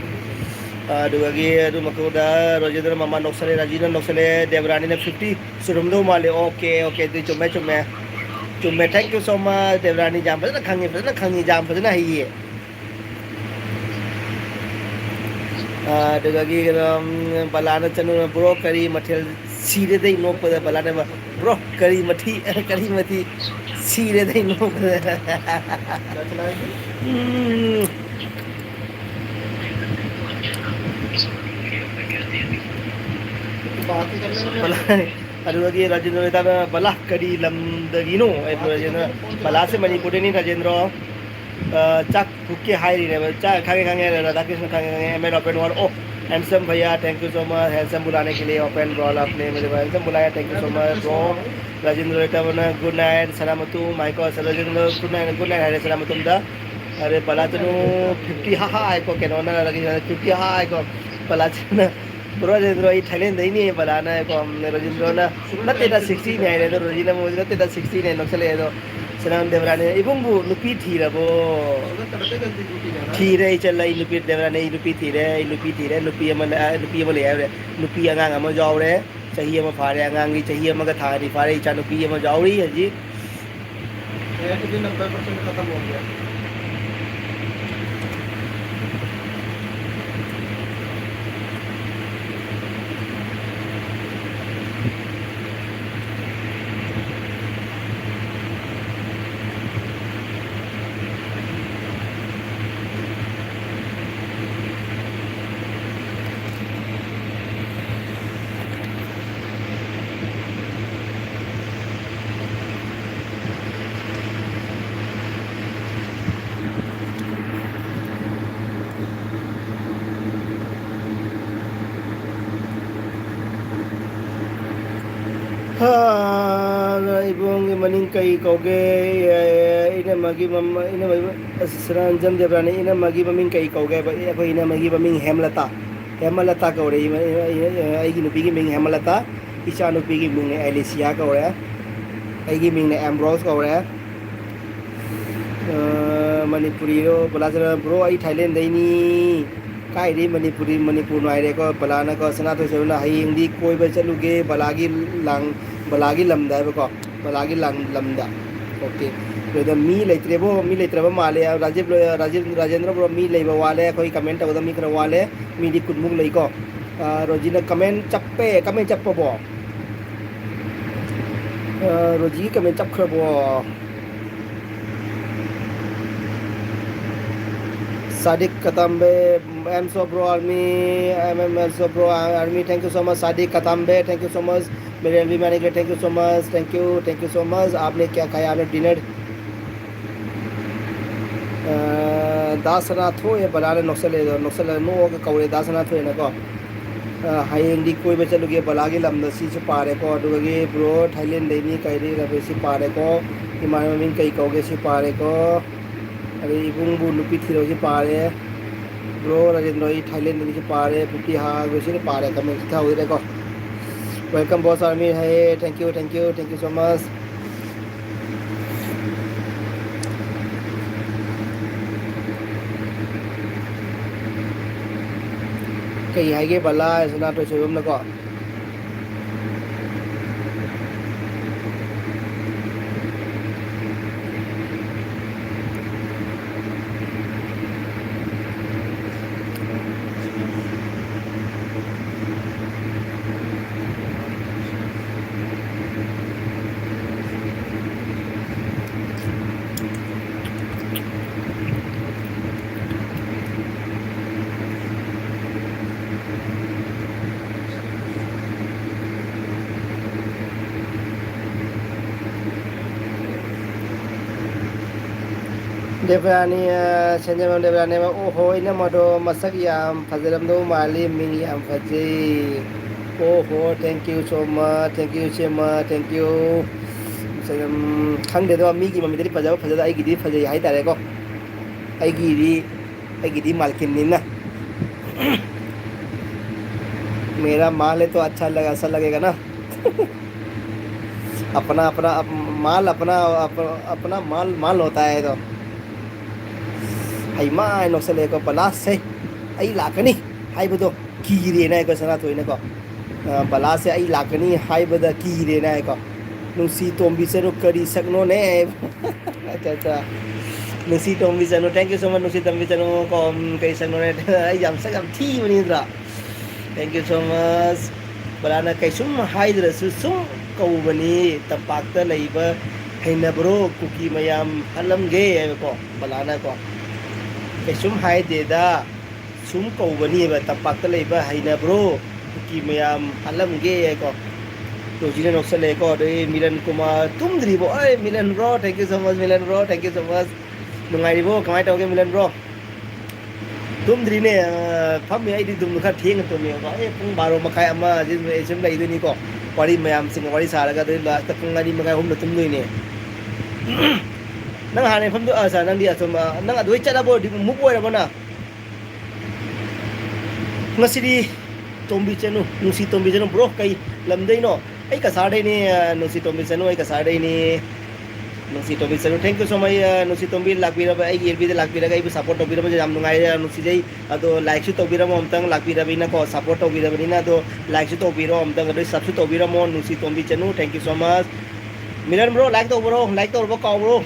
ꯑ, ꯑꯗꯨꯗꯒꯤ ꯑꯗꯨ ꯃꯇꯨꯡꯗ ꯔꯣꯖꯦꯟꯗ꯭ꯔ ꯃꯃꯥ ꯅꯣꯛꯁꯜꯂꯦ, ꯔꯥꯖꯤꯅ ꯅꯣꯛꯁꯜꯂꯦ, ꯗꯦꯕꯔꯥꯅꯤꯅ fifty ꯆꯨꯔꯝꯗꯧ ꯃꯥꯜꯂꯦ꯫ ꯑꯣꯀꯦ, ꯑꯣꯀꯦ, ꯑꯗꯨꯗꯤ ꯆꯨꯝꯃꯦ, ꯆꯨꯝꯃꯦ꯫ ꯆꯨꯝꯃꯦ, thank you so much, Debrani, ꯌꯥꯝ ꯐꯖꯅ ꯈꯪꯉꯤ, ꯐꯖꯅ ꯈꯪꯉꯤ, ꯌꯥꯝ ꯐꯖꯅ ꯍꯩꯌꯦ꯫ ꯑꯥ, ꯑꯗꯨꯗꯒꯤ ꯀꯩꯅꯣ, ꯎꯝ, ꯕꯂꯥꯅ ꯆꯠꯅꯨ, "Bro, ꯀꯔꯤ ꯃꯊꯦꯜ?" ꯁꯤꯔꯦꯗ ꯑꯩ ꯅꯣꯛꯄꯗ꯫ ꯕꯂꯥꯅ, "Bro, ꯀꯔꯤ ꯃꯊꯤ, ꯀꯔꯤ ꯃꯊꯤ?" ꯁꯤꯔꯦꯗ ꯑꯩ ꯅꯣꯛꯄꯗ꯫ ꯎꯝ꯫ ꯕꯂꯥ, ꯑꯗꯨꯗꯒꯤ ꯔꯥꯖꯦꯟꯗ꯭ꯔ ꯇꯥꯅ, "ꯕꯂꯥ, ꯀꯔꯤ ꯂꯝꯗꯒꯤꯅꯣ?" ꯑꯩ ꯔꯥꯖꯦꯟꯗ꯭ꯔ, "ꯕꯂꯥꯁꯦ ꯃꯅꯤꯄꯨꯔꯗꯩꯅꯤ, ꯔꯥꯖꯦꯟꯗ꯭ꯔ꯫ ꯑ, ꯆꯥꯛ ꯍꯨꯛꯀꯦ ꯍꯥꯏꯔꯤꯅꯦꯕ꯫ ꯆꯥꯛ ꯈꯪꯉꯦ, ꯈꯪꯉꯦ, ꯔꯥꯙꯥꯀ꯭ꯔꯤꯁꯅ ꯈꯪꯉꯦ, ꯈꯪꯉꯦ, M A open world꯫ Oh, handsome भैया, thank you so much, handsome बुलाने के लिए, open world आपने मेरे भाई, handsome बुलाया, thank you so much, bro। Rajendra ꯇꯕꯅ, good night, ꯁꯅꯥꯃꯇꯨꯝ, ꯃꯥꯏꯀꯣ, Rajendra, good night, good night ꯍꯥꯏꯔꯦ ꯁꯅꯥꯃꯇꯨꯝꯗ꯫ ꯑꯗꯩ ꯕꯂꯥꯆꯅꯨ fifty ꯍꯥ ꯍꯥ ꯍꯥꯏꯀꯣ, ꯀꯩꯅꯣꯅ, fifty ꯍꯥ ꯍꯥ ꯍꯥꯏꯀꯣ, ꯕꯂꯥꯆꯅꯨ, bro, ꯔꯥꯖꯦꯟꯗ꯭ꯔ, ꯑꯩ ꯊꯥꯏꯂꯦꯟꯗꯩꯅꯦ, ꯕꯂꯥꯅ ꯍꯥꯏꯀꯣ, ꯔꯥꯖꯦꯟꯗ꯭ꯔꯅ, "ꯅꯠꯇꯦꯗ, sixty ꯅꯦ" ꯍꯥꯏꯔꯦ, ꯑꯗꯣ ꯔꯣꯖꯤꯅ ꯑꯃꯨꯛ, "ꯅꯠꯇꯦꯗ, sixty ꯅꯦ", ꯅꯣꯛꯁꯜꯂꯛꯑꯦ꯫ ꯑꯗꯣ ꯁꯅꯥꯃꯇꯨꯝ ꯗꯦꯕꯔꯥꯅꯤ, "ꯏꯕꯨꯡꯕꯨ ꯅꯨꯄꯤ ꯊꯤꯔꯕꯣ?" ꯊꯤꯔꯦ, ꯏꯆꯜ, ꯑꯩ ꯅꯨꯄꯤ, ꯗꯦꯕꯔꯥꯅꯤ, ꯑꯩ ꯅꯨꯄꯤ ꯊꯤꯔꯦ, ꯑꯩ ꯅꯨꯄꯤ ꯊꯤꯔꯦ, ꯅꯨꯄꯤ ꯑꯃ ꯂꯩ-, ꯑ, ꯅꯨꯄꯤ ꯑꯃ ꯂꯩ ꯍꯥꯏꯔꯦ꯫ ꯅꯨꯄꯤ ꯑꯉꯥꯡ ꯑꯃ ꯌꯥꯎꯔꯦ, ꯆꯍꯤ ꯑꯃ ꯐꯥꯔꯦ, ꯑꯉꯥꯡꯒꯤ ꯆꯍꯤ ꯑꯃꯒ ꯊꯥ ꯑꯅꯤ ꯐꯥꯔꯦ, ꯏꯆꯥ ꯅꯨꯄꯤ ꯑꯃ ꯌꯥꯎꯔꯤ ꯍꯧꯖꯤꯛ꯫ ꯃꯃꯤꯡ ꯀꯩ ꯀꯧꯒꯦ? ꯑꯦ, ꯏꯅꯝꯃꯒꯤ ꯃꯝ-, ꯏꯅꯝꯃꯒꯤ, ꯑꯁ, ꯁꯅꯥꯔꯟꯖꯟ ꯗꯦꯕ꯭ꯔꯥꯅꯤ, ꯏꯅꯝꯃꯒꯤ ꯃꯃꯤꯡ ꯀꯩ ꯀꯧꯒꯦ ꯍꯥꯏꯕ? ꯑꯦ, ꯑꯩꯈꯣꯏ ꯏꯅꯝꯃꯒꯤ ꯃꯃꯤꯡ ꯍꯦꯃꯂꯇꯥ, ꯍꯦꯃꯂꯇꯥ ꯀꯧꯔꯦ꯫ ꯏꯃ-, ꯏꯃ-, ꯏꯃ-, ꯑꯩꯒꯤ ꯅꯨꯄꯤꯒꯤ ꯃꯤꯡ ꯍꯦꯃꯂꯇꯥ, ꯏꯆꯥ ꯅꯨꯄꯤꯒꯤ ꯃꯤꯡꯅ ꯑꯦꯂꯤꯁꯤꯌꯥ ꯀꯧꯔꯦ, ꯑꯩꯒꯤ ꯃꯤꯡꯅ ꯑꯦꯝꯕ꯭ꯔꯣꯁ ꯀꯧꯔꯦ꯫ ꯑ, ꯃꯅꯤꯄꯨꯔꯤꯔꯣ? ꯕꯂꯥꯆꯔꯟ, "Bro, ꯑꯩ ꯊꯥꯏꯂꯦꯟꯗꯩꯅꯤ꯫" ꯀꯥꯏꯗꯩ ꯃꯅꯤꯄꯨꯔꯤ, ꯃꯅꯤꯄꯨꯔ ꯅꯨꯡꯉꯥꯏꯔꯦꯀꯣ꯫ ꯕꯂꯥꯅꯀꯣ, ꯁꯅꯥꯊꯣꯏ ꯁꯣꯏꯕꯝꯅ, "ꯍꯌꯦꯡꯗꯤ ꯀꯣꯏꯕ ꯆꯠꯂꯨꯒꯦ ꯕꯂꯥꯒꯤ ꯂꯥꯡ-, ꯕꯂꯥꯒꯤ ꯂꯝꯗ" ꯍꯥꯏꯕꯀꯣ, ꯕꯂꯥꯒꯤ ꯂꯥꯡ-, ꯂꯝꯗ꯫ ꯑꯣꯀꯦ꯫ ꯑꯗꯨꯗ ꯃꯤ ꯂꯩꯇ꯭ꯔꯦꯕꯣ, ꯃꯤ ꯂꯩꯇ꯭ꯔꯕ ꯃꯥꯜꯂꯦ꯫ ꯔꯥꯖꯤꯕ, ꯔꯥꯖꯤꯕ, ꯔꯥꯖꯦꯟꯗ꯭ꯔ bro, ꯃꯤ ꯂꯩꯕ ꯋꯥꯠꯂꯦ꯫ ꯑꯩꯈꯣꯏ comment ꯇꯧꯕꯗ ꯃꯤ ꯈꯔ ꯋꯥꯠꯂꯦ꯫ ꯃꯤꯗꯤ ꯀꯨꯟꯃꯨꯛ ꯂꯩꯀꯣ꯫ ꯑ, ꯔꯣꯖꯤꯅ comment ꯆꯞꯄꯦ, comment ꯆꯞꯄꯕꯣ? ꯑ, ꯔꯣꯖꯤꯒꯤ comment ꯆꯞꯈ꯭ꯔꯕꯣ? Sadiq Katambe, M Sobro Army, M M M Sobro Army, thank you so much. Sadiq Katambe, thank you so much. Miriam Limani, thank you so much. Thank you, thank you so much. आपने क्या खाया? आपने dinner? ꯑ, ꯗꯥ ꯁꯅꯥꯊꯣꯏ ꯕꯂꯥꯅ ꯅꯣꯛꯁꯜꯂꯦ, ꯅꯣꯛꯁꯜꯂ ꯅꯣꯛꯑꯒ ꯀꯧꯔꯦ ꯗꯥ ꯁꯅꯥꯊꯣꯏꯅꯀꯣ꯫ ꯑ, "ꯍꯌꯦꯡꯗꯤ ꯀꯣꯏꯕ ꯆꯠꯂꯨꯒꯦ ꯕꯂꯥꯒꯤ ꯂꯝꯗ", ꯁꯤꯁꯨ ꯄꯥꯔꯦꯀꯣ꯫ ꯑꯗꯨꯗꯒꯤ "Bro, ꯊꯥꯏꯂꯦꯟꯗꯩꯅꯤ ꯀꯩꯗꯩ ꯂꯝꯗꯩ", ꯁꯤ ꯄꯥꯔꯦꯀꯣ꯫ "ꯏꯃꯥꯟꯅꯕ ꯃꯃꯤꯡ ꯀꯩ ꯀꯧꯒꯦ?" ꯁꯤ ꯄꯥꯔꯦꯀꯣ꯫ ꯑꯗꯩ "ꯏꯕꯨꯡꯕꯨ ꯅꯨꯄꯤ ꯊꯤꯔꯣ", ꯁꯤ ꯄꯥꯔꯦ꯫ "Bro ꯔꯥꯖꯦꯟꯗ꯭ꯔ, ꯑꯩ ꯊꯥꯏꯂꯦꯟꯗꯒꯤꯁꯨ ꯄꯥꯔꯦ", ꯐꯤꯐꯇꯤ ꯍꯥꯡꯈ꯭ꯔꯦ, ꯁꯤꯅ ꯄꯥꯔꯦ, comment ꯊꯥꯍꯧꯗ꯭ꯔꯦꯀꯣ꯫ Welcome boss Army ꯍꯥꯏꯌꯦ, thank you, thank you, thank you so much꯫ ꯀꯩ ꯍꯥꯏꯒꯦ ꯕꯂꯥ ꯍꯥꯏꯁꯤꯅ ꯇꯣꯏꯁꯣꯏꯕꯝꯅꯀꯣ꯫ ꯗꯦꯕꯔꯥꯅꯤ, ꯑ, ꯁꯦꯟꯖꯦꯟꯕꯝ ꯗꯦꯕꯔꯥꯅꯤ, ꯑꯣꯍꯣ, ꯏꯅꯝꯃꯗꯣ ꯃꯁꯛ ꯌꯥꯝ ꯐꯖꯔꯝꯗꯧ ꯃꯥꯜꯂꯤ, ꯃꯤꯡ ꯌꯥꯝ ꯐꯖꯩ꯫ ꯑꯣꯍꯣ, thank you so much, thank you so much, thank you꯫ ꯎꯝ, ꯈꯪꯗꯦꯗꯣ, ꯃꯤꯒꯤ ꯃꯃꯤꯠꯇꯗꯤ ꯐꯖꯕ ꯐꯖꯗ, ꯑꯩꯒꯤꯗꯤ ꯐꯖꯩ ꯍꯥꯏꯇꯥꯔꯦꯀꯣ꯫ ꯑꯩꯒꯤꯗꯤ ꯑꯩꯒꯤꯗꯤ ꯃꯥꯜꯀꯤꯟꯅꯤꯅ꯫ मेरा माल है तो अच्छा लगा, ऐसा लगेगा ना। अपना अपना अप- माल अपना अप- अपना माल माल होता है तो। ꯍꯩꯃꯥ, ꯅꯣꯛꯁꯜꯂꯛꯑꯦꯀꯣ ꯕꯂꯥꯁꯦ꯫ ꯑꯩ ꯂꯥꯛꯀꯅꯤ ꯍꯥꯏꯕꯗꯣ ꯀꯤꯔꯦꯅ ꯍꯥꯏꯀꯣ ꯁꯅꯥꯊꯣꯏꯅꯀꯣ꯫ ꯑ, ꯕꯂꯥꯁꯦ ꯑꯩ ꯂꯥꯛꯀꯅꯤ ꯍꯥꯏꯕꯗ ꯀꯤꯔꯦꯅ ꯍꯥꯏꯀꯣ꯫ ꯅꯨꯡꯁꯤ ꯇꯣꯝꯕꯤ ꯆꯅꯨ ꯀꯔꯤ ꯁꯛꯅꯣꯅꯦ? ꯑꯠꯆꯥ, ꯑꯠꯆꯥ꯫ ꯅꯨꯡꯁꯤ ꯇꯣꯝꯕꯤ ꯆꯅꯨ, thank you so much꯫ ꯅꯨꯡꯁꯤ ꯇꯣꯝꯕꯤ ꯆꯅꯨ ꯀꯣ, ꯎꯝ, ꯀꯔꯤ ꯁꯛꯅꯣꯅꯦ? ꯑꯩ ꯌꯥꯝ ꯁꯛ ꯌꯥꯝ ꯊꯤꯕꯅꯤ ꯅꯠꯇ꯭ꯔꯥ? Thank you so much꯫ ꯕꯂꯥꯅ ꯀꯩꯁꯨꯝ ꯍꯥꯏꯗ꯭ꯔꯁꯨ ꯁꯨꯝ ꯀꯧꯕꯅꯤ, ꯇꯝꯄꯥꯛꯇ ꯂꯩꯕ ꯍꯩꯅꯕ꯭ꯔꯣ? ꯀꯨꯀꯤ ꯃꯌꯥꯝ ꯍꯥꯠꯂꯝꯒꯦ ꯍꯥꯏꯕꯀꯣ ꯕꯂꯥꯅꯀꯣ꯫ ꯀꯩꯁꯨꯝ ꯍꯥꯏꯗꯦꯗ, ꯁꯨꯝ ꯀꯧꯕꯅꯦꯕ, ꯇꯝꯄꯥꯛꯇ ꯂꯩꯕ ꯍꯩꯅꯕ꯭ꯔꯣ? ꯀꯨꯀꯤ ꯃꯌꯥꯝ ꯍꯥꯠꯂꯝꯒꯦ ꯍꯥꯏꯀꯣ꯫ ꯔꯣꯖꯤꯅ ꯅꯣꯛꯁꯜꯂꯛꯑꯦꯀꯣ꯫ ꯑꯗꯩ ꯃꯤꯂꯟ ꯀꯨꯃꯥꯔ ꯇꯨꯝꯗ꯭ꯔꯤꯕꯣ? ꯑꯩ Milan bro, thank you so much꯫ Milan bro, thank you so much꯫ ꯅꯨꯡꯉꯥꯏꯔꯤꯕꯣ? ꯀꯃꯥꯏꯅ ꯇꯧꯒꯦ ꯃꯤꯂꯟ bro? ꯇꯨꯝꯗ꯭ꯔꯤꯅꯦ꯫ ꯑ, ꯐꯝꯃꯤ꯫ ꯑꯩꯗꯤ ꯑꯗꯨꯝ ꯈꯔ ꯊꯦꯡꯅ ꯇꯨꯝꯃꯦꯕꯀꯣ꯫ ꯑꯩ ꯄꯨꯡ ꯕꯥꯔꯣ ꯃꯈꯥꯏ, ꯑꯃ ꯑꯁꯤ ꯑꯩ ꯁꯨꯝ ꯂꯩꯗꯣꯏꯅꯤꯀꯣ꯫ ꯋꯥꯔꯤ ꯃꯌꯥꯝꯁꯤꯡꯒ ꯋꯥꯔꯤ ꯁꯥꯔꯒ ꯑꯗꯨ last ꯄꯨꯡ ꯑꯅꯤ ꯃꯈꯥꯏ, ꯑꯍꯨꯝꯗ ꯇꯨꯝꯗꯣꯏꯅꯦ꯫ ꯅꯪ ꯍꯥꯟꯅ ꯃꯐꯝꯗꯨ, ꯑ, sir, ꯅꯪꯗꯤ ꯑꯁꯣꯝ, ꯑ, ꯅꯪ ꯑꯗꯨꯗꯩ ꯆꯠꯂꯕꯣ? Move ꯑꯣꯏꯔꯕꯣ ꯅꯪ? ꯉꯁꯤꯗꯤ ꯇꯣꯝꯕꯤ ꯆꯅꯨ, ꯅꯨꯡꯁꯤ ꯇꯣꯝꯕꯤ ꯆꯅꯨ꯫ Bro, ꯀꯩ ꯂꯝꯗꯩꯅꯣ? ꯑꯩ ꯀꯁꯥꯔꯗꯩꯅꯦ, ꯑ, ꯅꯨꯡꯁꯤ ꯇꯣꯝꯕꯤ ꯆꯅꯨ, ꯑꯩ ꯀꯁꯥꯔꯗꯩꯅꯦ꯫ ꯅꯨꯡꯁꯤ ꯇꯣꯝꯕꯤ ꯆꯅꯨ, thank you so much꯫ ꯑ, ꯅꯨꯡꯁꯤ ꯇꯣꯝꯕꯤ ꯂꯥꯛꯄꯤꯔꯕ, ꯑꯩꯒꯤ F B ꯗ ꯂꯥꯛꯄꯤꯔꯒ ꯑꯩꯕꯨ support ꯇꯧꯕꯤꯔꯕꯁꯦ ꯌꯥꯝ ꯅꯨꯡꯉꯥꯏꯔꯦ, ꯌꯥꯝ ꯅꯨꯡꯁꯤꯖꯩ꯫ ꯑꯗꯣ like ꯁꯨ ꯇꯧꯕꯤꯔꯝꯃꯣ ꯑꯝꯇꯪ, ꯂꯥꯛꯄꯤꯔꯕꯅꯤꯅꯀꯣ, support ꯇꯧꯕꯤꯔꯕꯅꯤꯅ꯫ ꯑꯗꯣ like ꯁꯨ ꯇꯧꯕꯤꯔꯣ ꯑꯝꯇꯪ, ꯑꯗꯩ sub ꯁꯨ ꯇꯧꯕꯤꯔꯝꯃꯣ꯫ ꯅꯨꯡꯁꯤ ꯇꯣꯝꯕꯤ ꯆꯅꯨ, thank you so much꯫ Milan bro, like Toubro? Like ꯇꯧꯔꯕ ꯀꯥꯎꯕ꯭ꯔꯣ?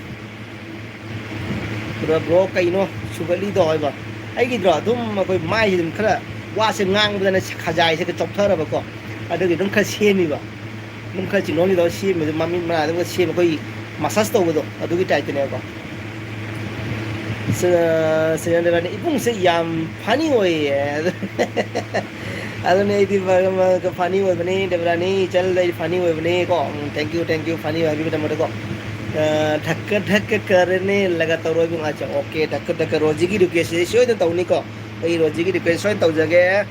ꯑꯗꯨꯒ bro, ꯀꯩꯅꯣ ꯁꯨꯒꯠꯂꯤꯗꯣ ꯍꯥꯏꯕ? ꯑꯩꯒꯤꯗ꯭ꯔꯣ, ꯑꯗꯨꯝ ꯑꯩꯈꯣꯏ ꯃꯥꯏꯁꯦ ꯑꯗꯨꯝ ꯈꯔ, ꯋꯥꯁꯦ ꯉꯥꯡꯕꯗꯅ ꯈꯖꯥꯏꯁꯦ ꯈꯔ ꯆꯣꯛꯊꯔꯕꯀꯣ, ꯑꯗꯨꯒꯤ ꯑꯗꯨꯝ ꯈꯔ ꯁꯦꯝꯃꯤꯕ, ꯑꯗꯨꯝ ꯈꯔ ꯆꯤꯡꯂꯣꯝꯒꯤꯗꯣ ꯁꯦꯝꯃꯤꯕ, ꯃꯃꯤꯠ ꯃꯅꯥ ꯑꯗꯨꯝ ꯈꯔ ꯁꯦꯝꯃꯤ, ꯑꯩꯈꯣꯏ massage ꯇꯧꯕꯗꯣ, ꯑꯗꯨꯒꯤ type ꯇꯅꯦꯕꯀꯣ꯫ ꯁ-, ꯁꯤꯅ ꯗꯦꯕꯔꯥꯅꯤ, "ꯏꯕꯨꯡꯁꯦ ꯌꯥꯝ funny ꯑꯣꯏꯌꯦ꯫" ꯑꯗꯨꯅꯦ, ꯑꯩꯗꯤ ꯃꯔꯛ ꯃꯔꯛꯇ funny ꯑꯣꯏꯕꯅꯤ, ꯗꯦꯕꯔꯥꯅꯤ, ꯏꯆꯜꯗ ꯑꯩ funny ꯑꯣꯏꯕꯅꯤ ꯀꯣ꯫ ꯎꯝ, thank you, thank you, funny ꯑꯣꯏꯕꯒꯤꯗꯃꯛꯇꯀꯣ꯫ ꯑ, ꯙꯛꯀ ꯙꯛꯀ ꯀꯔꯅꯦ ꯂꯒꯥ ꯇꯧꯔꯣ ꯏꯕꯨꯡ꯫ ꯑꯠꯆꯥ, okay, ꯙꯛꯀ ꯙꯛꯀ, ꯔꯣꯖꯤꯒꯤ request ꯁꯦ ꯁꯣꯏꯗꯅ ꯇꯧꯅꯤꯀꯣ꯫ ꯑꯩ ꯔꯣꯖꯤꯒꯤ request ꯁꯣꯏꯗꯅ ꯇꯧꯖꯒꯦ꯫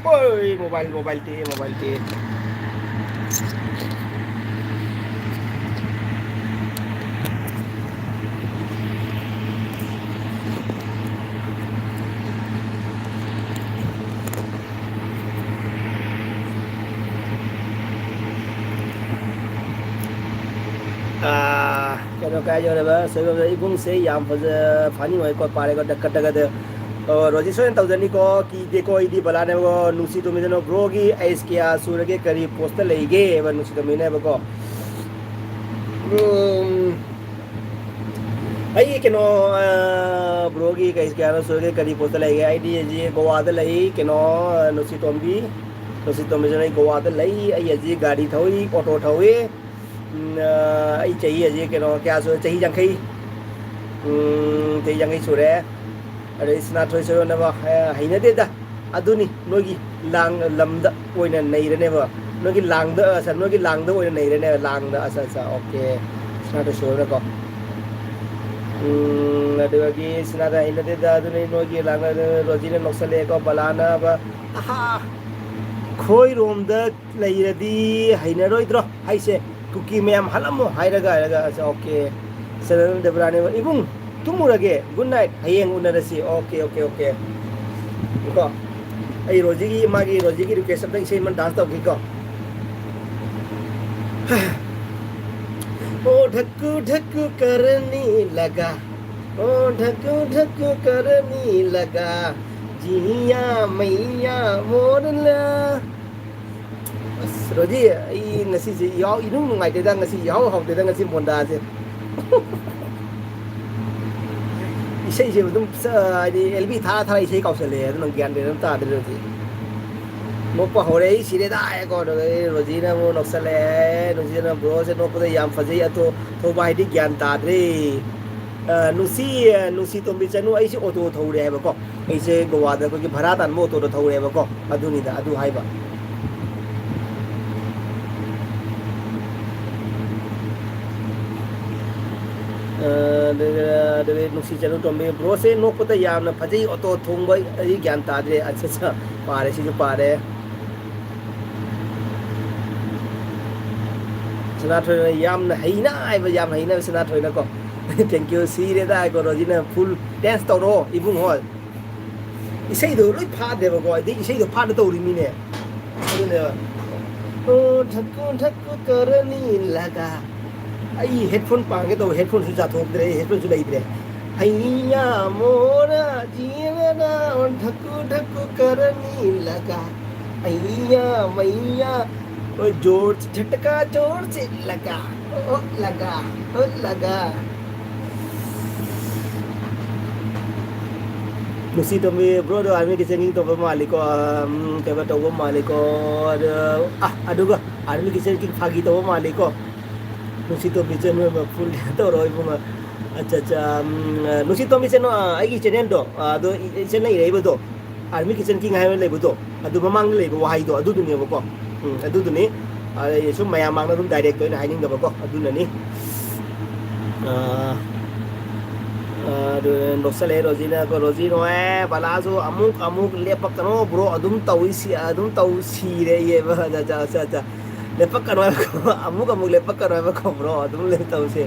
ꯑꯣꯏ, ꯃꯣꯕꯥꯏꯜ, ꯃꯣꯕꯥꯏꯜ ꯇꯦꯛꯑꯦ, ꯃꯣꯕꯥꯏꯜ ꯇꯦꯛꯑꯦ꯫ ꯑꯥ, ꯀꯩꯅꯣ, ꯀꯥꯏ ꯌꯧꯔꯕ? ꯁꯣꯏꯕꯝꯗ ꯏꯕꯨꯡꯁꯦ ꯌꯥꯝ ꯐꯖ, ꯐꯅꯤ ꯑꯣꯏꯀꯣ, ꯄꯥꯔꯦꯀꯣ, ꯗꯛꯀ ꯗꯛꯀ ꯗ꯫ ꯑꯣ, ꯔꯣꯖꯤ ꯁꯣꯏꯗꯅ ꯇꯧꯖꯅꯤꯀꯣ, ꯀꯤꯗꯦꯀꯣ, ꯑꯩꯗꯤ ꯕꯂꯥꯅꯦꯕꯀꯣ, ꯅꯨꯡꯁꯤ ꯇꯣꯝꯕꯤꯗꯅꯣ, ꯕ꯭ꯔꯣꯒꯤ ꯑꯦꯖ ꯀꯌꯥ ꯁꯨꯔꯒꯦ, ꯀꯔꯤ ꯄꯣꯁꯇ ꯂꯩꯒꯦ ꯍꯥꯏꯕ ꯅꯨꯡꯁꯤ ꯇꯣꯝꯕꯤꯅꯦꯕꯀꯣ꯫ ꯎꯝ, ꯑꯩꯒꯤ ꯀꯩꯅꯣ, ꯑ, ꯕ꯭ꯔꯣꯒꯤ ꯀꯩ ꯀꯌꯥꯅꯣ ꯁꯨꯔꯒꯦ, ꯀꯔꯤ ꯄꯣꯁꯇ ꯂꯩꯒꯦ? ꯑꯩꯗꯤ ꯍꯧꯖꯤꯛ ꯒꯣꯋꯥꯗ ꯂꯩ, ꯀꯩꯅꯣ, ꯑ, ꯅꯨꯡꯁꯤ ꯇꯣꯝꯕꯤ, ꯅꯨꯡꯁꯤ ꯇꯣꯝꯕꯤꯁꯤꯅ ꯑꯩ ꯒꯣꯋꯥꯗ ꯂꯩ, ꯑꯩ ꯍꯧꯖꯤꯛ ꯒꯥꯔꯤ ꯊꯧꯏ, ꯑꯣꯇꯣ ꯊꯧꯏ꯫ ꯎꯝ, ꯑ, ꯑꯩ ꯆꯍꯤ ꯍꯧꯖꯤꯛ ꯀꯩꯅꯣ ꯀꯌꯥ ꯁꯨꯔꯦ? ꯆꯍꯤ ꯌꯥꯡꯈꯩ꯫ ꯎꯝ, ꯆꯍꯤ ꯌꯥꯡꯈꯩ ꯁꯨꯔꯦ꯫ ꯑꯗꯩ ꯁꯅꯥꯊꯣꯏ ꯁꯣꯏꯕꯝꯅꯕ, ꯑ, ꯍꯩꯅꯗꯦꯗ꯫ ꯑꯗꯨꯅꯤ ꯅꯣꯏꯒꯤ ꯂꯥꯡ-, ꯂꯝꯗ ꯑꯣꯏꯅ ꯅꯩꯔꯅꯦꯕ꯫ ꯅꯣꯏꯒꯤ ꯂꯥꯡꯗ, ꯑ, ꯁ-, ꯅꯣꯏꯒꯤ ꯂꯥꯡꯗ ꯑꯣꯏꯅ ꯅꯩꯔꯅꯦꯕ꯫ ꯂꯥꯡꯗ, ꯑꯠꯆꯥ, ꯑꯠꯆꯥ, ꯑꯣꯀꯦ꯫ ꯁꯅꯥꯊꯣꯏ ꯁꯣꯏꯕꯝꯅꯀꯣ꯫ ꯎꯝ, ꯑꯗꯨꯗꯒꯤ ꯁꯅꯥꯗ ꯍꯩꯅꯗꯦꯗ꯫ ꯑꯗꯨꯅꯤ ꯅꯣꯏꯒꯤ ꯂꯥꯡꯗ, ꯔꯣꯖꯤꯅ ꯅꯣꯛꯁꯜꯂꯛꯑꯦꯀꯣ꯫ ꯕꯂꯥꯅꯕ, ꯑꯍꯥ! ꯈꯣꯏꯔꯣꯝꯗ ꯂꯩꯔꯗꯤ ꯍꯩꯅꯔꯣꯏꯗ꯭ꯔꯣ ꯍꯥꯏꯁꯦ? ꯀꯨꯀꯤ ꯃꯌꯥꯝ ꯍꯜꯂꯝꯃꯣ ꯍꯥꯏꯔꯒ, ꯍꯥꯏꯔꯒ, ꯑꯁ, ꯑꯣꯀꯦ꯫ ꯁꯗꯥꯅꯟꯗ ꯕ꯭ꯔꯥꯅꯦ, "ꯏꯕꯨꯡ, ꯇꯨꯝꯃꯨꯔꯒꯦ, ꯒꯨꯗ ꯅꯥꯏꯠ, ꯍꯌꯦꯡ ꯎꯅꯔꯁꯤ, ꯑꯣꯀꯦ, ꯑꯣꯀꯦ, ꯑꯣꯀꯦ"꯫ ꯀꯣ, ꯑꯩ ꯔꯣꯖꯤꯒꯤ, ꯃꯥꯒꯤ, ꯔꯣꯖꯤꯒꯤ ꯔꯤꯀ꯭ꯋꯦꯁ ꯑꯝꯇ ꯏꯁꯩ ꯑꯃ ꯗꯥꯟꯁ ꯇꯧꯒꯦꯀꯣ꯫ ꯑꯣ ꯙꯛꯀꯨ ꯙꯛꯀꯨ ꯀꯔꯅꯤ ꯂꯒꯥ, ꯑꯣ ꯙꯛꯀꯨ ꯙꯛꯀꯨ ꯀꯔꯅꯤ ꯂꯒꯥ, ꯖꯤꯌꯥ ꯃꯩꯌꯥ ꯃꯣꯔꯂꯥ꯫ ꯑꯁ, ꯔꯣꯖꯤ, ꯑꯩ ꯉꯁꯤꯁꯦ ꯏꯍꯥꯎ ꯏꯅꯨꯡ ꯅꯨꯡꯉꯥꯏꯇꯦꯗ, ꯉꯁꯤ ꯏꯍꯥꯎ ꯍꯥꯎꯇꯦꯗ, ꯉꯁꯤ ꯃꯣꯟꯗꯥꯁꯦ꯫ ꯏꯁꯩꯁꯦ ꯑꯗꯨꯝ ꯁ-, ꯍꯥꯏꯗꯤ ꯑꯦꯜ ꯕꯤ ꯊꯥꯔ ꯊꯥꯔ ꯏꯁꯩ ꯀꯥꯎꯁꯜꯂꯛꯑꯦ, ꯑꯗꯨꯅ ꯒ꯭ꯌꯥꯟ ꯃꯦꯟ ꯑꯃ ꯇꯥꯗ꯭ꯔꯦ ꯔꯣꯖꯤ꯫ ꯅꯣꯛꯄ ꯍꯧꯔꯦ, ꯑꯩ ꯁꯤꯔꯦꯗ ꯍꯥꯏꯀꯣ, ꯑꯗꯨꯒ ꯑꯩ ꯔꯣꯖꯤꯅ ꯑꯃꯨꯛ ꯅꯣꯛꯁꯜꯂꯛꯑꯦ, ꯔꯣꯖꯤꯅ ꯕ꯭ꯔꯣꯁꯦ ꯅꯣꯛꯄꯗ ꯌꯥꯝ ꯐꯖꯩ, ꯑꯇꯣ-, ꯊꯧꯕ ꯍꯥꯏꯗꯤ ꯒ꯭ꯌꯥꯟ ꯇꯥꯗ꯭ꯔꯦ꯫ ꯑ, ꯅꯨꯡꯁꯤ, ꯑ, ꯅꯨꯡꯁꯤ ꯇꯣꯝꯕꯤ ꯆꯅꯨ, ꯑꯩꯁꯦ ꯑꯣꯇꯣ ꯊꯧꯔꯦ ꯍꯥꯏꯕꯀꯣ꯫ ꯑꯩꯁꯦ ꯒꯣꯋꯥꯗ ꯑꯩꯈꯣꯏꯒꯤ ꯚꯔꯥ ꯇꯥꯟꯕ ꯑꯣꯇꯣꯗ ꯊꯧꯔꯦꯕꯀꯣ꯫ ꯑꯗꯨꯅꯤꯗ, ꯑꯗꯨ ꯍꯥꯏꯕ꯫ ꯑ, ꯑꯗꯨꯒ, ꯑꯗꯨꯒ ꯅꯨꯡꯁꯤ ꯆꯅꯨ ꯇꯣꯝꯕꯤ, "ꯕ꯭ꯔꯣꯁꯦ ꯅꯣꯛꯄꯗ ꯌꯥꯝꯅ ꯐꯖꯩ, ꯑꯣꯇꯣ ꯊꯣꯡꯕ ꯑꯩ ꯒ꯭ꯌꯥꯟ ꯇꯥꯗ꯭ꯔꯦ"꯫ ꯑꯠꯆꯥ, ꯑꯠꯆꯥ, ꯄꯥꯔꯦ, ꯁꯤꯁꯨ ꯄꯥꯔꯦ꯫ ꯁꯅꯥꯊꯣꯏꯅ ꯌꯥꯝꯅ ꯍꯩꯅ ꯍꯥꯏꯕ, ꯌꯥꯝ ꯍꯩꯅ ꯁꯅꯥꯊꯣꯏꯅꯀꯣ꯫ "Thank you, ꯁꯤꯔꯦꯗ" ꯍꯥꯏꯀꯣ, ꯔꯣꯖꯤꯅ "full dance ꯇꯧꯔꯣ ꯏꯕꯨꯡ ꯍꯣꯏ"꯫ ꯏꯁꯩꯗꯣ ꯂꯣꯏ ꯐꯥꯗꯦꯕꯀꯣ, ꯑꯗꯩ ꯏꯁꯩꯗꯣ ꯐꯥꯗ ꯇꯧꯔꯤꯃꯤꯅꯦ꯫ ꯑꯗꯨꯅꯦꯕ꯫ ꯑꯣ, ꯙꯛꯀꯨ ꯙꯛꯀꯨ ꯀꯔꯅꯤ ꯂꯒꯥ꯫ ꯑꯩ headphone ꯄꯥꯡꯒꯦ ꯇꯧꯕ, headphoneꯁꯨ ꯆꯥꯊꯣꯛꯇ꯭ꯔꯦ, ꯑꯩ headphoneꯁꯨ ꯂꯩꯇ꯭ꯔꯦ꯫ ꯑꯩꯌꯥ ꯃꯣꯔꯥ ꯖꯤꯌꯥꯅ ꯙꯛꯀꯨ ꯙꯛꯀꯨ ꯀꯔꯅꯤ ꯂꯒꯥ꯫ ꯑꯩꯌꯥ ꯃꯩꯌꯥ꯫ ꯍꯣꯏ, ꯖꯣꯔ ꯖꯠꯀꯥ ꯖꯣꯔ ꯁꯦ ꯂꯒꯥ, ꯑꯣ, ꯂꯒꯥ, ꯑꯣ, ꯂꯒꯥ꯫ ꯅꯨꯡꯁꯤ ꯇꯣꯝꯕꯤ, bro ꯗꯣ Army Kitchen King ꯇꯧꯕ ꯃꯥꯜꯂꯤꯀꯣ, ꯎꯝ, ꯀꯩꯅꯣ ꯇꯧꯕ ꯃꯥꯜꯂꯤꯀꯣ, ꯑꯗ, ꯑ, ꯑꯗꯨꯒ Army Kitchen King ꯐꯥꯒꯤ ꯇꯧꯕ ꯃꯥꯜꯂꯤꯀꯣ꯫ ꯅꯨꯡꯁꯤ ꯇꯣꯝꯕꯤ channel member full ꯇꯧꯔꯣ ꯏꯕꯨꯡꯉꯣ꯫ ꯑꯠꯆꯥ, ꯑꯠꯆꯥ, ꯎꯝ, ꯅꯨꯡꯁꯤ ꯇꯣꯝꯕꯤ channel, ꯑ, ꯑꯩꯒꯤ channelꯗꯣ, ꯑ, ꯑꯗꯣ ꯏ-, ꯏꯆꯦꯅ ꯏꯔꯛꯏꯕꯗꯣ, Army Kitchen King ꯍꯥꯏꯕ ꯂꯩꯕꯗꯣ, ꯑꯗꯨ ꯃꯃꯥꯡꯗ ꯂꯩꯕ ꯋꯥꯍꯩꯗꯣ ꯑꯗꯨꯗꯨꯅꯦꯕꯀꯣ꯫ ꯎꯝ, ꯑꯗꯨꯗꯨꯅꯤ꯫ ꯑꯗꯩ ꯁꯨꯝ ꯃꯌꯥꯝ ꯃꯥꯡꯗ ꯑꯗꯨꯝ direct ꯑꯣꯏꯅ ꯍꯥꯏꯅꯤꯡꯗꯕꯀꯣ, ꯑꯗꯨꯅꯅꯤ꯫ ꯑꯥ, ꯑꯥ, ꯑꯗꯨ ꯅꯣꯛꯁꯜꯂꯛꯑꯦ ꯔꯣꯖꯤꯅ, ꯀꯣ, ꯔꯣꯖꯤ ꯅꯣꯛꯑꯦ, ꯕꯂꯥꯁꯨ ꯑꯃꯨꯛ ꯑꯃꯨꯛ ꯂꯦꯞꯄꯛꯀꯅꯣ bro, ꯑꯗꯨꯝ ꯇꯧꯏ ꯁꯤ-, ꯑꯗꯨꯝ ꯇꯧ ꯁꯤꯔꯦ ꯌꯦꯕ꯫ ꯑꯠꯆꯥ, ꯑꯠꯆꯥ, ꯑꯠꯆꯥ, ꯑꯠꯆꯥ꯫ ꯂꯦꯞꯄꯛꯀꯅꯣ ꯍꯥꯏꯕꯀꯣ, ꯑꯃꯨꯛ ꯑꯃꯨꯛ ꯂꯦꯞꯄꯛꯀꯅꯣ ꯍꯥꯏꯕꯀꯣ bro, ꯑꯗꯨꯝ ꯂꯦꯞ ꯇꯧꯁꯦ꯫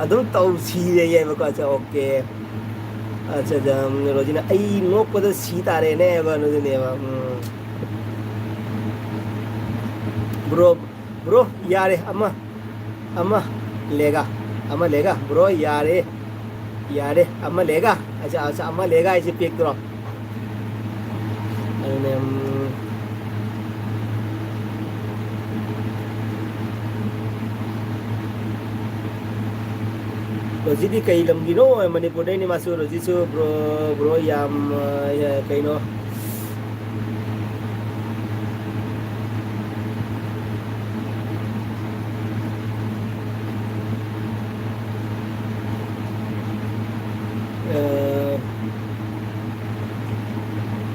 ꯑꯗꯨꯝ ꯇꯧ ꯁꯤꯔꯦ ꯌꯦꯕꯀꯣ꯫ ꯑꯠꯆꯥ, okay꯫ ꯑꯠꯆꯥ, ꯑꯠꯆꯥ, ꯎꯝ, ꯔꯣꯖꯤꯅ, "ꯑꯩ ꯅꯣꯛꯄꯗ ꯁꯤ ꯇꯥꯔꯦꯅꯦ" ꯍꯥꯏꯕ ꯑꯗꯨꯅꯦꯕ꯫ ꯎꯝ꯫ Bro, bro, ꯌꯥꯔꯦ, ꯑꯃ, ꯑꯃ ꯂꯦꯒꯥ, ꯑꯃ ꯂꯦꯒꯥ, bro, ꯌꯥꯔꯦ, ꯌꯥꯔꯦ, ꯑꯃ ꯂꯦꯒꯥ꯫ ꯑꯠꯆꯥ, ꯑꯠꯆꯥ, ꯑꯃ ꯂꯦꯒꯥ ꯍꯥꯏꯁꯦ ꯄꯦꯛꯇꯨꯔꯣ? ꯑꯗꯨꯅꯦ, ꯎꯝ꯫ ꯔꯣꯖꯤꯗꯤ ꯀꯩ ꯂꯝꯒꯤꯅꯣ? ꯃꯅꯤꯄꯨꯔꯗꯩꯅꯤ ꯃꯥꯁꯨ꯫ ꯔꯣꯖꯤꯁꯨ bro, bro ꯌꯥꯝ, ꯑ, ꯀꯩꯅꯣ, ꯑ,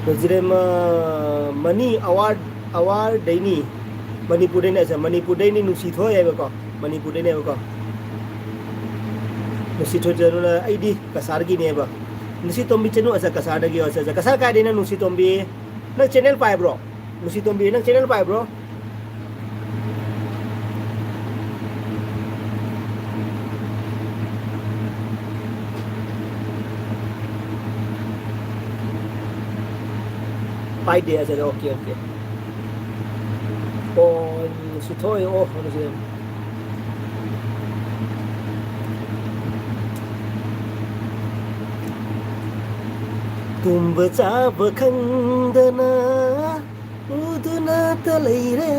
ꯔꯣꯖꯤꯔꯦꯝ, ꯑ, ꯃꯅꯤ ꯑꯋꯥꯔ, ꯑꯋꯥꯔꯗꯩꯅꯤ꯫ ꯃꯅꯤꯄꯨꯔꯗꯩꯅꯦ, ꯑꯠꯆꯥ, ꯃꯅꯤꯄꯨꯔꯗꯩꯅꯤ ꯅꯨꯡꯁꯤ ꯊꯣꯛꯑꯦ ꯍꯥꯏꯕꯀꯣ꯫ ꯃꯅꯤꯄꯨꯔꯗꯩꯅꯦꯕꯀꯣ꯫ ꯅꯨꯡꯁꯤꯊꯣꯏ ꯆꯅꯨꯅ ꯑꯩꯗꯤ ꯀꯁꯥꯔꯒꯤꯅꯦꯕ꯫ ꯅꯨꯡꯁꯤꯇꯣꯝꯕꯤ ꯆꯅꯨ ꯑꯁ ꯀꯁꯥꯔꯗꯒꯤ ꯑꯁ ꯑꯁ ꯀꯁꯥꯔ ꯀꯥꯏꯗꯩꯅ ꯅꯨꯡꯁꯤꯇꯣꯝꯕꯤ? ꯅꯪ ꯆꯦꯅꯦꯜ ꯄꯥꯏꯕ꯭ꯔꯣ? ꯅꯨꯡꯁꯤꯇꯣꯝꯕꯤ ꯅꯪ ꯆꯦꯅꯦꯜ ꯄꯥꯏꯕ꯭ꯔꯣ? ꯄꯥꯏꯗꯦ ꯑꯁ ꯑꯣꯀꯦ ꯑꯣꯀꯦ꯫ ꯑꯣ ꯅꯨꯡꯁꯤꯊꯣꯏ ꯑꯣ ꯅꯨꯡꯁꯤ꯫ ꯇꯨꯝꯕ ꯆꯥꯕ ꯈꯪꯗꯅ ꯎꯗꯨꯅꯇ ꯂꯩꯔꯦ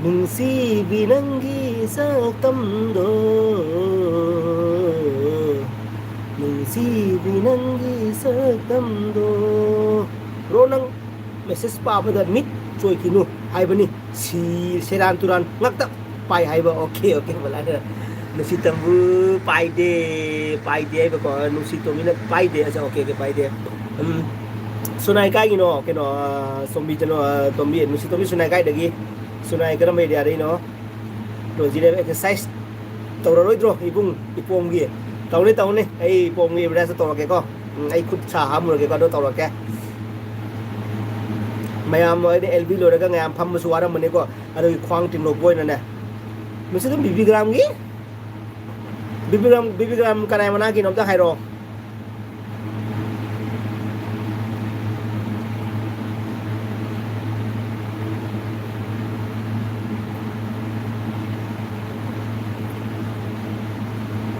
ꯅꯨꯡꯁꯤꯕꯤ ꯅꯪꯒꯤ ꯁꯛꯇꯝꯗꯣ꯫ ꯅꯨꯡꯁꯤꯕꯤ ꯅꯪꯒꯤ ꯁꯛꯇꯝꯗꯣ꯫ ꯕ꯭ꯔꯣ ꯅꯪ ꯃꯦꯁꯦꯖ ꯄꯥꯕꯗ ꯃꯤꯠ ꯆꯣꯏꯈꯤꯅꯨ ꯍꯥꯏꯕꯅꯤ꯫ ꯁꯤ ꯁꯦꯔꯥꯟ ꯇꯨꯔꯥꯟ ꯉꯥꯛꯇ ꯄꯥꯏ ꯍꯥꯏꯕ꯫ ꯑꯣꯀꯦ ꯑꯣꯀꯦ ꯃꯂꯥꯏꯅ ꯅꯨꯡꯁꯤ ꯇꯝꯕꯨ ꯄꯥꯏꯗꯦ꯫ ꯄꯥꯏꯗꯦ ꯍꯥꯏꯕꯀꯣ ꯅꯨꯡꯁꯤ ꯇꯣꯝꯕꯤꯅ ꯄꯥꯏꯗꯦ ꯑꯁ ꯑꯣꯀꯦ ꯑꯣꯀꯦ ꯄꯥꯏꯗꯦ꯫ ꯎꯝ꯫ ꯁꯨꯅꯥꯏ ꯀꯥꯏꯒꯤꯅꯣ ꯀꯩꯅꯣ ꯑ, ꯁꯣꯝꯕꯤ ꯆꯅꯣ ꯑ, ꯇꯣꯝꯕꯤ ꯅꯨꯡꯁꯤ ꯇꯣꯝꯕꯤ ꯁꯨꯅꯥꯏ ꯀꯥꯏꯗꯒꯤ? ꯁꯨꯅꯥꯏ ꯀꯔꯝꯕ ꯑꯦꯔꯤꯌꯥꯗꯩꯅꯣ? ꯔꯣꯖꯤꯅꯦ ꯑꯦꯛꯁꯔꯁꯥꯏꯁ ꯇꯧꯔꯔꯣꯏꯗ꯭ꯔꯣ ꯏꯕꯨꯡ ꯏꯄꯣꯝꯒꯤ? ꯇꯧꯅꯤ ꯇꯧꯅꯤ ꯑꯩ ꯏꯄꯣꯝꯒꯤ ꯑꯦꯗꯚꯔꯇꯥꯏꯁ ꯇꯧꯔꯛꯀꯦꯀꯣ꯫ ꯎꯝ, ꯑꯩ ꯈꯨꯠ ꯁꯥ ꯍꯥꯝꯃꯨꯔꯒꯦꯀꯣ ꯑꯗꯣ ꯇꯧꯔꯛꯀꯦ꯫ ꯃꯌꯥꯝ ꯑꯩꯅ ꯑꯦꯜ ꯕꯤ ꯂꯣꯏꯔꯒ ꯃꯌꯥꯝ ꯐꯝꯕꯁꯨ ꯋꯥꯔꯝꯕꯅꯤꯀꯣ꯫ ꯑꯗꯨꯒꯤ ꯈ꯭ꯋꯥꯡ ꯇꯤꯡꯂꯣꯛꯄ ꯑꯣꯏꯅꯅꯦ꯫ ꯃꯁꯤ ꯑꯗꯨꯝ ꯕꯤꯕꯤ ꯒ꯭ꯔꯥꯝꯒꯤ ꯕꯤꯕꯤ ꯒ꯭ꯔꯥꯝ ꯕꯤꯕꯤ ꯒ꯭ꯔꯥꯝ ꯀꯅꯥꯏ ꯃꯅꯥꯛꯀꯤꯅꯣ ꯑꯝꯇ ꯍꯥꯏꯔꯛꯑꯣ꯫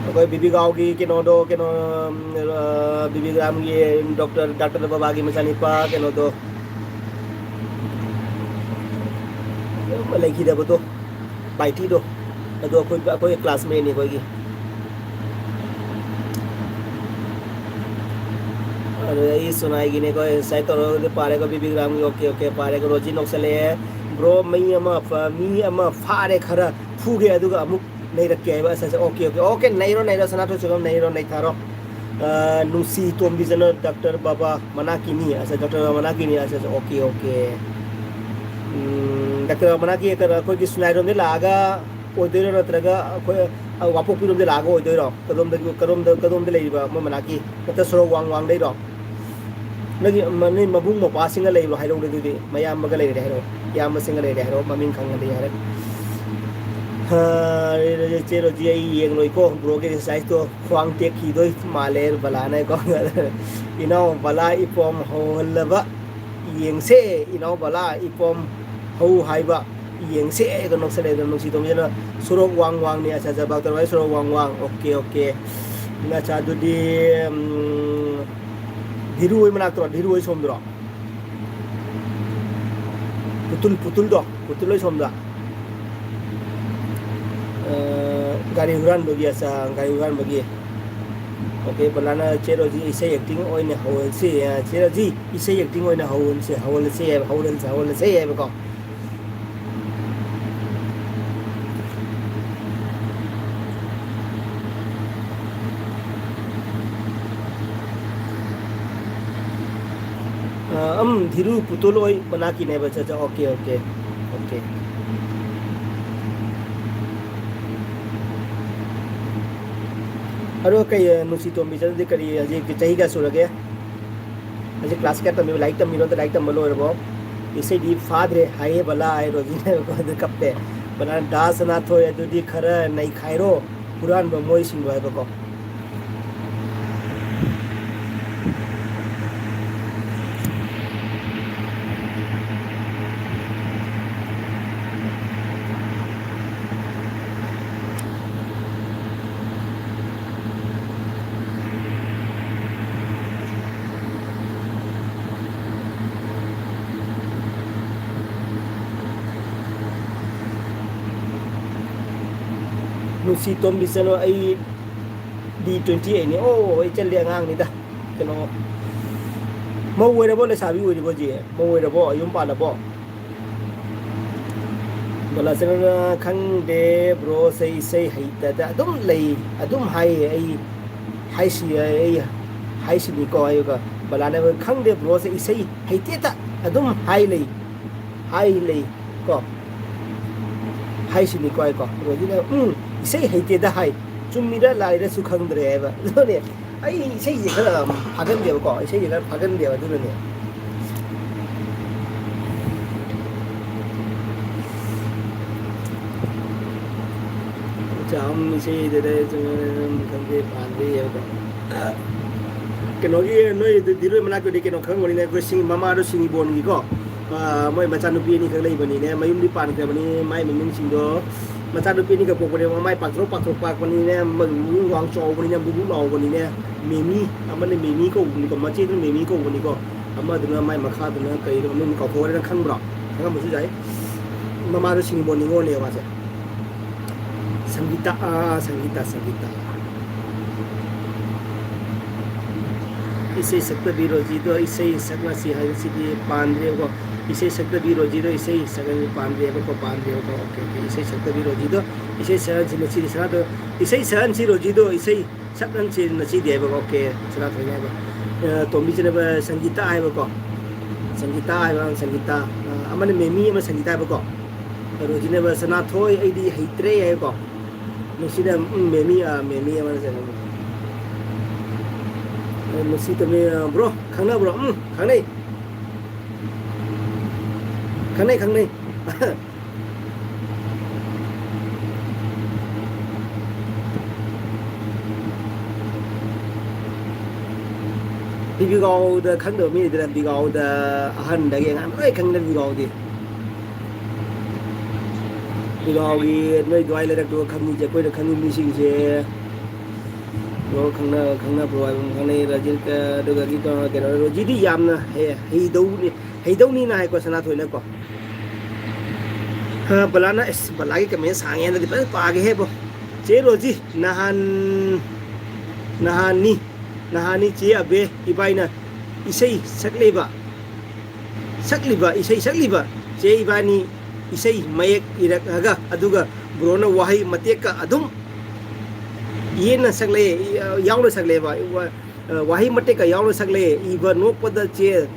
ꯑꯩꯈꯣꯏ ꯕꯤꯕꯤꯒꯥꯎꯒꯤ ꯀꯩꯅꯣꯗꯣ ꯀꯩꯅꯣ ꯕꯤꯕꯤꯒ꯭ꯔꯥꯝꯒꯤ ꯗꯣꯛꯇꯔ ꯗꯥꯛꯇꯔ ꯕꯕꯥꯒꯤ ꯃꯆꯥꯅꯤꯄꯥ ꯀꯩꯅꯣꯗꯣ ꯂꯩꯈꯤꯗꯕꯗꯣ ꯄꯥꯏꯇꯤꯗꯣ ꯑꯗꯣ ꯑꯩꯈꯣꯏ ꯑꯩꯈꯣꯏ ꯀ꯭ꯂꯥꯁꯃꯦꯠꯅꯤ ꯑꯩꯈꯣꯏꯒꯤ꯫ ꯑꯗꯨꯗ ꯑꯩ ꯁꯨꯅꯥꯏꯒꯤꯅꯦꯀꯣ ꯁꯥꯏꯠ ꯇꯧꯔꯒꯗꯤ ꯄꯥꯔꯦꯀꯣ ꯕꯤꯕꯤꯒ꯭ꯔꯥꯝꯒꯤ ꯑꯣꯀꯦ ꯑꯣꯀꯦ ꯄꯥꯔꯦꯀꯣ ꯔꯣꯖꯤ ꯅꯣꯛꯁꯜꯂꯛꯑꯦ꯫ ꯕ꯭ꯔꯣ ꯃꯤ ꯑꯃ ꯐ- ꯃꯤ ꯑꯃ ꯐꯥꯔꯦ ꯈꯔ ꯐꯨꯒꯦ ꯑꯗꯨꯒ ꯑꯃꯨꯛ ꯅꯩꯔꯛꯀꯦ ꯍꯥꯏꯕ ꯑꯁ ꯑꯁ ꯑꯣꯀꯦ ꯑꯣꯀꯦ ꯑꯣꯀꯦ ꯅꯩꯔꯣ ꯅꯩꯔꯣ ꯁꯅꯥꯊꯣꯏ ꯁꯣꯏꯕꯝ ꯅꯩꯔꯣ ꯅꯩꯊꯥꯔꯣ꯫ ꯑ, ꯅꯨꯡꯁꯤ ꯇꯣꯝꯕꯤꯖꯅ ꯗꯥꯛꯇꯔ ꯕꯥꯕꯥ ꯃꯅꯥꯛꯀꯤꯅꯤ ꯑꯁ ꯗꯥꯛꯇꯔ ꯕꯥꯕꯥ ꯃꯅꯥꯛꯀꯤꯅꯤ ꯑꯁ ꯑꯁ ꯑꯣꯀꯦ ꯑꯣꯀꯦ꯫ ꯎꯝ, ꯗꯥꯛꯇꯔ ꯕꯥꯕꯥ ꯃꯅꯥꯛꯀꯤ ꯀꯩꯅꯣ ꯑꯩꯈꯣꯏꯒꯤ ꯁꯨꯅꯥꯏꯔꯣꯝꯗꯩ ꯂꯥꯛꯑꯒ ꯑꯣꯏꯗꯣꯏꯔꯣ ꯅꯠꯇ꯭ꯔꯒ ꯑꯩꯈꯣꯏ ꯋꯥꯄꯣꯛꯄꯤꯔꯣꯝꯗ ꯂꯥꯛꯑꯒ ꯑꯣꯏꯗꯣꯏꯔꯣ? ꯀꯗꯣꯝꯗꯒꯤ, ꯀꯗꯣꯝꯗ, ꯀꯗꯣꯝꯗ ꯂꯩꯔꯤꯕ ꯃꯣꯏ ꯃꯅꯥꯛꯀꯤ? ꯅꯠꯇ꯭ꯔ ꯁꯣꯔꯣꯛ ꯋꯥꯡ ꯋꯥꯡꯗꯩꯔꯣ? ꯅꯪꯒꯤ ꯃ-, ꯅꯣꯏ ꯃꯕꯨꯡ ꯃꯧꯄ꯭ꯋꯥꯁꯤꯡꯒ ꯂꯩꯕ꯭ꯔꯣ? ꯍꯥꯏꯔꯛꯎꯅꯦ ꯑꯗꯨꯗꯤ꯫ ꯃꯌꯥꯝꯕꯒ ꯂꯩꯔꯗꯤ ꯍꯥꯏꯔꯛꯑꯣ꯫ ꯏꯌꯥꯝꯕꯁꯤꯡꯒ ꯂꯩꯔꯗꯤ ꯍꯥꯏꯔꯛꯑꯣ꯫ ꯃꯃꯤꯡ ꯈꯪꯉꯗꯤ ꯍꯥꯏꯔꯛꯑꯣ꯫ ꯍꯥ, ꯆꯦ ꯔꯣꯖꯤ, ꯑꯩ ꯌꯦꯡꯂꯣꯏꯀꯣ꯫ Bro ꯒꯤ exercise ꯇꯣ ꯈ꯭ꯋꯥꯡ ꯇꯦꯛꯈꯤꯗꯣꯏ ꯃꯥꯜꯂꯦ ꯕꯂꯥꯅꯀꯣ꯫ ꯏꯅꯥꯎ ꯕꯂꯥ ꯏꯄꯣꯝ ꯍꯧꯍꯜꯂꯕ ꯌꯦꯡꯁꯦ꯫ ꯏꯅꯥꯎ ꯕꯂꯥ ꯏꯄꯣꯝ ꯍꯧ ꯍꯥꯏꯕ ꯌꯦꯡꯁꯦ꯫ ꯑꯩꯒ ꯅꯣꯛꯁꯜꯂꯦ ꯑꯗꯣ ꯅꯨꯡꯁꯤ ꯇꯣꯝꯕꯤꯅ ꯁꯣꯔꯣꯛ ꯋꯥꯡ ꯋꯥꯡꯅꯤ꯫ ꯑꯠꯆꯥ, ꯑꯠꯆꯥ, ꯕꯥꯛꯇꯔ ꯍꯣꯏ ꯁꯣꯔꯣꯛ ꯋꯥꯡ ꯋꯥꯡ꯫ Okay, okay. ꯑꯠꯆꯥ, ꯑꯗꯨꯗꯤ, ꯎꯝ, ꯙꯤꯔꯨ ꯍꯣꯏ ꯃꯅꯥꯛꯇꯔꯣ? ꯙꯤꯔꯨ ꯍꯣꯏ ꯁꯣꯝꯗꯔꯣ? ꯄꯨꯇꯨꯜ, ꯄꯨꯇꯨꯜꯗꯣ? ꯄꯨꯇꯨꯜ ꯍꯣꯏ ꯁꯣꯝꯗ? ꯑ, ꯒꯥꯔꯤ ꯍꯨꯔꯥꯟꯕꯒꯤ, ꯑꯠꯆꯥ, ꯒꯥꯔꯤ ꯍꯨꯔꯥꯟꯕꯒꯤ꯫ ꯑꯣꯀꯦ, ꯕꯂꯥꯅ ꯆꯦ ꯔꯣꯖꯤ ꯏꯁꯩ acting ꯑꯣꯏꯅ ꯍꯧꯍꯟꯁꯤ꯫ ꯑ, ꯆꯦ ꯔꯣꯖꯤ ꯏꯁꯩ acting ꯑꯣꯏꯅ ꯍꯧꯍꯟꯁꯤ, ꯍꯧꯍꯜꯂꯁꯤ ꯍꯥꯏꯕ, ꯍꯧꯍꯜꯂꯁꯤ, ꯍꯧꯍꯜꯂꯁꯤ ꯍꯥꯏꯕꯀꯣ꯫ ꯑ, ꯑꯝ, ꯙꯤꯔꯨ ꯄꯨꯇꯨꯜ ꯍꯣꯏ ꯃꯅꯥꯛꯀꯤꯅꯦꯕ꯫ ꯑꯠꯆꯥ, ꯑꯠꯆꯥ, ꯑꯣꯀꯦ, ꯑꯣꯀꯦ, ꯑꯣꯀꯦ꯫ ꯑꯗꯣ ꯀꯩ, ꯑ, ꯅꯨꯡꯁꯤ ꯇꯣꯝꯕꯤ ꯆꯠꯂꯗꯤ ꯀꯔꯤ, ꯍꯧꯖꯤꯛ ꯆꯍꯤ ꯀꯌꯥ ꯁꯨꯔꯒꯦ? ꯍꯧꯖꯤꯛ class ꯀꯌꯥ ꯇꯝꯃꯤꯕ? ꯂꯥꯏꯔꯤꯛ ꯇꯝꯃꯤꯔꯣ? ꯅꯠꯇ꯭ꯔ ꯂꯥꯏꯔꯤꯛ ꯇꯝꯕ ꯂꯣꯏꯔꯕꯣ? ꯏꯁꯩꯗꯤ ꯐꯥꯗ꯭ꯔꯦ ꯍꯥꯏꯌꯦ ꯕꯂꯥ ꯍꯥꯏ ꯔꯣꯖꯤꯅ꯫ ꯑꯗꯨ ꯀꯞꯄꯦ꯫ ꯕꯂꯥꯅ, "ꯗꯥ ꯁꯅꯥꯊꯣꯏ, ꯑꯗꯨꯗꯤ ꯈꯔ ꯅꯩꯈꯥꯏꯔꯣ, ꯍꯨꯔꯥꯟꯕ ꯃꯣꯏꯁꯤꯡꯗꯣ" ꯍꯥꯏꯕꯀꯣ꯫ ꯅꯨꯡꯁꯤ ꯇꯣꯝꯕꯤ ꯆꯅꯨ, ꯑꯩ ꯗꯤ twenty eight ꯅꯤ꯫ ꯑꯣ, ꯑꯩ ꯆꯜꯂꯤ ꯑꯉꯥꯡꯅꯤꯗ꯫ ꯀꯩꯅꯣ, ꯃꯧ ꯑꯣꯏꯔꯕꯣ, ꯂꯩꯁꯥꯕꯤ ꯑꯣꯏꯔꯤꯕꯣ ꯍꯧꯖꯤꯛ? ꯃꯧ ꯑꯣꯏꯔꯕꯣ? ꯌꯨꯝ ꯄꯥꯜꯂꯕꯣ? ꯕꯂꯥꯆꯅꯅ, "ꯈꯪꯗꯦ bro ꯁꯦ, ꯏꯁꯩ ꯍꯩꯇꯗ ꯑꯗꯨꯝ ꯂꯩ, ꯑꯗꯨꯝ ꯍꯥꯏꯌꯦ, ꯑꯩ ꯍꯥꯏꯁꯤ, ꯑꯩ ꯍꯥꯏꯁꯤꯅꯤꯀꯣ" ꯍꯥꯏꯌꯨꯒ꯫ ꯕꯂꯥꯅ, "ꯈꯪꯗꯦ bro ꯁꯦ, ꯏꯁꯩ ꯍꯩꯇꯦꯗ ꯑꯗꯨꯝ ꯍꯥꯏ ꯂꯩ, ꯍꯥꯏ ꯂꯩ ꯀꯣ, ꯍꯥꯏꯁꯤꯅꯤꯀꯣ" ꯍꯥꯏꯀꯣ꯫ ꯔꯣꯖꯤꯅ, "ꯎꯝ, ꯏꯁꯩ ꯍꯩꯇꯦꯗ ꯍꯥꯏ, ꯆꯨꯝꯃꯤꯔ ꯂꯥꯜꯂꯤꯔꯁꯨ ꯈꯪꯗ꯭ꯔꯦ ꯍꯥꯏꯕ꯫ ꯑꯗꯨꯅꯦ ꯑꯩ ꯏꯁꯩꯁꯦ ꯈꯔ ꯐꯥꯒꯟꯗꯦꯕꯀꯣ, ꯏꯁꯩꯁꯦ ꯈꯔ ꯐꯥꯒꯟꯗꯦꯕ꯫ ꯑꯗꯨꯅꯅꯦ꯫ ꯆꯥꯝ ꯏꯁꯩꯗꯨꯗ ꯈꯪꯗꯦ ꯄꯥꯟꯗꯦ ꯍꯥꯏꯕꯗꯣ꯫ ꯀꯩꯅꯣꯒꯤ ꯅꯣꯏ ꯗꯤꯔꯣꯏ ꯃꯅꯥꯛꯇꯗꯤ ꯀꯩꯅꯣ ꯈꯪꯕꯅꯤꯅꯦ, ꯑꯩꯈꯣꯏ ꯁꯤꯡ-, ꯃꯃꯥꯗꯣ ꯁꯤꯡꯕꯣꯟꯒꯤꯀꯣ꯫ ꯑ, ꯃꯣꯏ ꯃꯆꯥꯅꯨꯄꯤ ꯑꯅꯤꯈꯛ ꯂꯩꯕꯅꯤꯅꯦ, ꯃꯌꯨꯝꯗꯤ ꯄꯥꯟꯈ꯭ꯔꯕꯅꯤ꯫ ꯃꯥꯏ ꯃꯃꯤꯡꯁꯤꯡꯗꯣ, ꯃꯆꯥꯅꯨꯄꯤ ꯑꯅꯤꯈꯛ ꯄꯣꯛꯄꯅꯦ, ꯃꯃꯥꯏ ꯄꯥꯛꯊꯣꯔꯛ ꯄꯥꯛꯊꯣꯔꯛ ꯄꯥꯛꯄꯅꯤꯅꯦ, ꯃꯕꯨꯛ ꯋꯥꯡ ꯆꯥꯎꯕꯅꯤꯅꯦ, ꯕꯨꯕꯨ ꯂꯥꯎꯕꯅꯤꯅꯦ꯫ ꯃꯦꯃꯤ, ꯑꯃꯅ ꯃꯦꯃꯤ ꯀꯧꯕꯅꯤꯀꯣ, ꯃꯆꯦꯗꯨꯅ ꯃꯦꯃꯤ ꯀꯧꯕꯅꯤꯀꯣ, ꯑꯃꯗꯨꯅ ꯃꯥꯏ ꯃꯈꯥꯗꯨꯅ ꯀꯩꯅꯣ ꯃꯃꯤꯡ ꯀꯥꯎꯊꯣꯛꯈ꯭ꯔꯦ, ꯅꯪ ꯈꯪꯕ꯭ꯔꯣ? ꯈꯪꯉꯝꯕꯁꯨ ꯌꯥꯏ꯫ ꯃꯃꯥꯗꯣ ꯁꯤꯡꯕꯣꯟ ꯅꯤꯉꯣꯜꯅꯦꯕ ꯃꯥꯁꯦ꯫ ꯁꯪꯒꯤꯇꯥ, ꯑꯥ, ꯁꯪꯒꯤꯇꯥ, ꯁꯪꯒꯤꯇꯥ꯫ ꯏꯁꯩ ꯁꯛꯇꯕꯤ ꯔꯣꯖꯤꯗꯣ ꯏꯁꯩ ꯁꯛꯅꯁꯤ ꯍꯥꯏꯕꯁꯤꯗꯤ ꯄꯥꯟꯗ꯭ꯔꯦꯕꯀꯣ꯫ ꯏꯁꯩ ꯁꯛꯇꯕꯤ ꯔꯣꯖꯤꯗꯣ ꯏꯁꯩ ꯁꯛꯅꯁꯤ ꯄꯥꯟꯗ꯭ꯔꯦꯕꯀꯣ, ꯄꯥꯟꯗ꯭ꯔꯦꯕꯀꯣ꯫ Okay, okay. ꯏꯁꯩ ꯁꯛꯇꯕꯤ ꯔꯣꯖꯤꯗꯣ ꯏꯁꯩ ꯁꯛꯍꯟꯁꯤ ꯅꯁꯤꯗꯤ ꯁꯅꯥꯗꯣ, ꯏꯁꯩ ꯁꯛꯍꯟꯁꯤ ꯔꯣꯖꯤꯗꯣ ꯏꯁꯩ ꯁꯛꯍꯟꯁꯤ ꯅꯁꯤꯗꯤ ꯍꯥꯏꯕꯀꯣ꯫ ꯑꯣꯀꯦ, ꯁꯅꯥꯊꯣꯏꯅ ꯍꯥꯏꯕ꯫ ꯑ, ꯇꯣꯝꯕꯤꯁꯤꯅ ꯍꯥꯏꯕ ꯁꯪꯒꯤꯇꯥ ꯍꯥꯏꯕꯀꯣ꯫ ꯁꯪꯒꯤꯇꯥ ꯍꯥꯏꯕ, ꯁꯪꯒꯤꯇꯥ꯫ ꯑ, ꯑꯃꯅ ꯃꯦꯃꯤ, ꯑꯃ ꯁꯪꯒꯤꯇꯥ ꯍꯥꯏꯕꯀꯣ꯫ ꯔꯣꯖꯤꯅ ꯍꯥꯏꯕ ꯁꯅꯥꯊꯣꯏ ꯑꯩꯗꯤ ꯍꯩꯇ꯭ꯔꯦ ꯍꯥꯏꯕꯀꯣ꯫ ꯅꯨꯡꯁꯤꯅ, ꯎꯝ, ꯃꯦꯃꯤ, ꯑ, ꯃꯦꯃꯤ ꯑꯃꯅ ꯆꯠꯂꯝꯃꯤ꯫ ꯑ, ꯅꯨꯡꯁꯤ ꯇꯝꯃꯤ, ꯑ, ꯕ꯭ꯔꯣ, ꯈꯪꯅꯕ꯭ꯔꯣ? ꯎꯝ, ꯈꯪꯅꯩ꯫ ꯈꯪꯅꯩ, ꯈꯪꯅꯩ꯫ ꯕꯤꯕꯤꯒꯥꯎꯗ ꯈꯪꯗꯕ ꯃꯤ ꯂꯩꯇꯅ, ꯕꯤꯒꯥꯎꯗ ꯑꯍꯟꯗꯒꯤ ꯑꯉꯥꯡ ꯂꯣꯏ ꯈꯪꯅ ꯕꯤꯒꯥꯎꯗꯤ꯫ ꯕꯤꯒꯥꯎꯒꯤ ꯅꯣꯏ ꯑꯗꯨꯋꯥꯏ ꯂꯩꯔꯛꯇꯨ ꯈꯪꯉꯤꯁꯦ, ꯑꯩꯈꯣꯏꯅ ꯈꯪꯉꯤ ꯃꯤꯁꯤꯡꯁꯦ꯫ ꯕ꯭ꯔꯣ ꯈꯪꯅ-, ꯈꯪꯅꯕ꯭ꯔꯣ ꯍꯥꯏꯕ ꯑꯃ ꯈꯪꯅꯩ, ꯔꯥꯖꯤꯠꯀ, ꯑꯗꯨꯒ ꯀꯩꯅꯣ, ꯔꯣꯖꯤꯗꯤ ꯌꯥꯝꯅ ꯍꯩ-, ꯍꯩꯗꯧꯅꯤ, ꯍꯩꯗꯧꯅꯤꯅ ꯍꯥꯏꯀꯣ, ꯁꯅꯥꯊꯣꯏꯅꯀꯣ꯫ ꯍꯥ, ꯕꯂꯥꯅ, ꯑꯁ, ꯕꯂꯥꯒꯤ ꯀꯃꯦꯟ ꯁꯥꯡꯉꯦ, ꯍꯟꯗꯛꯇꯤ ꯐꯖꯅ ꯄꯥꯒꯦꯍꯦ, ꯕ꯭ꯔꯣ꯫ ꯆꯦ ꯔꯣꯖꯤ, ꯅꯍꯥꯟ, ꯅꯍꯥꯟꯅꯤ, ꯅꯍꯥꯟꯅꯤ ꯆꯦ ꯑꯕꯦ ꯏꯕꯥꯏꯅ ꯏꯁꯩ ꯁꯛꯂꯤꯕ, ꯁꯛꯂꯤꯕ, ꯏꯁꯩ ꯁꯛꯂꯤꯕ ꯆꯦ ꯏꯕꯥꯅꯤ ꯏꯁꯩ ꯃꯌꯦꯛ ꯏꯔꯛꯑꯒ, ꯑꯗꯨꯒ ꯕ꯭ꯔꯣꯅ ꯋꯥꯍꯩ ꯃꯇꯦꯛꯀ ꯑꯗꯨꯝ ꯌꯦꯟꯅ ꯁꯛꯂꯛꯑꯦ, ꯌꯥꯎꯅ ꯁꯛꯂꯛꯑꯦꯕ꯫ ꯋꯥ-, ꯋꯥꯍꯩ ꯃꯇꯦꯛꯀ ꯌꯥꯎꯅ ꯁꯛꯂꯛꯑꯦ꯫ ꯏꯕ ꯅꯣꯛꯄꯗ ꯆꯦ,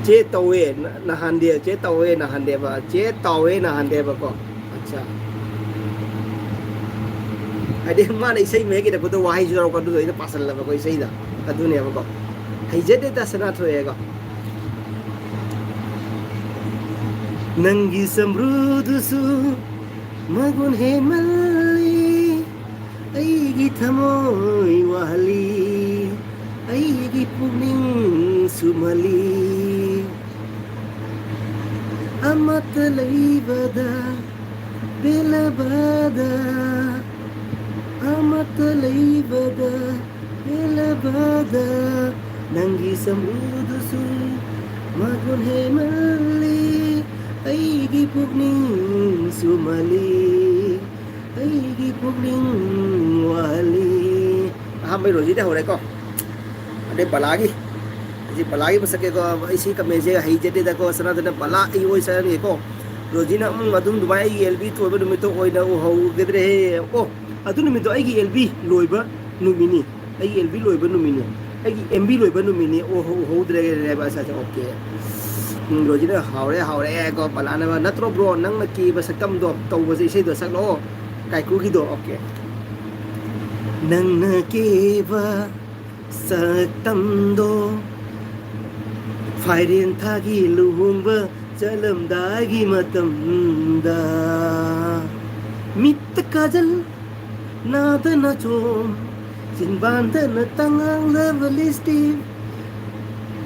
ꯆꯦ ꯇꯧꯋꯦ ꯅ-, ꯅꯍꯥꯟꯗꯦ, ꯆꯦ ꯇꯧꯋꯦ ꯅꯍꯥꯟꯗꯦꯕ, ꯆꯦ ꯇꯧꯋꯦ ꯅꯍꯥꯟꯗꯦꯕꯀꯣ꯫ ꯑꯠꯆꯥ꯫ ꯍꯥꯏꯗꯤ ꯃꯥꯅ ꯏꯁꯩ ꯃꯌꯦꯛ ꯏꯔꯛꯄꯗꯣ ꯋꯥꯍꯩꯁꯨ ꯌꯥꯎꯔꯛꯄ, ꯑꯗꯨꯗꯣ ꯑꯩꯅ ꯄꯥꯁꯜꯂꯕꯀꯣ ꯏꯁꯩꯗ꯫ ꯑꯗꯨꯅꯦꯕꯀꯣ, ꯍꯩꯖꯗꯦꯗ ꯁꯅꯥꯊꯣꯏ ꯍꯥꯏꯀꯣ꯫ ꯅꯪꯒꯤ ꯁꯝꯕ꯭ꯔꯨꯗꯨꯁꯨ ꯃꯒꯨꯟ ꯍꯦꯟꯃꯜꯂꯤ, ꯑꯩꯒꯤ ꯊꯃꯣꯏ ꯋꯥꯍꯜꯂꯤ, ꯑꯩꯒꯤ ꯄꯨꯛꯅꯤꯡ ꯁꯨꯝꯍꯜꯂꯤ꯫ ꯑꯃꯠꯇ ꯂꯩꯕꯗ ꯄꯦꯜꯂꯕꯗ, ꯑꯃꯠꯇ ꯂꯩꯕꯗ ꯄꯦꯜꯂꯕꯗ, ꯅꯪꯒꯤ ꯁꯝꯕ꯭ꯔꯨꯗꯨꯁꯨ ꯃꯒꯨꯟ ꯍꯦꯟꯃꯜꯂꯤ, ꯑꯩꯒꯤ ꯄꯨꯛꯅꯤꯡ ꯁꯨꯝꯍꯜꯂꯤ, ꯑꯩꯒꯤ ꯄꯨꯛꯅꯤꯡ ꯋꯥꯍꯜꯂꯤ꯫ ꯑꯍꯥꯟꯕꯩ ꯔꯣꯖꯤꯗ ꯍꯧꯔꯦꯀꯣ꯫ ꯑꯗꯩ ꯕꯂꯥꯒꯤ, ꯍꯧꯖꯤꯛ ꯕꯂꯥꯒꯤ ꯃꯁꯛꯀꯦꯀꯣ꯫ ꯑꯩ ꯁꯤ ꯀꯃꯦꯟꯁꯦ ꯍꯩꯖꯗꯦꯗꯀꯣ, ꯁꯅꯥꯗꯅ ꯕꯂꯥ ꯑꯩ ꯑꯣꯏ ꯆꯠꯂꯅꯤꯀꯣ꯫ ꯔꯣꯖꯤꯅ, "ꯎꯝ, ꯑꯗꯨꯝ ꯑꯗꯨꯃꯥꯏꯅ ꯑꯩꯒꯤ ꯑꯦꯜ ꯕꯤ ꯊꯣꯏꯕ ꯅꯨꯃꯤꯠꯇꯣ ꯑꯣꯏꯅ ꯎꯍꯧꯒꯗ꯭ꯔꯦꯍꯦ"꯫ ꯑꯣ, ꯑꯗꯨ ꯅꯨꯃꯤꯠꯇꯣ ꯑꯩꯒꯤ ꯑꯦꯜ ꯕꯤ ꯂꯣꯏꯕ ꯅꯨꯃꯤꯠꯅꯤ꯫ ꯑꯩꯒꯤ ꯑꯦꯜ ꯕꯤ ꯂꯣꯏꯕ ꯅꯨꯃꯤꯠꯅꯤ꯫ ꯑꯩꯒꯤ ꯑꯦꯝ ꯕꯤ ꯂꯣꯏꯕ ꯅꯨꯃꯤꯠꯅꯤ꯫ ꯑꯣ, ꯎꯍꯧꯗ꯭ꯔꯦ ꯍꯥꯏꯕ ꯑꯁꯥꯁꯦ꯫ ꯑꯣꯀꯦ꯫ ꯎꯝ, ꯔꯣꯖꯤꯅ, "ꯍꯥꯎꯔꯦ, ꯍꯥꯎꯔꯦ" ꯍꯥꯏꯀꯣ꯫ ꯕꯂꯥꯅ, "ꯅꯠꯇ꯭ꯔꯣ ꯕ꯭ꯔꯣ, ꯅꯪꯅ ꯀꯦꯕ ꯁꯛꯇꯝꯗꯣ ꯇꯧꯕꯁꯦ, ꯏꯁꯩꯗꯣ ꯁꯛꯂꯛꯑꯣ, ꯀꯥꯏꯀꯨꯒꯤꯗꯣ"꯫ ꯑꯣꯀꯦ꯫ ꯅꯪꯅ ꯀꯦꯕ ꯁꯛꯇꯝꯗꯣ, ꯐꯥꯏꯔꯦꯟ ꯊꯥꯒꯤ ꯂꯨꯍꯣꯡꯕ ꯆꯠꯂꯝꯗꯥꯏꯒꯤ ꯃꯇꯝꯗ, ꯃꯤꯠꯇ ꯀꯥꯖꯜ, ꯅꯥꯗ ꯅꯥꯆꯣꯝ, ꯆꯤꯟꯕꯥꯟꯗꯅ ꯇꯉꯥꯡꯂꯕ ꯂꯤꯁꯇꯤꯛ,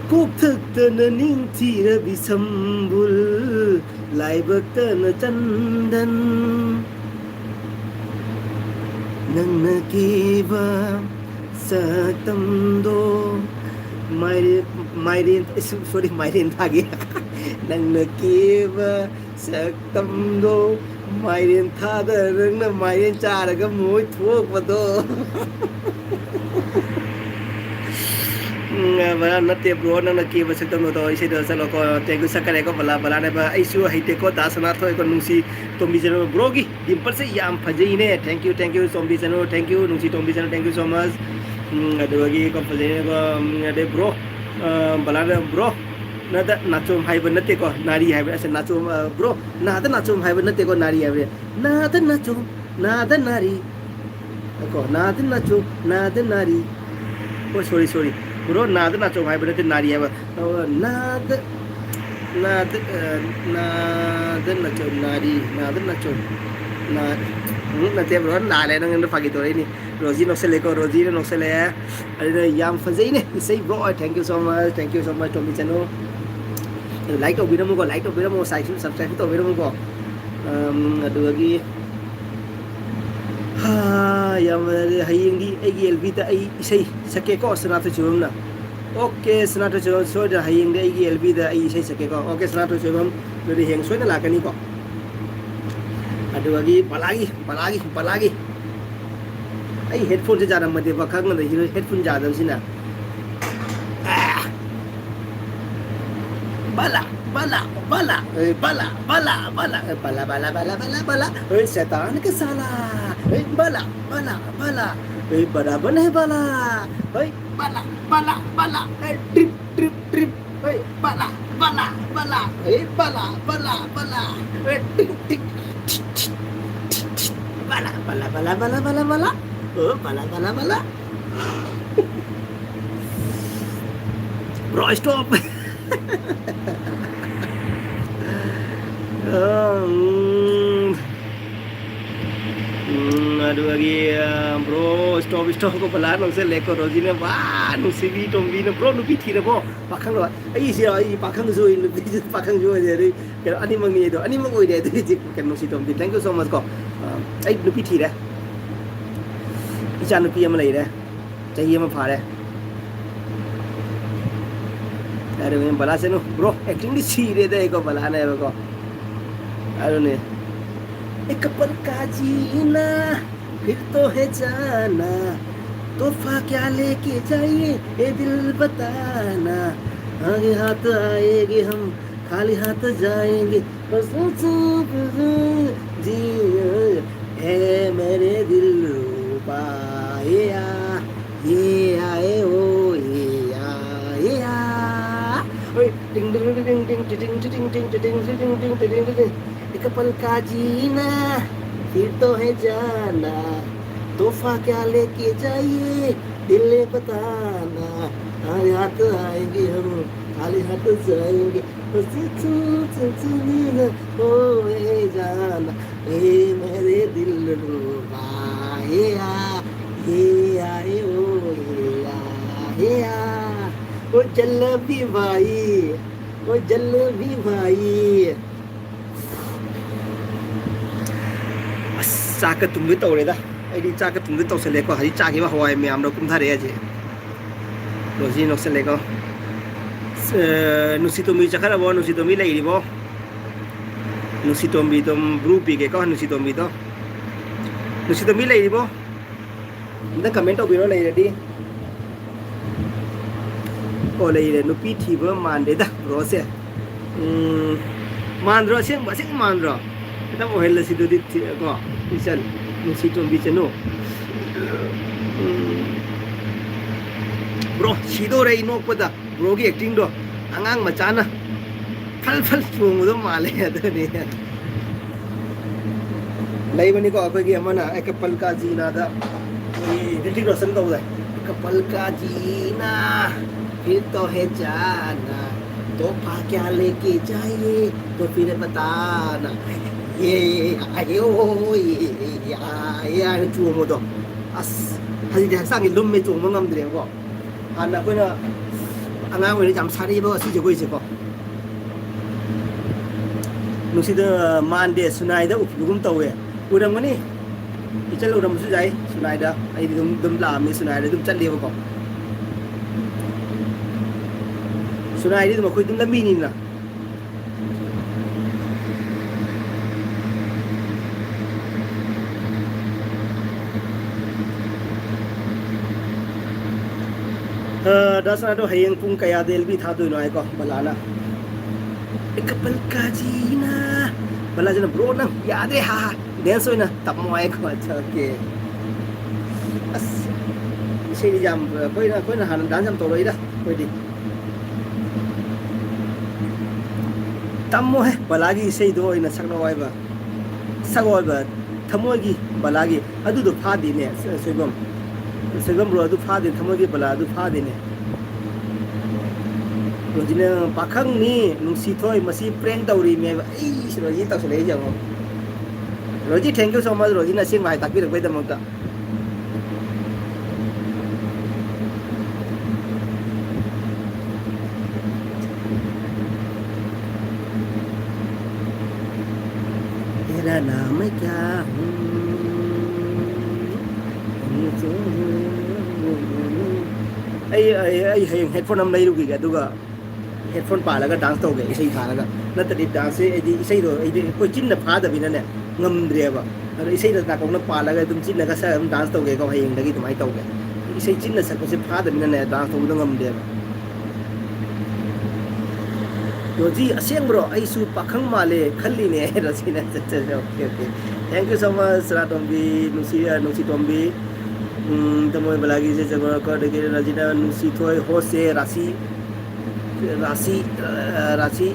ꯀꯣꯛꯊꯛꯇꯅ ꯅꯤꯡꯊꯤꯔꯕꯤ ꯁꯝꯕꯨꯜ, ꯂꯥꯏꯕꯛꯇꯅ ꯆꯟꯗꯟ꯫ ꯅꯪꯅ ꯀꯦꯕ ꯁꯛꯇꯝꯗꯣ, ꯃꯥꯏꯔꯦꯟ, ꯃꯥꯏꯔꯦꯟ, ꯁꯣꯔꯤ, ꯃꯥꯏꯔꯦꯟ ꯊꯥꯒꯤ꯫ ꯅꯪꯅ ꯀꯦꯕ ꯁꯛꯇꯝꯗꯣ, ꯃꯥꯏꯔꯦꯟ ꯊꯥꯗ ꯅꯪꯅ ꯃꯥꯏꯔꯦꯟ ꯆꯥꯔꯒ ꯃꯣꯏ ꯊꯣꯛꯄꯗꯣ꯫ ꯎꯝ, ꯕꯂꯥ, ꯅꯠꯇꯦ ꯕ꯭ꯔꯣ, ꯅꯪꯅ ꯀꯦꯕ ꯁꯛꯇꯝꯗꯣ ꯇꯧ, ꯏꯁꯩꯗꯣ ꯆꯠꯂꯣꯀꯣ꯫ ꯇꯦꯡꯒꯨ ꯁꯛꯀꯅꯦꯀꯣ ꯕꯂꯥ, ꯕꯂꯥꯅꯦꯕ꯫ ꯑꯩꯁꯨ ꯍꯩꯇꯦꯀꯣ, ꯗꯥ ꯁꯅꯥꯊꯣꯏꯀꯣ, ꯅꯨꯡꯁꯤ ꯇꯣꯝꯕꯤ ꯆꯅꯨ꯫ ꯕ꯭ꯔꯣꯒꯤ ꯗꯤꯝꯄꯜꯁꯦ ꯌꯥꯝ ꯐꯖꯩꯅꯦ꯫ Thank you, thank you, Tombi Chanu, thank you, ꯅꯨꯡꯁꯤ ꯇꯣꯝꯕꯤ ꯆꯅꯨ, thank you so much꯫ ꯎꯝ, ꯑꯗꯨꯗꯒꯤ ꯀꯣ ꯐꯖꯩꯅꯦꯀꯣ꯫ ꯎꯝ, ꯑꯗꯩ ꯕ꯭ꯔꯣ, ꯑ, ꯕꯂꯥꯅ, "ꯕ꯭ꯔꯣ, ꯅꯥꯗ ꯅꯥꯆꯣꯝ ꯍꯥꯏꯕ ꯅꯠꯇꯦꯀꯣ, ꯅꯥꯔꯤ ꯍꯥꯏꯕ"꯫ ꯑꯁ, ꯅꯥꯆꯣꯝ, ꯑ, ꯕ꯭ꯔꯣ, "ꯅꯥꯗ ꯅꯥꯆꯣꯝ ꯍꯥꯏꯕ ꯅꯠꯇꯦꯀꯣ, ꯅꯥꯔꯤ ꯍꯥꯏꯕꯅꯦ꯫ ꯅꯥꯗ ꯅꯥꯆꯣꯝ, ꯅꯥꯗ ꯅꯥꯔꯤ"꯫ ꯀꯣ, ꯅꯥꯗ ꯅꯥꯆꯣ, ꯅꯥꯗ ꯅꯥꯔꯤ꯫ ꯑꯣ, ꯁꯣꯔꯤ, ꯁꯣꯔꯤ꯫ ꯕ꯭ꯔꯣ, ꯅꯥꯗ ꯅꯥꯆꯣ ꯍꯥꯏꯕ ꯅꯠꯇꯦ, ꯅꯥꯔꯤ ꯍꯥꯏꯕ꯫ ꯑꯣ, ꯅꯥꯗ, ꯅꯥꯗ, ꯑ, ꯅꯥꯗ ꯅꯥꯆꯣ, ꯅꯥꯔꯤ, ꯅꯥꯗ ꯅꯥꯆꯣ, ꯅꯥ-, ꯎꯝ, ꯅꯠꯇꯦ, ꯕ꯭ꯔꯣ, ꯂꯥꯜꯂꯦ, ꯅꯪꯉꯣꯟꯗ ꯐꯥꯒꯤ ꯇꯧꯔꯛꯏꯅꯤ꯫ ꯔꯣꯖꯤ ꯅꯣꯛꯁꯜꯂꯦꯀꯣ, ꯔꯣꯖꯤꯅ ꯅꯣꯛꯁꯜꯂꯦ꯫ ꯑꯗꯨꯅ ꯌꯥꯝ ꯐꯖꯩꯅꯦ, ꯏꯁꯩ, bro, thank you so much, thank you so much, ꯇꯣꯝꯕꯤ ꯆꯅꯨ꯫ ꯑꯗꯨ like ꯇꯧꯕꯤꯔꯝꯃꯨꯀꯣ, like ꯇꯧꯕꯤꯔꯝꯃꯨ, ꯉꯁꯥꯏꯁꯨ subscribe ꯇꯧꯕꯤꯔꯝꯃꯨꯀꯣ꯫ ꯑꯝ, ꯑꯗꯨꯗꯒꯤ, ꯍꯥ, ꯌꯥꯝ ꯐꯖꯔꯦ꯫ ꯍꯌꯦꯡꯗꯤ ꯑꯩꯒꯤ L Bꯗ ꯑꯩ ꯏꯁꯩ ꯁꯛꯀꯦꯀꯣ, ꯁꯅꯥꯊꯣꯏ ꯆꯣꯏꯕꯝꯅ꯫ ꯑꯣꯀꯦ, ꯁꯅꯥꯊꯣꯏ ꯆꯣꯏꯕꯝ, ꯁꯣꯏꯗꯅ ꯍꯌꯦꯡꯗꯤ ꯑꯩꯒꯤ L Bꯗ ꯑꯩ ꯏꯁꯩ ꯁꯛꯀꯦꯀꯣ꯫ ꯑꯣꯀꯦ, ꯁꯅꯥꯊꯣꯏ ꯆꯣꯏꯕꯝ, ꯑꯗꯨꯗꯤ ꯍꯌꯦꯡ ꯁꯣꯏꯗꯅ ꯂꯥꯛꯀꯅꯤꯀꯣ꯫ ꯑꯗꯨꯗꯒꯤ ꯕꯂꯥꯒꯤ, ꯕꯂꯥꯒꯤ, ꯕꯂꯥꯒꯤ꯫ ꯑꯩ headphoneꯁꯦ ꯌꯥꯔꯝꯃꯗꯤꯕ ꯈꯪꯒꯗ, headphone ꯌꯥꯗꯕꯁꯤꯅ꯫ ꯑꯥ! ꯕꯂꯥ, ꯕꯂꯥ, ꯕꯂꯥ, ꯑꯦ, ꯕꯂꯥ, ꯕꯂꯥ, ꯕꯂꯥ, ꯑꯦ, ꯕꯂꯥ, ꯕꯂꯥ, ꯕꯂꯥ, ꯕꯂꯥ, ꯕꯂꯥ, ꯑꯦ, ꯁꯩꯇꯥꯟ ꯀꯤ ꯁꯥꯂꯥ, ꯑꯦ, ꯕꯂꯥ, ꯕꯂꯥ, ꯕꯂꯥ, ꯑꯦ, ꯕꯔꯥꯕꯔ ꯅꯍꯤ ꯕꯂꯥ, ꯑꯦ, ꯕꯂꯥ, ꯕꯂꯥ, ꯕꯂꯥ, ꯑꯦ, ꯇ꯭ꯔꯤꯞ, ꯇ꯭ꯔꯤꯞ, ꯇ꯭ꯔꯤꯞ, ꯑꯦ, ꯕꯂꯥ, ꯕꯂꯥ, ꯕꯂꯥ, ꯑꯦ, ꯕꯂꯥ, ꯕꯂꯥ, ꯕꯂꯥ, ꯑꯦ, ꯇꯤꯛ, ꯇꯤꯛ, ꯕꯂꯥ, ꯕꯂꯥ, ꯕꯂꯥ, ꯕꯂꯥ, ꯕꯂꯥ, ꯕꯂꯥ, ꯑꯣ, ꯕꯂꯥ, ꯕꯂꯥ, ꯕꯂꯥ꯫ Bro, stop. ꯎꯝ, ꯎꯝ, ꯑꯗꯨꯗꯒꯤ, ꯑ, bro, stop, stop ꯀꯣ, ꯕꯂꯥ ꯅꯣꯛꯁꯜꯂꯦꯀꯣ, ꯔꯣꯖꯤꯅ, ꯋꯥ, ꯅꯨꯡꯁꯤꯕꯤ ꯇꯣꯝꯕꯤꯅ, bro, ꯅꯨꯄꯤ ꯊꯤꯔꯕꯣ? ꯄꯥꯈꯪꯂꯣ? ꯑꯩꯁꯦ, ꯑꯩ ꯄꯥꯈꯪꯁꯨ ꯑꯣꯏ, ꯅꯨꯄꯤꯁꯨ ꯄꯥꯈꯪꯁꯨ ꯑꯣꯏ, ꯑꯗꯩ ꯀꯩꯅꯣ, ꯑꯅꯤꯃꯛꯅꯤ ꯑꯗꯣ, ꯑꯅꯤꯃꯛ ꯑꯣꯏꯔꯦ꯫ ꯑꯗꯨ ꯍꯧꯖꯤꯛ ꯀꯩꯅꯣ, ꯅꯨꯡꯁꯤ ꯇꯣꯝꯕꯤ, thank you so much ꯀꯣ꯫ ꯑ, ꯑꯩ ꯅꯨꯄꯤ ꯊꯤꯔꯦ, ꯏꯆꯥ ꯅꯨꯄꯤ ꯑꯃ ꯂꯩꯔꯦ, ꯆꯍꯤ ꯑꯃ ꯐꯥꯔꯦ꯫ ꯑꯗꯨꯒ ꯕꯂꯥ ꯆꯅꯨ, bro, actingꯗꯤ ꯁꯤꯔꯦꯗ ꯑꯩꯀꯣ, ꯕꯂꯥꯅꯦꯕꯀꯣ꯫ ꯑꯗꯨꯅꯦ, एक पल का जीना, फिर तो है जाना, तोहफा क्या लेके जाइए, ए दिल बताना, आगे हाथ आएंगे हम, खाली हाथ जाएंगे, बस जी, ए मेरे दिल रूबा, ये आ, ये आए ओ, ये आ, ये आ। ओए, टिंग टिंग टिंग टिंग टिंग टिंग टिंग टिंग टिंग टिंग टिंग टिंग टिंग टिंग। एक पल का जीना, फिर तो है जाना। तोहफा क्या लेके जाइए, दिल ने बताना, खाली हाथ आएंगे हम, खाली हाथ जाएंगे, बस तू, तू, तू, तू, ओ ए जाना, ए मेरे दिल रुबा, ए आ, ए आ, ए ओ, ए आ, ए आ, ओ जलेबी भाई, ओ जलेबी भाई। ꯑꯁ, ꯆꯥꯛꯀ ꯇꯨꯝꯒꯦ ꯇꯧꯔꯦꯗ꯫ ꯑꯩꯗꯤ ꯆꯥꯛꯀ ꯇꯨꯝꯒꯦ ꯇꯧꯁꯜꯂꯦꯀꯣ꯫ ꯍꯧꯖꯤꯛ ꯆꯥꯈꯤꯕ ꯍꯋꯥꯏ ꯃꯌꯥꯝꯗꯣ ꯀꯨꯝꯊꯔꯛꯑꯦ ꯍꯧꯖꯤꯛ꯫ ꯔꯣꯖꯤ ꯅꯣꯛꯁꯜꯂꯦꯀꯣ꯫ ꯑ, ꯅꯨꯡꯁꯤ ꯇꯣꯝꯕꯤ ꯆꯠꯈ꯭ꯔꯕꯣ? ꯅꯨꯡꯁꯤ ꯇꯣꯝꯕꯤ ꯂꯩꯔꯤꯕꯣ? ꯅꯨꯡꯁꯤ ꯇꯣꯝꯕꯤꯗꯣ ꯕ꯭ꯔꯨ ꯄꯤꯒꯦꯀꯣ, ꯅꯨꯡꯁꯤ ꯇꯣꯝꯕꯤꯗꯣ꯫ ꯅꯨꯡꯁꯤ ꯇꯣꯝꯕꯤ ꯂꯩꯔꯤꯕꯣ? ꯑꯝꯇ comment ꯇꯧꯕꯤꯔꯣ ꯂꯩꯔꯗꯤ꯫ ꯑꯣ, ꯂꯩꯔꯦ꯫ ꯅꯨꯄꯤ ꯊꯤꯕ ꯃꯥꯟꯗꯦꯗ ꯕ꯭ꯔꯣꯁꯦ꯫ ꯎꯝ, ꯃꯥꯟꯗ꯭ꯔꯣ? ꯑꯁꯦꯡꯕ, ꯑꯁꯦꯡꯕ ꯃꯥꯟꯗ꯭ꯔꯣ? ꯈꯤꯇꯪ ꯑꯣꯏꯍꯜꯂꯁꯤ ꯑꯗꯨꯗꯤ ꯊꯤ-, ꯀꯣ, ꯏꯆꯟ, ꯅꯨꯡꯁꯤ ꯇꯣꯝꯕꯤ ꯆꯅꯨ꯫ ꯎꯝ, ꯕ꯭ꯔꯣ, ꯁꯤꯗꯣꯔꯦ ꯑꯩ ꯅꯣꯛꯄꯗ꯫ ꯕ꯭ꯔꯣꯒꯤ acting ꯗꯣ ꯑꯉꯥꯡ ꯃꯆꯥꯅ ꯐꯜ ꯐꯜ ꯆꯣꯡꯕꯗꯣ ꯃꯥꯜꯂꯦ꯫ ꯑꯗꯨꯅꯤ꯫ ꯂꯩꯕꯅꯤꯀꯣ ꯑꯩꯈꯣꯏꯒꯤ ꯑꯃꯅ ꯑꯦ ꯀꯄꯜ ꯀꯥ ꯖꯤꯅꯥꯗ ꯑꯩꯈꯣꯏꯒꯤ ꯍ꯭ꯔꯤꯇꯤꯛ ꯔꯣꯁꯟ ꯇꯧꯕꯗ, "ꯀꯄꯜ ꯀꯥ ꯖꯤꯅꯥ ꯐꯤꯔ ꯇꯣ ꯍꯦ ꯖꯥꯅꯥ, ꯇꯣꯍꯐꯥ ꯀꯌꯥ ꯂꯦꯀꯦ ꯖꯥꯏꯌꯦ, ꯇꯣ ꯐꯤꯔ ꯕꯇꯥꯅꯥ, ꯌꯦ ꯑꯥꯌꯦ ꯍꯣ, ꯌꯦ ꯑꯥꯌꯦ" ꯍꯥꯏꯅ ꯆꯣꯡꯕꯗꯣ꯫ ꯑꯁ, ꯍꯧꯖꯤꯛꯇꯤ ꯍꯛꯆꯥꯡꯁꯦ ꯂꯨꯝꯃꯦ, ꯆꯣꯡꯕ ꯉꯝꯗ꯭ꯔꯦꯕꯀꯣ꯫ ꯍꯥꯟꯅ ꯑꯩꯈꯣꯏꯅ ꯑꯉꯥꯡ ꯑꯣꯏꯔꯤꯉꯩ ꯌꯥꯝ ꯁꯥꯔꯛꯑꯦꯕ ꯑꯁꯤ ꯖꯒꯣꯏꯁꯦꯀꯣ꯫ ꯅꯨꯡꯁꯤꯗ ꯃꯥꯟꯗꯦ, ꯁꯨꯅꯥꯏꯗ ꯎꯈꯤꯕꯒꯨꯝ ꯇꯧꯋꯦ꯫ ꯎꯔꯝꯒꯅꯤ, ꯏꯆꯜ ꯎꯔꯝꯕꯁꯨ ꯌꯥꯏ꯫ ꯁꯨꯅꯥꯏꯗ ꯑꯩꯗꯤ ꯑꯗꯨꯝ, ꯑꯗꯨꯝ ꯂꯥꯛꯑꯝꯃꯦ, ꯁꯨꯅꯥꯏꯗ ꯑꯗꯨꯝ ꯆꯠꯂꯦꯕꯀꯣ꯫ ꯁꯨꯅꯥꯏꯗꯤ ꯑꯗꯨꯝ ꯑꯩꯈꯣꯏ ꯑꯗꯨꯝ ꯂꯝꯕꯤꯅꯤꯅ꯫ ꯑ, ꯗꯥ ꯁꯅꯥꯗꯣ ꯍꯌꯦꯡ ꯄꯨꯡ ꯀꯌꯥꯗ ꯑꯦꯜ ꯕꯤ ꯊꯥꯗꯣꯏꯅꯣ ꯍꯥꯏꯀꯣ ꯕꯂꯥꯅ? ꯑꯦ ꯀꯄꯜ ꯀꯥ ꯖꯤꯅꯥ꯫ ꯕꯂꯥꯁꯤꯅ, "ꯕ꯭ꯔꯣ, ꯅꯪ ꯌꯥꯗ꯭ꯔꯦ, ꯍꯥ, ꯍꯥ, ꯗꯦꯟꯁ ꯑꯣꯏꯅ ꯇꯝꯃꯣ" ꯍꯥꯏꯀꯣ꯫ ꯑꯠꯆꯥ, ꯑꯣꯀꯦ꯫ ꯑꯁ, ꯏꯁꯩꯗꯤ ꯌꯥꯝ, ꯑꯩꯈꯣꯏꯅ, ꯑꯩꯈꯣꯏꯅ ꯍꯥꯟꯅ ꯗꯥꯟꯁ ꯌꯥꯝ ꯇꯧꯔꯛꯏꯗ ꯑꯩꯈꯣꯏꯗꯤ꯫ ꯇꯝꯃꯣꯍꯦ, ꯕꯂꯥꯒꯤ ꯏꯁꯩꯗꯣ ꯑꯣꯏꯅ ꯁꯛꯂꯛꯑꯣ ꯍꯥꯏꯕ꯫ ꯁꯛꯂꯛꯑꯣ ꯍꯥꯏꯕ, ꯊꯃꯣꯏꯒꯤ ꯕꯂꯥꯒꯤ ꯑꯗꯨꯗꯣ ꯐꯥꯗꯦꯅꯦ, ꯁꯣꯏꯕꯝ꯫ ꯁꯣꯏꯕꯝ ꯕ꯭ꯔꯣ, ꯑꯗꯨ ꯐꯥꯗꯦ, ꯊꯃꯣꯏꯒꯤ ꯕꯂꯥ ꯑꯗꯨ ꯐꯥꯗꯦꯅꯦ꯫ ꯔꯣꯖꯤꯅ ꯄꯥꯈꯪꯅꯤ, ꯅꯨꯡꯁꯤꯊꯣꯏ, ꯃꯁꯤ prank ꯇꯧꯔꯤꯅꯦꯕ꯫ ꯑꯩꯁ, ꯔꯣꯖꯤ ꯇꯧꯁꯜꯂꯛꯏꯁꯦ ꯌꯦꯡꯉꯣ꯫ Rosie, thank you so much, ꯔꯣꯖꯤꯅ ꯑꯁꯦꯡꯕ ꯍꯥꯏ ꯇꯥꯛꯄꯤꯔꯛꯄꯩꯗꯃꯛꯇ꯫ तेरा नाम क्या? ꯑꯩ, ꯑꯩ, ꯑꯩ ꯍꯌꯦꯡ headphone ꯑꯃ ꯂꯩꯔꯨꯈꯤꯒꯦ, ꯑꯗꯨꯒ headphone ꯄꯥꯜꯂꯒ dance ꯇꯧꯒꯦ, ꯏꯁꯩ ꯊꯥꯔꯒ꯫ ꯅꯠꯇ꯭ꯔꯗꯤ danceꯁꯦ ꯑꯩꯗꯤ ꯏꯁꯩꯗꯣ ꯑꯩꯗꯤ ꯑꯩꯈꯣꯏ ꯆꯤꯟꯅ ꯐꯥꯗꯕꯅꯤꯅ ꯉꯝꯗ꯭ꯔꯦꯕ꯫ ꯑꯗꯣ ꯏꯁꯩꯗꯣ ꯅꯥꯀꯣꯡꯅ ꯄꯥꯜꯂꯒ ꯑꯗꯨꯝ ꯆꯤꯟꯅꯒ ꯁꯛꯑ ꯑꯗꯨꯝ dance ꯇꯧꯒꯦꯀꯣ, ꯍꯌꯦꯡꯗꯒꯤ ꯑꯗꯨꯃꯥꯏꯅ ꯇꯧꯒꯦ꯫ ꯏꯁꯩ ꯆꯤꯟꯅ ꯁꯛꯄꯁꯦ ꯐꯥꯗꯕꯅꯤꯅꯅꯦ, dance ꯇꯧꯕꯗꯣ ꯉꯝꯗꯦꯕ꯫ ꯔꯣꯖꯤ, ꯑꯁꯦꯡꯕ꯭ꯔꯣ? ꯑꯩꯁꯨ ꯄꯥꯈꯪ ꯃꯥꯜꯂꯦ ꯈꯜꯂꯤꯅꯦ꯫ ꯔꯣꯖꯤꯅ, ꯑꯠꯆꯥ, ꯑꯠꯆꯥ, okay, okay. Thank you so much, ꯁꯅꯥꯇꯣꯝꯕꯤ, ꯅꯨꯡꯁꯤ, ꯑ, ꯅꯨꯡꯁꯤꯇꯣꯝꯕꯤ꯫ ꯎꯝ, ꯊꯃꯣꯏ ꯕꯂꯥꯒꯤ ꯏꯁꯩ ꯁꯛꯄ record ꯗꯒꯤ ꯔꯣꯖꯤꯅ, ꯅꯨꯡꯁꯤꯊꯣꯏ ꯍꯣꯁꯁꯦ ꯔꯥꯁꯤ, ꯔꯥꯁꯤ, ꯑ, ꯔꯥꯁꯤ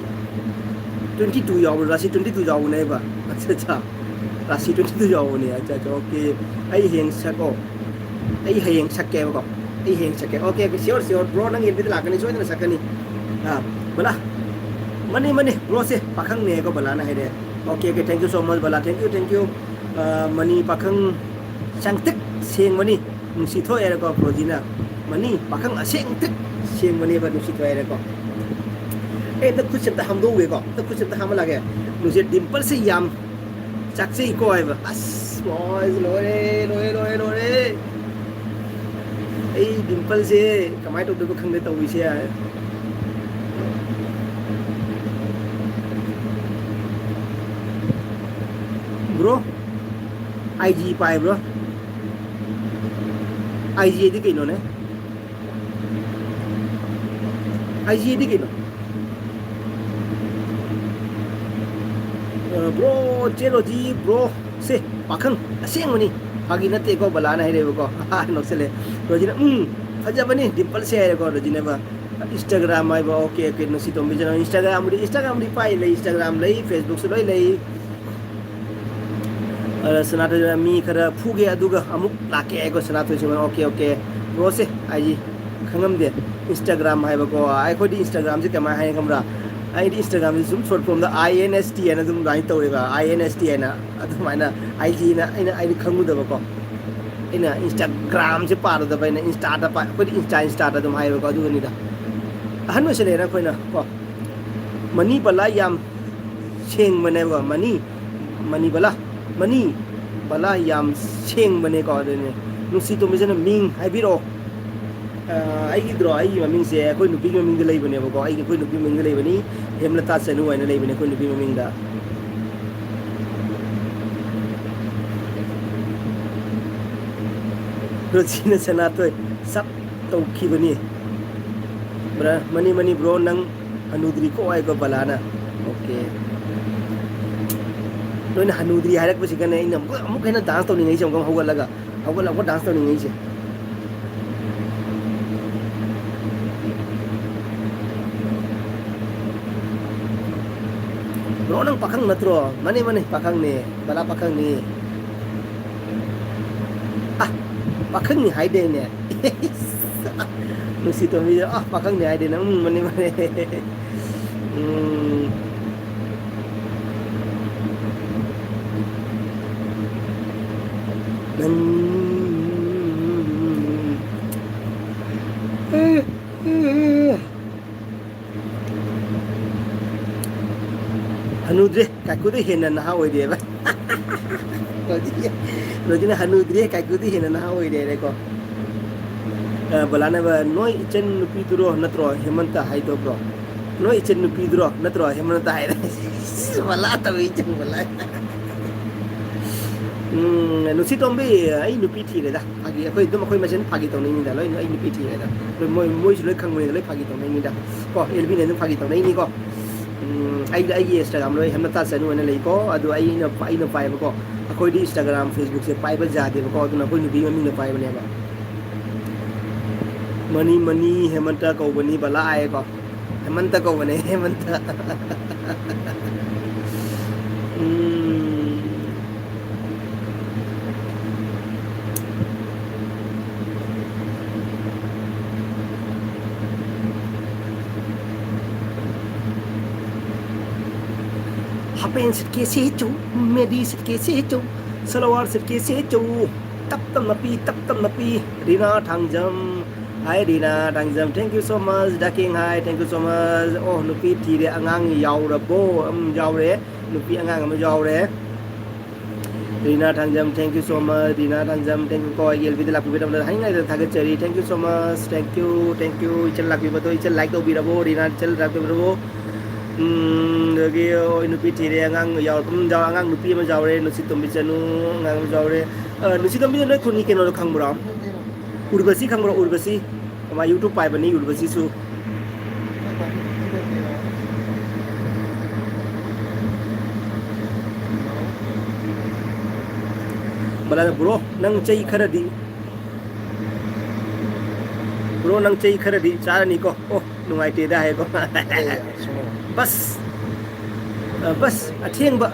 twenty two ꯌꯥꯎꯕ꯭ꯔꯣ? ꯔꯥꯁꯤ twenty two ꯌꯥꯎꯕꯅꯦꯕ꯫ ꯑꯠꯆꯥ, ꯑꯠꯆꯥ꯫ ꯔꯥꯁꯤ twenty two ꯌꯥꯎꯕꯅꯦ꯫ ꯑꯠꯆꯥ, ꯑꯠꯆꯥ, okay. ꯑꯩ ꯍꯌꯦꯡ ꯁꯛ-, ꯑꯣ, ꯑꯩ ꯍꯌꯦꯡ ꯁꯛꯀꯦꯕꯀꯣ꯫ ꯑꯩ ꯍꯌꯦꯡ ꯁꯛꯀꯦ꯫ Okay, okay, sure, sure. Bro, ꯅꯪ ꯑꯦꯐ ꯕꯤꯗ ꯂꯥꯛꯀꯅꯤ, ꯁꯣꯏꯗꯅ ꯁꯛꯀꯅꯤ꯫ ꯑꯥ, ꯕꯂꯥ꯫ ꯃꯥꯅꯤ, ꯃꯥꯅꯤ, broꯁꯦ ꯄꯥꯈꯪꯅꯦꯀꯣ, ꯕꯂꯥꯅ ꯍꯥꯏꯔꯦ꯫ Okay, okay, thank you so much, Bala. Thank you, thank you. ꯑꯥ, ꯃꯥꯅꯤ, ꯄꯥꯈꯪ ꯁꯦꯡꯇ꯭ꯔꯤꯛ ꯁꯦꯡꯕꯅꯤ, ꯅꯨꯡꯁꯤꯊꯣꯏ ꯍꯥꯏꯔꯦꯀꯣ, ꯕ꯭ꯔꯣꯖꯤꯅ꯫ ꯃꯥꯅꯤ, ꯄꯥꯈꯪ ꯑꯁꯦꯡꯇ꯭ꯔꯤꯛ ꯁꯦꯡꯕꯅꯦꯕ, ꯅꯨꯡꯁꯤꯊꯣꯏ ꯍꯥꯏꯔꯦꯀꯣ꯫ ꯑꯦ, ꯑꯝꯇ ꯈꯨꯠꯁꯦ ꯑꯝꯇ ꯍꯥꯝꯗꯣꯛꯎꯒꯦꯀꯣ, ꯑꯝꯇ ꯈꯨꯠꯁꯦ ꯑꯝꯇ ꯍꯥꯝꯃ ꯂꯥꯛꯀꯦ꯫ ꯅꯨꯡꯁꯤꯠ ꯗꯤꯝꯄꯜꯁꯦ ꯌꯥꯝ ꯆꯥꯛꯆꯩꯀꯣ ꯍꯥꯏꯕ꯫ ꯑꯁ, ꯕꯣꯏꯁ, ꯂꯣꯏꯔꯦ, ꯂꯣꯏꯔꯦ, ꯂꯣꯏꯔꯦ, ꯂꯣꯏꯔꯦ꯫ ꯑꯩ ꯗꯤꯝꯄꯜꯁꯦ ꯀꯃꯥꯏꯅ ꯇꯧꯗꯣꯏꯅꯣ ꯈꯪꯗꯦ ꯇꯧꯔꯤꯁꯦ꯫ ꯕ꯭ꯔꯣ, ꯑꯥꯏ ꯖꯤ ꯄꯥꯏꯕ꯭ꯔꯣ? ꯑꯥꯏ ꯖꯤꯗꯤ ꯀꯩꯅꯣꯅꯦ? ꯑꯥꯏ ꯖꯤꯗꯤ ꯀꯩꯅꯣ? ꯑ, ꯕ꯭ꯔꯣ, ꯆꯦ ꯔꯣꯖꯤ, ꯕ꯭ꯔꯣ, ꯁꯦ, ꯄꯥꯈꯪ ꯑꯁꯦꯡꯕꯅꯤ꯫ ꯐꯥꯒꯤ ꯅꯠꯇꯦꯀꯣ, ꯕꯂꯥꯅ ꯍꯥꯏꯔꯛꯑꯦꯕꯀꯣ꯫ ꯅꯣꯛꯁꯜꯂꯦ꯫ ꯔꯣꯖꯤꯅ, "ꯎꯝ, ꯐꯖꯕꯅꯤ, ꯗꯤꯝꯄꯜꯁꯦ" ꯍꯥꯏꯔꯦꯀꯣ, ꯔꯣꯖꯤꯅꯕ꯫ Instagram ꯍꯥꯏꯕ, okay, okay, ꯅꯨꯡꯁꯤ ꯇꯣꯝꯕꯤꯁꯤꯅ Instagramꯕꯨꯗꯤ, Instagramꯕꯨꯗꯤ ꯄꯥꯏ, ꯂꯩ, Instagram ꯂꯩ, Facebookꯁꯨ ꯂꯣꯏ ꯂꯩ꯫ ꯑꯗ ꯁꯅꯥꯊꯣꯏꯅ ꯃꯤ ꯈꯔ ꯐꯨꯒꯦ, ꯑꯗꯨꯒ ꯑꯃꯨꯛ ꯂꯥꯛꯀꯦ ꯍꯥꯏꯀꯣ꯫ ꯁꯅꯥꯊꯣꯏꯁꯦ, "ꯑꯣꯀꯦ, ꯑꯣꯀꯦ, ꯕ꯭ꯔꯣꯁꯦ, ꯑꯩ ꯈꯪꯉꯝꯗꯦ, ꯏꯟꯁꯇꯥꯒ꯭ꯔꯥꯝ ꯍꯥꯏꯕꯀꯣ, ꯑꯩꯈꯣꯏꯗꯤ ꯏꯟꯁꯇꯥꯒ꯭ꯔꯥꯝꯁꯦ ꯀꯃꯥꯏꯅ ꯍꯥꯏꯅ ꯈꯪꯕ꯭ꯔꯥ? ꯑꯩꯗꯤ ꯏꯟꯁꯇꯥꯒ꯭ꯔꯥꯝꯁꯦ ꯁꯨꯝ ꯁꯣꯔꯠ ꯐꯣꯝꯗ ꯑꯥꯏ ꯑꯦꯟ ꯑꯦꯁ ꯇꯤ ꯍꯥꯏꯅ ꯑꯗꯨꯝ ꯑꯗꯨꯃꯥꯏꯅ ꯇꯧꯋꯦꯕ, ꯑꯥꯏ ꯑꯦꯟ ꯑꯦꯁ ꯇꯤ ꯍꯥꯏꯅ ꯑꯗꯨꯃꯥꯏꯅ, ꯑꯥꯏ ꯖꯤꯅ ꯑꯩꯅ, ꯑꯩꯅ ꯈꯪꯉꯨꯗꯕꯀꯣ, ꯑꯩꯅ ꯏꯟꯁꯇꯥꯒ꯭ꯔꯥꯝꯁꯦ ꯄꯥꯔꯨꯗꯕ, ꯑꯩꯅ ꯏꯟꯁꯇꯥꯗ ꯄꯥ-, ꯑꯩꯈꯣꯏꯗꯤ ꯏꯟꯁꯇꯥ, ꯏꯟꯁꯇꯥꯗ ꯑꯗꯨꯝ ꯍꯥꯏꯌꯦꯕꯀꯣ, ꯑꯗꯨꯒꯅꯤꯗ꯫ ꯑꯍꯟ ꯑꯣꯏꯁꯜꯂꯛꯑꯦꯅ ꯑꯩꯈꯣꯏꯅ ꯀꯣ꯫ ꯃꯅꯤ ꯕꯂꯥ ꯌꯥꯝ ꯁꯦꯡꯕꯅꯦꯕ, ꯃꯅꯤ, ꯃꯅꯤ ꯕꯂꯥ, ꯃꯅꯤ ꯕꯂꯥ ꯌꯥꯝ ꯁꯦꯡꯕꯅꯦꯀꯣ꯫ ꯑꯗꯨꯅꯦ, ꯅꯨꯡꯁꯤ ꯇꯣꯝꯕꯤꯁꯤꯅ ꯃꯤꯡ ꯍꯥꯏꯕꯤꯔꯛꯑꯣ꯫ ꯑ, ꯑꯩꯒꯤꯗ꯭ꯔꯣ, ꯑꯩꯒꯤ ꯃꯃꯤꯡꯁꯦ ꯑꯩꯈꯣꯏ ꯅꯨꯄꯤꯒꯤ ꯃꯃꯤꯡꯗ ꯂꯩꯕꯅꯦꯕꯀꯣ, ꯑꯩꯒꯤ, ꯑꯩꯈꯣꯏ ꯅꯨꯄꯤ ꯃꯃꯤꯡꯗ ꯂꯩꯕꯅꯤ, ꯍꯦꯝꯂꯇꯥ ꯆꯅꯨ ꯍꯥꯏꯅ ꯂꯩꯕꯅꯦ ꯑꯩꯈꯣꯏ ꯅꯨꯄꯤ ꯃꯃꯤꯡꯗ꯫ ꯔꯣꯖꯤꯅ ꯁꯅꯥꯇꯣꯏ ꯁꯞ ꯇꯧꯈꯤꯕꯅꯤ꯫ ꯕ꯭ꯔ-, ꯃꯅꯤ, ꯃꯅꯤ, ꯕ꯭ꯔꯣ, ꯅꯪ ꯍꯅꯨꯗ꯭ꯔꯤꯀꯣ ꯍꯥꯏꯀꯣ ꯕꯂꯥꯅ꯫ ꯑꯣꯀꯦ꯫ ꯅꯣꯏꯅ ꯍꯅꯨꯗ꯭ꯔꯤ ꯍꯥꯏꯔꯛꯄꯁꯤꯒꯅꯦ ꯑꯩꯅ ꯑꯃꯨꯛ, ꯑꯃꯨꯛ ꯍꯦꯟꯅ ꯗꯥꯟꯁ ꯇꯧꯅꯤꯡꯉꯛꯏꯁꯦ, ꯑꯃꯨꯛ ꯍꯧꯒꯠꯂꯒ꯫ ꯍꯧꯒꯠꯂꯛꯄ ꯗꯥꯟꯁ ꯇꯧꯅꯤꯡꯉꯛꯏꯁꯦ꯫ ꯕ꯭ꯔꯣ, ꯅꯪ ꯄꯥꯈꯪ ꯅꯠꯇ꯭ꯔꯣ? ꯃꯥꯅꯦ, ꯃꯥꯅꯦ, ꯄꯥꯈꯪꯅꯦ꯫ ꯕꯂꯥ ꯄꯥꯈꯪꯅꯤ꯫ ꯑ, ꯄꯥꯈꯪꯅꯤ ꯍꯥꯏꯗꯦꯅꯦ꯫ ꯅꯨꯡꯁꯤ ꯇꯣꯝꯕꯤꯁꯦ, ꯑ, ꯄꯥꯈꯪꯅꯤ ꯍꯥꯏꯗꯦꯅꯦ꯫ ꯎꯝ, ꯃꯥꯅꯦ, ꯃꯥꯅꯦ꯫ ꯎꯝ꯫ ꯅꯪ ꯍꯅꯨꯗ꯭ꯔꯦ, ꯀꯥꯏꯀꯨꯗ ꯍꯦꯟꯅ ꯅꯍꯥ ꯑꯣꯏꯔꯦꯕ꯫ ꯔꯣꯖꯤꯅ, ꯔꯣꯖꯤꯅ ꯍꯅꯨꯗ꯭ꯔꯦ, ꯀꯥꯏꯀꯨꯗ ꯍꯦꯟꯅ ꯅꯍꯥ ꯑꯣꯏꯔꯦ ꯍꯥꯏꯔꯦꯀꯣ꯫ ꯑ, ꯕꯂꯥꯅꯕ, "ꯅꯣꯏ ꯏꯆꯟ ꯅꯨꯄꯤꯗꯨꯔꯣ ꯅꯠꯇ꯭ꯔꯣ ꯍꯦꯃꯟꯇ ꯍꯥꯏꯗꯣ ꯕ꯭ꯔꯣ? ꯅꯣꯏ ꯏꯆꯟ ꯅꯨꯄꯤꯗꯨꯔꯣ ꯅꯠꯇ꯭ꯔꯣ ꯍꯦꯃꯟꯇ ꯍꯥꯏꯔꯦ?" ꯕꯂꯥ ꯇꯧꯏ, ꯏꯆꯟ ꯕꯂꯥ꯫ ꯎꯝ, ꯅꯨꯡꯁꯤꯇꯣꯝꯕꯤ, ꯑꯩ ꯅꯨꯄꯤ ꯊꯤꯔꯦꯗ꯫ ꯐꯥꯒꯤ, ꯑꯩꯈꯣꯏ ꯑꯗꯨꯝ ꯑꯩꯈꯣꯏ ꯃꯁꯦꯟ ꯐꯥꯒꯤ ꯇꯧꯅꯩꯅꯤꯗ꯫ ꯂꯣꯏ, ꯑꯩ ꯅꯨꯄꯤ ꯊꯤꯔꯦꯗ꯫ ꯂꯣꯏ ꯃꯣꯏ, ꯃꯣꯏꯁꯨ ꯂꯣꯏ ꯈꯪꯕꯅꯤꯗ, ꯂꯣꯏ ꯐꯥꯒꯤ ꯇꯧꯅꯩꯅꯤꯗ꯫ ꯀꯣ, ꯑꯦꯜꯕꯤꯅ ꯑꯗꯨꯝ ꯐꯥꯒꯤ ꯇꯧꯅꯩꯅꯤꯀꯣ꯫ ꯎꯝ, ꯑꯩ, ꯑꯩꯒꯤ Instagram ꯂꯣꯏ ꯍꯦꯝꯂꯇꯥ ꯆꯅꯨ ꯍꯥꯏꯅ ꯂꯩꯀꯣ꯫ ꯑꯗꯨ ꯑꯩꯅ, ꯑꯩꯅ ꯄꯥꯏꯕꯀꯣ꯫ ꯑꯩꯈꯣꯏꯗꯤ Instagram, Facebookꯁꯦ ꯄꯥꯏꯕ ꯌꯥꯗꯦꯕꯀꯣ꯫ ꯑꯗꯨꯅ ꯑꯩꯈꯣꯏ ꯅꯨꯄꯤ ꯃꯃꯤꯡꯗ ꯄꯥꯏꯕꯅꯦꯕ꯫ ꯃꯅꯤ, ꯃꯅꯤ, ꯍꯦꯃꯟꯇ ꯀꯧꯕꯅꯤ, ꯕꯂꯥ ꯍꯥꯏꯌꯦꯀꯣ꯫ ꯍꯦꯃꯟꯇ ꯀꯧꯕꯅꯦ, ꯍꯦꯃꯟꯇ꯫ ꯎꯝ꯫ Hapen sitke sechu, medi sitke sechu, salawar sitke sechu. Tap tam napi, tap tam napi. Rina Thangjam. Hi Rina Thangjam. Thank you so much. Daking hi. Thank you so much. Oh, nupi thire, angang yaurabo. Um, yaure. Nupi angang ama yaure. Rina Thangjam, thank you so much. Rina Thangjam, thank you. Ko, ꯑꯩꯒꯤ ꯑꯦꯜ ꯕꯤꯗ ꯂꯥꯛꯄꯤꯕꯒꯤꯗꯃꯛꯇ ꯍꯥꯏꯅꯤꯡꯉꯥꯏꯗ ꯊꯥꯒꯠꯆꯔꯤ꯫ Thank you so much. Thank you, thank you. ꯏꯆꯟ ꯂꯥꯛꯄꯤꯕꯗꯣ, ꯏꯆꯟ like ꯇꯧꯕꯤꯔꯕꯣ? ꯔꯤꯅꯥ ꯏꯆꯟ like ꯇꯧꯕꯤꯔꯕꯣ? ꯎꯝ, ꯑꯗꯒꯤ, ꯍꯣꯏ, ꯅꯨꯄꯤ ꯊꯤꯔꯦ, ꯑꯉꯥꯡ ꯌꯥꯎ-, ꯎꯝ, ꯌꯥꯎ-, ꯑꯉꯥꯡ ꯅꯨꯄꯤ ꯑꯃ ꯌꯥꯎꯔꯦ, ꯅꯨꯡꯁꯤ ꯇꯣꯝꯕꯤ ꯆꯅꯨ, ꯑꯉꯥꯡ ꯑꯃ ꯌꯥꯎꯔꯦ꯫ ꯑ, ꯅꯨꯡꯁꯤ ꯇꯣꯝꯕꯤ ꯆꯅꯨ, ꯅꯣꯏ ꯈꯨꯟꯒꯤ ꯀꯩꯅꯣꯗꯣ ꯈꯪꯕ꯭ꯔꯣ? ꯎꯔꯕꯁꯤ ꯈꯪꯕ꯭ꯔꯣ? ꯎꯔꯕꯁꯤ? ꯃꯥ YouTube ꯄꯥꯏꯕꯅꯤ, ꯎꯔꯕꯁꯤꯁꯨ꯫ ꯕꯂꯥꯅ, "Bro, ꯅꯪ ꯆꯩ ꯈꯔꯗꯤ, bro, ꯅꯪ ꯆꯩ ꯈꯔꯗꯤ ꯆꯥꯔꯅꯤꯀꯣ꯫ ꯑꯣ, ꯅꯨꯡꯉꯥꯏꯇꯦꯗ" ꯍꯥꯏꯀꯣ꯫ ꯑꯦ, ꯁꯨꯝ꯫ Bus, ꯑ, bus ꯑꯊꯦꯡꯕ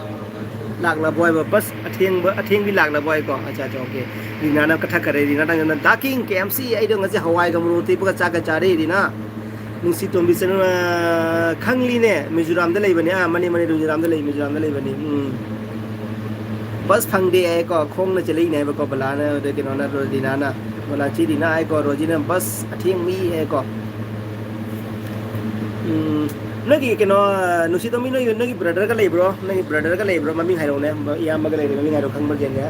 ꯂꯥꯛꯂꯕꯣ ꯍꯥꯏꯕ, bus ꯑꯊꯦꯡꯕ, ꯑꯊꯦꯡꯕꯤ ꯂꯥꯛꯂꯕꯣ ꯍꯥꯏꯀꯣ꯫ ꯑꯠꯆꯥ, ꯑꯠꯆꯥ, okay꯫ ꯔꯤꯅꯥꯅ ꯀꯊꯛꯈꯔꯦ, ꯔꯤꯅꯥ ꯅꯪ ꯗꯥ ꯀꯤꯡ ꯀꯦ ꯑꯦꯝ ꯁꯤ, ꯑꯩꯗꯣ ꯉꯁꯤ ꯍꯋꯥꯏꯒ ꯃꯣꯔꯣꯛ ꯇꯦꯛꯄꯒ ꯆꯥꯛꯀ ꯆꯥꯔꯦ, ꯔꯤꯅꯥ꯫ ꯅꯨꯡꯁꯤ ꯇꯣꯝꯕꯤ ꯆꯅꯨ, ꯑ, ꯈꯪꯂꯤꯅꯦ, ꯃꯤꯖꯣꯔꯥꯝꯗ ꯂꯩꯕꯅꯦ꯫ ꯑꯥ, ꯃꯥꯅꯦ, ꯃꯥꯅꯦ, ꯃꯤꯖꯣꯔꯥꯝꯗ ꯂꯩ, ꯃꯤꯖꯣꯔꯥꯝꯗ ꯂꯩꯕꯅꯤ꯫ ꯎꯝ꯫ Bus ꯐꯪꯗꯦ ꯍꯥꯏꯀꯣ, ꯈꯣꯡꯅ ꯆꯦꯜꯂꯛꯏꯅꯦ ꯍꯥꯏꯕꯀꯣ ꯕꯂꯥꯅ, ꯑꯗ ꯀꯩꯅꯣꯅ, ꯔꯣꯖꯤꯅꯥꯅ꯫ ꯕꯂꯥ ꯆꯦ ꯔꯤꯅꯥ ꯍꯥꯏꯀꯣ, ꯔꯣꯖꯤꯅ bus ꯑꯊꯦꯡꯕꯤ ꯍꯥꯏꯀꯣ꯫ ꯎꯝ, ꯅꯣꯏꯒꯤ ꯀꯩꯅꯣ, ꯅꯨꯡꯁꯤꯇꯣꯝꯕꯤ, ꯅꯣꯏꯒꯤ, ꯅꯣꯏꯒꯤ brotherꯒ ꯂꯩꯕ꯭ꯔꯣ? ꯅꯣꯏꯒꯤ brotherꯒ ꯂꯩꯕ꯭ꯔꯣ? ꯃꯃꯤꯡ ꯍꯥꯏꯔꯛꯎꯅꯦ, ꯏꯌꯥꯝꯕꯒ ꯂꯩꯕ ꯃꯃꯤꯡ ꯍꯥꯏꯔꯣ, ꯈꯪꯕ꯭ꯔꯥ ꯌꯦꯡꯒꯦ꯫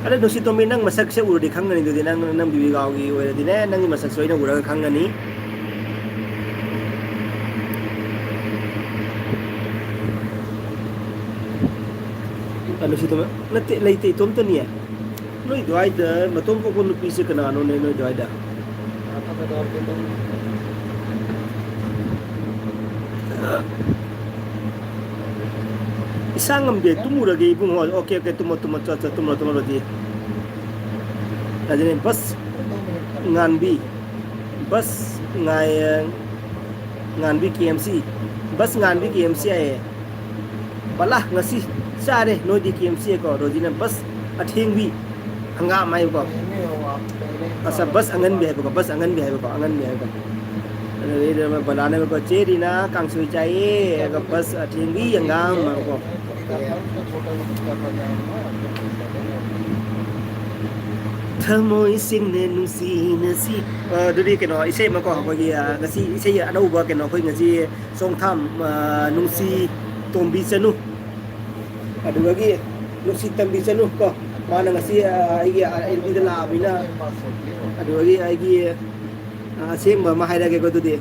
ꯑꯗꯣ ꯅꯨꯡꯁꯤꯇꯣꯝꯕꯤ, ꯅꯪ ꯃꯁꯛꯁꯦ ꯎꯔꯗꯤ ꯈꯪꯒꯅꯤ꯫ ꯑꯗꯨꯗꯤ ꯅꯪ, ꯅꯪ ꯕꯤꯕꯤꯒꯥꯎꯒꯤ ꯑꯣꯏꯔꯗꯤꯅꯦ, ꯅꯪꯒꯤ ꯃꯁꯛꯁꯨ ꯑꯩꯅ ꯎꯔꯒ ꯈꯪꯒꯅꯤ꯫ ꯑ, ꯅꯨꯡꯁꯤꯇꯣꯝꯕꯤ, ꯅꯠꯇꯦ, ꯂꯩꯇꯦ, ꯏꯇꯣꯝꯇꯅꯤꯌꯦ꯫ ꯅꯣꯏ ꯑꯗꯨꯋꯥꯏꯗ ꯃꯇꯣꯝ ꯄꯣꯛꯄ ꯅꯨꯄꯤꯁꯦ ꯀꯅꯥꯅꯣꯅꯦ, ꯅꯣꯏ ꯑꯗꯨꯋꯥꯏꯗ? ꯏꯁꯥ ꯉꯝꯗꯦ, ꯇꯨꯝꯃꯨꯔꯒꯦ ꯏꯕꯨꯡꯉꯣ꯫ Okay, okay, ꯇꯨꯝꯃꯣ, ꯇꯨꯝꯃꯣ, ꯆꯣ, ꯆꯣ, ꯇꯨꯝꯃꯣ, ꯇꯨꯝꯃꯣ, ꯔꯣꯖꯤ꯫ ꯑꯗꯨꯅꯦ, bus ꯉꯥꯟꯕꯤ, bus ꯉꯥꯏ-, ꯉꯥꯟꯕꯤ ꯀꯦ ꯑꯦꯝ ꯁꯤ, bus ꯉꯥꯟꯕꯤ ꯀꯦ ꯑꯦꯝ ꯁꯤ ꯍꯥꯏꯌꯦ꯫ ꯕꯂꯥ, ꯉꯁꯤ ꯆꯥꯔꯦ ꯅꯣꯏꯗꯤ ꯀꯦ ꯑꯦꯝ ꯁꯤ ꯀꯣ꯫ ꯔꯣꯖꯤꯅ bus ꯑꯊꯦꯡꯕꯤ ꯍꯪꯒꯥꯝ ꯍꯥꯏꯕꯀꯣ꯫ ꯑꯁ, ꯕꯁ ꯑꯉꯟꯕꯤ ꯍꯥꯏꯕꯀꯣ, ꯕꯁ ꯑꯉꯟꯕꯤ ꯍꯥꯏꯕꯀꯣ, ꯑꯉꯟꯕꯤ ꯍꯥꯏꯕꯀꯣ꯫ ꯑꯗꯨꯗꯩꯗ ꯕꯂꯥꯅ ꯍꯥꯏꯕꯀꯣ, "ꯆꯦ ꯔꯤꯅꯥ ꯀꯥꯡꯁꯣꯏ ꯆꯥꯏꯌꯦ" ꯍꯥꯏꯔꯒ, "ꯕꯁ ꯑꯊꯦꯡꯕꯤ ꯍꯪꯒꯥꯝ" ꯍꯥꯏꯕꯀꯣ꯫ ꯊꯃꯣꯏ ꯁꯦꯡꯅ ꯅꯨꯡꯁꯤꯅꯁꯤ꯫ ꯑ, ꯑꯗꯨꯗꯤ ꯀꯩꯅꯣ, ꯏꯁꯩ ꯑꯃꯀꯣ, ꯑꯩꯈꯣꯏꯒꯤ, ꯑ, ꯉꯁꯤ ꯏꯁꯩ ꯑꯅꯧꯕ ꯀꯩꯅꯣ, ꯑꯩꯈꯣꯏ ꯉꯁꯤ ꯆꯣꯡꯊꯥꯝ, ꯑ, ꯅꯨꯡꯁꯤ ꯇꯣꯝꯕꯤ ꯆꯅꯨ꯫ ꯑꯗꯨꯗꯒꯤ ꯅꯨꯡꯁꯤ ꯇꯝꯕꯤ ꯆꯅꯨ ꯀꯣ꯫ ꯃꯥꯅ ꯉꯁꯤ, ꯑ, ꯑꯩꯒꯤ, ꯑ, ꯑꯦꯜ ꯕꯤꯗ ꯂꯥꯛꯑꯕꯅꯤꯅ꯫ ꯑꯗꯨꯗꯒꯤ ꯑꯩꯒꯤ, ꯑ, ꯑꯁꯦꯡꯕ ꯑꯃ ꯍꯥꯏꯔꯒꯦꯀꯣ ꯑꯗꯨꯗꯤ꯫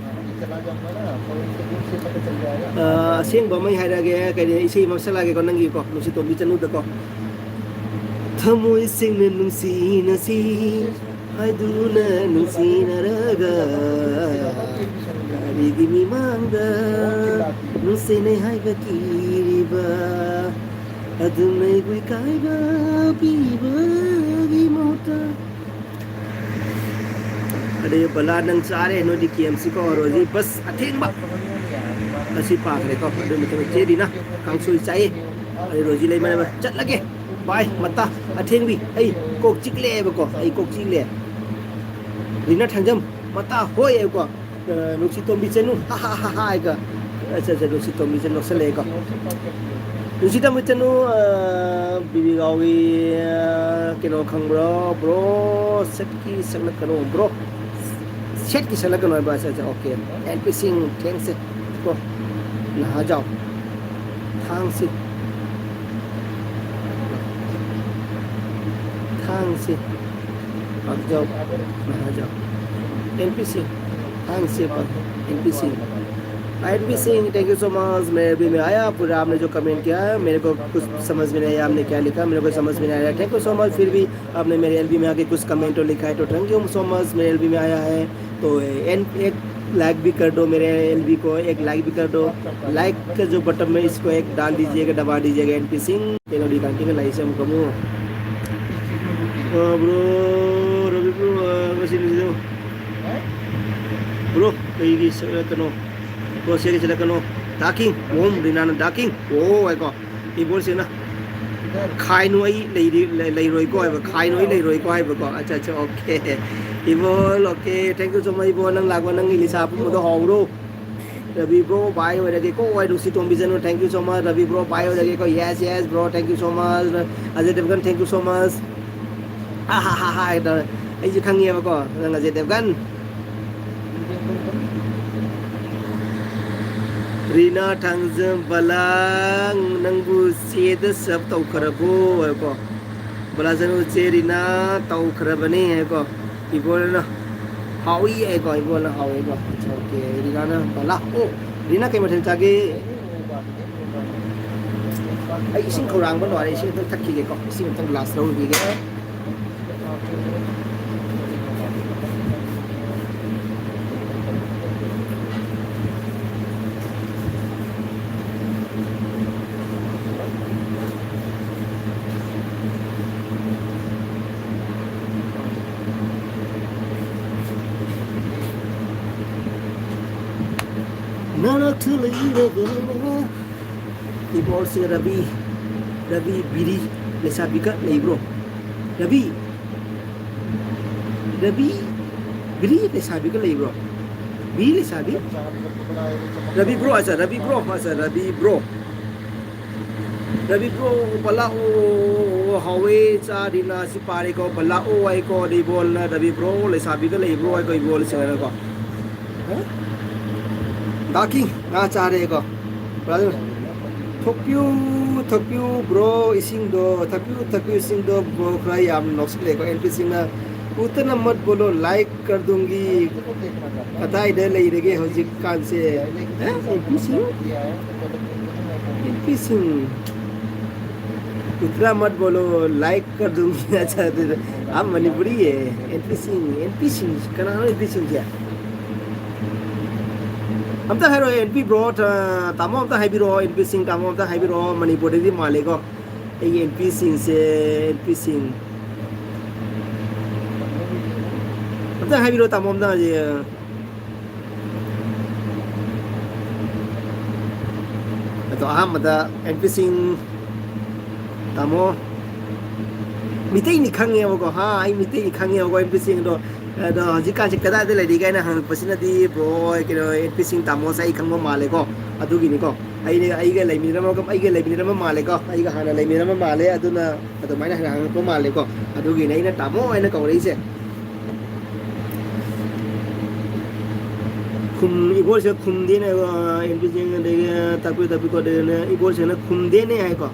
ꯑ, ꯑꯁꯦꯡꯕ ꯑꯃ ꯍꯥꯏꯔꯒꯦ, ꯀꯩꯅꯣ, ꯏꯁꯩ ꯑꯃ ꯁꯛꯂꯛꯑꯒꯦꯀꯣ ꯅꯪꯒꯤꯀꯣ, ꯅꯨꯡꯁꯤ ꯇꯣꯝꯕꯤ ꯆꯅꯨꯗꯀꯣ꯫ ꯊꯃꯣꯏ ꯁꯦꯡꯅ ꯅꯨꯡꯁꯤꯅꯁꯤ ꯍꯥꯏꯗꯨꯅ ꯅꯨꯡꯁꯤꯅꯔꯒ, ꯀꯔꯤꯒꯤ ꯃꯤꯃꯥꯡꯗ ꯅꯨꯡꯁꯤꯅꯩ ꯍꯥꯏꯕ ꯀꯤꯔꯤꯕ? ꯑꯗꯨꯝ ꯑꯩꯕꯨ ꯏꯀꯥꯏꯕ ꯄꯤꯕꯒꯤ ꯃꯍꯨꯠꯇ꯫ ꯑꯗꯩ ꯕꯂꯥ, ꯅꯪ ꯆꯥꯔꯦ, ꯅꯣꯏꯗꯤ ꯀꯦ ꯑꯦꯝ ꯁꯤ ꯀꯣ, ꯔꯣꯖꯤ ꯕꯁ ꯑꯊꯦꯡꯕ ꯑꯁꯤ ꯄꯥꯈ꯭ꯔꯦꯀꯣ꯫ ꯑꯗꯨ ꯃꯇꯨꯡꯗ ꯆꯦ ꯔꯤꯅꯥ ꯀꯥꯡꯁꯣꯏ ꯆꯥꯏꯌꯦ꯫ ꯑꯗꯩ ꯔꯣꯖꯤ ꯂꯩꯃ, ꯆꯠꯂꯒꯦ꯫ ꯕꯥꯏ, ꯃꯇꯥ ꯑꯊꯦꯡꯕꯤ꯫ ꯑꯩ ꯀꯣꯛ ꯆꯤꯛꯂꯦꯕꯀꯣ, ꯑꯩ ꯀꯣꯛ ꯆꯤꯛꯂꯦ꯫ ꯔꯤꯅꯥ ꯊꯥꯡꯖꯝ, ꯃꯇꯥ ꯍꯣꯏ ꯍꯥꯏꯀꯣ꯫ ꯑ, ꯅꯨꯡꯁꯤ ꯇꯣꯝꯕꯤ ꯆꯅꯨ, ꯍꯥ, ꯍꯥ, ꯍꯥ, ꯍꯥ ꯍꯥꯏꯒ꯫ ꯑꯠꯆꯥ, ꯑꯠꯆꯥ, ꯅꯨꯡꯁꯤ ꯇꯣꯝꯕꯤ ꯆꯅꯨ ꯂꯧꯁꯜꯂꯛꯑꯦꯀꯣ꯫ ꯅꯨꯡꯁꯤ ꯇꯣꯝꯕꯤ ꯆꯅꯨ, ꯑ, ꯕꯤꯕꯤ ꯒꯥꯎꯒꯤ, ꯑ, ꯀꯩꯅꯣ ꯈꯪꯕ꯭ꯔꯣ? Bro, ꯁꯦꯠꯀꯤ ꯁꯛꯂꯛꯀꯅꯣ, bro. ꯁꯦꯠꯀꯤ ꯁꯛꯂꯛꯀꯅꯣ ꯍꯥꯏꯕ, ꯑꯠꯆꯥ, ꯑꯠꯆꯥ, ꯑꯣꯀꯦ꯫ ꯑꯦꯟ ꯄꯤ ꯁꯤꯡ, ꯊꯦꯡꯁ ꯀꯣ꯫ ꯅꯍꯥꯖꯥꯎ꯫ ꯊꯥꯡꯁꯤ꯫ ꯊꯥꯡꯁꯤ꯫ ꯄꯥꯛꯖꯥꯎ꯫ ꯅꯍꯥꯖꯥꯎ꯫ एनपीसी। थैंक्स, ये पर NPC. NPC, thank you so much। मेरे भी में आया, पूरा आपने जो कमेंट किया है, मेरे को कुछ समझ में नहीं आया, आपने क्या लिखा, मेरे को समझ में नहीं आया। थैंक यू सो मच, फिर भी आपने मेरे एलबी में आके कुछ कमेंट और लिखा है, तो थैंक यू सो मच, मेरे एलबी में आया है। तो एन-, एक लाइक भी कर दो मेरे एलबी को, एक लाइक भी कर दो। लाइक का जो बटन है, इसको एक डाल दीजिएगा, दबा दीजिएगा, NP Singh. Kaya di kantin ka laisang ka mo. Ah, bro, Rabi bro, ah, kasi nito. Bro, kayo di sa kano. Bro, siya sa kano. Daking, wom, rinana daking. Oh, ay ko. Ibon siya na. ꯈꯥꯏꯅꯨ ꯑꯩ ꯂꯩꯔꯤ-, ꯂꯩ-, ꯂꯩꯔꯣꯏꯀꯣ ꯍꯥꯏꯕ, ꯈꯥꯏꯅꯨ ꯑꯩ ꯂꯩꯔꯣꯏꯀꯣ ꯍꯥꯏꯕꯀꯣ꯫ ꯑꯠꯆꯥ, ꯑꯠꯆꯥ, okay. ꯏꯕꯣꯜ, okay, thank you so much, ꯏꯕꯣꯜ, ꯅꯪ ꯂꯥꯛꯄ, ꯅꯪꯒꯤ ꯂꯤꯁꯥ ꯑꯄꯨꯝꯕꯗꯣ ꯍꯥꯎꯔꯣ꯫ ꯔꯕꯤ bro, bye ꯑꯣꯏꯔꯒꯦꯀꯣ, ꯋꯥꯏ ꯅꯨꯡꯁꯤ ꯇꯣꯝꯕꯤꯖꯅꯨ, thank you so much, Ravi bro, bye ꯑꯣꯏꯔꯒꯦꯀꯣ, yes, yes, bro, thank you so much, ꯑꯖꯦ ꯗꯦꯕꯒꯟ, thank you so much, ꯍꯥ, ꯍꯥ, ꯍꯥ, ꯍꯥ, ꯍꯥꯏ ꯇꯧꯔꯦ꯫ ꯑꯩꯁꯨ ꯈꯪꯉꯦꯕꯀꯣ, ꯅꯪ ꯑꯖꯦ ꯗꯦꯕꯒꯟ꯫ ꯔꯤꯅꯥ ꯊꯥꯡꯖꯝ, ꯕꯂꯥ, ꯅꯪꯕꯨ ꯆꯦꯗ sub ꯇꯧꯈ꯭ꯔꯕꯣ? ꯍꯥꯏꯀꯣ꯫ ꯕꯂꯥ ꯆꯅꯨ, ꯆꯦ ꯔꯤꯅꯥ ꯇꯧꯈ꯭ꯔꯕꯅꯦ ꯍꯥꯏꯀꯣ꯫ ꯏꯕꯣꯜꯅ ꯍꯥꯎꯏ ꯍꯥꯏꯀꯣ, ꯏꯕꯣꯜꯅ ꯍꯥꯎꯏ ꯍꯥꯏꯀꯣ꯫ ꯑꯠꯆꯥ, okay, ꯔꯤꯅꯥꯅ ꯕꯂꯥ, ꯑꯣ, ꯔꯤꯅꯥ ꯀꯩ ꯃꯊꯦꯜ ꯆꯥꯒꯦ? ꯑꯩ ꯏꯁꯤꯡ ꯈꯧꯔꯥꯡꯕ ꯂꯣꯏꯔꯦ, ꯏꯁꯤꯡ ꯑꯝꯇꯪ ꯊꯛꯈꯤꯒꯦꯀꯣ, ꯏꯁꯤꯡ ꯑꯝꯇꯪ glass ꯂꯧꯔꯨꯈꯤꯒꯦ꯫ ꯅꯅꯥꯛꯇ ꯂꯩꯔꯒ ꯏꯕꯣꯜꯁꯦ ꯔꯕꯤ, ꯔꯕꯤ ꯕꯤꯔꯤ ꯂꯩꯁꯥꯕꯤꯒ ꯂꯩꯕ꯭ꯔꯣ? ꯔꯕꯤ, ꯔꯕꯤ ꯕꯤꯔꯤ ꯂꯩꯁꯥꯕꯤꯒ ꯂꯩꯕ꯭ꯔꯣ? ꯕꯤꯔꯤ ꯂꯩꯁꯥꯕꯤ? ꯔꯕꯤ bro, ꯑꯆꯥ, ꯔꯕꯤ bro, ꯑꯆꯥ, ꯔꯕꯤ bro꯫ ꯔꯕꯤ bro, ꯕꯂꯥ ꯑꯣ, ꯍꯥꯎꯋꯦ ꯆꯥ ꯔꯤꯅꯥꯁꯤ ꯄꯥꯔꯦꯀꯣ, ꯕꯂꯥ ꯑꯣ ꯍꯥꯏꯀꯣ, ꯏꯕꯣꯜꯅ ꯔꯕꯤ bro ꯂꯩꯁꯥꯕꯤꯒ ꯂꯩꯕ꯭ꯔꯣ ꯍꯥꯏꯀꯣ, ꯏꯕꯣꯜꯁꯤꯡꯅꯀꯣ꯫ ꯍꯥ? ꯗꯥꯀꯤ, ꯉꯥ ꯆꯥꯔꯦꯀꯣ꯫ Brother, ꯊꯛꯄꯤꯌꯨ, ꯊꯛꯄꯤꯌꯨ bro, ꯏꯁꯤꯡꯗꯣ, ꯊꯛꯄꯤꯌꯨ, ꯊꯛꯄꯤꯌꯨ ꯏꯁꯤꯡꯗꯣ bro, ꯈꯔ ꯌꯥꯝ ꯅꯣꯛꯁꯤꯜꯂꯦꯀꯣ, ꯑꯦꯟ ꯄꯤ ꯁꯤꯡꯅ꯫ ꯎꯇꯅ ꯃꯠ ꯕꯣꯂꯣ, like ꯀꯔ ꯗꯨꯡꯒꯤ꯫ ꯀꯗꯥꯏꯗ ꯂꯩꯔꯒꯦ ꯍꯧꯖꯤꯛꯀꯥꯟꯁꯦ? ꯍꯥ? ꯑꯦꯟ ꯄꯤ ꯁꯤꯡ? ꯑꯦꯟ ꯄꯤ ꯁꯤꯡ? ꯎꯇꯅ ꯃꯠ ꯕꯣꯂꯣ, like ꯀꯔ ꯗꯨꯡꯒꯤ꯫ ꯑꯠꯆꯥ, ꯑꯗꯨꯗ꯫ ꯑꯥ, ꯃꯅꯤꯄꯨꯔꯤ ꯍꯦ꯫ ꯑꯦꯟ ꯄꯤ ꯁꯤꯡ, ꯑꯦꯟ ꯄꯤ ꯁꯤꯡ, ꯀꯅꯥꯅꯣ ꯑꯦꯟ ꯄꯤ ꯁꯤꯡꯁꯦ? ꯑꯝꯇ ꯍꯥꯏꯔꯛꯑꯣ, ꯑꯦꯟ ꯄꯤ bro, ꯇꯥꯃꯣ ꯑꯝꯇ ꯍꯥꯏꯕꯤꯔꯛꯑꯣ, ꯑꯦꯟ ꯄꯤ ꯁꯤꯡ, ꯇꯥꯃꯣ ꯑꯝꯇ ꯍꯥꯏꯕꯤꯔꯛꯑꯣ, ꯃꯅꯤꯄꯨꯔꯗꯗꯤ ꯃꯥꯜꯂꯦꯀꯣ꯫ ꯑꯩꯒꯤ ꯑꯦꯟ ꯄꯤ ꯁꯤꯡꯁꯦ, ꯑꯦꯟ ꯄꯤ ꯁꯤꯡ꯫ ꯑꯝꯇ ꯍꯥꯏꯕꯤꯔꯛꯑꯣ, ꯇꯥꯃꯣ, ꯑꯝꯇ ꯍꯧꯖꯤꯛ꯫ ꯑꯗꯣ ꯑꯍꯥꯟꯕꯗ ꯑꯦꯟ ꯄꯤ ꯁꯤꯡ, ꯇꯥꯃꯣ, ꯃꯤꯇꯩꯅꯤ ꯈꯪꯉꯦꯕꯀꯣ꯫ ꯍꯥ, ꯑꯩ ꯃꯤꯇꯩꯅꯤ ꯈꯪꯉꯦꯕꯀꯣ, ꯑꯦꯟ ꯄꯤ ꯁꯤꯡꯗꯣ꯫ ꯑꯗꯣ ꯍꯧꯖꯤꯛꯀꯥꯟꯁꯦ ꯀꯗꯥꯏꯗ ꯂꯩꯔꯤ ꯀꯥꯏꯅ ꯍꯪꯉꯛꯄꯁꯤꯅꯗꯤ, ꯕ꯭ꯔꯣ, ꯀꯩꯅꯣ, ꯑꯦꯟ ꯄꯤ ꯁꯤꯡ ꯇꯥꯃꯣꯁꯦ ꯑꯩ ꯈꯪꯕ ꯃꯥꯜꯂꯦꯀꯣ꯫ ꯑꯗꯨꯒꯤꯅꯤꯀꯣ꯫ ꯑꯩꯅ, ꯑꯩꯒ ꯂꯩꯃꯤꯟꯅꯔꯝꯕ, ꯑꯩꯒ ꯂꯩꯃꯤꯟꯅꯔꯝꯕ ꯃꯥꯜꯂꯦꯀꯣ꯫ ꯑꯩꯒ ꯍꯥꯟꯅ ꯂꯩꯃꯤꯟꯅꯔꯝꯕ ꯃꯥꯜꯂꯦ꯫ ꯑꯗꯨꯅ ꯑꯗꯨꯃꯥꯏꯅ ꯍꯥꯟꯅ ꯍꯪꯉꯛꯄ ꯃꯥꯜꯂꯦꯀꯣ꯫ ꯑꯗꯨꯒꯤꯅꯦ ꯑꯩꯅ ꯇꯥꯃꯣ ꯍꯥꯏꯅ ꯀꯧꯔꯛꯏꯁꯦ꯫ ꯈꯨꯝ, ꯏꯕꯣꯁꯦ ꯈꯨꯝꯗꯦꯅꯦ, ꯑ, ꯑꯦꯟ ꯄꯤ ꯁꯤꯡ ꯑꯗꯒꯤ ꯇꯥꯛꯄꯤ ꯇꯥꯛꯄꯤ ꯈꯣꯠꯇꯦꯅ ꯏꯕꯣꯁꯤꯅ ꯈꯨꯝꯗꯦꯅꯦ ꯍꯥꯏꯀꯣ꯫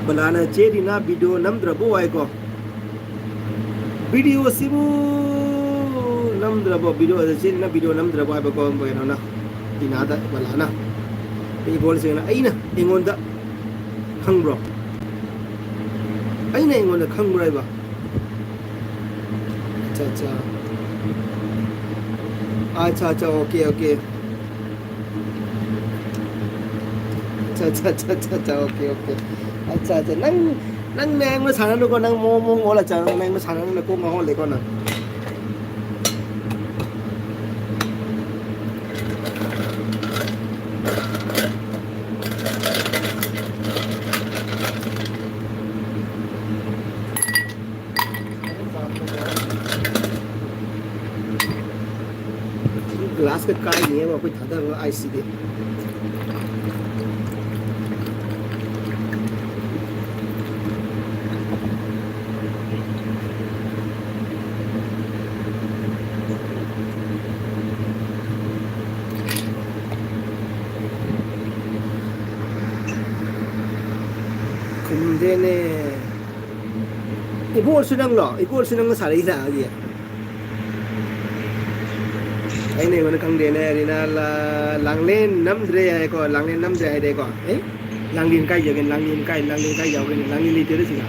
ꯕꯂꯥꯅ, "ꯆꯦ ꯔꯤꯅꯥ ꯚꯤꯗꯤꯑꯣ ꯅꯝꯗ꯭ꯔꯕꯣ?" ꯍꯥꯏꯀꯣ꯫ ꯚꯤꯗꯤꯑꯣꯁꯤꯕꯨ ꯅꯝꯗ꯭ꯔꯕꯣ? ꯚꯤꯗꯤꯑꯣ, ꯆꯦ ꯔꯤꯅꯥ ꯚꯤꯗꯤꯑꯣ ꯅꯝꯗ꯭ꯔꯕꯣ ꯍꯥꯏꯕꯀꯣ, ꯀꯩꯅꯣꯅ, ꯔꯤꯅꯥꯗ, ꯕꯂꯥꯅ꯫ ꯏꯕꯣꯜꯁꯤꯅ ꯑꯩꯅ, ꯑꯩꯉꯣꯟꯗ ꯈꯪꯕ꯭ꯔꯣ? ꯑꯩꯅ ꯑꯩꯉꯣꯟꯗ ꯈꯪꯕ꯭ꯔꯣ ꯍꯥꯏꯕ? ꯑꯠꯆꯥ, ꯑꯠꯆꯥ꯫ ꯑꯠꯆꯥ, ꯑꯠꯆꯥ, ꯑꯣꯀꯦ, ꯑꯣꯀꯦ꯫ ꯑꯠꯆꯥ, ꯑꯠꯆꯥ, ꯑꯠꯆꯥ, ꯑꯠꯆꯥ, ꯑꯠꯆꯥ, ꯑꯣꯀꯦ, ꯑꯣꯀꯦ꯫ ꯑꯠꯆꯥ, ꯑꯠꯆꯥ, ꯅꯪ, ꯅꯪ ꯃꯌꯥꯝꯒ ꯁꯥꯟꯅꯅꯨꯀꯣ, ꯅꯪ ꯃꯑꯣꯡ, ꯃꯑꯣꯡ ꯑꯣꯜꯂ ꯆꯪꯉꯒ ꯅꯪ ꯁꯥꯟꯅꯅꯨ, ꯅꯀꯣꯛ ꯉꯥꯎꯍꯜꯂꯦꯀꯣ ꯅꯪ꯫ ꯒ꯭ꯂꯥꯁꯀ ꯀꯥꯏꯅꯦꯕ ꯑꯩꯈꯣꯏ ꯊꯥꯗꯕ ꯑꯥꯏꯁꯁꯤꯗꯤ꯫ ꯈꯨꯝꯗꯦꯅꯦ꯫ ꯏꯕꯣꯜꯁꯨ ꯅꯪꯂꯣ? ꯏꯕꯣꯜꯁꯨ ꯅꯪꯅ ꯁꯥꯔꯛꯏꯔꯥ ꯍꯧꯖꯤꯛ? ꯑꯩꯅ ꯑꯩꯉꯣꯟꯗ ꯈꯪꯗꯦꯅꯦ, ꯔꯤꯅꯥ ꯂꯥ-, ꯂꯥꯡꯂꯦꯟ ꯅꯝꯗ꯭ꯔꯦ ꯍꯥꯏꯀꯣ, ꯂꯥꯡꯂꯦꯟ ꯅꯝꯗ꯭ꯔꯦ ꯍꯥꯏꯔꯦꯀꯣ꯫ ꯑꯦ? ꯂꯥꯡꯂꯦꯟ ꯀꯥꯏ ꯌꯧꯒꯦ? ꯂꯥꯡꯂꯦꯟ ꯀꯥꯏ, ꯂꯥꯡꯂꯦꯟ ꯀꯥꯏ ꯌꯧꯒꯦ? ꯂꯥꯡꯂꯦꯟ ꯂꯩꯇꯦꯗ ꯁꯤꯗ꯫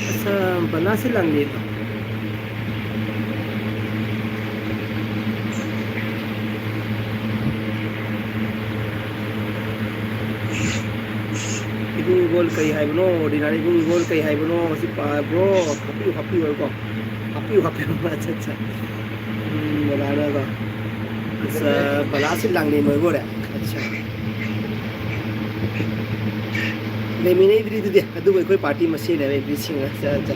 ꯑꯁ, ꯕꯂꯥꯁꯤ ꯂꯥꯡꯂꯦꯟ꯫ ꯏꯕꯨꯡ ꯏꯕꯣꯜ ꯀꯩ ꯍꯥꯏꯕꯅꯣ? ꯔꯤꯅꯥ, ꯏꯕꯨꯡ ꯏꯕꯣꯜ ꯀꯩ ꯍꯥꯏꯕꯅꯣ? ꯁꯤ ꯄꯥꯕ꯭ꯔꯣ? ꯍꯥꯞꯄꯤꯌꯨ, ꯍꯥꯞꯄꯤꯌꯨ ꯍꯥꯏꯀꯣ꯫ ꯍꯥꯞꯄꯤꯌꯨ, ꯍꯥꯞꯄꯤꯌꯨ꯫ ꯑꯠꯆꯥ, ꯑꯠꯆꯥ꯫ ꯎꯝ, ꯕꯂꯥꯅꯀꯣ꯫ ꯑꯁ, ꯕꯂꯥꯁꯤ ꯂꯥꯡꯂꯦꯟ ꯑꯣꯏꯕ ꯑꯣꯏꯔꯦ꯫ ꯑꯠꯁꯥ꯫ ꯂꯩꯃꯤꯟꯅꯩꯗ꯭ꯔꯤꯗꯨꯗꯤ, ꯑꯗꯨꯕꯨ ꯑꯩꯈꯣꯏ ꯄꯥꯔꯇꯤ ꯃꯁꯦꯟꯅꯦꯕ, ꯑꯦꯝ ꯄꯤ ꯁꯤꯡꯅ꯫ ꯑꯠꯁꯥ, ꯑꯠꯁꯥ꯫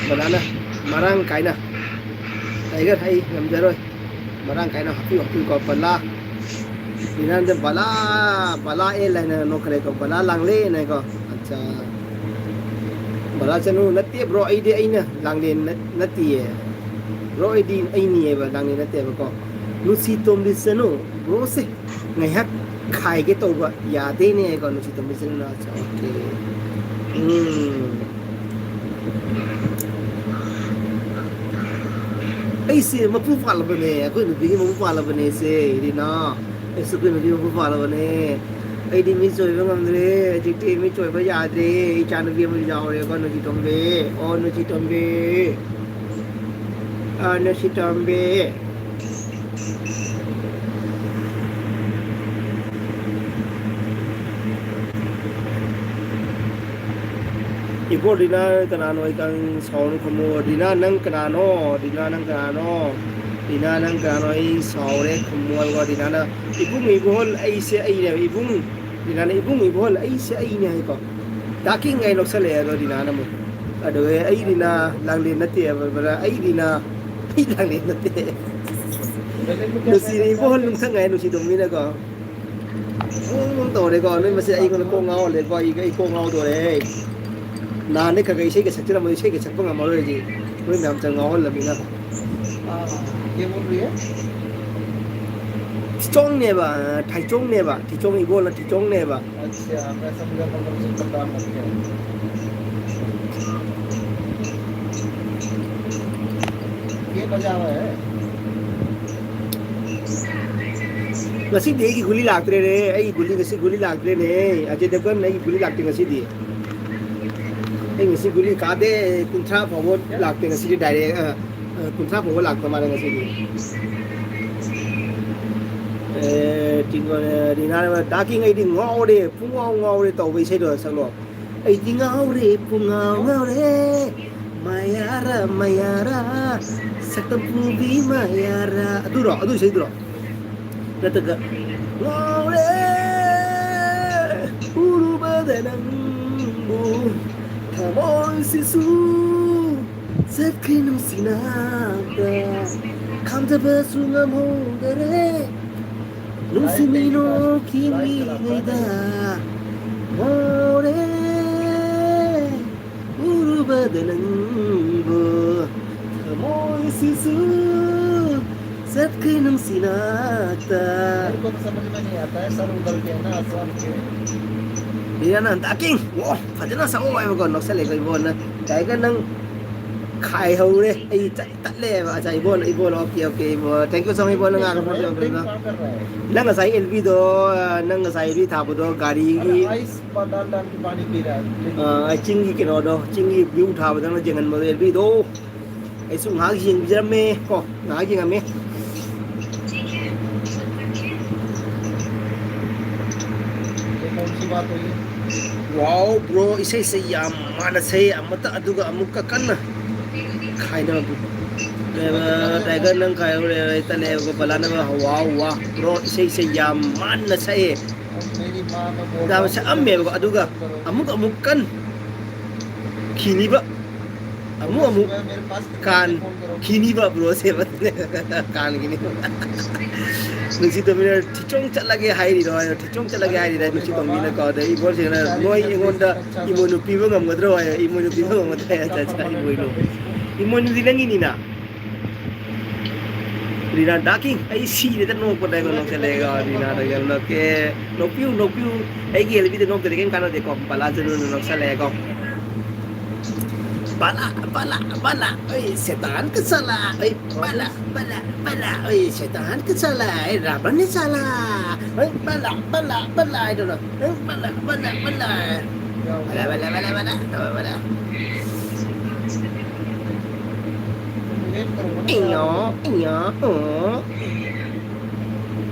ꯕꯂꯥꯅ ꯃꯔꯥꯡ ꯀꯥꯏꯅ, ꯇꯥꯏꯒꯔ, ꯑꯩ ꯉꯝꯖꯔꯣꯏ, ꯃꯔꯥꯡ ꯀꯥꯏꯅ ꯍꯥꯞꯄꯤꯌꯨ, ꯍꯥꯞꯄꯤꯌꯨꯀꯣ, ꯕꯂꯥ꯫ ꯗꯤꯅꯥꯟꯗ ꯕꯂꯥ, ꯕꯂꯥ ꯑꯦ ꯂꯥꯏꯅ ꯅꯣꯛꯈꯠꯂꯦꯀꯣ, ꯕꯂꯥ ꯂꯥꯡꯂꯦꯟ ꯍꯥꯏꯀꯣ꯫ ꯑꯠꯆꯥ꯫ ꯕꯂꯥ ꯆꯅꯨ, "ꯅꯠꯇꯦ ꯕ꯭ꯔꯣ, ꯑꯩꯗꯤ ꯑꯩꯅ ꯂꯥꯡꯂꯦꯟ ꯅꯠ-, ꯅꯠꯇꯤꯌꯦ꯫ ꯕ꯭ꯔꯣ, ꯑꯩꯗꯤ ꯑꯩꯅꯤꯌꯦꯕ, ꯂꯥꯡꯂꯦꯟ ꯅꯠꯇꯦꯕꯀꯣ꯫ ꯅꯨꯡꯁꯤ ꯇꯣꯝꯕꯤ ꯆꯅꯨ, ꯕ꯭ꯔꯣꯁꯦ ꯉꯥꯏꯍꯥꯛ ꯈꯥꯏꯒꯦ ꯇꯧꯕ ꯌꯥꯗꯦꯅꯦ" ꯍꯥꯏꯀꯣ, ꯅꯨꯡꯁꯤ ꯇꯣꯝꯕꯤ ꯆꯅꯨꯅ꯫ ꯑꯠꯆꯥ, ꯑꯣꯀꯦ꯫ ꯎꯝ꯫ ꯑꯩꯁꯦ ꯃꯄꯨ ꯄꯥꯜꯂꯕꯅꯦ, ꯑꯩꯈꯣꯏ ꯅꯨꯄꯤꯒꯤ ꯃꯄꯨ ꯄꯥꯜꯂꯕꯅꯦ ꯏꯆꯦ ꯔꯤꯅꯥ꯫ ꯑꯩꯁꯨ ꯑꯩꯈꯣꯏ ꯅꯨꯄꯤ ꯃꯄꯨ ꯄꯥꯜꯂꯕꯅꯦ꯫ ꯑꯩꯗꯤ ꯃꯤꯁ ꯑꯣꯏꯕ ꯉꯝꯗ꯭ꯔꯦ, ꯍꯧꯖꯤꯛꯇꯤ ꯃꯤꯁ ꯑꯣꯏꯕ ꯌꯥꯗ꯭ꯔꯦ꯫ ꯏꯆꯥ ꯅꯨꯄꯤ ꯑꯃ ꯌꯥꯎꯔꯦꯀꯣ, ꯅꯨꯡꯁꯤ ꯇꯣꯝꯕꯤ꯫ ꯑꯣ, ꯅꯨꯡꯁꯤ ꯇꯣꯝꯕꯤ꯫ ꯑ, ꯅꯨꯡꯁꯤ ꯇꯣꯝꯕꯤ꯫ ꯏꯕꯣ ꯔꯤꯅꯥ ꯀꯅꯥꯅꯣ? ꯑꯩ ꯀꯥꯡ ꯁꯥꯎꯅꯨ ꯈꯨꯝꯃꯨ꯫ ꯔꯤꯅꯥ ꯅꯪ ꯀꯅꯥꯅꯣ? ꯔꯤꯅꯥ ꯅꯪ ꯀꯅꯥꯅꯣ? ꯔꯤꯅꯥ ꯅꯪ ꯀꯅꯥꯅꯣ? ꯑꯩ ꯁꯥꯎꯔꯦ ꯈꯨꯝꯃꯨ ꯍꯥꯏꯕ꯫ ꯔꯤꯅꯥꯅ, "ꯏꯕꯨꯡ ꯏꯕꯣꯍꯜ ꯑꯩꯁꯦ ꯑꯩꯅꯦꯕ, ꯏꯕꯨꯡ"꯫ ꯔꯤꯅꯥꯅ, "ꯏꯕꯨꯡ ꯏꯕꯣꯍꯜ ꯑꯩꯁꯦ ꯑꯩꯅꯦ" ꯍꯥꯏꯀꯣ꯫ ꯗꯥ ꯀꯤꯡ ꯍꯥꯏ ꯂꯧꯁꯜꯂꯛꯑꯦ ꯑꯗꯣ ꯔꯤꯅꯥꯅ ꯑꯃꯨꯛ꯫ ꯑꯗꯨꯒ ꯑꯩ ꯔꯤꯅꯥ ꯂꯥꯡꯂꯦꯟ ꯅꯠꯇꯦ ꯍꯥꯏꯕ, ꯑꯩ ꯔꯤꯅꯥ, ꯑꯩ ꯂꯥꯡꯂꯦꯟ ꯅꯠꯇꯦ꯫ ꯅꯨꯡꯁꯤꯔꯦ ꯏꯕꯣꯍꯜ ꯅꯨꯡꯊꯪ ꯍꯥꯏ ꯅꯨꯡꯁꯤꯗꯕ ꯃꯤꯅꯀꯣ꯫ ꯎꯝ, ꯇꯧꯔꯦꯀꯣ꯫ ꯅꯣꯏ ꯃꯁꯤ ꯑꯩꯉꯣꯟꯗ ꯀꯣꯛ ꯉꯥꯎꯍꯜꯂꯦꯀꯣ꯫ ꯑꯩ, ꯑꯩ ꯀꯣꯛ ꯉꯥꯎꯗꯣꯔꯦ꯫ ꯅꯍꯥꯟꯗꯩ ꯈꯔ ꯈꯔ ꯏꯁꯩꯒ ꯁꯛꯆꯔꯝꯕꯗꯣ ꯏꯁꯩꯒ ꯁꯛꯄ ꯉꯝꯃꯔꯣꯏ ꯍꯧꯖꯤꯛ꯫ ꯅꯣꯏ ꯃꯌꯥꯝ ꯆꯪ ꯉꯥꯎꯍꯜꯂꯃꯤꯅ꯫ ꯊꯤꯆꯣꯡꯅꯦꯕ, ꯊꯥꯏꯆꯣꯡꯅꯦꯕ꯫ ꯊꯤꯆꯣꯡ ꯏꯕꯣꯜꯅ ꯊꯤꯆꯣꯡꯅꯦꯕ꯫ ꯉꯁꯤꯗꯤ ꯑꯩꯒꯤ ꯒꯨꯂꯤ ꯂꯥꯛꯇ꯭ꯔꯦꯅꯦ꯫ ꯑꯩꯒꯤ ꯒꯨꯂꯤ, ꯉꯁꯤ ꯒꯨꯂꯤ ꯂꯥꯛꯇ꯭ꯔꯦꯅꯦ꯫ ꯑꯖꯦ ꯗꯦꯕꯒꯟ, ꯑꯩꯒꯤ ꯒꯨꯂꯤ ꯂꯥꯛꯇꯦ ꯉꯁꯤꯗꯤ꯫ ꯑꯩ ꯉꯁꯤ ꯒꯨꯂꯤ ꯀꯥꯗꯦ꯫ ꯀꯨꯟꯊ꯭ꯔꯥ ꯐꯥꯎꯕ ꯂꯥꯛꯇꯦ ꯉꯁꯤꯗꯤ꯫ ꯗꯥꯏꯔꯦꯛ, ꯑ, ꯑ, ꯀꯨꯟꯊ꯭ꯔꯥ ꯐꯥꯎꯕ ꯂꯥꯛꯇ ꯃꯥꯜꯂꯦ ꯉꯁꯤꯗꯤ꯫ ꯑꯦ, ꯇꯤꯡꯒꯣ-, ꯑꯦ, ꯔꯤꯅꯥꯅ, "ꯗꯥ ꯀꯤꯡ, ꯑꯩꯗꯤ ꯉꯥꯎꯔꯦ, ꯄꯨꯡꯉꯥꯎ ꯉꯥꯎꯔꯦ" ꯇꯧꯕ ꯏꯁꯩꯗꯣ ꯁꯛꯂꯣ꯫ ꯑꯩꯗꯤ ꯉꯥꯎꯔꯦ, ꯄꯨꯡꯉꯥꯎ ꯉꯥꯎꯔꯦ, ꯃꯌꯥꯔꯥ ꯃꯌꯥꯔꯥ ꯁꯛꯇꯝ ꯄꯨꯕꯤ ꯃꯌꯥꯔꯥ ꯑꯗꯨꯔꯣ? ꯑꯗꯨ ꯏꯁꯩꯗꯨꯔꯣ? ꯅꯠꯇ꯭ꯔꯒ ꯉꯥꯎꯔꯦ ꯎꯔꯨꯕꯗ ꯅꯪꯕꯨ ꯊꯃꯣꯏꯁꯤꯁꯨ ꯆꯠꯈ꯭ꯔꯦ ꯅꯨꯡꯁꯤꯅ ꯈꯥꯝꯖꯕꯁꯨ ꯉꯝꯍꯧꯗꯔꯦ ꯅꯨꯡꯁꯤꯃꯤꯅꯣ ꯀꯤꯉꯩꯗ ꯉꯥꯎꯔꯦ ꯎꯔꯨꯕꯗ ꯅꯪꯕꯨ ꯊꯃꯣꯏꯁꯤꯁꯨ ꯆꯠꯈ꯭ꯔꯦ ꯅꯨꯡꯁꯤꯅꯥꯛꯇ ꯏꯔꯥꯅ ꯗꯥꯀꯤꯡ ꯑꯣ ꯐꯖꯅ ꯁꯛꯑꯣ ꯍꯥꯏꯕꯀꯣ ꯅꯣꯛꯁꯜꯂꯦꯀꯣ ꯏꯕꯣꯅ ꯇꯥꯏꯒ ꯅꯪ ꯈꯥꯏꯍꯧꯔꯦ ꯑꯩ ꯆꯠ ꯇꯠꯂꯦꯕ ꯑꯆꯥ ꯏꯕꯣꯅ ꯏꯕꯣꯅ ꯑꯣꯀꯦ ꯑꯣꯀꯦ ꯏꯕꯣ thank you so much ꯏꯕꯣ ꯅꯪ ꯉꯥꯡꯕ ꯅꯪ ꯉꯁꯥꯏ ꯑꯦꯜꯕꯤꯗꯣ ꯅꯪ ꯉꯁꯥꯏ ꯑꯦꯜꯕꯤ ꯊꯥꯕꯗꯣ ꯒꯥꯔꯤꯒꯤ ꯆꯤꯡꯒꯤ ꯀꯩꯅꯣꯗꯣ ꯆꯤꯡꯒꯤ ꯚ꯭ꯌꯨ ꯊꯥꯕꯗ ꯅꯪꯅ ꯌꯦꯡꯍꯟꯕꯗꯣ ꯑꯦꯜꯕꯤꯗꯣ ꯑꯩꯁꯨ ꯉꯥꯏꯍꯥꯛ ꯌꯦꯡꯕꯤꯔꯝꯃꯦ ꯀꯣ ꯉꯥꯏꯍꯥꯛ ꯌꯦꯡꯉꯝꯃꯦ ꯋꯥꯎ ꯕ꯭ꯔꯣ ꯏꯁꯩꯁꯦ ꯌꯥꯝ ꯃꯥꯟꯅ ꯁꯛꯑꯦ ꯑꯃꯇ ꯑꯗꯨꯒ ꯑꯃꯨꯛꯀ ꯀꯟꯅ ꯈꯥꯏꯅꯕ ꯇꯥꯏꯒꯔ ꯅꯪ ꯈꯥꯏꯍꯧꯔꯦ ꯑꯩ ꯇꯠꯂꯦꯕꯀꯣ ꯕꯂꯥꯅꯕ ꯋꯥꯎ ꯋꯥ ꯕ꯭ꯔꯣ ꯏꯁꯩꯁꯦ ꯌꯥꯝ ꯃꯥꯟꯅ ꯁꯛꯑꯦ ꯌꯥꯝ ꯁꯛꯑꯝꯃꯦꯕꯀꯣ ꯑꯗꯨꯒ ꯑꯃꯨꯛ ꯑꯃꯨꯛ ꯀꯟ ꯈꯤꯅꯤꯕ ꯑꯃꯨꯛ ꯑꯃꯨꯛ ꯀꯥꯟ ꯈꯤꯅꯤꯕ ꯕ꯭ꯔꯣꯁꯦ ꯀꯥꯟ ꯈꯤꯅꯤꯕ ꯅꯨꯡꯁꯤ ꯇꯣꯝꯕꯤꯅ ꯊꯤꯆꯣꯡ ꯆꯠꯂꯒꯦ ꯍꯥꯏꯔꯤꯔꯣ ꯍꯥꯏꯔꯣ ꯊꯤꯆꯣꯡ ꯆꯠꯂꯒꯦ ꯍꯥꯏꯔꯤꯔ ꯅꯨꯡꯁꯤ ꯇꯣꯝꯕꯤꯅꯀꯣ ꯑꯗ ꯏꯕꯣꯁꯤꯅ ꯅꯣꯏ ꯑꯩꯉꯣꯟꯗ ꯏꯃꯣꯏꯅꯨ ꯄꯤꯕ ꯉꯝꯒꯗ꯭ꯔꯣ ꯍꯥꯏ ꯏꯃꯣꯏꯅꯨ ꯄꯤꯕ ꯉꯝꯒꯗ꯭ꯔꯣ ꯍꯥꯏ ꯑꯠꯆꯥ ꯑꯠꯆꯥ ꯏꯃꯣꯏꯅꯨ ꯏꯃꯣꯏꯅꯨꯗꯤ ꯅꯪꯒꯤꯅꯤꯅ ꯔꯤꯅꯥ ꯗꯥꯀꯤꯡ ꯑꯩ ꯁꯤꯔꯦꯗ ꯅꯣꯛꯄꯗ ꯑꯩꯉꯣꯟꯗ ꯅꯣꯛꯁꯜꯂꯛꯑꯦꯀꯣ ꯔꯤꯅꯥꯗ ꯌꯥꯝ ꯅꯣꯛꯀꯦ ꯅꯣꯛꯄꯤꯌꯨ ꯅꯣꯛꯄꯤꯌꯨ ꯑꯩꯒꯤ ꯑꯦꯜꯕꯤꯗ ꯅꯣꯛꯇꯗꯤ ꯀꯩꯝ ꯀꯥꯟꯅꯗꯦꯀꯣ ꯕꯂꯥ ꯆꯅꯨꯅ ꯅꯣꯛꯁꯜꯂꯛꯑꯦꯀꯣ ꯕꯂꯥ ꯕꯂꯥ ꯕꯂꯥ ꯑꯩ ꯁꯦꯇꯥꯟ ꯀ ꯆꯂꯥ ꯑꯩ ꯕꯂꯥ ꯕꯂꯥ ꯕꯂꯥ ꯑꯩ ꯁꯦꯇꯥꯟ ꯀ ꯆꯂꯥ ꯑꯩ ꯔꯥꯕꯟ ꯅ ꯆꯂꯥ ꯑꯩ ꯕꯂꯥ ꯕꯂꯥ ꯕꯂꯥ ꯍꯥꯏꯗꯅ ꯑꯩ ꯕꯂꯥ ꯕꯂꯥ ꯕꯂꯥ ꯕꯂꯥ ꯕꯂꯥ ꯕꯂꯥ ꯕꯂꯥ ꯕꯂꯥ ꯏꯌꯣ ꯏꯌꯣ ꯎ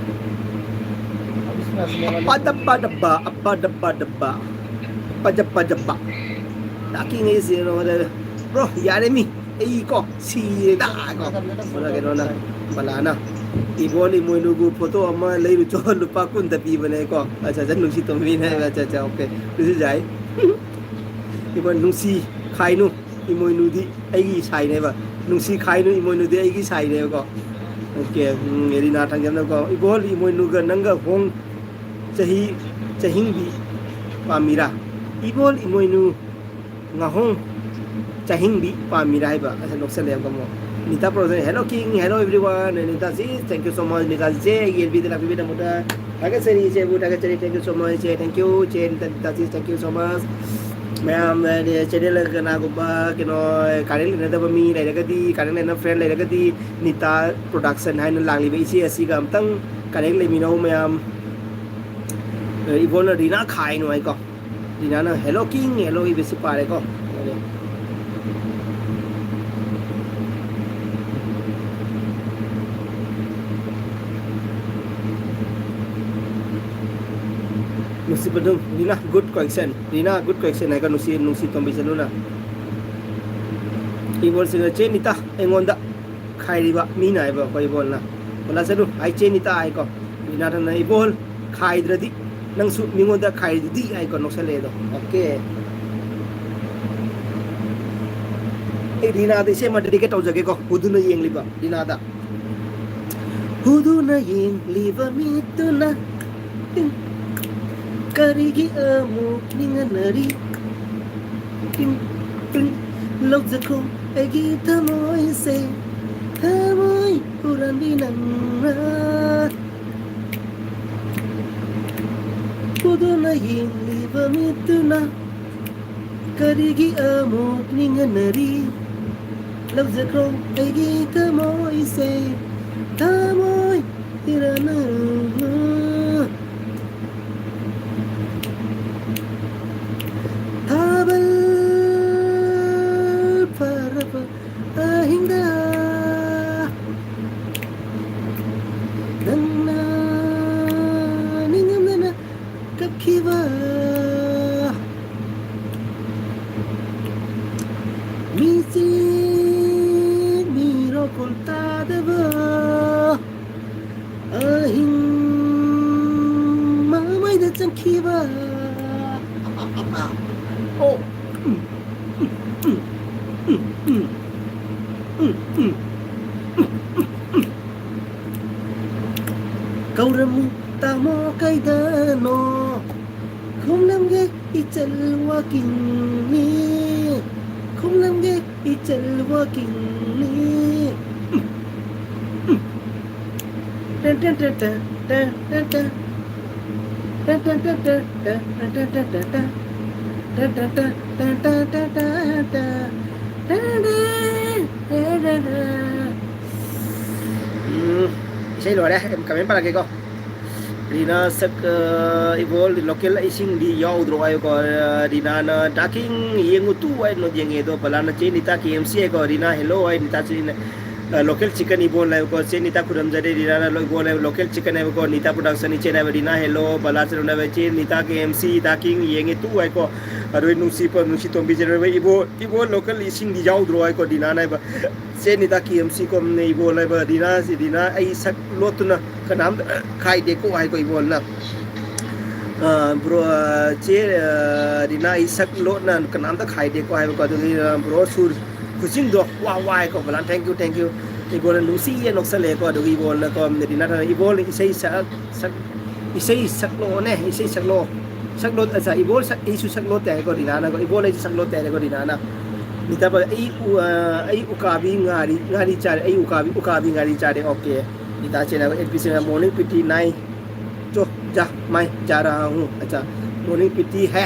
ꯑꯄꯥ ꯗꯞꯄꯥ ꯗꯞꯄꯥ ꯑꯄꯥ ꯗꯞꯄꯥ ꯗꯞꯄꯥ ꯑꯄꯥ ꯖꯞꯄꯥ ꯖꯞꯄꯥ ꯗꯥꯀꯤꯡ ꯑꯩꯁꯦ ꯅꯉꯣꯟꯗ Bro, ꯌꯥꯔꯦ ꯃꯤ, ꯑꯩ ꯀꯣ ꯁꯤꯔꯦꯗ ꯀꯣ꯫ ꯀꯩꯅꯣꯅ, ꯕꯂꯥꯅ, "ꯏꯕꯣꯟ ꯏꯃꯣꯏꯅꯨꯒꯨ ꯐꯣꯇꯣ ꯑꯃ ꯂꯩꯔꯨꯆꯣ, ꯂꯨꯄꯥ ꯀꯨꯟꯗ ꯄꯤꯕꯅꯦ" ꯀꯣ꯫ ꯑꯆꯥ, ꯑꯆꯥ, ꯅꯨꯡꯁꯤ ꯇꯣꯝꯕꯤꯅꯦ ꯍꯥꯏꯕ꯫ ꯑꯆꯥ, ꯑꯆꯥ, ꯑꯣꯀꯦ꯫ ꯑꯗꯨꯁꯨ ꯌꯥꯏ꯫ ꯏꯕꯣꯟ, ꯅꯨꯡꯁꯤ ꯈꯥꯏꯅꯨ ꯏꯃꯣꯏꯅꯨꯗꯤ ꯑꯩꯒꯤ ꯁꯥꯏꯅꯦꯕ꯫ ꯅꯨꯡꯁꯤ ꯈꯥꯏꯅꯨ ꯏꯃꯣꯏꯅꯨꯗꯤ ꯑꯩꯒꯤ ꯁꯥꯏꯅꯦꯕꯀꯣ꯫ ꯑꯣꯀꯦ, ꯎꯝ, ꯔꯤꯅꯥ ꯊꯥꯡꯖꯝꯅꯀꯣ, "ꯏꯕꯣꯟ ꯏꯃꯣꯏꯅꯨꯒ ꯅꯪꯒ ꯍꯣꯡ ꯆꯍꯤ ꯆꯍꯤꯡꯕꯤ ꯄꯥꯝꯃꯤꯔꯥ?" ꯏꯕꯣꯟ ꯏꯃꯣꯏꯅꯨ ꯉꯥꯍꯣꯡ ꯆꯥꯍꯤꯡꯕꯤ ꯄꯥꯝꯃꯤꯔꯥ ꯍꯥꯏꯕ꯫ ꯑꯁ, ꯅꯣꯛꯁꯜꯂꯦ ꯑꯃꯨꯛꯀ ꯑꯃꯨꯛ꯫ Nita production, "Hello King, hello everyone." Nita ꯁꯤ, thank you so much, Nita ꯆꯦ, ꯑꯩꯒꯤ ꯑꯦꯜ ꯕꯤꯗ ꯂꯥꯛꯄꯤꯕꯒꯤꯗꯃꯛꯇ ꯊꯥꯒꯠꯆꯔꯤ, ꯏꯆꯦꯕꯨ ꯊꯥꯒꯠꯆꯔꯤ, thank you so much, ꯆꯦ, thank you, ꯆꯦ, ꯅꯤꯇꯥ ꯆꯦ, thank you so much꯫ ꯃꯌꯥꯝ, ꯑ, ꯆꯦꯅꯦꯜ ꯀꯅꯥꯒꯨꯝꯕ, ꯀꯩꯅꯣ, ꯀꯥꯔꯦꯟ ꯂꯩꯅꯗꯕ ꯃꯤ ꯂꯩꯔꯒꯗꯤ, ꯀꯥꯔꯦꯟ ꯂꯩꯅ ꯐ꯭ꯔꯦꯟ ꯂꯩꯔꯒꯗꯤ, ꯅꯤꯇꯥ ꯄ꯭ꯔꯣꯗꯛꯁꯟ ꯍꯥꯏꯅ ꯂꯥꯛꯂꯤꯕ ꯏꯆꯦ ꯑꯁꯤꯒ ꯑꯝꯇꯪ ꯀꯅꯦꯛ ꯂꯩꯃꯤꯟꯅꯧ ꯃꯌꯥꯝ꯫ ꯑ, ꯏꯕꯣꯟꯅ ꯔꯤꯅꯥ ꯈꯥꯏꯅꯨ ꯍꯥꯏꯀꯣ꯫ ꯔꯤꯅꯥꯅ "Hello King, hello" ꯏꯕꯁꯤ ꯄꯥꯔꯦꯀꯣ꯫ ꯅꯨꯡꯁꯤꯕꯗꯨ, ꯔꯤꯅꯥ, good question꯫ ꯔꯤꯅꯥ, good question ꯍꯥꯏꯀꯣ, ꯅꯨꯡꯁꯤ, ꯅꯨꯡꯁꯤ ꯇꯣꯝꯕꯤ ꯆꯅꯨꯅ꯫ ꯏꯕꯣꯟꯁꯤꯡꯅ, "ꯆꯦ ꯅꯤꯇꯥ, ꯑꯩꯉꯣꯟꯗ ꯈꯥꯏꯔꯤꯕ ꯃꯤꯅ" ꯍꯥꯏꯕ ꯑꯩꯈꯣꯏ ꯏꯕꯣꯟꯅ꯫ "ꯀꯣꯂꯥ ꯆꯅꯨ, ꯑꯩ ꯆꯦ ꯅꯤꯇꯥ" ꯍꯥꯏꯀꯣ꯫ ꯔꯤꯅꯥꯊꯅ, "ꯏꯕꯣꯜ, ꯈꯥꯏꯗ꯭ꯔꯗꯤ ꯅꯪꯁꯨ ꯃꯤꯉꯣꯟꯗ ꯈꯥꯏꯔꯤꯗꯨꯗꯤ" ꯍꯥꯏꯀꯣ, ꯅꯣꯛꯁꯜꯂꯛꯑꯦ ꯑꯗꯣ꯫ ꯑꯣꯀꯦ꯫ ꯑꯩ ꯔꯤꯅꯥꯗ ꯏꯁꯩ ꯑꯃ ꯗꯦꯗꯤꯀꯦꯠ ꯇꯧꯖꯒꯦꯀꯣ, ꯍꯨꯗꯨꯅ ꯌꯦꯡꯂꯤꯕ ꯔꯤꯅꯥꯗ꯫ ꯍꯨꯗꯨꯅ ꯌꯦꯡꯂꯤꯕ ꯃꯤꯠꯇꯨꯅ ꯀꯔꯤꯒꯤ ꯑꯃꯨꯛ ꯅꯤꯡꯍꯟꯅꯔꯤ? ꯇꯤꯡ, ꯇꯤꯡ, ꯂꯧꯖꯈꯣ ꯑꯩꯒꯤ ꯊꯃꯣꯏꯁꯦ, ꯊꯃꯣꯏ ꯍꯨꯔꯥꯟꯕꯤ ꯅꯪꯅ꯫ ꯎꯗꯨꯅ ꯌꯦꯡꯂꯤꯕ ꯃꯤꯠꯇꯨꯅ ꯀꯔꯤꯒꯤ ꯑꯃꯨꯛ ꯅꯤꯡꯍꯟꯅꯔꯤ? ꯂꯧꯖꯈ꯭ꯔꯣ ꯑꯩꯒꯤ ꯊꯃꯣꯏꯁꯦ, ꯊꯃꯣꯏ ꯍꯤꯔꯥꯟꯅ꯫ ꯊꯥꯕꯜ ꯐꯔꯕ ꯑꯍꯤꯡꯗ ꯅꯪꯅ ꯅꯤꯡꯉꯝꯗꯅ ꯀꯞꯈꯤꯕ꯫ ꯀꯧꯔꯝꯃꯨ ꯇꯥꯃꯣ ꯀꯩꯗꯅꯣ? ꯈꯨꯝꯂꯝꯒꯦ ꯏꯆꯜ walkingꯅꯤ, ꯈꯨꯝꯂꯝꯒꯦ ꯏꯆꯜ walkingꯅꯤ꯫ Ten ten ten ten ten ten ten. Ten ten ten ten ten ten ten ten ten. Ten ten ten ten ten ten ten ten. ꯎꯝ, ꯏꯁꯩ ꯂꯣꯏꯔꯦ꯫ ꯀꯃꯦꯟ ꯄꯥꯔꯛꯀꯦꯀꯣ꯫ ꯔꯤꯅꯥ ꯁꯛ, ꯑ, ꯏꯕꯣ local ꯏꯁꯤꯡꯗꯤ ꯌꯥꯎꯗ꯭ꯔꯣ ꯍꯥꯏꯀꯣ꯫ ꯑ, ꯔꯤꯅꯥꯅ ꯗꯥꯀꯤꯡ ꯌꯦꯡꯉꯨ ꯇꯨ ꯍꯥꯏꯅ ꯌꯦꯡꯉꯦ꯫ ꯑꯗꯣ ꯕꯂꯥꯅ ꯆꯦ ꯅꯤꯇꯥ ꯀꯦ ꯑꯦꯝ ꯁꯤ ꯍꯥꯏꯀꯣ꯫ ꯔꯤꯅꯥ hello ꯍꯥꯏ, ꯅꯤꯇꯥ ꯆꯦ, ꯑ, local chicken ꯏꯕꯣ ꯍꯥꯏꯕꯀꯣ꯫ ꯆꯦ ꯅꯤꯇꯥ ꯈꯨꯔꯨꯝꯖꯔꯤ꯫ ꯔꯤꯅꯥꯅ ꯂꯣ-, ꯏꯕꯣ ꯍꯥꯏꯕ local chicken ꯍꯥꯏꯕꯀꯣ꯫ ꯅꯤꯇꯥ production ꯏꯆꯦ ꯍꯥꯏꯕ ꯔꯤꯅꯥ hello꯫ ꯕꯂꯥ ꯆꯦ ꯅꯤꯇꯥ ꯀꯦ ꯑꯦꯝ ꯁꯤ ꯗꯥꯀꯤꯡ ꯌꯦꯡꯉꯦ ꯇꯨ ꯍꯥꯏꯀꯣ꯫ ꯑꯗꯨ ꯅꯨꯡꯁꯤ ꯄ-, ꯅꯨꯡꯁꯤ ꯇꯣꯝꯕꯤ ꯆꯦ ꯏꯕꯣ, ꯏꯕꯣ local ꯏꯁꯤꯡꯗꯤ ꯌꯥꯎꯗ꯭ꯔꯣ ꯍꯥꯏꯀꯣ꯫ ꯔꯤꯅꯥꯅ ꯍꯥꯏꯕ꯫ ꯆꯦ ꯅꯤꯇꯥ ꯀꯦ ꯑꯦꯝ ꯁꯤ ꯀꯣꯝꯅ ꯏꯕꯣ ꯍꯥꯏꯕ꯫ ꯔꯤꯅꯥꯁꯤ, ꯔꯤꯅꯥ ꯑꯩ ꯁꯛ ꯂꯣꯠꯇꯨꯅ ꯀꯅꯥꯝꯇ ꯈꯥꯏꯗꯦꯀꯣ ꯍꯥꯏꯀꯣ ꯏꯕꯣꯅ꯫ ꯑ, bro, ꯑ, ꯆꯦ, ꯑ, ꯔꯤꯅꯥ ꯑꯩ ꯁꯛ ꯂꯣꯠꯅ ꯀꯅꯥꯝꯇ ꯈꯥꯏꯗꯦꯀꯣ ꯍꯥꯏꯕꯀꯣ꯫ ꯑꯗꯨꯗꯤ, ꯑ, bro ꯁꯨꯔ ꯈꯨꯆꯤꯡꯗꯣ ꯋꯥ ꯋꯥ ꯍꯥꯏꯀꯣ꯫ ꯕꯂꯥ, thank you, thank you꯫ ꯏꯕꯣꯅ ꯅꯨꯡꯁꯤꯌꯦ ꯅꯣꯛꯁꯜꯂꯛꯑꯦꯀꯣ꯫ ꯑꯗꯨꯒ ꯏꯕꯣꯅꯀꯣ, ꯔꯤꯅꯥ ꯏꯕꯣꯅ ꯏꯁꯩ ꯁꯛ-, ꯁꯛ-, ꯏꯁꯩ ꯁꯛꯂꯛꯑꯣꯅꯦ, ꯏꯁꯩ ꯁꯛꯂꯛꯑꯣ꯫ ꯁꯛꯂꯣ, ꯑꯆꯥ, ꯏꯕꯣ ꯁꯛ-, ꯑꯩꯁꯨ ꯁꯛꯂꯣ ꯇꯥꯏꯀꯣ ꯔꯤꯅꯥꯅꯀꯣ꯫ ꯏꯕꯣꯅ ꯑꯩꯁꯨ ꯁꯛꯂꯣ ꯇꯥꯏꯀꯣ ꯔꯤꯅꯥꯅ꯫ ꯅꯤꯇꯥ ꯄ-, ꯑꯩ ꯎ-, ꯑ, ꯑꯩ ꯎꯀꯥꯕꯤ ꯉꯥꯔꯤ, ꯉꯥꯔꯤ ꯆꯥꯔꯦ, ꯑꯩ ꯎꯀꯥꯕꯤ, ꯎꯀꯥꯕꯤ ꯉꯥꯔꯤ ꯆꯥꯔꯦ, okay꯫ ꯅꯤꯇꯥ ꯆꯦꯅ ꯑꯦꯟ ꯄꯤ ꯁꯤ morning PT ꯅꯥꯏ꯫ ꯆꯣ, ꯖꯥ, ꯃꯥꯏ, ꯖꯥ ꯔꯍꯥ ꯍꯨ꯫ ꯑꯆꯥ, morning PT ꯍꯦ꯫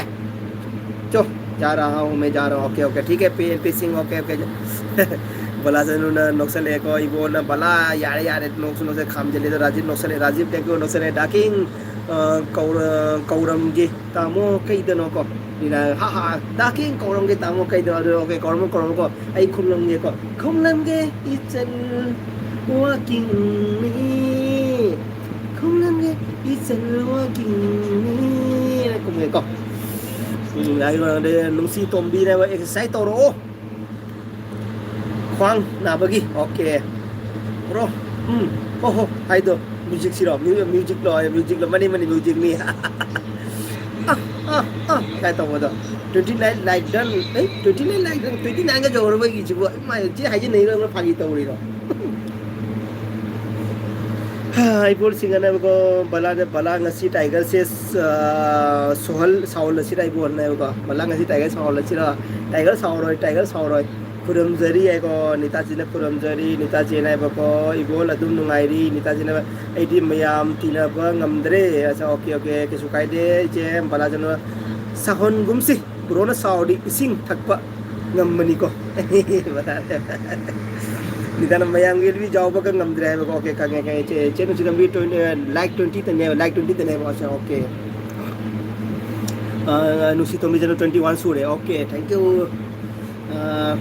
ꯆꯣ, ꯖꯥ ꯔꯍꯥ ꯍꯨ, ꯃꯦ ꯖꯥ ꯔꯍꯥ ꯍꯨ꯫ Okay, okay, ꯊꯤꯛ ꯍꯦ, ꯄꯤ ꯑꯦꯟ ꯄꯤ ꯁꯤꯡ, okay, okay꯫ ꯕꯂꯥ ꯆꯅꯨꯅ ꯅꯣꯛꯁꯜꯂꯛꯑꯦꯀꯣ, ꯏꯕꯣꯅ ꯕꯂꯥ, ꯌꯥꯔꯦ, ꯌꯥꯔꯦ, ꯅꯣꯛꯁꯨ ꯅꯣꯛꯁꯦ, ꯈꯥꯝꯖꯜꯂꯦꯗꯣ, Rajiv ꯅꯣꯛꯁꯜꯂꯛꯑꯦ, Rajiv, thank you, ꯅꯣꯛꯁꯜꯂꯛꯑꯦ, the king, ꯑ, ꯀꯧꯔ-, ꯀꯧꯔꯝꯒꯦ, ꯇꯥꯃꯣ, ꯀꯩꯗꯅꯣꯀꯣ, ꯃꯤꯅ, ꯍꯥ, ꯍꯥ, ꯗꯥ ꯀꯤꯡ, ꯀꯧꯔꯝꯒꯦ, ꯇꯥꯃꯣ, ꯀꯩꯗꯅꯣ, ꯑꯗꯨ, okay, ꯀꯧꯔꯝꯃꯣ, ꯀꯧꯔꯝꯃꯣꯀꯣ, ꯑꯩ ꯈꯨꯝꯂꯝꯒꯦꯀꯣ, ꯈꯨꯝꯂꯝꯒꯦ, ꯏꯆꯟ, walkingꯅꯤ, ꯈꯨꯝꯂꯝꯒꯦ, ꯏꯆꯟ, walkingꯅꯤ, ꯈꯨꯝꯒꯦꯀꯣ꯫ ꯎꯝ, ꯌꯥꯏ, ꯌꯥꯏ, ꯅꯨꯡꯁꯤ ꯇꯣꯝꯕꯤꯅꯕ exercise ꯇꯧꯔꯛꯑꯣ꯫ ꯈ꯭ꯋꯥꯡ ꯅꯥꯕꯒꯤ, okay꯫ Bro, ꯎꯝ, ꯍꯣ, ꯍꯣ, ꯍꯥꯏꯗꯣ, musicꯁꯤꯔꯣ? Mu-, musicꯂꯣ? ꯑꯦ, musicꯂꯣ? ꯃꯅꯤ, ꯃꯅꯤ, musicꯅꯤ꯫ ꯑ, ꯑ, ꯑ, ꯀꯥꯏ ꯇꯧꯕꯗꯣ? Twenty nine like done, ꯑꯦ, twenty nine like done, twenty nineꯒ ꯌꯧꯔꯕ ꯑꯩꯒꯤꯁꯤꯕꯨ? ꯏꯃꯥꯏ, ꯆꯦ ꯍꯥꯏꯖꯤꯟꯅꯩꯔꯣ, ꯐꯥꯒꯤ ꯇꯧꯔꯤꯔꯣ? ꯏꯕꯣꯜꯁꯤꯡ ꯍꯥꯏꯅꯕꯀꯣ, ꯕꯂꯥꯗ, "ꯕꯂꯥ, ꯉꯁꯤ ꯇꯥꯏꯒꯔꯁꯦ, ꯑ, ꯁꯣꯍꯜ-, ꯁꯥꯎꯍꯜꯂꯁꯤꯔ ꯏꯕꯣꯜ?" ꯍꯥꯏꯅꯕꯀꯣ꯫ "ꯕꯂꯥ, ꯉꯁꯤ ꯇꯥꯏꯒꯔ ꯁꯥꯎꯍꯜꯂꯁꯤꯔ?" "ꯇꯥꯏꯒꯔ ꯁꯥꯎꯔꯣꯏ, ꯇꯥꯏꯒꯔ ꯁꯥꯎꯔꯣꯏ꯫ ꯈꯨꯔꯨꯝꯖꯔꯤ" ꯍꯥꯏꯀꯣ, ꯅꯤꯇꯥꯖꯤꯅ ꯈꯨꯔꯨꯝꯖꯔꯤ, ꯅꯤꯇꯥꯖꯤꯅ ꯍꯥꯏꯕꯀꯣ, "ꯏꯕꯣꯜ ꯑꯗꯨꯝ ꯅꯨꯡꯉꯥꯏꯔꯤ?" ꯅꯤꯇꯥꯖꯤꯅ, "ꯑꯩꯗꯤ ꯃꯌꯥꯝ ꯇꯤꯟꯅꯕ ꯉꯝꯗ꯭ꯔꯦ"꯫ ꯑꯁ, ꯑꯣꯀꯦ, ꯑꯣꯀꯦ, ꯀꯩꯁꯨ ꯀꯥꯏꯗꯦ, ꯏꯆꯦ ꯕꯂꯥꯖꯅ ꯁꯥꯎꯍꯟꯒꯨꯝꯁꯤ꯫ ꯕ꯭ꯔꯣꯅ ꯁꯥꯎꯔꯗꯤ ꯏꯁꯤꯡ ꯊꯛꯄ ꯉꯝꯕꯅꯤꯀꯣ꯫ ꯅꯤꯗꯥꯅ ꯃꯌꯥꯝꯒꯤ ꯂꯨꯏ ꯌꯥꯎꯕꯒ ꯉꯝꯗ꯭ꯔꯦ ꯍꯥꯏꯕꯀꯣ꯫ ꯑꯣꯀꯦ, ꯈꯪꯉꯦ, ꯈꯪꯉꯦ꯫ ꯆꯦ, ꯆꯦ ꯅꯨꯡꯁꯤ ꯂꯝꯕꯤ twenty, like twenty ꯇꯅꯦꯕ, like twenty ꯇꯅꯦꯕ꯫ Okay, okay. ꯑ, ꯅꯨꯡꯁꯤ ꯇꯣꯝꯕꯤꯁꯤꯅ twenty one ꯁꯨꯔꯦ꯫ Okay, thank you꯫ ꯑ,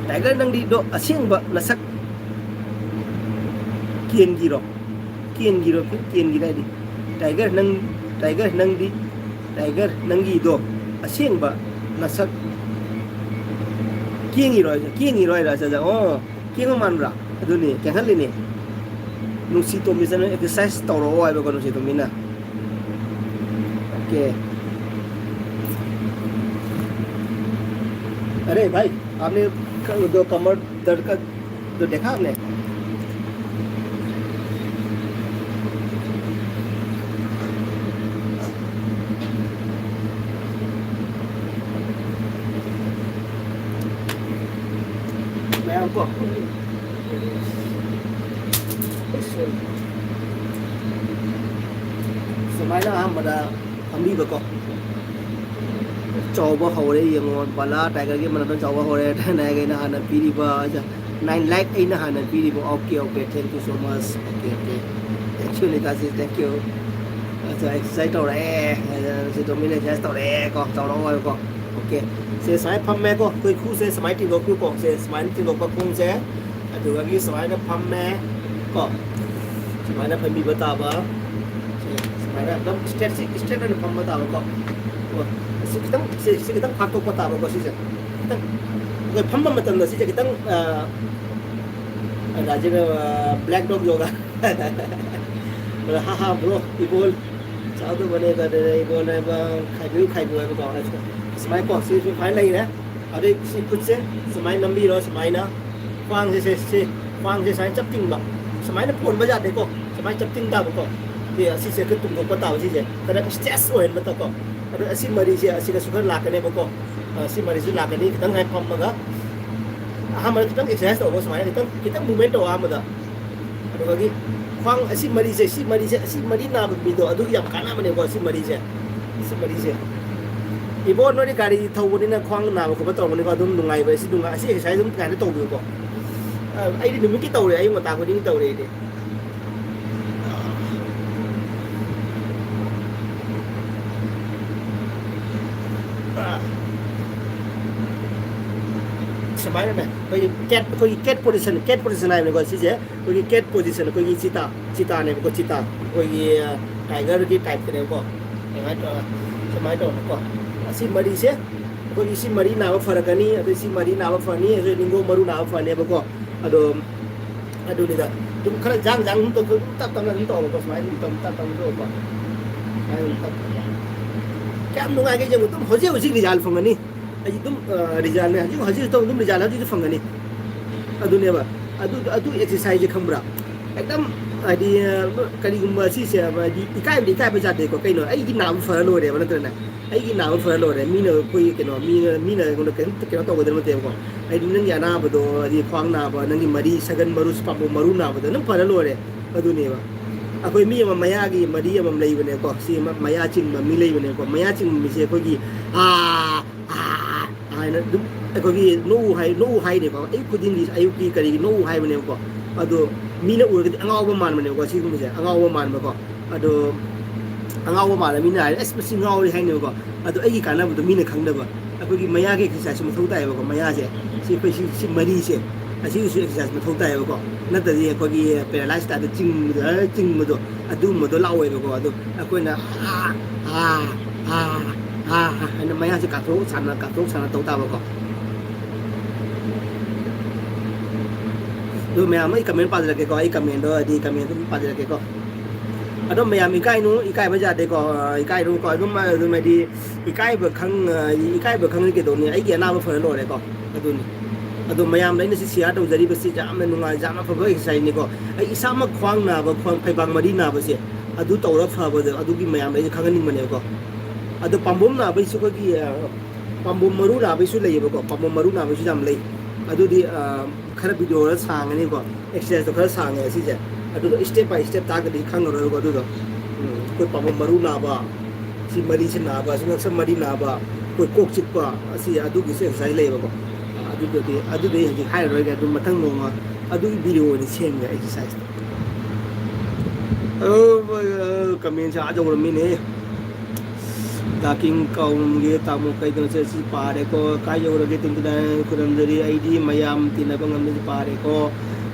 ꯇꯥꯏꯒꯔ, ꯅꯪꯗꯤꯗꯣ ꯑꯁꯦꯡꯕ ꯅꯁꯛ ꯀꯦꯟꯒꯤꯔꯣ? ꯀꯦꯟꯒꯤꯔꯣ? ꯀꯦꯟꯒꯤꯔ ꯍꯥꯏꯗꯤ? ꯇꯥꯏꯒꯔ, ꯅꯪ, ꯇꯥꯏꯒꯔ, ꯅꯪꯗꯤ, ꯇꯥꯏꯒꯔ, ꯅꯪꯒꯤꯗꯣ ꯑꯁꯦꯡꯕ ꯅꯁꯛ ꯀꯦꯡꯉꯤꯔꯣ ꯍꯥꯏꯁꯦ? ꯀꯦꯡꯉꯤꯔꯣ ꯍꯥꯏꯔ? ꯑꯠꯆꯥ, ꯑꯠꯆꯥ, ꯑꯣ, ꯀꯦꯡꯕ ꯃꯥꯟꯕ꯭ꯔꯥ? ꯑꯗꯨꯅꯤ, ꯀꯦꯡꯍꯜꯂꯤꯅꯤ꯫ ꯅꯨꯡꯁꯤ ꯇꯣꯝꯕꯤꯁꯤꯅ exercise ꯇꯧꯔꯛꯑꯣ ꯍꯥꯏꯕꯀꯣ, ꯅꯨꯡꯁꯤ ꯇꯣꯝꯕꯤꯅ꯫ ओके। अरे भाई, आपने क-, जो कमर दर्द का जो देखा आपने? मैं आपको ꯁꯨꯃꯥꯏꯅ ꯑꯍꯥꯟꯕꯗ ꯐꯝꯕꯤꯕꯀꯣ꯫ ꯆꯥꯎꯕ ꯍꯧꯔꯦ ꯌꯦꯡꯉꯣ, ꯕꯂꯥ ꯇꯥꯏꯒꯔꯒꯤ ꯃꯅꯥꯛꯇ ꯆꯥꯎꯕ ꯍꯧꯔꯦ꯫ ꯊꯥꯏꯅꯉꯩꯒꯤ ꯑꯩꯅ ꯍꯥꯟꯅ ꯄꯤꯔꯤꯕ, nine lakh ꯑꯩꯅ ꯍꯥꯟꯅ ꯄꯤꯔꯤꯕ꯫ Okay, okay, thank you so much. Okay, okay, thank you ꯅꯤꯇꯥꯖꯤ, thank you꯫ ꯑꯗꯣ exercise ꯇꯧꯔꯛꯑꯦ, ꯁꯤ ꯇꯣꯝꯕꯤꯅ exercise ꯇꯧꯔꯛꯑꯦ ꯀꯣ, ꯆꯥꯎꯔꯛꯑꯣ ꯍꯥꯏꯕꯀꯣ꯫ Okay, ꯁꯦ ꯁꯨꯃꯥꯏꯅ ꯐꯝꯃꯦꯀꯣ, ꯑꯩꯈꯣꯏ ꯈꯨꯁꯦ ꯁꯨꯃꯥꯏꯅ ꯇꯤꯡꯊꯣꯛꯄꯤꯌꯨꯀꯣ꯫ ꯁꯦ ꯁꯨꯃꯥꯏꯅ ꯇꯤꯡꯊꯣꯛꯄ ꯈꯣꯡꯁꯦ, ꯑꯗꯨꯗꯒꯤ ꯁꯨꯃꯥꯏꯅ ꯐꯝꯃꯦ ꯀꯣ, ꯁꯨꯃꯥꯏꯅ ꯐꯝꯕꯤꯕ ꯇꯥꯕ꯫ ꯁꯦ ꯁꯨꯃꯥꯏꯅ ꯑꯗꯨꯝ straight, ꯁꯤ straight ꯑꯣꯏꯅ ꯐꯝꯕ ꯇꯥꯕꯀꯣ꯫ ꯀꯣ, ꯁꯤ ꯈꯤꯇꯪ, ꯁꯤ, ꯁꯤ ꯈꯤꯇꯪ ꯐꯥꯛꯇꯣꯛꯄ ꯇꯥꯕꯀꯣ, ꯁꯤꯁꯦ ꯈꯤꯇꯪ꯫ ꯑꯩꯈꯣꯏ ꯐꯝꯕ ꯃꯇꯝꯗ ꯁꯤꯁꯦ ꯈꯤꯇꯪ, ꯑ, ꯑ, ꯕ꯭ꯂꯦꯛ ꯗꯣꯒ ꯌꯣꯒꯥ꯫ ꯑꯗ, "ꯍꯥ ꯍꯥ ꯕ꯭ꯔꯣ, ꯏꯕꯣꯜ ꯆꯥꯎꯗꯕꯅꯦ, ꯀꯗꯦ ꯏꯕꯣꯜ ꯍꯥꯏꯕ, ꯈꯥꯏꯕꯤꯌꯨ, ꯈꯥꯏꯕꯤꯌꯨ" ꯍꯥꯏꯕꯀꯣ꯫ ꯁꯨꯃꯥꯏꯅ ꯀꯣ, ꯁꯤ ꯁꯨꯃꯥꯏꯅ ꯂꯩꯔꯦ꯫ ꯑꯗꯩ ꯁꯤ ꯈꯨꯠꯁꯦ ꯁꯨꯃꯥꯏꯅ ꯅꯝꯕꯤꯔꯣ, ꯁꯨꯃꯥꯏꯅ꯫ ꯈ꯭ꯋꯥꯡꯁꯦ, ꯁꯦ, ꯁꯤ, ꯈ꯭ꯋꯥꯡꯁꯦ ꯁꯨꯃꯥꯏꯅ ꯆꯞ ꯇꯤꯡꯕ, ꯁꯨꯃꯥꯏꯅ ꯐꯣꯟꯕ ꯌꯥꯗꯦꯀꯣ, ꯁꯨꯃꯥꯏꯅ ꯆꯞ ꯇꯤꯡ ꯇꯥꯕꯀꯣ꯫ ꯁꯤ, ꯑꯁꯤꯁꯦ ꯈꯔ ꯇꯨꯝꯊꯣꯛꯄ ꯇꯥꯕ, ꯁꯤꯁꯦ ꯈꯔ ꯁ꯭ꯇ꯭ꯔꯦꯁ ꯑꯣꯏꯍꯟꯕ ꯇꯥꯀꯣ꯫ ꯑꯗꯣ ꯑꯁꯤ ꯃꯔꯤꯁꯦ, ꯑꯁꯤꯗꯁꯨ ꯈꯔ ꯂꯥꯛꯀꯅꯦꯕꯀꯣ꯫ ꯑ, ꯁꯤ ꯃꯔꯤꯁꯨ ꯂꯥꯛꯀꯅꯤ꯫ ꯈꯤꯇꯪ ꯍꯥꯏ ꯐꯝꯃꯒ ꯑꯍꯥꯟꯕꯗ ꯈꯤꯇꯪ ꯑꯦꯛꯁꯔꯁꯥꯏꯁ ꯇꯧꯕ, ꯁꯨꯃꯥꯏꯅ ꯈꯤꯇꯪ, ꯈꯤꯇꯪ ꯃꯨꯚꯃꯦꯟ ꯇꯧꯕ ꯑꯍꯥꯟꯕꯗ꯫ ꯑꯗꯨꯗꯒꯤ ꯈ꯭ꯋꯥꯡ ꯑꯁꯤ ꯃꯔꯤꯁꯦ, ꯁꯤ ꯃꯔꯤꯁꯦ, ꯑꯁꯤ ꯃꯔꯤ ꯅꯥꯕ ꯃꯤꯗꯣ ꯑꯗꯨꯒꯤ ꯌꯥꯝ ꯀꯥꯟꯅꯕꯅꯦꯀꯣ, ꯁꯤ ꯃꯔꯤꯁꯦ꯫ ꯁꯤ ꯃꯔꯤꯁꯦ꯫ ꯏꯕꯣ, ꯅꯣꯏꯗꯤ ꯒꯥꯔꯤ ꯊꯧꯕꯅꯤꯅ ꯈ꯭ꯋꯥꯡ ꯅꯥꯕ ꯈꯣꯠꯄ ꯇꯧꯔꯝꯒꯅꯤꯀꯣ, ꯑꯗꯨꯝ ꯅꯨꯡꯉꯥꯏꯕ, ꯑꯁꯤ ꯅꯨꯡꯉꯥꯏ, ꯑꯁꯤ ꯑꯦꯛꯁꯔꯁꯥꯏꯁ ꯑꯗꯨꯝ ꯀꯥꯏꯅ ꯇꯧꯕꯤꯌꯨꯀꯣ꯫ ꯑ, ꯑꯩꯗꯤ ꯅꯨꯃꯤꯠꯀꯤ ꯇꯧꯔꯦ, ꯑꯌꯨꯛ ꯉꯟꯇꯥ ꯈꯨꯗꯤꯡꯒꯤ ꯇꯧꯔꯦ ꯑꯩꯗꯤ꯫ ꯁꯨꯃꯥꯏꯅꯅꯦ, ꯑꯩꯈꯣꯏꯒꯤ ꯀꯦꯠ, ꯑꯩꯈꯣꯏꯒꯤ ꯀꯦꯠ ꯄꯣꯖꯤꯁꯟ, ꯀꯦꯠ ꯄꯣꯖꯤꯁꯟ ꯍꯥꯏꯕꯅꯤꯀꯣ ꯁꯤꯁꯦ꯫ ꯑꯩꯈꯣꯏꯒꯤ ꯀꯦꯠ ꯄꯣꯖꯤꯁꯟ, ꯑꯩꯈꯣꯏꯒꯤ ꯆꯤꯇꯥ, ꯆꯤꯇꯥꯅꯦꯕꯀꯣ, ꯆꯤꯇꯥ꯫ ꯑꯩꯈꯣꯏꯒꯤ, ꯑ, ꯇꯥꯏꯒꯔꯒꯤ ꯇꯥꯏꯞꯇꯅꯦꯕꯀꯣ꯫ ꯁꯨꯃꯥꯏꯅ ꯇꯧꯔꯒ, ꯁꯨꯃꯥꯏꯅ ꯇꯧꯔꯒꯀꯣ꯫ ꯑꯁꯤ ꯃꯔꯤꯁꯦ, ꯑꯩꯈꯣꯏꯒꯤ ꯁꯤ ꯃꯔꯤ ꯅꯥꯕ ꯐꯔꯛꯀꯅꯤ, ꯑꯗꯩ ꯁꯤ ꯃꯔꯤ ꯅꯥꯕ ꯐꯅꯤ, ꯑꯗꯩ ꯅꯤꯡꯒꯣꯡ ꯃꯔꯨ ꯅꯥꯕ ꯐꯅꯦꯕꯀꯣ꯫ ꯑꯗꯣ ꯑꯗꯨꯅꯤꯗ꯫ ꯑꯗꯨꯝ ꯈꯔ ꯖꯥꯡ ꯖꯥꯡ ꯑꯗꯨꯝ ꯇꯧ-, ꯑꯗꯨꯝ ꯇꯞ ꯇꯞꯅ ꯑꯗꯨꯝ ꯇꯧꯔꯣꯀꯣ, ꯁꯨꯃꯥꯏꯅ ꯑꯗꯨꯝ ꯇꯞ ꯇꯞ ꯇꯞꯅ ꯇꯧꯔꯣꯀꯣ꯫ ꯁꯨꯃꯥꯏꯅ ꯑꯗꯨꯝ ꯇꯞ ꯇꯞꯅ꯫ ꯀꯌꯥꯝ ꯅꯨꯡꯉꯥꯏꯒꯦ ꯌꯦꯡꯉꯨ, ꯑꯗꯨꯝ ꯍꯧꯖꯤꯛ ꯍꯧꯖꯤꯛ ꯔꯤꯖꯜ ꯐꯪꯒꯅꯤ꯫ ꯑꯩ ꯑꯗꯨꯝ, ꯑ, ꯔꯤꯖꯜꯅꯦ, ꯍꯧꯖꯤꯛ ꯍꯧꯖꯤꯛ ꯇꯧ ꯑꯗꯨꯝ ꯔꯤꯖꯜ ꯍꯧꯖꯤꯛ ꯍꯧꯖꯤꯛ ꯐꯪꯒꯅꯤ꯫ ꯑꯗꯨꯅꯦꯕ꯫ ꯑꯗꯨ, ꯑꯗꯨ ꯑꯦꯛꯁꯔꯁꯥꯏꯁꯁꯦ ꯈꯪꯕ꯭ꯔꯥ? ꯑꯦꯛꯗꯝ, ꯍꯥꯏꯗꯤ, ꯑ, ꯀꯔꯤꯒꯨꯝꯕ ꯁꯤꯁꯦ, ꯍꯥꯏꯗꯤ, ꯏꯀꯥꯏꯕꯗꯤ ꯏꯀꯥꯏꯕ ꯌꯥꯗꯦꯀꯣ꯫ ꯀꯩꯅꯣ, ꯑꯩꯒꯤ ꯅꯥꯕ ꯐꯔ ꯂꯣꯏꯔꯦꯕ, ꯅꯠꯇ꯭ꯔꯅꯦ? ꯑꯩꯒꯤ ꯅꯥꯕ ꯐꯔ ꯂꯣꯏꯔꯦ꯫ ꯃꯤꯅ ꯑꯩꯈꯣꯏ ꯀꯩꯅꯣ, ꯃꯤꯅ, ꯃꯤꯅ ꯑꯩꯉꯣꯟꯗ ꯀꯩꯝꯇ ꯀꯩꯅꯣ ꯇꯧꯒꯗꯕ ꯅꯠꯇꯦꯕꯀꯣ꯫ ꯍꯥꯏꯗꯤ, ꯅꯪꯒꯤ ꯑꯅꯥꯕꯗꯣ, ꯍꯥꯏꯗꯤ, ꯈ꯭ꯋꯥꯡ ꯅꯥꯕ, ꯅꯪꯒꯤ ꯃꯔꯤ, ꯁꯒꯟ ꯃꯔꯨ, ꯄꯥꯝꯕꯣꯝ ꯃꯔꯨ ꯅꯥꯕꯗꯣ, ꯅꯪ ꯐꯔ ꯂꯣꯏꯔꯦ꯫ ꯑꯗꯨꯅꯦꯕ꯫ ꯑꯩꯈꯣꯏ ꯃꯤ ꯑꯃ ꯃꯌꯥꯒꯤ ꯃꯔꯤ ꯑꯃ ꯂꯩꯕꯅꯦꯀꯣ꯫ ꯁꯤ ꯃ-, ꯃꯌꯥ ꯆꯤꯡꯕ ꯃꯤ ꯂꯩꯕꯅꯦꯀꯣ꯫ ꯃꯌꯥ ꯆꯤꯡꯕ ꯃꯤꯁꯦ ꯑꯩꯈꯣꯏꯒꯤ, ꯑꯥ, ꯑꯥ, ꯍꯥꯏꯅ ꯑꯗꯨꯝ ꯑꯩꯈꯣꯏꯒꯤ ꯅꯣꯛꯎ ꯍꯥꯏ-, ꯅꯣꯛꯎ ꯍꯥꯏꯅꯦꯀꯣ꯫ ꯑꯌꯨꯛ ꯈꯨꯗꯤꯡꯒꯤ, ꯑꯌꯨꯛꯀꯤ ꯀꯔꯤꯒꯤ ꯅꯣꯛꯎ ꯍꯥꯏꯕꯅꯦꯕꯀꯣ꯫ ꯑꯗꯣ ꯃꯤꯅ ꯎꯔꯒꯗꯤ ꯑꯉꯥꯎꯕ ꯃꯥꯟꯕꯅꯦꯕꯀꯣ, ꯁꯤꯒꯨꯝꯕꯁꯦ ꯑꯉꯥꯎꯕ ꯃꯥꯟꯕꯀꯣ꯫ ꯑꯗꯣ ꯑꯉꯥꯎꯕ ꯃꯥꯟꯕ ꯃꯤꯅ ꯍꯥꯏꯔꯦ, "ꯑꯁ, ꯃꯁꯤ ꯉꯥꯎꯔꯦ" ꯍꯥꯏꯅꯦꯕꯀꯣ꯫ ꯑꯗꯣ ꯑꯩꯒꯤ ꯀꯥꯟꯅꯕꯗꯣ ꯃꯤꯅ ꯈꯪꯗꯕ꯫ ꯑꯩꯈꯣꯏꯒꯤ ꯃꯌꯥꯒꯤ ꯑꯦꯛꯁꯔꯁꯥꯏꯁꯁꯨ ꯃꯊꯧ ꯇꯥꯏꯌꯦꯕꯀꯣ꯫ ꯃꯌꯥꯁꯦ, ꯁꯤ ꯑꯩꯈꯣꯏ ꯁꯤ, ꯁꯤ ꯃꯔꯤꯁꯦ, ꯑꯁꯤꯒꯤꯁꯨ ꯑꯦꯛꯁꯔꯁꯥꯏꯁ ꯃꯊꯧ ꯇꯥꯏꯌꯦꯕꯀꯣ꯫ ꯅꯠꯇ꯭ꯔꯗꯤ ꯑꯩꯈꯣꯏꯒꯤ ꯄꯦꯔꯥꯂꯥꯏꯁ ꯇꯥꯏꯞꯇ ꯆꯤꯡꯕꯗꯣ, ꯑ, ꯆꯤꯡꯕꯗꯣ, ꯑꯗꯨꯒꯨꯝꯕꯗꯣ ꯂꯥꯛꯑꯣꯏꯕꯀꯣ꯫ ꯑꯗꯣ ꯑꯩꯈꯣꯏꯅ ꯑꯥ, ꯑꯥ, ꯑꯥ, ꯑꯥ ꯍꯥꯏꯅ ꯃꯌꯥꯁꯦ ꯀꯥꯊꯣꯛ ꯁꯥꯟꯅ, ꯀꯥꯊꯣꯛ ꯁꯥꯟꯅ ꯇꯧ ꯇꯥꯕꯀꯣ꯫ ꯑꯗꯣ ꯃꯌꯥꯝ, ꯑꯩ ꯀꯃꯦꯟ ꯄꯥꯖꯔꯛꯀꯦꯀꯣ, ꯑꯩ ꯀꯃꯦꯟꯗꯣ, ꯍꯥꯏꯗꯤ ꯀꯃꯦꯟꯗꯣ ꯑꯗꯨꯝ ꯄꯥꯖꯔꯛꯀꯦꯀꯣ꯫ ꯑꯗꯣ ꯃꯌꯥꯝ ꯏꯀꯥꯏꯅꯨ, ꯏꯀꯥꯏꯕ ꯌꯥꯗꯦꯀꯣ, ꯑ, ꯏꯀꯥꯏꯅꯨꯀꯣ, ꯑꯗꯨꯝ, ꯑꯗꯨꯝ ꯍꯥꯏꯗꯤ ꯏꯀꯥꯏꯕ ꯈꯪ-, ꯑ, ꯏꯀꯥꯏꯕ ꯈꯪꯉꯗꯤ ꯀꯩꯗꯧꯅꯤ? ꯑꯩꯒꯤ ꯑꯅꯥꯕ ꯐꯔ ꯂꯣꯏꯔꯦꯀꯣ, ꯑꯗꯨꯅꯤ꯫ ꯑꯗꯣ ꯃꯌꯥꯝꯗ ꯑꯩꯅ ꯁꯤ ꯁꯤꯌꯥꯔ ꯇꯧꯖꯔꯤꯕꯁꯤ ꯌꯥꯝꯅ ꯅꯨꯡꯉꯥꯏ, ꯌꯥꯝꯅ ꯐꯕ ꯑꯦꯛꯁꯔꯁꯥꯏꯁꯅꯤꯀꯣ꯫ ꯑꯩ ꯏꯁꯥꯃꯛ ꯈ꯭ꯋꯥꯡ ꯅꯥꯕ, ꯈ꯭ꯋꯥꯡ ꯐꯩꯕꯥꯛ ꯃꯔꯤ ꯅꯥꯕꯁꯦ ꯑꯗꯨ ꯇꯧꯔ ꯐꯕꯗꯣ, ꯑꯗꯨꯒꯤ ꯃꯌꯥꯝꯗ ꯑꯩꯁꯦ ꯈꯪꯍꯟꯅꯤꯡꯕꯅꯦꯕꯀꯣ꯫ ꯑꯗꯣ ꯄꯥꯝꯕꯣꯝ ꯅꯥꯕꯩꯁꯨ ꯑꯩꯈꯣꯏꯒꯤ, ꯑ, ꯄꯥꯝꯕꯣꯝ ꯃꯔꯨ ꯅꯥꯕꯩꯁꯨ ꯂꯩꯌꯦꯕꯀꯣ꯫ ꯄꯥꯝꯕꯣꯝ ꯃꯔꯨ ꯅꯥꯕꯩꯁꯨ ꯌꯥꯝ ꯂꯩ꯫ ꯑꯗꯨꯗꯤ, ꯑ, ꯈꯔ ꯚꯤꯗꯤꯑꯣ ꯈꯔ ꯁꯥꯡꯉꯅꯤꯀꯣ, ꯑꯦꯛꯁꯔꯁꯥꯏꯁꯇꯣ ꯈꯔ ꯁꯥꯡꯉꯦ ꯁꯤꯁꯦ꯫ ꯑꯗꯨꯗꯣ step by step ꯇꯥꯔꯒꯗꯤ ꯈꯪꯉꯔꯣꯏꯕꯀꯣ꯫ ꯑꯗꯨꯗꯣ, ꯎꯝ, ꯑꯩꯈꯣꯏ ꯄꯥꯝꯕꯣꯝ ꯃꯔꯨ ꯅꯥꯕ, ꯁꯤ ꯃꯔꯤꯁꯤ ꯅꯥꯕ, ꯁꯤ ꯉꯛꯁꯝ ꯃꯔꯤ ꯅꯥꯕ, ꯑꯩꯈꯣꯏ ꯀꯣꯛ ꯆꯤꯛꯄ, ꯑꯁꯤ ꯑꯗꯨꯒꯤꯁꯨ ꯑꯦꯛꯁꯔꯁꯥꯏꯁ ꯂꯩꯌꯦꯕꯀꯣ꯫ ꯑꯗꯨꯗꯨꯗꯤ, ꯑꯗꯨꯗꯤ ꯑꯩ ꯍꯧꯖꯤꯛ ꯍꯥꯏꯔꯔꯣꯏꯒꯦ, ꯑꯗꯨ ꯃꯊꯪ ꯅꯣꯡꯃ ꯑꯗꯨꯒꯤ ꯚꯤꯗꯤꯑꯣ ꯑꯣꯏꯅ ꯁꯦꯝꯒꯦ ꯑꯦꯛꯁꯔꯁꯥꯏꯁꯇꯣ꯫ ꯑꯣ, ꯀꯃꯦꯟꯁꯦ ꯑꯥ ꯌꯧꯔꯝꯃꯤꯅꯦ꯫ ꯗꯥ ꯀꯤꯡ ꯀꯥꯎꯔꯝꯒꯦ ꯇꯥꯃꯣ, ꯀꯩꯗꯧꯁꯦ ꯁꯤ ꯄꯥꯔꯦꯀꯣ꯫ ꯀꯥꯏ ꯌꯧꯔꯒꯦ? Twenty nine ꯈꯨꯔꯝꯖꯔꯤ꯫ ꯑꯩꯗꯤ ꯃꯌꯥꯝ ꯇꯤꯟꯅꯕ ꯉꯝꯗꯦ ꯁꯤ ꯄꯥꯔꯦꯀꯣ꯫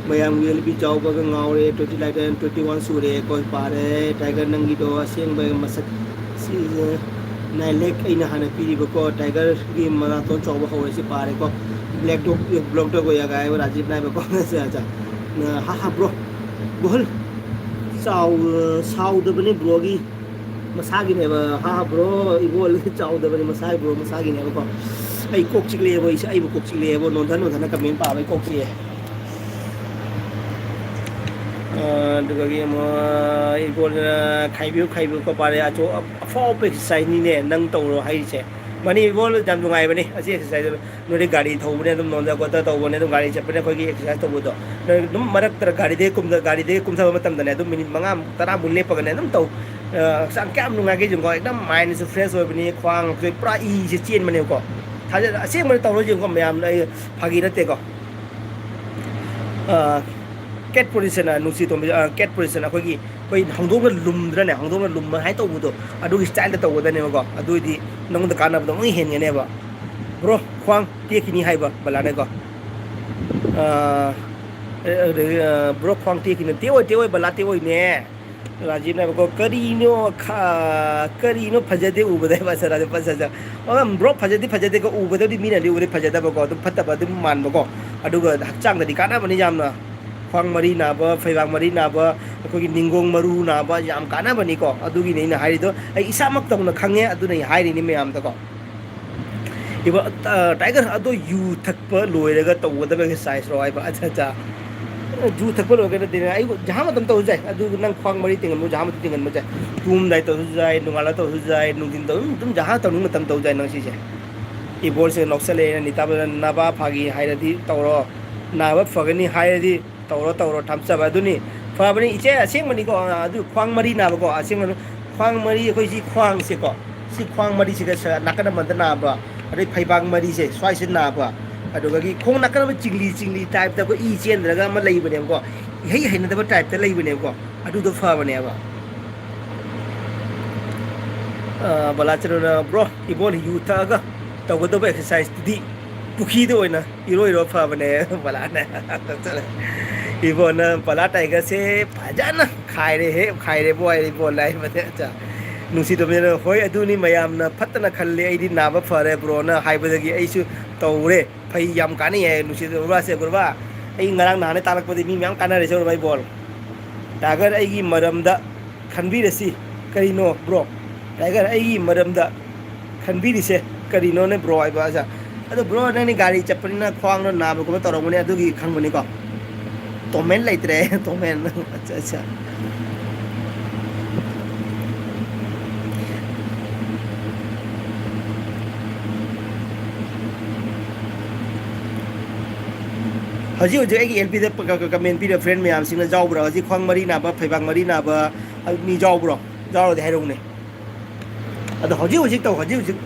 ꯃꯌꯥꯝꯒꯤ ꯑꯦꯜ ꯕꯤ ꯆꯥꯎꯕꯒ ꯉꯥꯎꯔꯦ꯫ ꯇ꯭ꯋꯦꯟꯇꯤ ꯅꯥꯏꯟ, ꯇ꯭ꯋꯦꯟꯇꯤ ꯋꯥꯟ ꯁꯨꯔꯦꯀꯣ ꯄꯥꯔꯦ꯫ ꯇꯥꯏꯒꯔ ꯅꯪꯒꯤꯗꯣ ꯑꯁꯦꯡꯕ ꯃꯁꯛ ꯁꯤ, ꯅꯥꯏꯟ ꯂꯦꯛ ꯑꯩꯅ ꯍꯥꯟꯅ ꯄꯤꯔꯤꯕꯀꯣ꯫ ꯇꯥꯏꯒꯔꯒꯤ ꯃꯔꯥꯊꯣꯟ ꯆꯥꯎꯕ ꯍꯧꯔꯦ ꯁꯤ ꯄꯥꯔꯦꯀꯣ꯫ ꯕ꯭ꯂꯦꯛ ꯗꯣꯛ, ꯕ꯭ꯂꯣꯛ ꯗꯣꯛ ꯑꯣꯏꯌꯥꯒ ꯍꯥꯏꯕ ꯔꯥꯖꯤꯕꯅ ꯍꯥꯏꯕꯀꯣ꯫ ꯑꯠꯆꯥ, ꯑꯠꯆꯥ꯫ ꯍꯥ ꯍꯥ ꯕ꯭ꯔꯣ꯫ ꯕꯣꯜ ꯆꯥꯎ-, ꯁꯥꯎꯗꯕꯅꯤ ꯕ꯭ꯔꯣꯒꯤ ꯃꯁꯥꯒꯤꯅꯦꯕ꯫ ꯍꯥ ꯍꯥ ꯕ꯭ꯔꯣ, ꯏꯕꯣꯜ ꯆꯥꯎꯗꯕꯅꯤ ꯃꯁꯥꯒꯤ ꯕ꯭ꯔꯣ ꯃꯁꯥꯒꯤꯅꯦꯕꯀꯣ꯫ ꯑꯩ ꯀꯣꯛ ꯆꯤꯛꯂꯛꯑꯦꯕ, ꯑꯩꯁꯦ ꯑꯩꯕꯨ ꯀꯣꯛ ꯆꯤꯛꯂꯛꯑꯦꯕ, ꯅꯣꯟꯊ ꯅꯣꯟꯊꯅ ꯀꯃꯦꯟ ꯄꯥꯕ ꯑꯩ ꯀꯣꯛ ꯆꯤꯛꯑꯦ꯫ ꯑ, ꯑꯗꯨꯗꯒꯤ ꯑꯃꯨꯛ, ꯑ, ꯏꯕꯣꯜ, ꯑ, ꯈꯥꯏꯕꯤꯌꯨ, ꯈꯥꯏꯕꯤꯌꯨ ꯀꯣ ꯄꯥꯔꯦ꯫ ꯑꯆꯧ-, ꯑꯐꯥꯎꯕ ꯑꯦꯛꯁꯔꯁꯥꯏꯁꯅꯤꯅꯦ ꯅꯪ ꯇꯧꯔꯣ ꯍꯥꯏꯔꯤꯁꯦ꯫ ꯃꯥꯅꯤ ꯏꯕꯣꯜ, ꯌꯥꯝ ꯅꯨꯡꯉꯥꯏꯕꯅꯤ ꯑꯁꯤ ꯑꯦꯛꯁꯔꯁꯥꯏꯁ꯫ ꯅꯣꯏꯗꯤ ꯒꯥꯔꯤ ꯊꯧꯕꯅꯦ ꯑꯗꯨꯝ ꯅꯣꯟꯗ ꯈꯣꯠꯇ ꯇꯧꯕꯅꯦ, ꯑꯗꯨꯝ ꯒꯥꯔꯤ ꯆꯠꯄꯅꯦ ꯑꯩꯈꯣꯏꯒꯤ ꯑꯦꯛꯁꯔꯁꯥꯏꯁ ꯇꯧꯕꯗꯣ꯫ ꯅꯣꯏ ꯑꯗꯨꯝ ꯃꯔꯛꯇ ꯒꯥꯔꯤꯗꯒꯤ ꯀꯨꯝꯊ-, ꯒꯥꯔꯤꯗꯒꯤ ꯀꯨꯝꯊꯕ ꯃꯇꯝꯗꯅꯦ ꯑꯗꯨꯝ ꯃꯤꯅꯤꯠ ꯃꯉꯥꯃꯨꯛ, ꯇꯔꯥꯃꯨꯛ ꯂꯦꯞꯄꯒꯅꯦ ꯑꯗꯨꯝ ꯇꯧ꯫ ꯑ, ꯍꯛꯆꯥꯡ ꯀꯌꯥꯝ ꯅꯨꯡꯉꯥꯏꯒꯦ ꯌꯦꯡꯉꯣ, ꯑꯦꯛꯗꯝ ꯃꯥꯏꯟꯁꯨ ꯐ꯭ꯔꯦꯁ ꯑꯣꯏꯕꯅꯤ, ꯈ꯭ꯋꯥꯡꯁꯨ ꯄꯨꯔꯥ ꯏꯁꯦ ꯆꯦꯟꯕꯅꯦꯕꯀꯣ꯫ ꯊꯥꯖ-, ꯑꯁꯦꯡꯕꯗ ꯇꯧꯔ ꯌꯦꯡꯉꯣ ꯃꯌꯥꯝ, ꯑꯩ ꯐꯥꯒꯤ ꯅꯠꯇꯦꯀꯣ꯫ ꯑ, ꯀꯦꯠ ꯄꯣꯖꯤꯁꯟ, ꯑ, ꯅꯨꯡꯁꯤ ꯇꯣꯝꯕꯤ, ꯑ, ꯀꯦꯠ ꯄꯣꯖꯤꯁꯟ ꯑꯩꯈꯣꯏꯒꯤ, ꯑꯩꯈꯣꯏ ꯍꯧꯗꯣꯡꯅ ꯂꯨꯝꯗ꯭ꯔꯅꯦ, ꯍꯧꯗꯣꯡꯅ ꯂꯨꯝꯕ ꯍꯥꯏꯅ ꯇꯧꯕꯗꯣ, ꯑꯗꯨꯒꯤ ꯁ꯭ꯇꯥꯏꯜꯗ ꯇꯧꯒꯗꯕꯅꯦꯕꯀꯣ꯫ ꯑꯗꯨꯑꯣꯏꯗꯤ ꯅꯉꯣꯟꯗ ꯀꯥꯟꯅꯕꯗꯣ ꯑꯃꯨꯛ ꯍꯦꯟꯒꯅꯦꯕ꯫ ꯕ꯭ꯔꯣ, ꯈ꯭ꯋꯥꯡ ꯇꯦꯛꯈꯤꯅꯤ ꯍꯥꯏꯕ ꯕꯂꯥꯅꯀꯣ꯫ ꯑ, ꯑ, ꯑ, ꯕ꯭ꯔꯣ, ꯈ꯭ꯋꯥꯡ ꯇꯦꯛꯈꯤꯅꯤ꯫ ꯇꯦꯛꯑꯣꯏ, ꯇꯦꯛꯑꯣꯏ, ꯕꯂꯥ, ꯇꯦꯛꯑꯣꯏꯅꯦ꯫ ꯔꯥꯖꯤꯕꯅ ꯍꯥꯏꯕꯀꯣ, "ꯀꯔꯤꯅꯣ ꯈ-, ꯀꯔꯤꯅꯣ ꯐꯖꯗꯦ ꯎꯕꯗ?" ꯍꯥꯏꯕ ꯁꯔꯥꯁꯦ ꯐꯖ-, ꯑ, ꯕ꯭ꯔꯣ, ꯐꯖꯗꯤ ꯐꯖꯗꯦꯀꯣ, ꯎꯕꯗꯗꯤ ꯃꯤꯅꯗꯤ ꯎꯕꯗꯤ ꯐꯖꯗꯕꯀꯣ, ꯑꯗꯨꯝ ꯐꯠꯇꯕ ꯑꯗꯨꯝ ꯃꯥꯟꯕꯀꯣ꯫ ꯑꯗꯨꯒ ꯍꯛꯆꯥꯡꯗꯗꯤ ꯀꯥꯟꯅꯕꯅꯤ ꯌꯥꯝꯅ꯫ ꯈ꯭ꯋꯥꯡ ꯃꯔꯤ ꯅꯥꯕ, ꯐꯩꯕꯥꯛ ꯃꯔꯤ ꯅꯥꯕ, ꯑꯩꯈꯣꯏꯒꯤ ꯅꯤꯡꯒꯣꯡ ꯃꯔꯨ ꯅꯥꯕ ꯌꯥꯝ ꯀꯥꯟꯅꯕꯅꯤꯀꯣ꯫ ꯑꯗꯨꯒꯤꯅꯤ ꯑꯩꯅ ꯍꯥꯏꯔꯤꯗꯣ꯫ ꯑꯩ ꯏꯁꯥꯃꯛ ꯇꯧꯅ ꯈꯪꯉꯦ, ꯑꯗꯨꯅ ꯑꯩ ꯍꯥꯏꯔꯤꯅꯤ ꯃꯌꯥꯝꯗꯀꯣ꯫ ꯏꯕ, ꯑ, ꯇꯥꯏꯒꯔ, ꯑꯗꯣ ꯌꯨ ꯊꯛꯄ ꯂꯣꯏꯔꯒ ꯇꯧꯒꯗꯕ exercise ꯔꯣ ꯍꯥꯏꯕ? ꯑꯠꯆꯥ, ꯑꯠꯆꯥ꯫ ꯌꯨ ꯊꯛꯄ ꯂꯣꯏꯔꯒ ꯅꯠꯇꯦꯅꯦ, ꯑꯩ ꯖꯍꯥ ꯃꯇꯝ ꯇꯧꯔꯁꯨ ꯌꯥꯏ, ꯑꯗꯨ ꯅꯪ ꯈ꯭ꯋꯥꯡ ꯃꯔꯤ ꯇꯤꯡꯍꯟꯕ, ꯖꯍꯥ ꯃꯇꯝ ꯇꯤꯡꯍꯟꯕ ꯌꯥꯏ꯫ ꯇꯨꯝꯗꯥꯏ ꯇꯧꯔꯁꯨ ꯌꯥꯏ, ꯅꯣꯡꯉꯥꯜꯂ ꯇꯧꯔꯁꯨ ꯌꯥꯏ, ꯅꯨꯡꯊꯤꯟ ꯇꯧꯔꯁꯨ ꯑꯗꯨꯝ ꯖꯍꯥ ꯇꯧꯅꯤꯡꯕ ꯃꯇꯝ ꯇꯧ ꯌꯥꯏ ꯅꯪ ꯁꯤꯁꯦ꯫ ꯏꯕꯣꯜꯁꯦ ꯅꯣꯛꯁꯜꯂꯛꯑꯦꯅ ꯅꯤꯇꯥꯕꯗ ꯅꯥꯕ ꯐꯥꯒꯤ ꯍꯥꯏꯔꯗꯤ ꯇꯧꯔꯣ, ꯅꯥꯕ ꯐꯒꯅꯤ ꯍꯥꯏꯔꯗꯤ ꯇꯧꯔꯣ, ꯇꯧꯔꯣ, ꯊꯥꯞꯆꯕ ꯑꯗꯨꯅꯤ꯫ ꯐꯕꯅꯤ ꯏꯆꯦ, ꯑꯁꯦꯡꯕꯅꯤꯀꯣ, ꯑ, ꯑꯗꯨ ꯈ꯭ꯋꯥꯡ ꯃꯔꯤ ꯅꯥꯕꯀꯣ, ꯑꯁꯦꯡꯕ ꯈ꯭ꯋꯥꯡ ꯃꯔꯤ, ꯑꯩꯈꯣꯏ ꯁꯤ ꯈ꯭ꯋꯥꯡꯁꯦꯀꯣ, ꯁꯤ ꯈ꯭ꯋꯥꯡ ꯃꯔꯤꯁꯤꯒ ꯁ-, ꯅꯥꯀꯟ ꯑꯃꯗ ꯅꯥꯕ, ꯑꯗꯩ ꯐꯩꯕꯥꯛ ꯃꯔꯤꯁꯦ ꯁ꯭ꯋꯥꯏꯁꯤꯗ ꯅꯥꯕ, ꯑꯗꯨꯗꯒꯤ ꯈꯣꯡ ꯅꯥꯀꯟ ꯑꯃ ꯆꯤꯡꯂꯤ ꯆꯤꯡꯂꯤ type ꯇ ꯑꯩꯈꯣꯏ ꯏ ꯆꯦꯟꯗ꯭ꯔꯒ ꯑꯃ ꯂꯩꯕꯅꯦꯕꯀꯣ, ꯏꯍꯩ ꯍꯩꯅꯗꯕ type ꯇ ꯂꯩꯕꯅꯦꯕꯀꯣ, ꯑꯗꯨꯗꯣ ꯐꯕꯅꯦꯕ꯫ ꯑ, ꯕꯂꯥꯆꯔꯨꯅ, "Bro, ꯏꯕꯣꯟ ꯌꯨ ꯊꯛꯑꯒ ꯇꯧꯒꯗꯕ exercise ꯇꯨꯗꯤ ꯄꯨꯈ꯭ꯔꯤꯗ ꯑꯣꯏꯅ ꯏꯔꯣꯏꯔꯣ ꯐꯕꯅꯦ", ꯕꯂꯥꯅ꯫ ꯏꯕꯣꯟꯅ ꯕꯂꯥ ꯇꯥꯏꯒꯔꯁꯦ ꯐꯖꯅ ꯈꯥꯏꯔꯦꯍꯦ, ꯈꯥꯏꯔꯦꯕꯣ ꯍꯥꯏꯔꯦ ꯏꯕꯣꯟꯅ ꯍꯥꯏꯕꯅꯦ꯫ ꯑꯠꯆꯥ꯫ ꯅꯨꯡꯁꯤ ꯇꯣꯝꯕꯤꯅ, "ꯍꯣꯏ, ꯑꯗꯨꯅꯤ ꯃꯌꯥꯝꯅ ꯐꯠꯇꯅ ꯈꯜꯂꯦ, ꯑꯩꯗꯤ ꯅꯥꯕ ꯐꯔꯦ bro ꯅ ꯍꯥꯏꯕꯗꯒꯤ ꯑꯩꯁꯨ ꯇꯧꯔꯦ꯫ ꯐꯩ, ꯌꯥꯝ ꯀꯥꯟꯅꯩ" ꯍꯥꯏ꯫ ꯅꯨꯡꯁꯤ ꯎꯔꯕꯥꯁꯦ, ꯎꯔꯕꯥ? ꯑꯩ ꯉꯔꯥꯡ ꯅꯍꯥꯟꯗꯩ ꯇꯥꯛꯂꯛꯄꯗꯤ ꯃꯤ ꯃꯌꯥꯝ ꯀꯥꯟꯅꯔꯦ, ꯎꯔꯕꯥ ꯏꯕꯣꯟ? ꯇꯥꯏꯒꯔ, ꯑꯩꯒꯤ ꯃꯔꯝꯗ ꯈꯟꯕꯤꯔꯁꯤ ꯀꯔꯤꯅꯣ bro? ꯇꯥꯏꯒꯔ, ꯑꯩꯒꯤ ꯃꯔꯝꯗ ꯈꯟꯕꯤꯔꯤꯁꯦ ꯀꯔꯤꯅꯣꯅꯦ bro ꯍꯥꯏꯕ? ꯑꯁꯥ, ꯑꯗꯣ bro, ꯅꯪꯗꯤ ꯒꯥꯔꯤ ꯆꯠꯄꯅꯤꯅ ꯈ꯭ꯋꯥꯡꯗꯣ ꯅꯥꯕ ꯈꯣꯠꯄ ꯇꯧꯔꯝꯒꯅꯤ, ꯑꯗꯨꯒꯤ ꯈꯪꯕꯅꯤꯀꯣ꯫ Comment ꯂꯩꯇ꯭ꯔꯦ, comment꯫ ꯑꯠꯆꯥ, ꯑꯠꯆꯥ꯫ ꯍꯧꯖꯤꯛ ꯍꯧꯖꯤꯛ ꯑꯩꯒꯤ L P ꯗ ꯄ-, ꯀ-, ꯀ-, comment ꯄꯤꯔꯤꯕ friend ꯃꯌꯥꯝꯁꯤꯡꯅ ꯌꯥꯎꯕ꯭ꯔꯥ? ꯍꯧꯖꯤꯛ ꯈ꯭ꯋꯥꯡ ꯃꯔꯤ ꯅꯥꯕ, ꯐꯩꯕꯥꯛ ꯃꯔꯤ ꯅꯥꯕ, ꯑ, ꯃꯤ ꯌꯥꯎꯕ꯭ꯔꯣ? ꯌꯥꯎꯔꯗꯤ ꯍꯥꯏꯔꯛꯎꯅꯦ꯫ ꯑꯗꯣ ꯍꯧꯖꯤꯛ ꯍꯧꯖꯤꯛ ꯇꯧ, ꯍꯧꯖꯤꯛ ꯍꯧꯖꯤꯛ꯫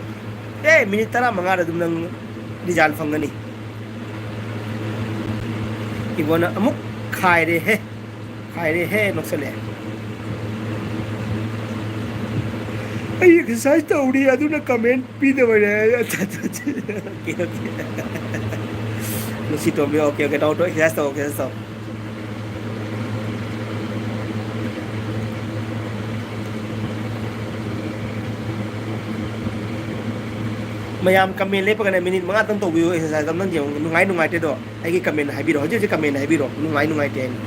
ꯑꯦ, minute ꯇꯔꯥꯃꯉꯥꯗ ꯑꯗꯨꯝ ꯅꯪ result ꯐꯪꯒꯅꯤ꯫ ꯏꯕꯣꯅ ꯑꯃꯨꯛ ꯈꯥꯏꯔꯦꯍꯦ, ꯈꯥꯏꯔꯦꯍꯦ, ꯅꯣꯛꯁꯜꯂꯛꯑꯦ꯫ ꯑꯩ exercise ꯇꯧꯔꯤ, ꯑꯗꯨꯅ comment ꯄꯤꯗꯕꯅꯦ꯫ ꯑꯠꯆꯥ, ꯑꯠꯆꯥ, ꯑꯠꯆꯥ꯫ Okay, okay꯫ ꯅꯨꯡꯁꯤ ꯇꯣꯝꯕꯤ, okay, okay, ꯇꯧ, ꯇꯧ, exercise ꯇꯧ, exercise ꯇꯧ꯫ ꯃꯌꯥꯝ comment ꯂꯦꯞꯄꯒꯅꯦ, minute ꯃꯉꯥꯇꯪ ꯇꯧꯕꯤꯌꯨ, exercise ꯑꯝꯇꯪ ꯌꯦꯡꯉꯨ, ꯅꯨꯡꯉꯥꯏ ꯅꯨꯡꯉꯥꯏꯇꯦꯗꯣ꯫ ꯑꯩꯒꯤ comment ꯍꯥꯏꯕꯤꯔꯣ, ꯍꯧꯖꯤꯛ ꯍꯧꯖꯤꯛ comment ꯍꯥꯏꯕꯤꯔꯣ, ꯅꯨꯡꯉꯥꯏ ꯅꯨꯡꯉꯥꯏꯇꯦ ꯍꯥꯏꯅ꯫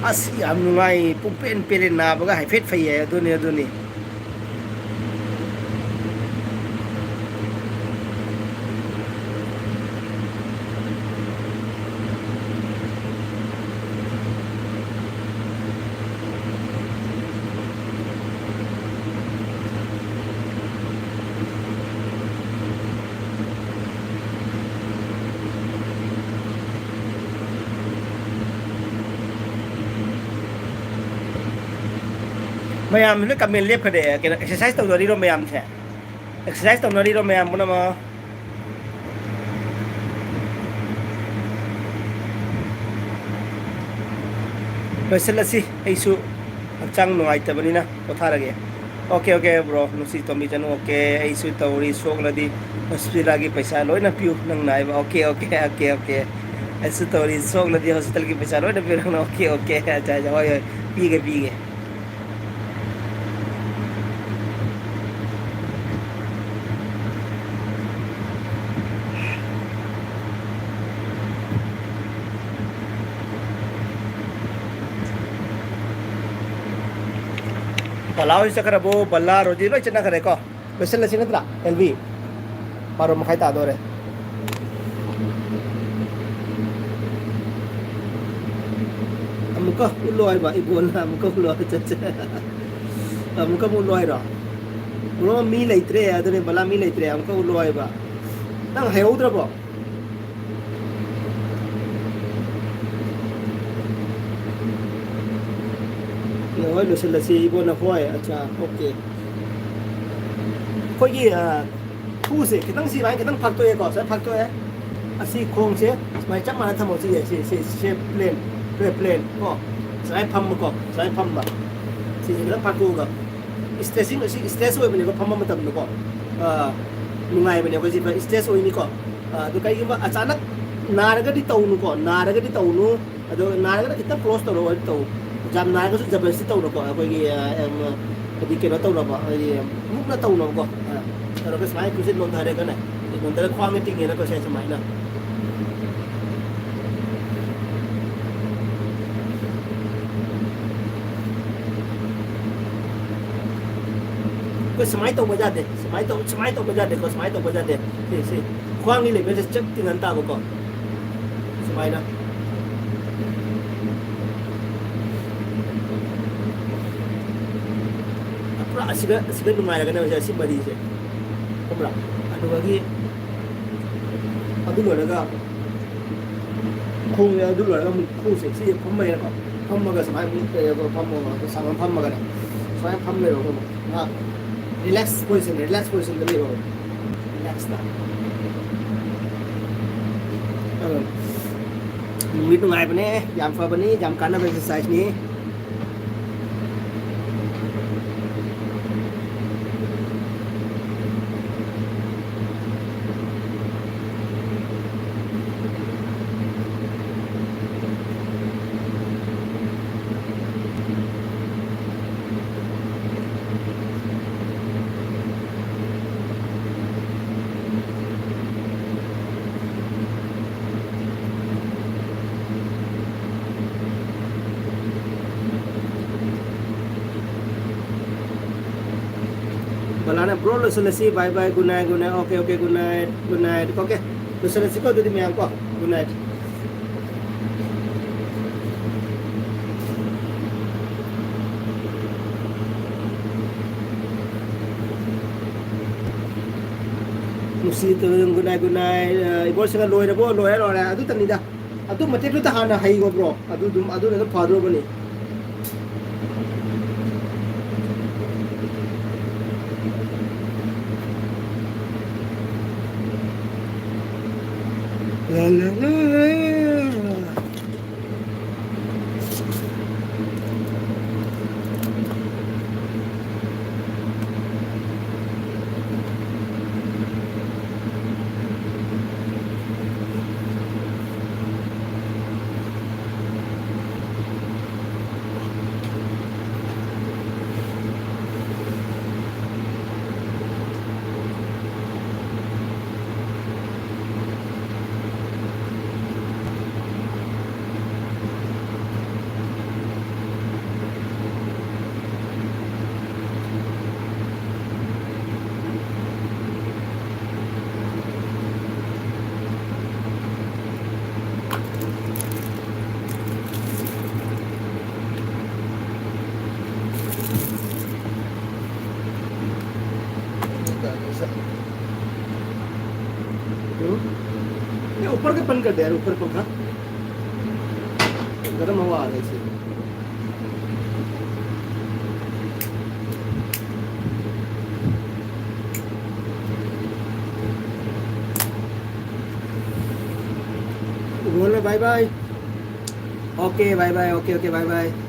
ꯑꯁ, ꯌꯥꯝ ꯅꯨꯡꯉꯥꯏ꯫ ꯄꯨꯡꯄꯦꯟ ꯄꯦꯜꯂꯦ꯫ ꯅꯥꯕꯒ ꯍꯥꯏꯐꯦꯠ ꯐꯩꯌꯦ꯫ ꯑꯗꯨꯅꯤ, ꯑꯗꯨꯅꯤ꯫ ꯃꯌꯥꯝꯁꯤꯅ ꯀꯃꯦꯟ ꯂꯦꯞꯈ꯭ꯔꯦ꯫ ꯀꯩꯅꯣ, ꯑꯦꯛꯁꯔꯁꯥꯏꯁ ꯇꯧꯅꯔꯤꯔꯣ ꯃꯌꯥꯝꯁꯦ? ꯑꯦꯛꯁꯔꯁꯥꯏꯁ ꯇꯧꯅꯔꯤꯔꯣ ꯃꯌꯥꯝ ꯄꯨꯝꯅꯃꯛ? ꯂꯣꯏꯁꯤꯜꯂꯁꯤ꯫ ꯑꯩꯁꯨ ꯍꯛꯆꯥꯡ ꯅꯨꯡꯉꯥꯏꯇꯕꯅꯤꯅ ꯄꯣꯊꯥꯔꯒꯦ꯫ ꯑꯣꯀꯦ, ꯑꯣꯀꯦ, ꯕ꯭ꯔꯣ, ꯅꯨꯡꯁꯤ ꯇꯣꯝꯕꯤꯖꯅꯨ꯫ ꯑꯣꯀꯦ, ꯑꯩꯁꯨ ꯇꯧꯔꯤ, ꯁꯣꯛꯂꯗꯤ ꯍꯣꯁꯄꯤꯇꯥꯜꯒꯤ ꯄꯩꯁꯥ ꯂꯣꯏꯅ ꯄꯤꯌꯨ, ꯅꯪꯅ ꯍꯥꯏꯕ꯫ Okay, okay, okay, okay. ꯑꯩꯁꯨ ꯇꯧꯔꯤ, ꯁꯣꯛꯂꯗꯤ ꯍꯣꯁꯄꯤꯇꯥꯜꯒꯤ ꯄꯩꯁꯥ ꯂꯣꯏꯅ ꯄꯤꯌꯨ, ꯅꯪꯅ꯫ ꯑꯣꯀꯦ, ꯑꯣꯀꯦ, ꯑꯠꯆꯥ, ꯑꯠꯆꯥ, ꯍꯣꯏ, ꯍꯣꯏ, ꯄꯤꯒꯦ, ꯄꯤꯒꯦ꯫ ꯕꯂꯥ ꯍꯣꯏ ꯆꯠꯈ꯭ꯔꯕꯣ? ꯕꯂꯥ, ꯔꯣꯖꯤ ꯂꯣꯏ ꯆꯠꯅꯈ꯭ꯔꯦꯀꯣ꯫ ꯂꯣꯏꯁꯤꯜꯂꯁꯤ ꯅꯠꯇ꯭ꯔꯥ, ꯑꯦꯜ ꯕꯤ? ꯕꯥꯔꯣ ꯃꯈꯥꯏ ꯇꯥꯗꯣꯔꯦ꯫ ꯑꯃꯨꯛꯀ ꯎꯠꯂꯣ ꯍꯥꯏꯕ, ꯏꯕꯣꯟꯅ ꯑꯃꯨꯛꯀ ꯎꯠꯂꯣ ꯍꯥꯏꯕ, ꯆꯠꯁꯦ꯫ ꯑꯃꯨꯛꯀ ꯑꯃꯨꯛ ꯎꯠꯂꯣ ꯍꯥꯏꯔꯣ? ꯕ꯭ꯔꯣ, ꯃꯤ ꯂꯩꯇ꯭ꯔꯦ꯫ ꯑꯗꯨꯅꯦ, ꯕꯂꯥ, ꯃꯤ ꯂꯩꯇ꯭ꯔꯦ꯫ ꯑꯃꯨꯛꯀ ꯎꯠꯂꯣ ꯍꯥꯏꯕ꯫ ꯅꯪ ꯍꯩꯍꯧꯗ꯭ꯔꯕꯣ? ꯍꯣꯏ, ꯂꯣꯏꯁꯤꯜꯂꯁꯤ, ꯏꯕꯣꯟꯅ꯫ ꯍꯣꯏ, ꯑꯠꯆꯥ, ꯑꯣꯀꯦ꯫ ꯑꯩꯈꯣꯏꯒꯤ, ꯑ, ꯈꯨꯁꯦ ꯈꯤꯇꯪ, ꯁꯤ ꯂꯥꯏꯟ ꯈꯤꯇꯪ ꯐꯥꯛꯇꯣꯛꯑꯦꯀꯣ, ꯁꯨꯃꯥꯏꯅ ꯐꯥꯛꯇꯣꯛꯑꯦ꯫ ꯑꯁꯤ ꯈꯣꯡꯁꯦ ꯁꯨꯃꯥꯏꯅ ꯆꯞ ꯃꯥꯟꯅ ꯊꯝꯃꯣ꯫ ꯁꯤ, ꯁꯤ, ꯁꯤ, ꯁꯤ ꯄ꯭ꯂꯦꯟ, ꯄ꯭ꯂꯦꯟ, ꯄ꯭ꯂꯦꯟ ꯀꯣ, ꯁꯨꯃꯥꯏꯅ ꯐꯝꯕꯀꯣ, ꯁꯨꯃꯥꯏꯅ ꯐꯝꯕ꯫ ꯁꯤꯁꯦ ꯈꯤꯇꯪ ꯐꯥꯛꯇꯣꯛꯑꯒ, ꯏꯁꯇ꯭ꯔꯦꯆꯤꯡ ꯑꯁꯤ ꯏꯁꯇ꯭ꯔꯦꯆ ꯑꯣꯏꯕꯅꯦꯀꯣ, ꯐꯝꯕ ꯃꯇꯝꯗꯀꯣ꯫ ꯑ, ꯅꯨꯡꯉꯥꯏꯕꯅꯦ ꯑꯩꯈꯣꯏ ꯁꯤ ꯏꯁꯇ꯭ꯔꯦꯆ ꯑꯣꯏꯅꯤꯀꯣ꯫ ꯑ, ꯑꯗꯨ ꯀꯩꯒꯨꯝꯕ ꯑꯆꯥꯅꯛ ꯅꯥꯔꯒꯗꯤ ꯇꯧꯅꯨꯀꯣ, ꯅꯥꯔꯒꯗꯤ ꯇꯧꯅꯨ꯫ ꯑꯗꯣ ꯅꯥꯔꯒꯅ ꯈꯤꯇꯪ ꯀ꯭ꯂꯣꯖ ꯇꯧꯔꯣ, ꯑꯗꯨ ꯇꯧ꯫ ꯌꯥꯝ ꯅꯥꯔꯒꯁꯨ ꯖꯕꯔꯗꯁꯇꯤ ꯇꯧꯅꯨꯀꯣ, ꯑꯩꯈꯣꯏꯒꯤ, ꯑ, ꯑꯝ, ꯍꯥꯏꯗꯤ ꯀꯩꯅꯣ ꯇꯧꯅꯕ, ꯍꯥꯏꯗꯤ ꯃꯨꯛꯅ ꯇꯧꯅꯕꯀꯣ꯫ ꯑ, ꯇꯧꯔꯒ ꯁꯨꯃꯥꯏꯅ ꯈꯨꯠꯁꯦ ꯅꯣꯟꯊꯔꯦꯒꯅꯦ, ꯅꯣꯟꯊꯔ ꯈ꯭ꯋꯥꯡꯅ ꯇꯤꯡꯉꯦꯅꯀꯣ, ꯁꯦ ꯁꯨꯃꯥꯏꯅ꯫ ꯑꯩꯈꯣꯏ ꯁꯨꯃꯥꯏꯅ ꯇꯧꯕ ꯌꯥꯗꯦ, ꯁꯨꯃꯥꯏꯅ ꯇꯧ-, ꯁꯨꯃꯥꯏꯅ ꯇꯧꯕ ꯌꯥꯗꯦꯀꯣ, ꯁꯨꯃꯥꯏꯅ ꯇꯧꯕ ꯌꯥꯗꯦ꯫ ꯁꯤ, ꯁꯤ ꯈ꯭ꯋꯥꯡꯒꯤ ꯂꯦꯚꯦꯜꯁꯦ ꯆꯞ ꯇꯤꯡꯍꯟ ꯇꯥꯕꯀꯣ꯫ ꯁꯨꯃꯥꯏꯅ꯫ ꯄꯨꯔꯥ ꯑꯁꯤꯒ, ꯑꯁꯤꯒ ꯅꯨꯡꯉꯥꯏꯔꯒꯅꯦ ꯍꯧꯖꯤꯛ ꯑꯁꯤ ꯃꯔꯤꯁꯦ꯫ ꯈꯪꯕ꯭ꯔꯥ? ꯑꯗꯨꯗꯒꯤ ꯑꯗꯨ ꯂꯣꯏꯔꯒ ꯈꯣꯡꯁꯦ ꯑꯗꯨ ꯂꯣꯏꯔꯒ ꯑꯃꯨꯛ ꯈꯣꯡꯁꯦ ꯁꯤ ꯐꯝꯃꯦꯅꯀꯣ꯫ ꯐꯝꯃꯒ ꯁꯨꯃꯥꯏꯅ ꯑꯃꯨꯛ ꯂꯩꯔꯒ ꯐꯝꯃꯒ ꯁꯥꯡꯅ ꯐꯝꯃꯒꯅꯦ꯫ ꯁꯨꯃꯥꯏꯅ ꯐꯝ ꯂꯩꯔꯣ ꯑꯗꯨꯝ꯫ ꯉꯥꯏꯍꯥꯛ relax position, relax positionꯗ ꯂꯩꯔꯣ꯫ Relaxꯇ꯫ ꯑꯗꯣ ꯅꯨꯡꯗꯤ ꯅꯨꯡꯉꯥꯏꯕꯅꯦ, ꯌꯥꯝ ꯐꯕꯅꯤ, ꯌꯥꯝ ꯀꯥꯟꯅꯕ exerciseꯅꯤ꯫ ꯕꯂꯥꯅ, "Bro, ꯂꯣꯏꯁꯤꯜꯂꯁꯤ, bye bye, good night, good night, okay, okay, good night, good night, okay, ꯂꯣꯏꯁꯤꯜꯂꯁꯤꯀꯣ ꯑꯗꯨꯗꯤ ꯃꯌꯥꯝ ꯀꯣ, good night"꯫ ꯅꯨꯡꯁꯤ ꯇꯧꯔꯤ, good night, good night꯫ ꯑ, ꯏꯕꯣꯁꯤꯡꯅ, "ꯂꯣꯏꯔꯕꯣ?" ꯂꯣꯏꯔꯦ, ꯂꯣꯏꯔꯦ꯫ ꯑꯗꯨꯇꯅꯤꯗ꯫ ꯑꯗꯨ ꯃꯇꯦꯛꯇꯨꯗ ꯍꯥꯟꯅ ꯍꯩꯒꯣ, bro꯫ ꯑꯗꯨ ꯑꯗꯨꯝ, ꯑꯗꯨꯅ ꯑꯗꯨꯝ ꯐꯗꯧꯕꯅꯤ꯫ ꯂꯥ, ꯂꯥ, ꯂꯥ, ꯂꯥ꯫ हम्म? ये ऊपर के बंद कर दे यार, ऊपर पंखा, गर्म हवा आ रही है। बोलो bye bye। OK, bye bye। OK, OK, bye bye।